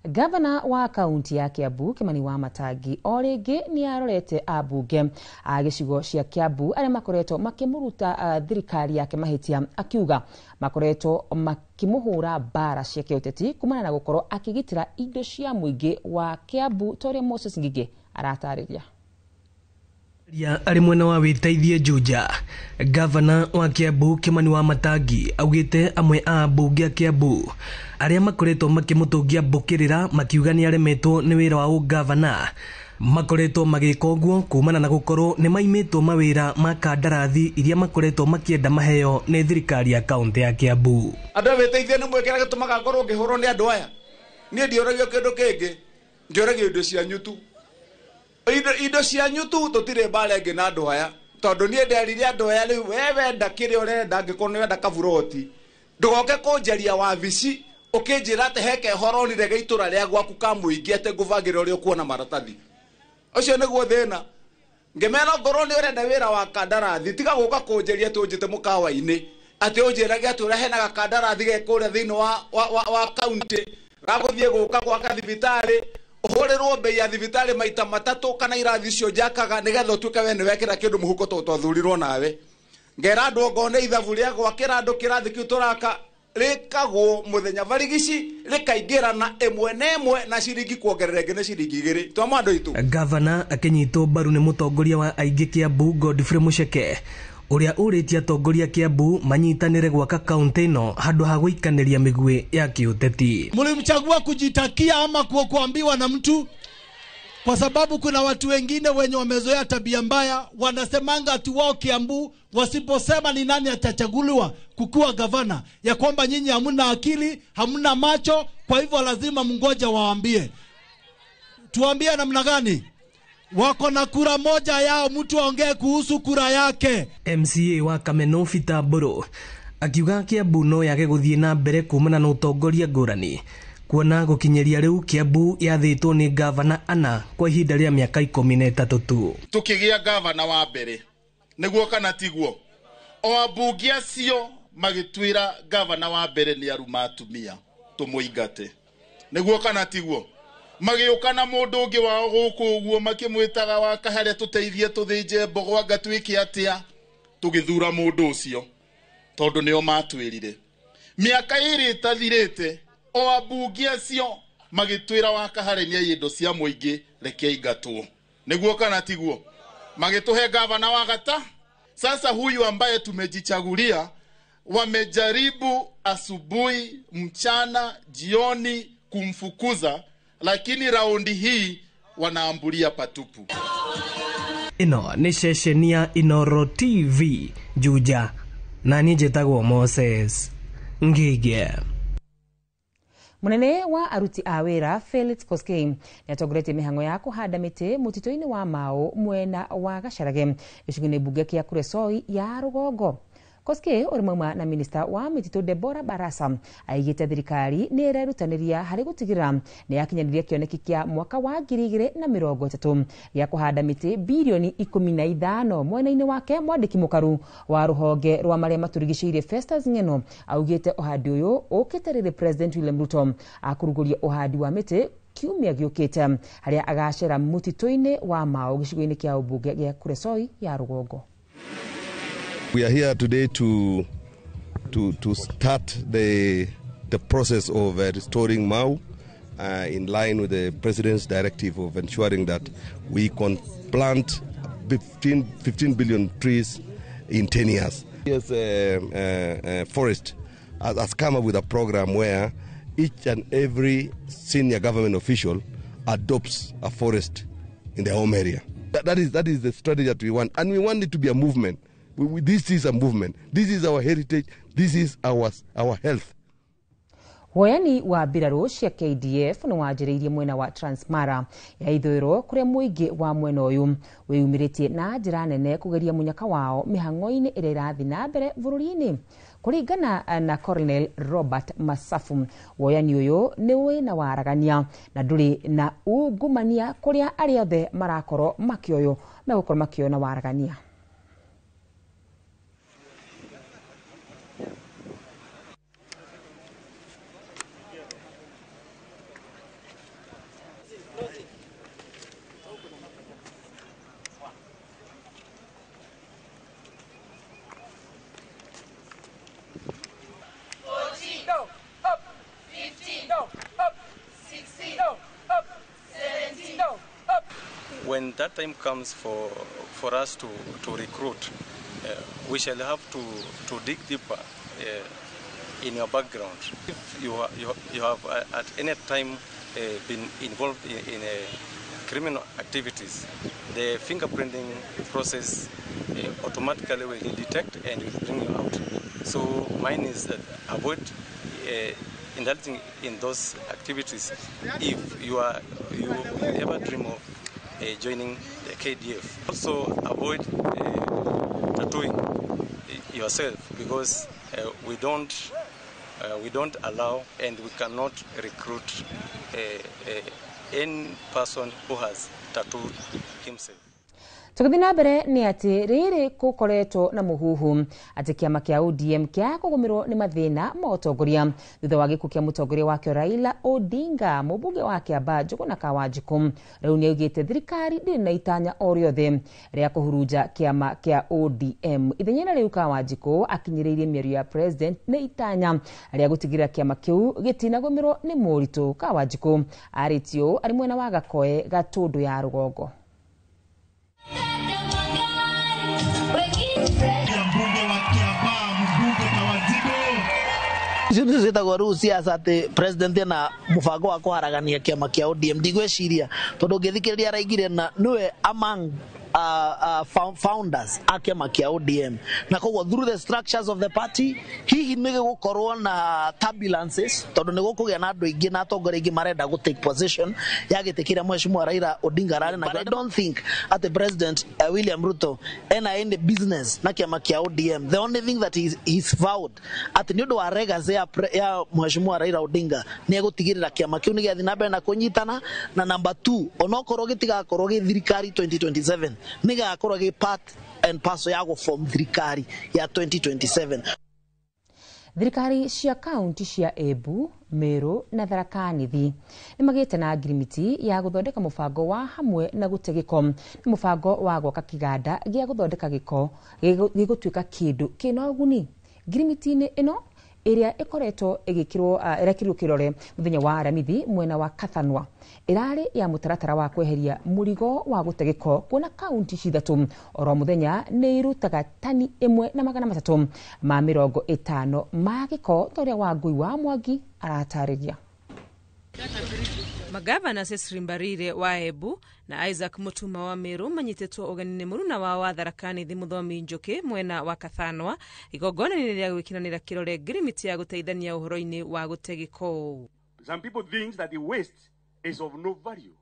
Gavana wa kaunti ya Kiambu Kimani Wamatangi o rĩngĩ nĩ arorete ambunge a gĩcigo cia Kiambu arĩa makoretwo makĩmũruta thirikari yake mahĩtia, akiuga makoretwo makĩmũhũra mbara cia kĩũteti kumana na gũkorwo akĩgitĩra indo cia mũingĩ wa Kiambu ta ũrĩa Moses Ngigĩ aratarĩria. Arĩ mwena wa wĩteithie Juja, gavana wa Kiambu Kimani Wamatangi augĩte amwe a ambunge a Kiambu arĩa makoretwo makĩmũtũngia mbũkĩrĩra makiuga nĩ aremetwo nĩ wĩra wa ũgavana makoretwo magĩka ũguo kumana na gũkorwo nĩ maimĩtwo mawĩra ma kandarathi iria makoretwo makĩenda maheo nĩ thirikari ya kaunti ya Kiambu. Andũ a wĩteithie nĩ mwĩkĩra gĩtũmaga ngorwo ngĩhũrwo nĩ andũ aya. Niĩ ndiũragio kĩndũ kĩngĩ, njũragio indo cianyu tu. Indo cianyu tu tũtirĩ mbara ĩngĩ na andũ aya, tondũ niĩ nderire andũ aya rĩu we wenda kĩrĩa ũrenda, angĩkorwo nĩ wenda kaburoti ndũgoke kũnjaria wabici ũkĩnjĩra atĩ he kehoro onire ga itũra rĩa gwaku ka mũingĩ atĩ ngũbangĩre ũrĩa ũkuona maratathi. Ũcio nĩguo thĩna. Ngĩmera ngorwo nĩ ũrenda wĩra wa kandarathi, tiga gũka kũnjaria atĩ ũnjĩte mũkawa-inĩ atĩ ũnjĩrage atĩ ũrĩa hena gakandarathi ge kũrĩa thĩinĩ wa kaunti gagũthiĩ gũka gwaka thibitarĩ. Ũhũrĩrwo bei ya thibitarĩ maita matatũ kana irathi icio njakaga nĩgetha ũtuĩke we nĩ wekĩra kĩndũ mũhuko tondũ twathurirwo nawe. Ngera andũ ongorwo nĩ ithabu rĩa gwakĩra andũ kĩrathi kĩu tũraka rĩkagwo mũthenya barigici rĩkaingĩrana ĩmwe na ĩmwe na ciringi kuongerera ĩngĩ nĩ ciringi 2 twama andũ aitũ. Gavana akĩnyitwo mbaru nĩ mũtongoria wa aingĩ Kiambu Godfrey Mucheke ũrĩa ũrĩtie atongoria Kiambu manyitanĩre gwaka kaunti ĩno handũ ha gũikanĩria mĩguĩ ya kĩũteti. Mlimchagua kujitakia ama kuambiwa na mtu? Kwa sababu kuna watu wengine wenye wamezoea tabia mbaya, wanasemanga ati wao Kiambu wasiposema ni nani atachaguliwa kukuwa gavana, ya kwamba nyinyi hamna akili, hamna macho, kwa hivyo lazima mngoja waambie. Tuambie namna gani? Wako na kura moja yao, mtu aongee kuhusu kura yake. MCA wa Kameno Peter Mburu akiuga Kiambu no yage gũthiĩ na mbere kumana na ũtongoria ngũrani kuona gũkinyĩria rĩu Kiambu yathĩtwo nĩ gavana ana kwa ihinda rĩa mĩaka 13 tu. Tukĩgĩa gavana wa mbere nĩguo kana tiguo, o ambunge acio magĩtwĩra gavana wa mbere nĩ aruma atumia tũmũingate, nĩguo kana tiguo. Magĩũka na mũndũ ũngĩ wao gũkũ ũguo makĩmwĩtaga wa Kaharĩa tũteithie tũthĩnje mbogo anga twĩke atĩa, tũgĩthura mũndũ ũcio tondũ nĩo matwĩrire. Mĩaka 2 ĩtathirĩte o ambunge acio magĩtwĩra wa Kaharĩa nĩ indo cia mũingĩ reke ingatwo, nĩguo kana tiguo. Magĩtũhe gavana wa gata. Sasa huyu ambaye tumejichagulia wamejaribu asubuhi, mchana, jioni kumfukuza, lakini raundi hii wanaambulia patupu. Ĩno nĩ ceceni ya Inoro TV Juja, na niĩ njĩtagwo Moses Ngige. Munene wa aruti a wĩra Felix Koskei nĩatongoretie mĩhang'o ya kũhanda mĩtĩ mũtitũ-inĩ wa Mau mwena wa Gacharage gĩcigo-inĩ mbunge kĩa Kuresoi ya rũgongo. Koskei ũrĩ mauma na minista wa mĩtitũ Deborah Barasa aigĩte thirikari nĩ ĩrerutanĩria harĩ gũtigĩrĩra nĩ yakinyanĩria kĩoneki kĩa mwaka wa 2030 gĩa kũhanda mĩtĩ birioni 15. Mwena-inĩ wake mwandĩki mũkaru wa rũhonge rwa marĩa matũrigicĩirie Festus Ng'eno augĩte ũhandi ũyũ ũkĩte rĩrĩ President William Ruto akũrugũria ũhandi wa mĩtĩ kiumia gĩũkĩte harĩa agacera mũtitũ-inĩ wa Mau gĩcigo-inĩ kĩa ũmbunge gĩa Kuresoi ya rũgongo. We are here today to start the process of restoring Mau in line with the President's directive of ensuring that we can plant 15 billion trees in 10 years. Yes, Forest has come up with a program where each and every senior government official adopts a forest in their home area. That is the strategy that we want, and we want it to be a movement. This is a movement. This is our heritage. This is our health. Woyani wa mbirarũ cia KDF nĩ wanjĩrĩirie mwena wa Transmara ya ithũĩro kũrĩa mũingĩ wa mwena ũyũ wĩyumĩrĩtie na njĩra nene kũgeria mũnyaka wao mĩhang'o-inĩ ĩrĩa ĩrathiĩ na mbere bũrũri-inĩ. Kũringana na Colonel Robert Masafu, woyani ũyũ nĩ wĩna waragania na ndũrĩ na ungumania kũrĩa arĩa othe marakorwo makĩoywo megũkorwo makĩona waragania. When that time comes for us to recruit, we shall have to dig deeper in your background. If you have at any time been involved in criminal activities, the fingerprinting process automatically will detect and will bring you out. So mine is that avoid indulging in those activities if you ever dream of joining the KDF. Also avoid tattooing yourself, because we don't allow and we cannot recruit any person who has tattooed himself. Tũgĩthiĩ na mbere nĩ atĩ rĩrĩ gũkoretwo na mũhuhu atĩ kĩama kĩa ODM kĩa kũgũmĩrwo nĩ mathĩna ma ũtongoria thutha wa gĩkuũ kĩa mũtongoria wakĩo Raila Odinga. Mũmbunge wa Kĩambaa Njũgũna Kawanjikũ rĩu nĩaugĩte thirikari ndĩrĩ na itanya o rĩothe rĩa kũhurunja kĩama kĩa ODM. Ithenya rĩu Kawanjikũ akinyĩrĩirie mĩario ya president nĩ itanya rĩa gũtigĩrĩra kĩama kĩu gĩtinagũmĩrwo nĩ moritũ. Kawanjikũ arĩtie ũũ arĩ mwena wa Gakoe Gatũndũ ya rũgongo. Icio nĩcio ciĩtagwo rĩu siasa atĩ president ena mũbango wa kũharagania kĩama kĩa ODM. Ndigwĩciria tondũ ũngĩthikĩrĩria araigire na nĩwe among founders a kĩama kĩa ODM, na koguo through the structures of the party hihi nĩ gĩgũkorwo na turbulences tondũ nĩ gũkũgĩa na andũ aingĩ na atongoria aingĩ marenda gũ take position ya gĩtĩ kĩrĩa mheshimiwa Raila Odinga ararĩ nakĩo. I don't think atĩ President William Ruto ena any business na kĩama kĩa ODM. The only thing that he's vowed atĩ nĩ ũndũ wa legacy ya mheshimiwa Raila Odinga nĩ egũtigĩrĩra kĩama kĩu nĩ gĩathiĩ na mbere na kũnyitana, na number 2 onokorwo gĩtigakorwo gĩ thirikari 2027 nĩ gĩgakorwo gĩ part and parcel ya gũform thirikari ya 2027. Thirikari cia kaunti cia Embu, Meru na Tharaka Nithi nĩ magĩte na ngirimiti ya gũthondeka mũbango wa hamwe na gũte gĩko. Nĩ mũbango wa gwaka kĩganda gĩa gũthondeka gĩko gĩgũtuĩka kĩndũ kĩna ũguni. Ngirimiti-inĩ ĩno ĩrĩa ĩkoretwo ĩgĩkĩrwo ĩrekĩrirwo kĩrore mũthenya wa Aramithi mwena wa Kathanwa ĩrarĩ ya mũtaratara wa kweheria mũrigo wa gũte gĩko, kuona kaunti ithatũ oro mũthenya nĩ irutaga tani 1,350 ma gĩko ta ũrĩa Wangui wa Mwangi aratarĩria. Magavana Cecily Mbarire wa Embu na Isaac Mutuma wa Meru manyitĩtwo ũgeni nĩ mũruna wao wa Tharaka Nithi Mũthomi Njũkĩ mwena wa Kathanwa igongona-inĩ rĩa gwĩkĩranĩra kĩrore ngirimiti ya gũteithania ũhoro-inĩ wa gũte gĩko. Some people think that the waste is of no value,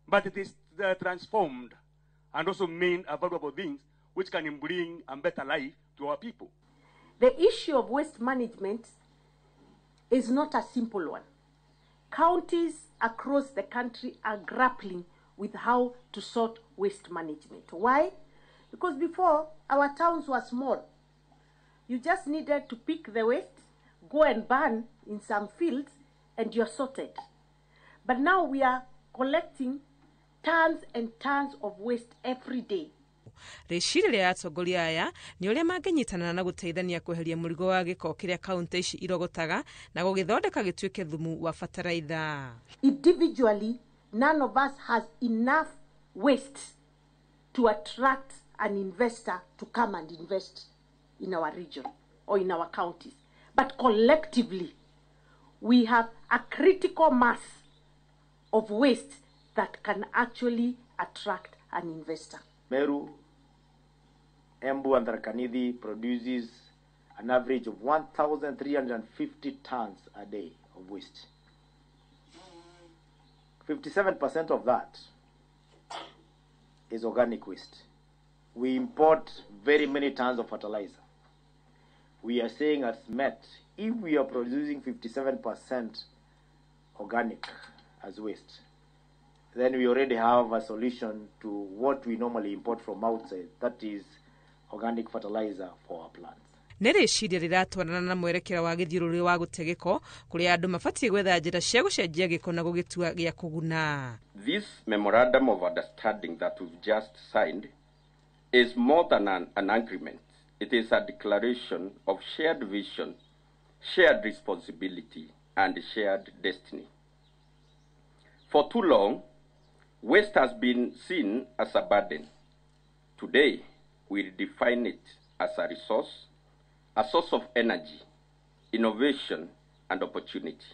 but it is transformed and also made valuable things which can bring a better life to our people. The issue of waste management is not a simple one. Counties across the country are grappling with how to sort waste management. Why? Because before, our towns were small. You just needed to pick the waste, go and burn in some fields, and you're sorted. But now we are collecting tons and tons of waste every day. Rĩciria rĩa atongoria aya nĩ ũrĩa mangĩnyitanĩra na gũteithania kweheria mũrigo wa gĩko kĩrĩa kaunti ici irogotaga na gũgĩthondeka gĩtuĩke thumu wa bataraitha. Individually, none of us has enough waste to attract an investor to come and invest in our region or in our counties. But collectively, we have a critical mass of waste that can actually attract an investor. Meru, Embu and Tharaka Nithi produces an average of 1,350 tons a day of waste. 57% of that is organic waste. We import very many tons of fertilizer. We are saying at SMET, if we are producing 57% organic as waste, then we already have a solution to what we normally import from outside, that is organic fertilizer for our plants. Nĩ rĩciria rĩratwarana na mwerekera wa gĩthiũrũrĩ wa gũte gĩko kũrĩa andũ mabatiĩ gwetha njĩra cia gũcenjia gĩko na gũgĩtua gĩa kũguna. This memorandum of understanding that we've just signed is more than an agreement. It is a declaration of shared vision, shared responsibility, and shared destiny. For too long, waste has been seen as a burden. Today, we redefine it as a resource, a source of energy, innovation, and opportunity.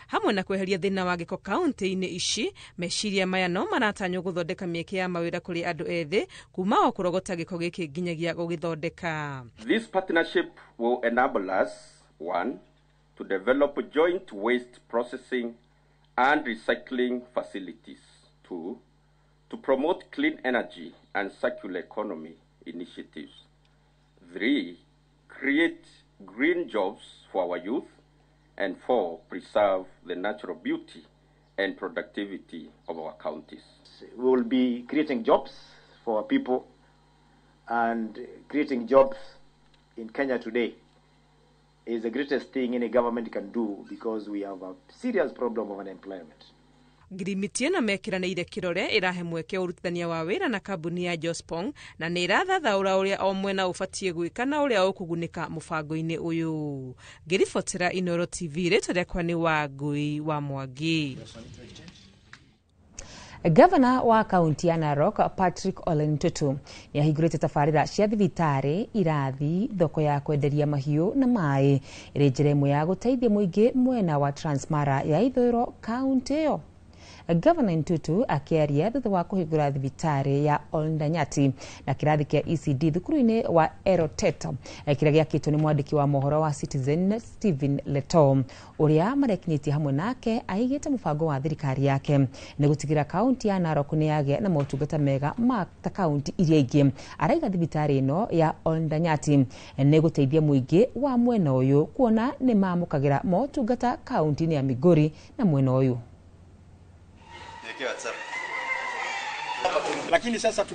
Hamwe na kweheria thĩna wa gĩko kaunti-inĩ ici, meciria maya no maratanywo gũthondeka mĩeke ya mawĩra kũrĩ andũ ethĩ kuma o kũrogota gĩko gĩkĩ nginyagia gũgĩthondeka. This partnership will enable us, one, to develop joint waste processing and recycling facilities. 2, to promote clean energy and circular economy initiatives. 3, create green jobs for our youth. And 4, preserve the natural beauty and productivity of our counties. We will be creating jobs for our people. And creating jobs in Kenya today is the greatest thing any government can do, because we have a serious problem of unemployment. Ngirimiti ĩno mekĩranĩire kĩrore ĩrahe mweke ũrutithania wa wĩra na kambuni ya Jospong na nĩ ĩrathathaũra ũrĩa o mwena ũbatiĩ gwĩka na ũrĩa ũkũgunĩka mũbango-inĩ ũyũ. Ngĩribotera Inooro TV, rĩtwa rĩakwa nĩ Wangũi wa Mwangi. Gavana wa kaunti ya Narok Patrick Ole Ntutu nĩ ahingũrĩte tabarĩra cia thibitarĩ, irathi, thoko ya kwenderia mahiũ na maĩ ĩrĩ njĩra ĩmwe ya gũteithia mũingĩ mwena wa Transmara ya ithũĩro kaunti ĩyo. Gavana Ntutu akĩaria thutha wa kũhingũra thibitarĩ ya Oldanyati na kĩrathi kĩa ECD thukuru-inĩ wa Erotet kĩrĩa gĩakĩtwo nĩ mwandĩki wa mohoro wa Citizen Stephen Leto ũrĩa marekinyĩtie hamwe nake aigĩte mũbango wa thirikari yake nĩ gũtigĩra kaunti ya Narok nĩ yagĩa na motungata mega ma ta kaunti iria ingĩ. Araiga thibitarĩ ĩno ya Oldanyati nĩ gũteithia mũingĩ wa mwena ũyũ kuona nĩ mamũkagĩra motungata kaunti-inĩ ya Migori na mwena ũyũ. Lakini sasa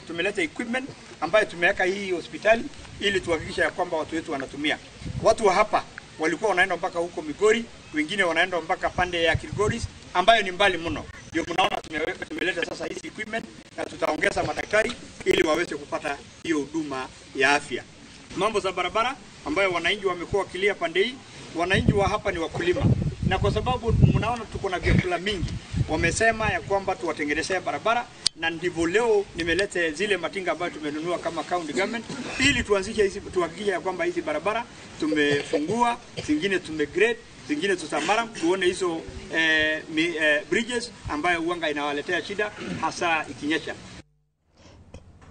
tumeleta equipment ambayo tumeweka hii hospitali ili tuhakikisha ya kwamba watu wetu wanatumia. Watu wa hapa walikuwa wanaenda mpaka huko Migori, wengine wanaenda mpaka pande ya Kilgoris ambayo ni mbali mno. Ndio mnaona tumeleta sasa hizi equipment na tutaongeza madaktari ili waweze kupata hiyo huduma ya afya. Mambo za barabara ambayo wananchi wamekuwa wakilia pande hii, wananchi wa hapa ni wakulima. Na kwa sababu mnaona tuko na vyakula mingi, wamesema ya kwamba tuwatengenezee barabara, na ndivyo leo nimeleta zile matinga ambayo tumenunua kama county government ili tuanzishe hizi, tuhakikishe ya kwamba hizi barabara tumefungua, zingine tumegrade, zingine tutamara, tuone hizo bridges ambayo uanga inawaletea shida hasa ikinyesha.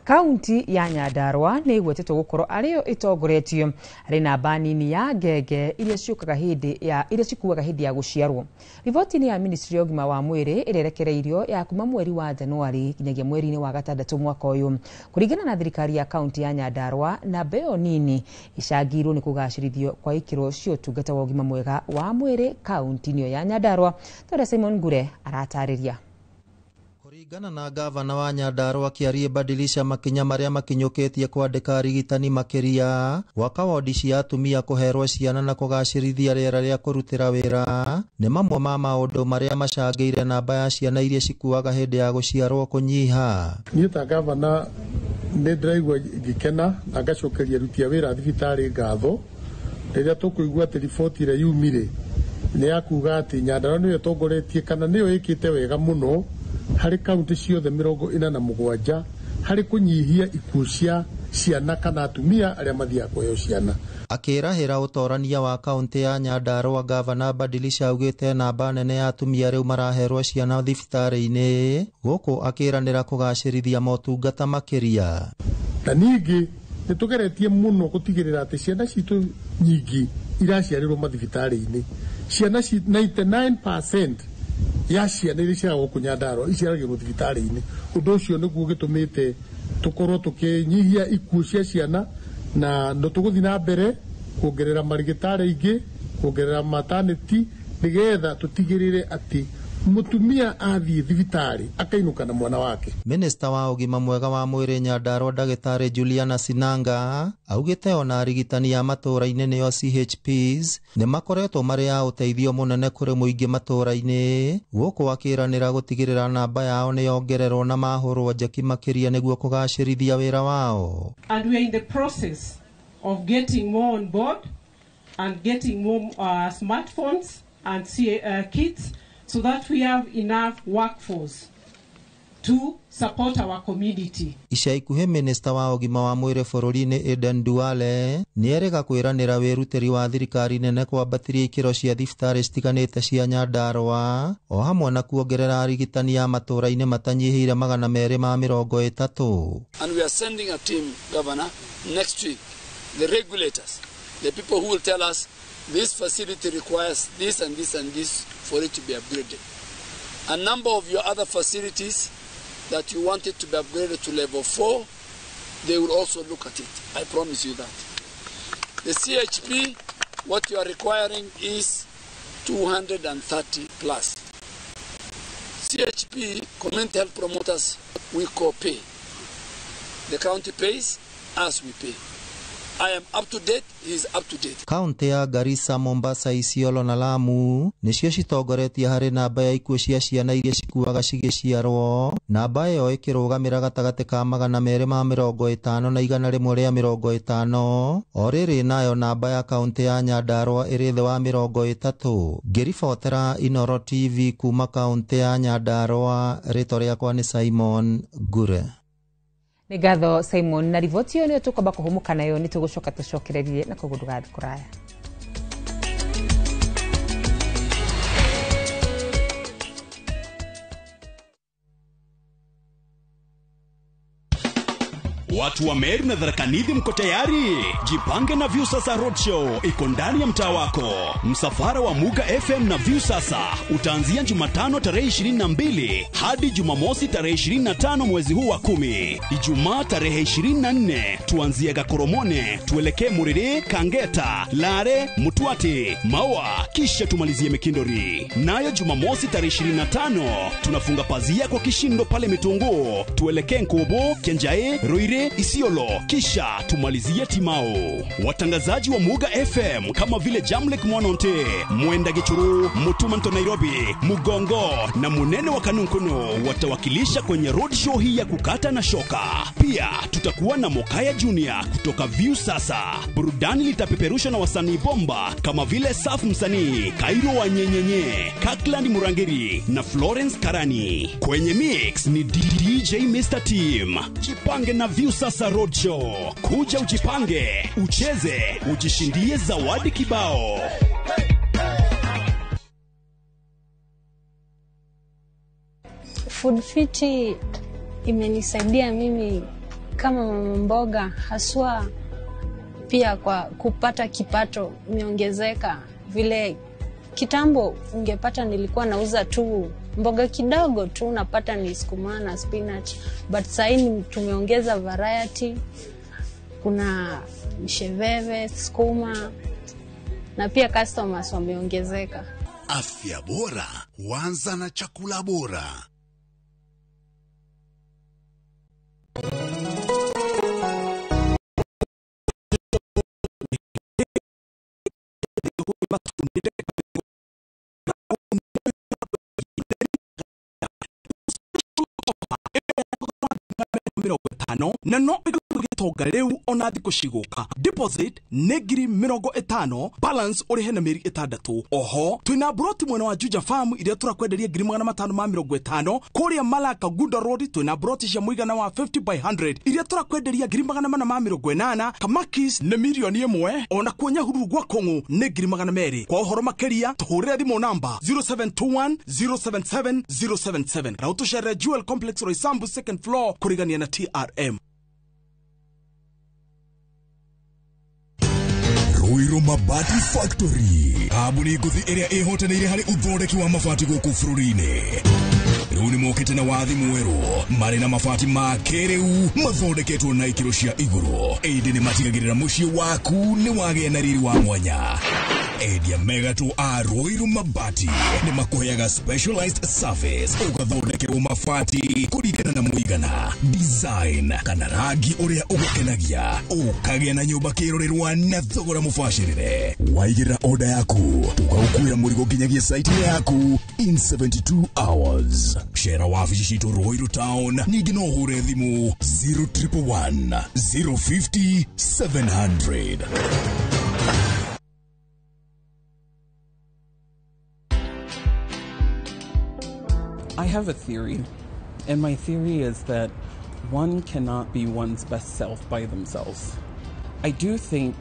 Kaunti ya Nyandarua nĩ ĩgwetetwo gũkorwo arĩyo ĩtongoretio harĩ namba nini ya ngenge iria ciũkaga hĩndĩ ya iria cikuaga hĩndĩ ya gũciarwo. Riboti-inĩ ya Ministry ya ũgima wa mwĩrĩ ĩrerekereirio ya kuma mweri wa Januari nginyagia mweri-inĩ wa gatandatũ mwaka ũyũ. Kũringana na thirikari ya kaunti ya Nyandarua, namba ĩyo nini icangĩirwo nĩ kũgacĩrithio kwa ikĩro cia ũtungata wa ũgima mwega wa mwĩrĩ kaunti-inĩ ya Nyandarua. Tore Simon Ngure aratarĩria. Kũringana na gavana wa Nyandarua Kĩarie Badilisha, makinya marĩa makinyũkĩtie kwandĩka arigitani makĩria, gwaka wodi cia atumia kũherwo ciana na kũgacĩrithia rĩera rĩa kũrutĩra wĩra nĩ mamwe ma maũndũ marĩa macangĩire namba ya ciana iria cikuaga hĩndĩ ya gũciarwo kũnyiha. Niĩ ta gavana nĩ ndĩraigua ngĩkena na ngacokeria aruti a wĩra a thibitarĩ ngatho rĩrĩa tũkũigua atĩ riboti ĩrĩa yumire nĩ ya kuga atĩ Nyandarua nĩyo ĩtongoretie kana nĩyo ĩkĩte wega mũno harĩ kaunti ciothe 47 harĩ kũnyihia ikuũ cia ciana kana atumia arĩa mathiaga kũheo ciana. Akĩrahĩra ũtorania wa kaunti ya Nyandarua, gavana Badilisha augĩte namba nene ya atumia rĩu maraherwo ciana thibitarĩ-inĩ, gũkũ akĩranĩra kũgacĩrithia motungata makĩria. Na ningĩ nĩ tũgeretie mũno gũtigĩrĩra atĩ ciana citũ nyingĩ iraciarĩrwo mathibitarĩ-inĩ. Ciana 99% ya ciana iria ciaragwo gũkũ Nyandarua iciaragĩrwo thibitarĩ-inĩ. Ũndũ ũcio nĩguo gĩtũmĩte tũkorwo tũkĩnyihia ikuũ cia ciana, na no tũgũthiĩ na mbere kuongerera marigĩtarĩ aingĩ, kuongerera maternity, nĩgetha tũtigĩrĩre atĩ mũtumia athiĩ thibitarĩ akainũka na mwana wake. Minista wa ũgima mwega wa mwĩrĩ Nyandarua ndagĩtarĩ Juliana Sinanga augĩte ona arigitani a matũũra-inĩ nĩo CHPs nĩ makoretwo marĩ a ũteithio mũnene kũrĩ mũingĩ matũũra-inĩ, gũkũ akĩranĩra gũtigĩrĩra namba yao nĩ yongererwo na mahũrwo njeki makĩria nĩguo kũgacĩrithia wĩra wao. And we are in the process of getting more on board and getting more smartphones and kits so that we have enough workforce to support our community. Ica ikuhĩ minista wa ũgima wa mwĩrĩ bũrũri-inĩ Aden Duale nĩerĩga kwĩranĩra wĩrutĩri wa thirikari nene kwambatĩria ikĩro cia thibitarĩ citiganĩte cia Nyandarua o hamwe na kuongerera arigitani a matũũra-inĩ matanyihĩire 230. And we are sending a team, Governor, next week, the regulators, the people who will tell us this facility requires this and this and this for it to be upgraded. A number of your other facilities that you wanted to be upgraded to level 4, they will also look at it. I promise you that. The CHP, what you are requiring is 230 plus. CHP, community health promoters, we co-pay. The county pays Us, we pay. I am up to date, he is up to date. Kaunti ya Garissa, Mombasa, Isiolo na Lamu nĩcio citongoretie harĩ namba ya ikuũ cia ciana iria cikuaga cigĩciarwo, namba ĩyo ĩkĩrũgamĩra gatagatĩ ka 250 na 150, o rĩrĩ nayo namba ya kaunti ya Nyandarua ĩrĩ thĩ wa 30. Ngĩribotera Inoro TV kuma kaunti ya Nyandarua, rĩtwa rĩakwa nĩ Simon Ngure. Nĩ ngatho Simon, na riboti ĩyo nĩyo tũkwamba kũhũmũka nayo, nĩ tũgũcoka tũcokererie na koguo ndũgathiĩ kũraya. Watu wa Meru na Tharaka Nithi mko tayari? Jipange na Viusasa Roadshow iko ndani ya mtaa wako. Msafara wa Muga FM na Viusasa utaanzia Jumatano tarehe 22 hadi Jumamosi tarehe 25 mwezi huu wa 10. Ijumaa tarehe 24 tuanzie Gakoromone, tuelekee Muriri, Kangeta, Lare, Mutwati, Maua, kisha tumalizie Mikindori. Nayo Jumamosi tarehe 25 tunafunga pazia kwa kishindo pale Mitunguu, tuelekee Nkubu, Kenjae, Ruire, Isiolo, kisha tumalizie Timao. Watangazaji wa Muga FM kama vile Jamlek Mwanonte, Mwenda Gichuru, Mutuma Nto Nairobi, Mugongo na Munene wa Kanunkunu watawakilisha kwenye roadshow hii ya kukata na shoka. Pia tutakuwa na Mokaya Junior kutoka Viusasa. Burudani litapeperushwa na wasanii bomba kama vile Saf Msanii, Kairo wa Nyenyenye, Kakland Murangiri na Florence Karani. Kwenye mix ni DJ Mr. Team. Jipange na Viusasa Roadshow. Kuja ujipange, ucheze, ujishindie zawadi kibao. Food Fiti imenisaidia mimi kama mama mboga, haswa pia kwa kupata kipato imeongezeka. Vile kitambo ungepata nilikuwa nauza tu mboga kidogo tu, unapata ni sukuma na spinach, but sasa tumeongeza variety, kuna msheveve, sukuma na pia customers wameongezeka. Afya bora huanza na chakula bora. Na no gĩtonga rĩu ona thikũ cigũka. Deposit nĩ 50,000, balance ũrĩhe na mĩeri 6. Oho twĩna broti mwena wa Juja Farm iria tũrakwenderia 550,000. Kũrĩa Malaka Gunda Road twĩna broti cia mũigana wa 50 by 100 iria tũrakwenderia 480,000. Kamakis nĩ 1,000,000, ona kuo Nyahururu gwa Kũng'ũ nĩ 200,000. Kwa ũhoro makĩria tũhũrĩre thimũ namba 0721 077 077 na ũtũcerere Jewel Complex Roysambu second floor kũrigania na TRM. Ruiru Mabati Factory, kambuni ngũthi ĩrĩa ĩhotanĩire harĩ ũthondeki wa mabati gũkũ bũrũri-inĩ. Rĩu nĩmokĩte na wathi mwerũ, marĩ na mabati ma kĩrĩu mathondeketwo na ikĩro cia igũrũ, ĩndĩ nĩmatigagĩrĩra mũciĩ waku nĩ wagĩa na riri wa mwanya. Endia megatũ a Ruiru Mabati nĩmakũheaga specialized service, ũgathondekerwo mabati kũringana na mũigana, design kana rangi ũrĩa ũgũkenagia, ũkagĩa na nyũmba kĩrorerwa na thogora mũbacĩrĩre. Waigĩrĩra order yaku, tũkaũkuĩra mũrigo nginyagia site yaku in 72 hours. Cera wabici citũ Ruiru Town, ningĩ no ũhũre thimũ 0111 050 700. I have a theory, and my theory is that one cannot be one's best self by themselves. I do think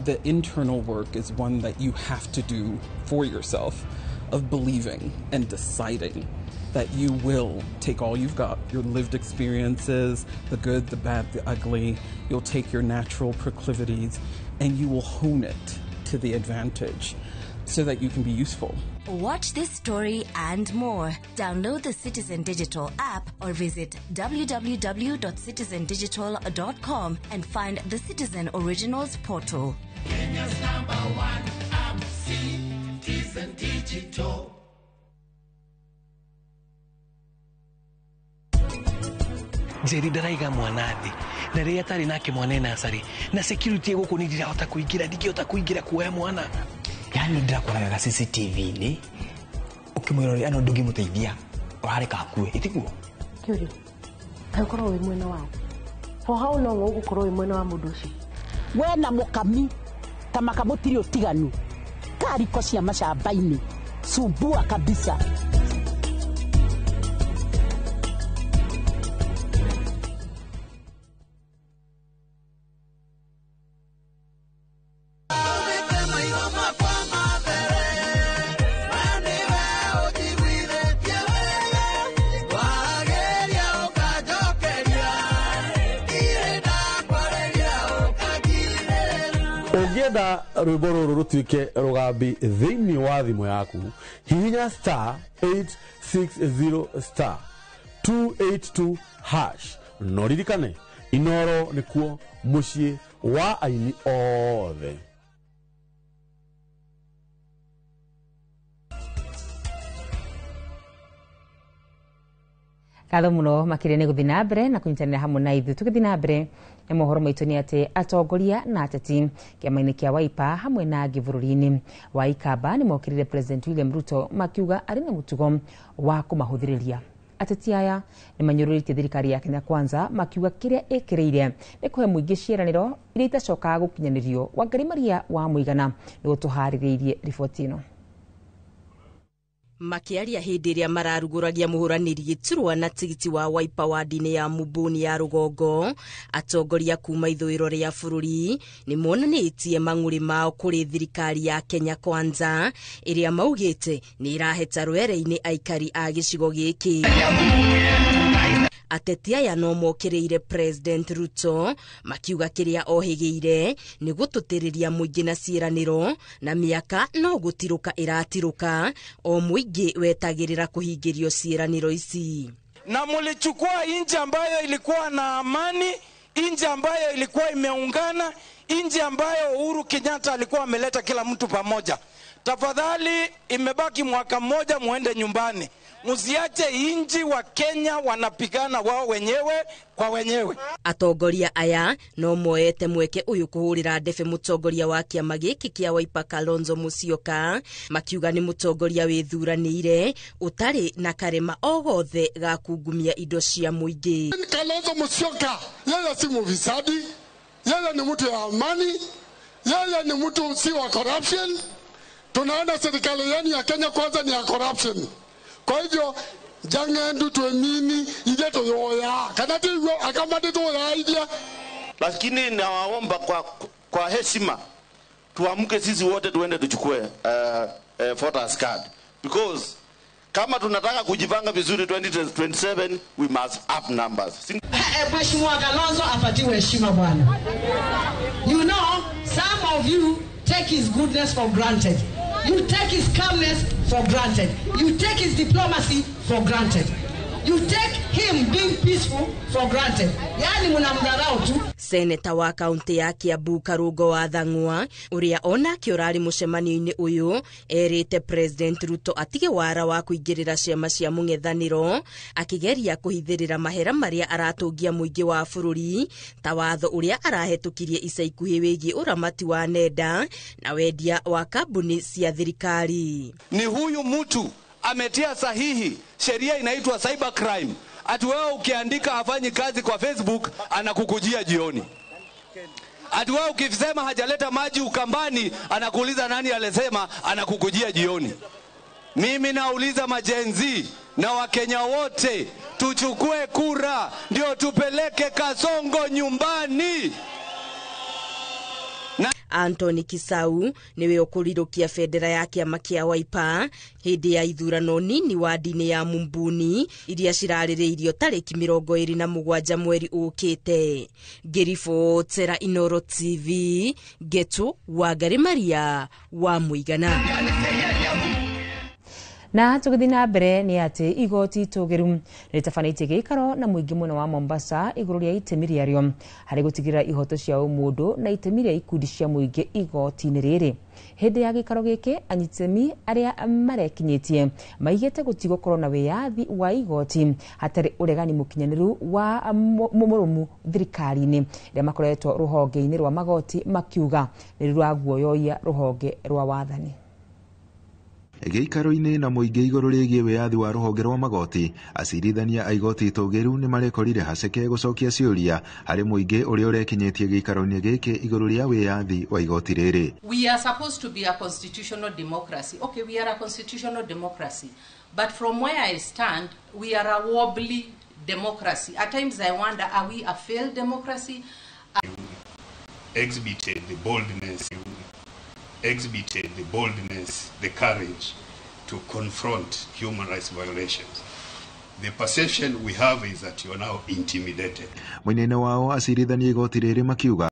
the internal work is one that you have to do for yourself, of believing and deciding that you will take all you've got, your lived experiences, the good, the bad, the ugly, you'll take your natural proclivities and you will hone it to the advantage so that you can be useful. Watch this story and more. Download the Citizen Digital app or visit www.citizendigital.com and find the Citizen Originals portal. Kenya's number one app, Citizen Digital. Njeri ndaraiga mwana thĩ na rĩrĩa atarĩ nake mwana ena acarĩ na security gũkũ ni ndirahota kũingĩra, ndingĩhota kũingĩra kuoya mwana. Yani ndĩrakuonaga CCTV-inĩ ũkĩmwĩrorera no ndũngĩmũteithia ũrareka akue itiguo. Kĩũria, kaĩ ũkorwo wĩ mwena wao? For how long ũgũkorwo wĩ mwena wa mũndũ ũcio? We na mũkami ta makamũtirĩ ũtiganu kariko cia macamba-inĩ sumbua kabisa. Ũngĩenda rwĩmbo rũrũ rũtuĩke rũgambi thĩinĩ wa thimũ yaku, hihinya star 860 star 282 hash. No ririkane, Inoro nĩkuo mũciĩ wa aini othe. Ngatho muno makiria nĩ gũthiĩ na mbere na kũnyitanĩra hamwe na ithuĩ. Tũgĩthiĩ na mbere na mohoro maitũ nĩ atĩ atongoria na ateti kĩama-inĩ kĩa Wiper hamwe na angĩ bũrũri-inĩ wa Ikamba nĩ mokĩrĩire President William Ruto makiuga arĩ na mũtugo wa kũmahũthĩrĩria. Ateti aya nĩ manyũrũrĩtie thirikari ya Kenya Kwanza makiuga kĩrĩa ĩkĩrĩire nĩ kũhe mũingĩ ciĩranĩro iria itacokaga gũkinyanĩrio. Wangari Maria wa Mũigana nĩ ũtũharĩrĩirie riboti ĩno. Makiaria hĩndĩ ĩrĩa mararugũragia mũhũranĩri gĩturwa na tigiti wa Wiper wadi-inĩ ya Mumbuni ya rũgongo, atongoria kuma ithũĩro rĩa bũrũri nĩ monanĩtie mang'ũrĩ mao kũrĩ thirikari ya Kenya Kwanza ĩrĩa maugĩte nĩ ĩraheta rwere-inĩ aikari a gĩcigo gĩkĩ. Ateti aya no mokĩrĩire President Ruto makiuga kĩrĩa ohĩgĩire nĩ gũtũtĩrĩria mũingĩ na ciĩranĩro na mĩaka no gũtirũka ĩratirũka o mũingĩ wetagĩrĩra kũhingĩrio ciĩranĩro ici. Na mulichukua inji ambayo ilikuwa na amani, inji ambayo ilikuwa imeungana, inji ambayo Uhuru Kenyatta alikuwa ameleta kila mtu pamoja. Tafadhali, imebaki mwaka mmoja muende nyumbani. Musiache inji wa Kenya wanapigana wao wenyewe kwa wenyewe. Atongoria aya no moete mweke uyu kuhurira ndebe mutongoria wa kiama giki kia Wiper Kalonzo Musyoka makiuga ni mutongoria withuranire utari na karema o gothe ga kungumia indo cia muingi. Kalonzo Musyoka yeye si mufisadi, yeye ni mtu wa amani, yeye ni mtu si wa corruption. Tunaona serikali yenu ya Kenya Kwanza ni ya corruption. Kwa hivyo jangendu tuemini ije tuyoya kana tiyo akamate tuyoya ije. Lakini nawaomba kwa heshima tuamke sisi wote tuende tuchukue voters card, because kama tunataka kujipanga vizuri 2027 we must have numbers. Mheshimiwa Kalonzo apatiwe heshima bwana. You know, some of you take his goodness for granted. You take his calmness for granted. You take his diplomacy for granted. You take him being peaceful for granted. Yani munamdharau tu. Seneta wa kaunti ya Kiambu Karungo wa Thang'wa uria onake urari mucemanio-inĩ ũyũ erĩte President Ruto atige wara wa kũingĩrĩra ciama cia mũng'ethanĩro akĩgeria kũhithĩrĩra mahera marĩa aratũngia mũingĩ wa bũrũri ta watho ũrĩa arahetũkirie ica ikuhĩ wĩgiĩ ũramati wa nenda na wendia wa kambuni cia thirikari. Ni huyu mtu ametia sahihi sheria inaitwa cyber crime. Ati wewe ukiandika hafanyi kazi kwa Facebook anakukujia jioni. Ati wewe ukisema hajaleta maji Ukambani anakuuliza nani alisema, anakukujia jioni. Mimi nauliza majenzi na Wakenya wote, tuchukue kura ndio tupeleke Kasongo nyumbani. Anthony Kisau niwe ukurirũkia bendera ya kĩama kĩa Wiper hĩndĩ ya ithurano nini wadi-inĩ ya Mumbuni iria cirarĩrĩirio tarĩki 27 mweri ũkĩte. Ngĩribotera Inoro TV, Ngetu Wangari Maria wa Mũigana. Na tũgĩthiĩ na mbere nĩ atĩ igoti itũgĩru nĩrĩtabanĩtie gĩikaro na mũingĩ mwena wa Mombasa igũrũ rĩa itemi rĩarĩo harĩ gũtigĩrĩra ihoto cia ũmũndũ na itemi rĩa ikundi cia mũingĩ igoti-inĩ rĩrĩ. Hĩndĩ ya gĩikaro gĩkĩ, anyitemi arĩa marekinyĩtie maigĩte gũtigũkorwo na wĩyathi wa igoti hatarĩ ũregani mũkinyanĩru wa mũrũmu thirikari-inĩ rĩa makoretwo rũhonge-inĩ rwa magoti makiuga nĩ rũraguoyoia rũhonge rwa wathani. Gĩikaro-inĩ na mũingĩ igũrũ rĩgiĩ wĩyathi wa rũhonge rwa magoti, acirithania a igoti itũgĩru nĩ marekorire haceke gũcokia ciũria harĩ mũingĩ ũrĩa ũrekinyĩtie gĩikaro-inĩ gĩkĩ igũrũ rĩa wĩyathi wa igoti rĩrĩ. We are supposed to be a constitutional democracy. Okay, we are a constitutional democracy. But from where I stand, we are a wobbly democracy. At times I wonder, are we a failed democracy? Exhibited the boldness, exhibited the boldness, the courage to confront human rights violations. The perception we have is that you are now intimidated. Mwena-inĩ wao acirithania igoti rĩrĩ makiuga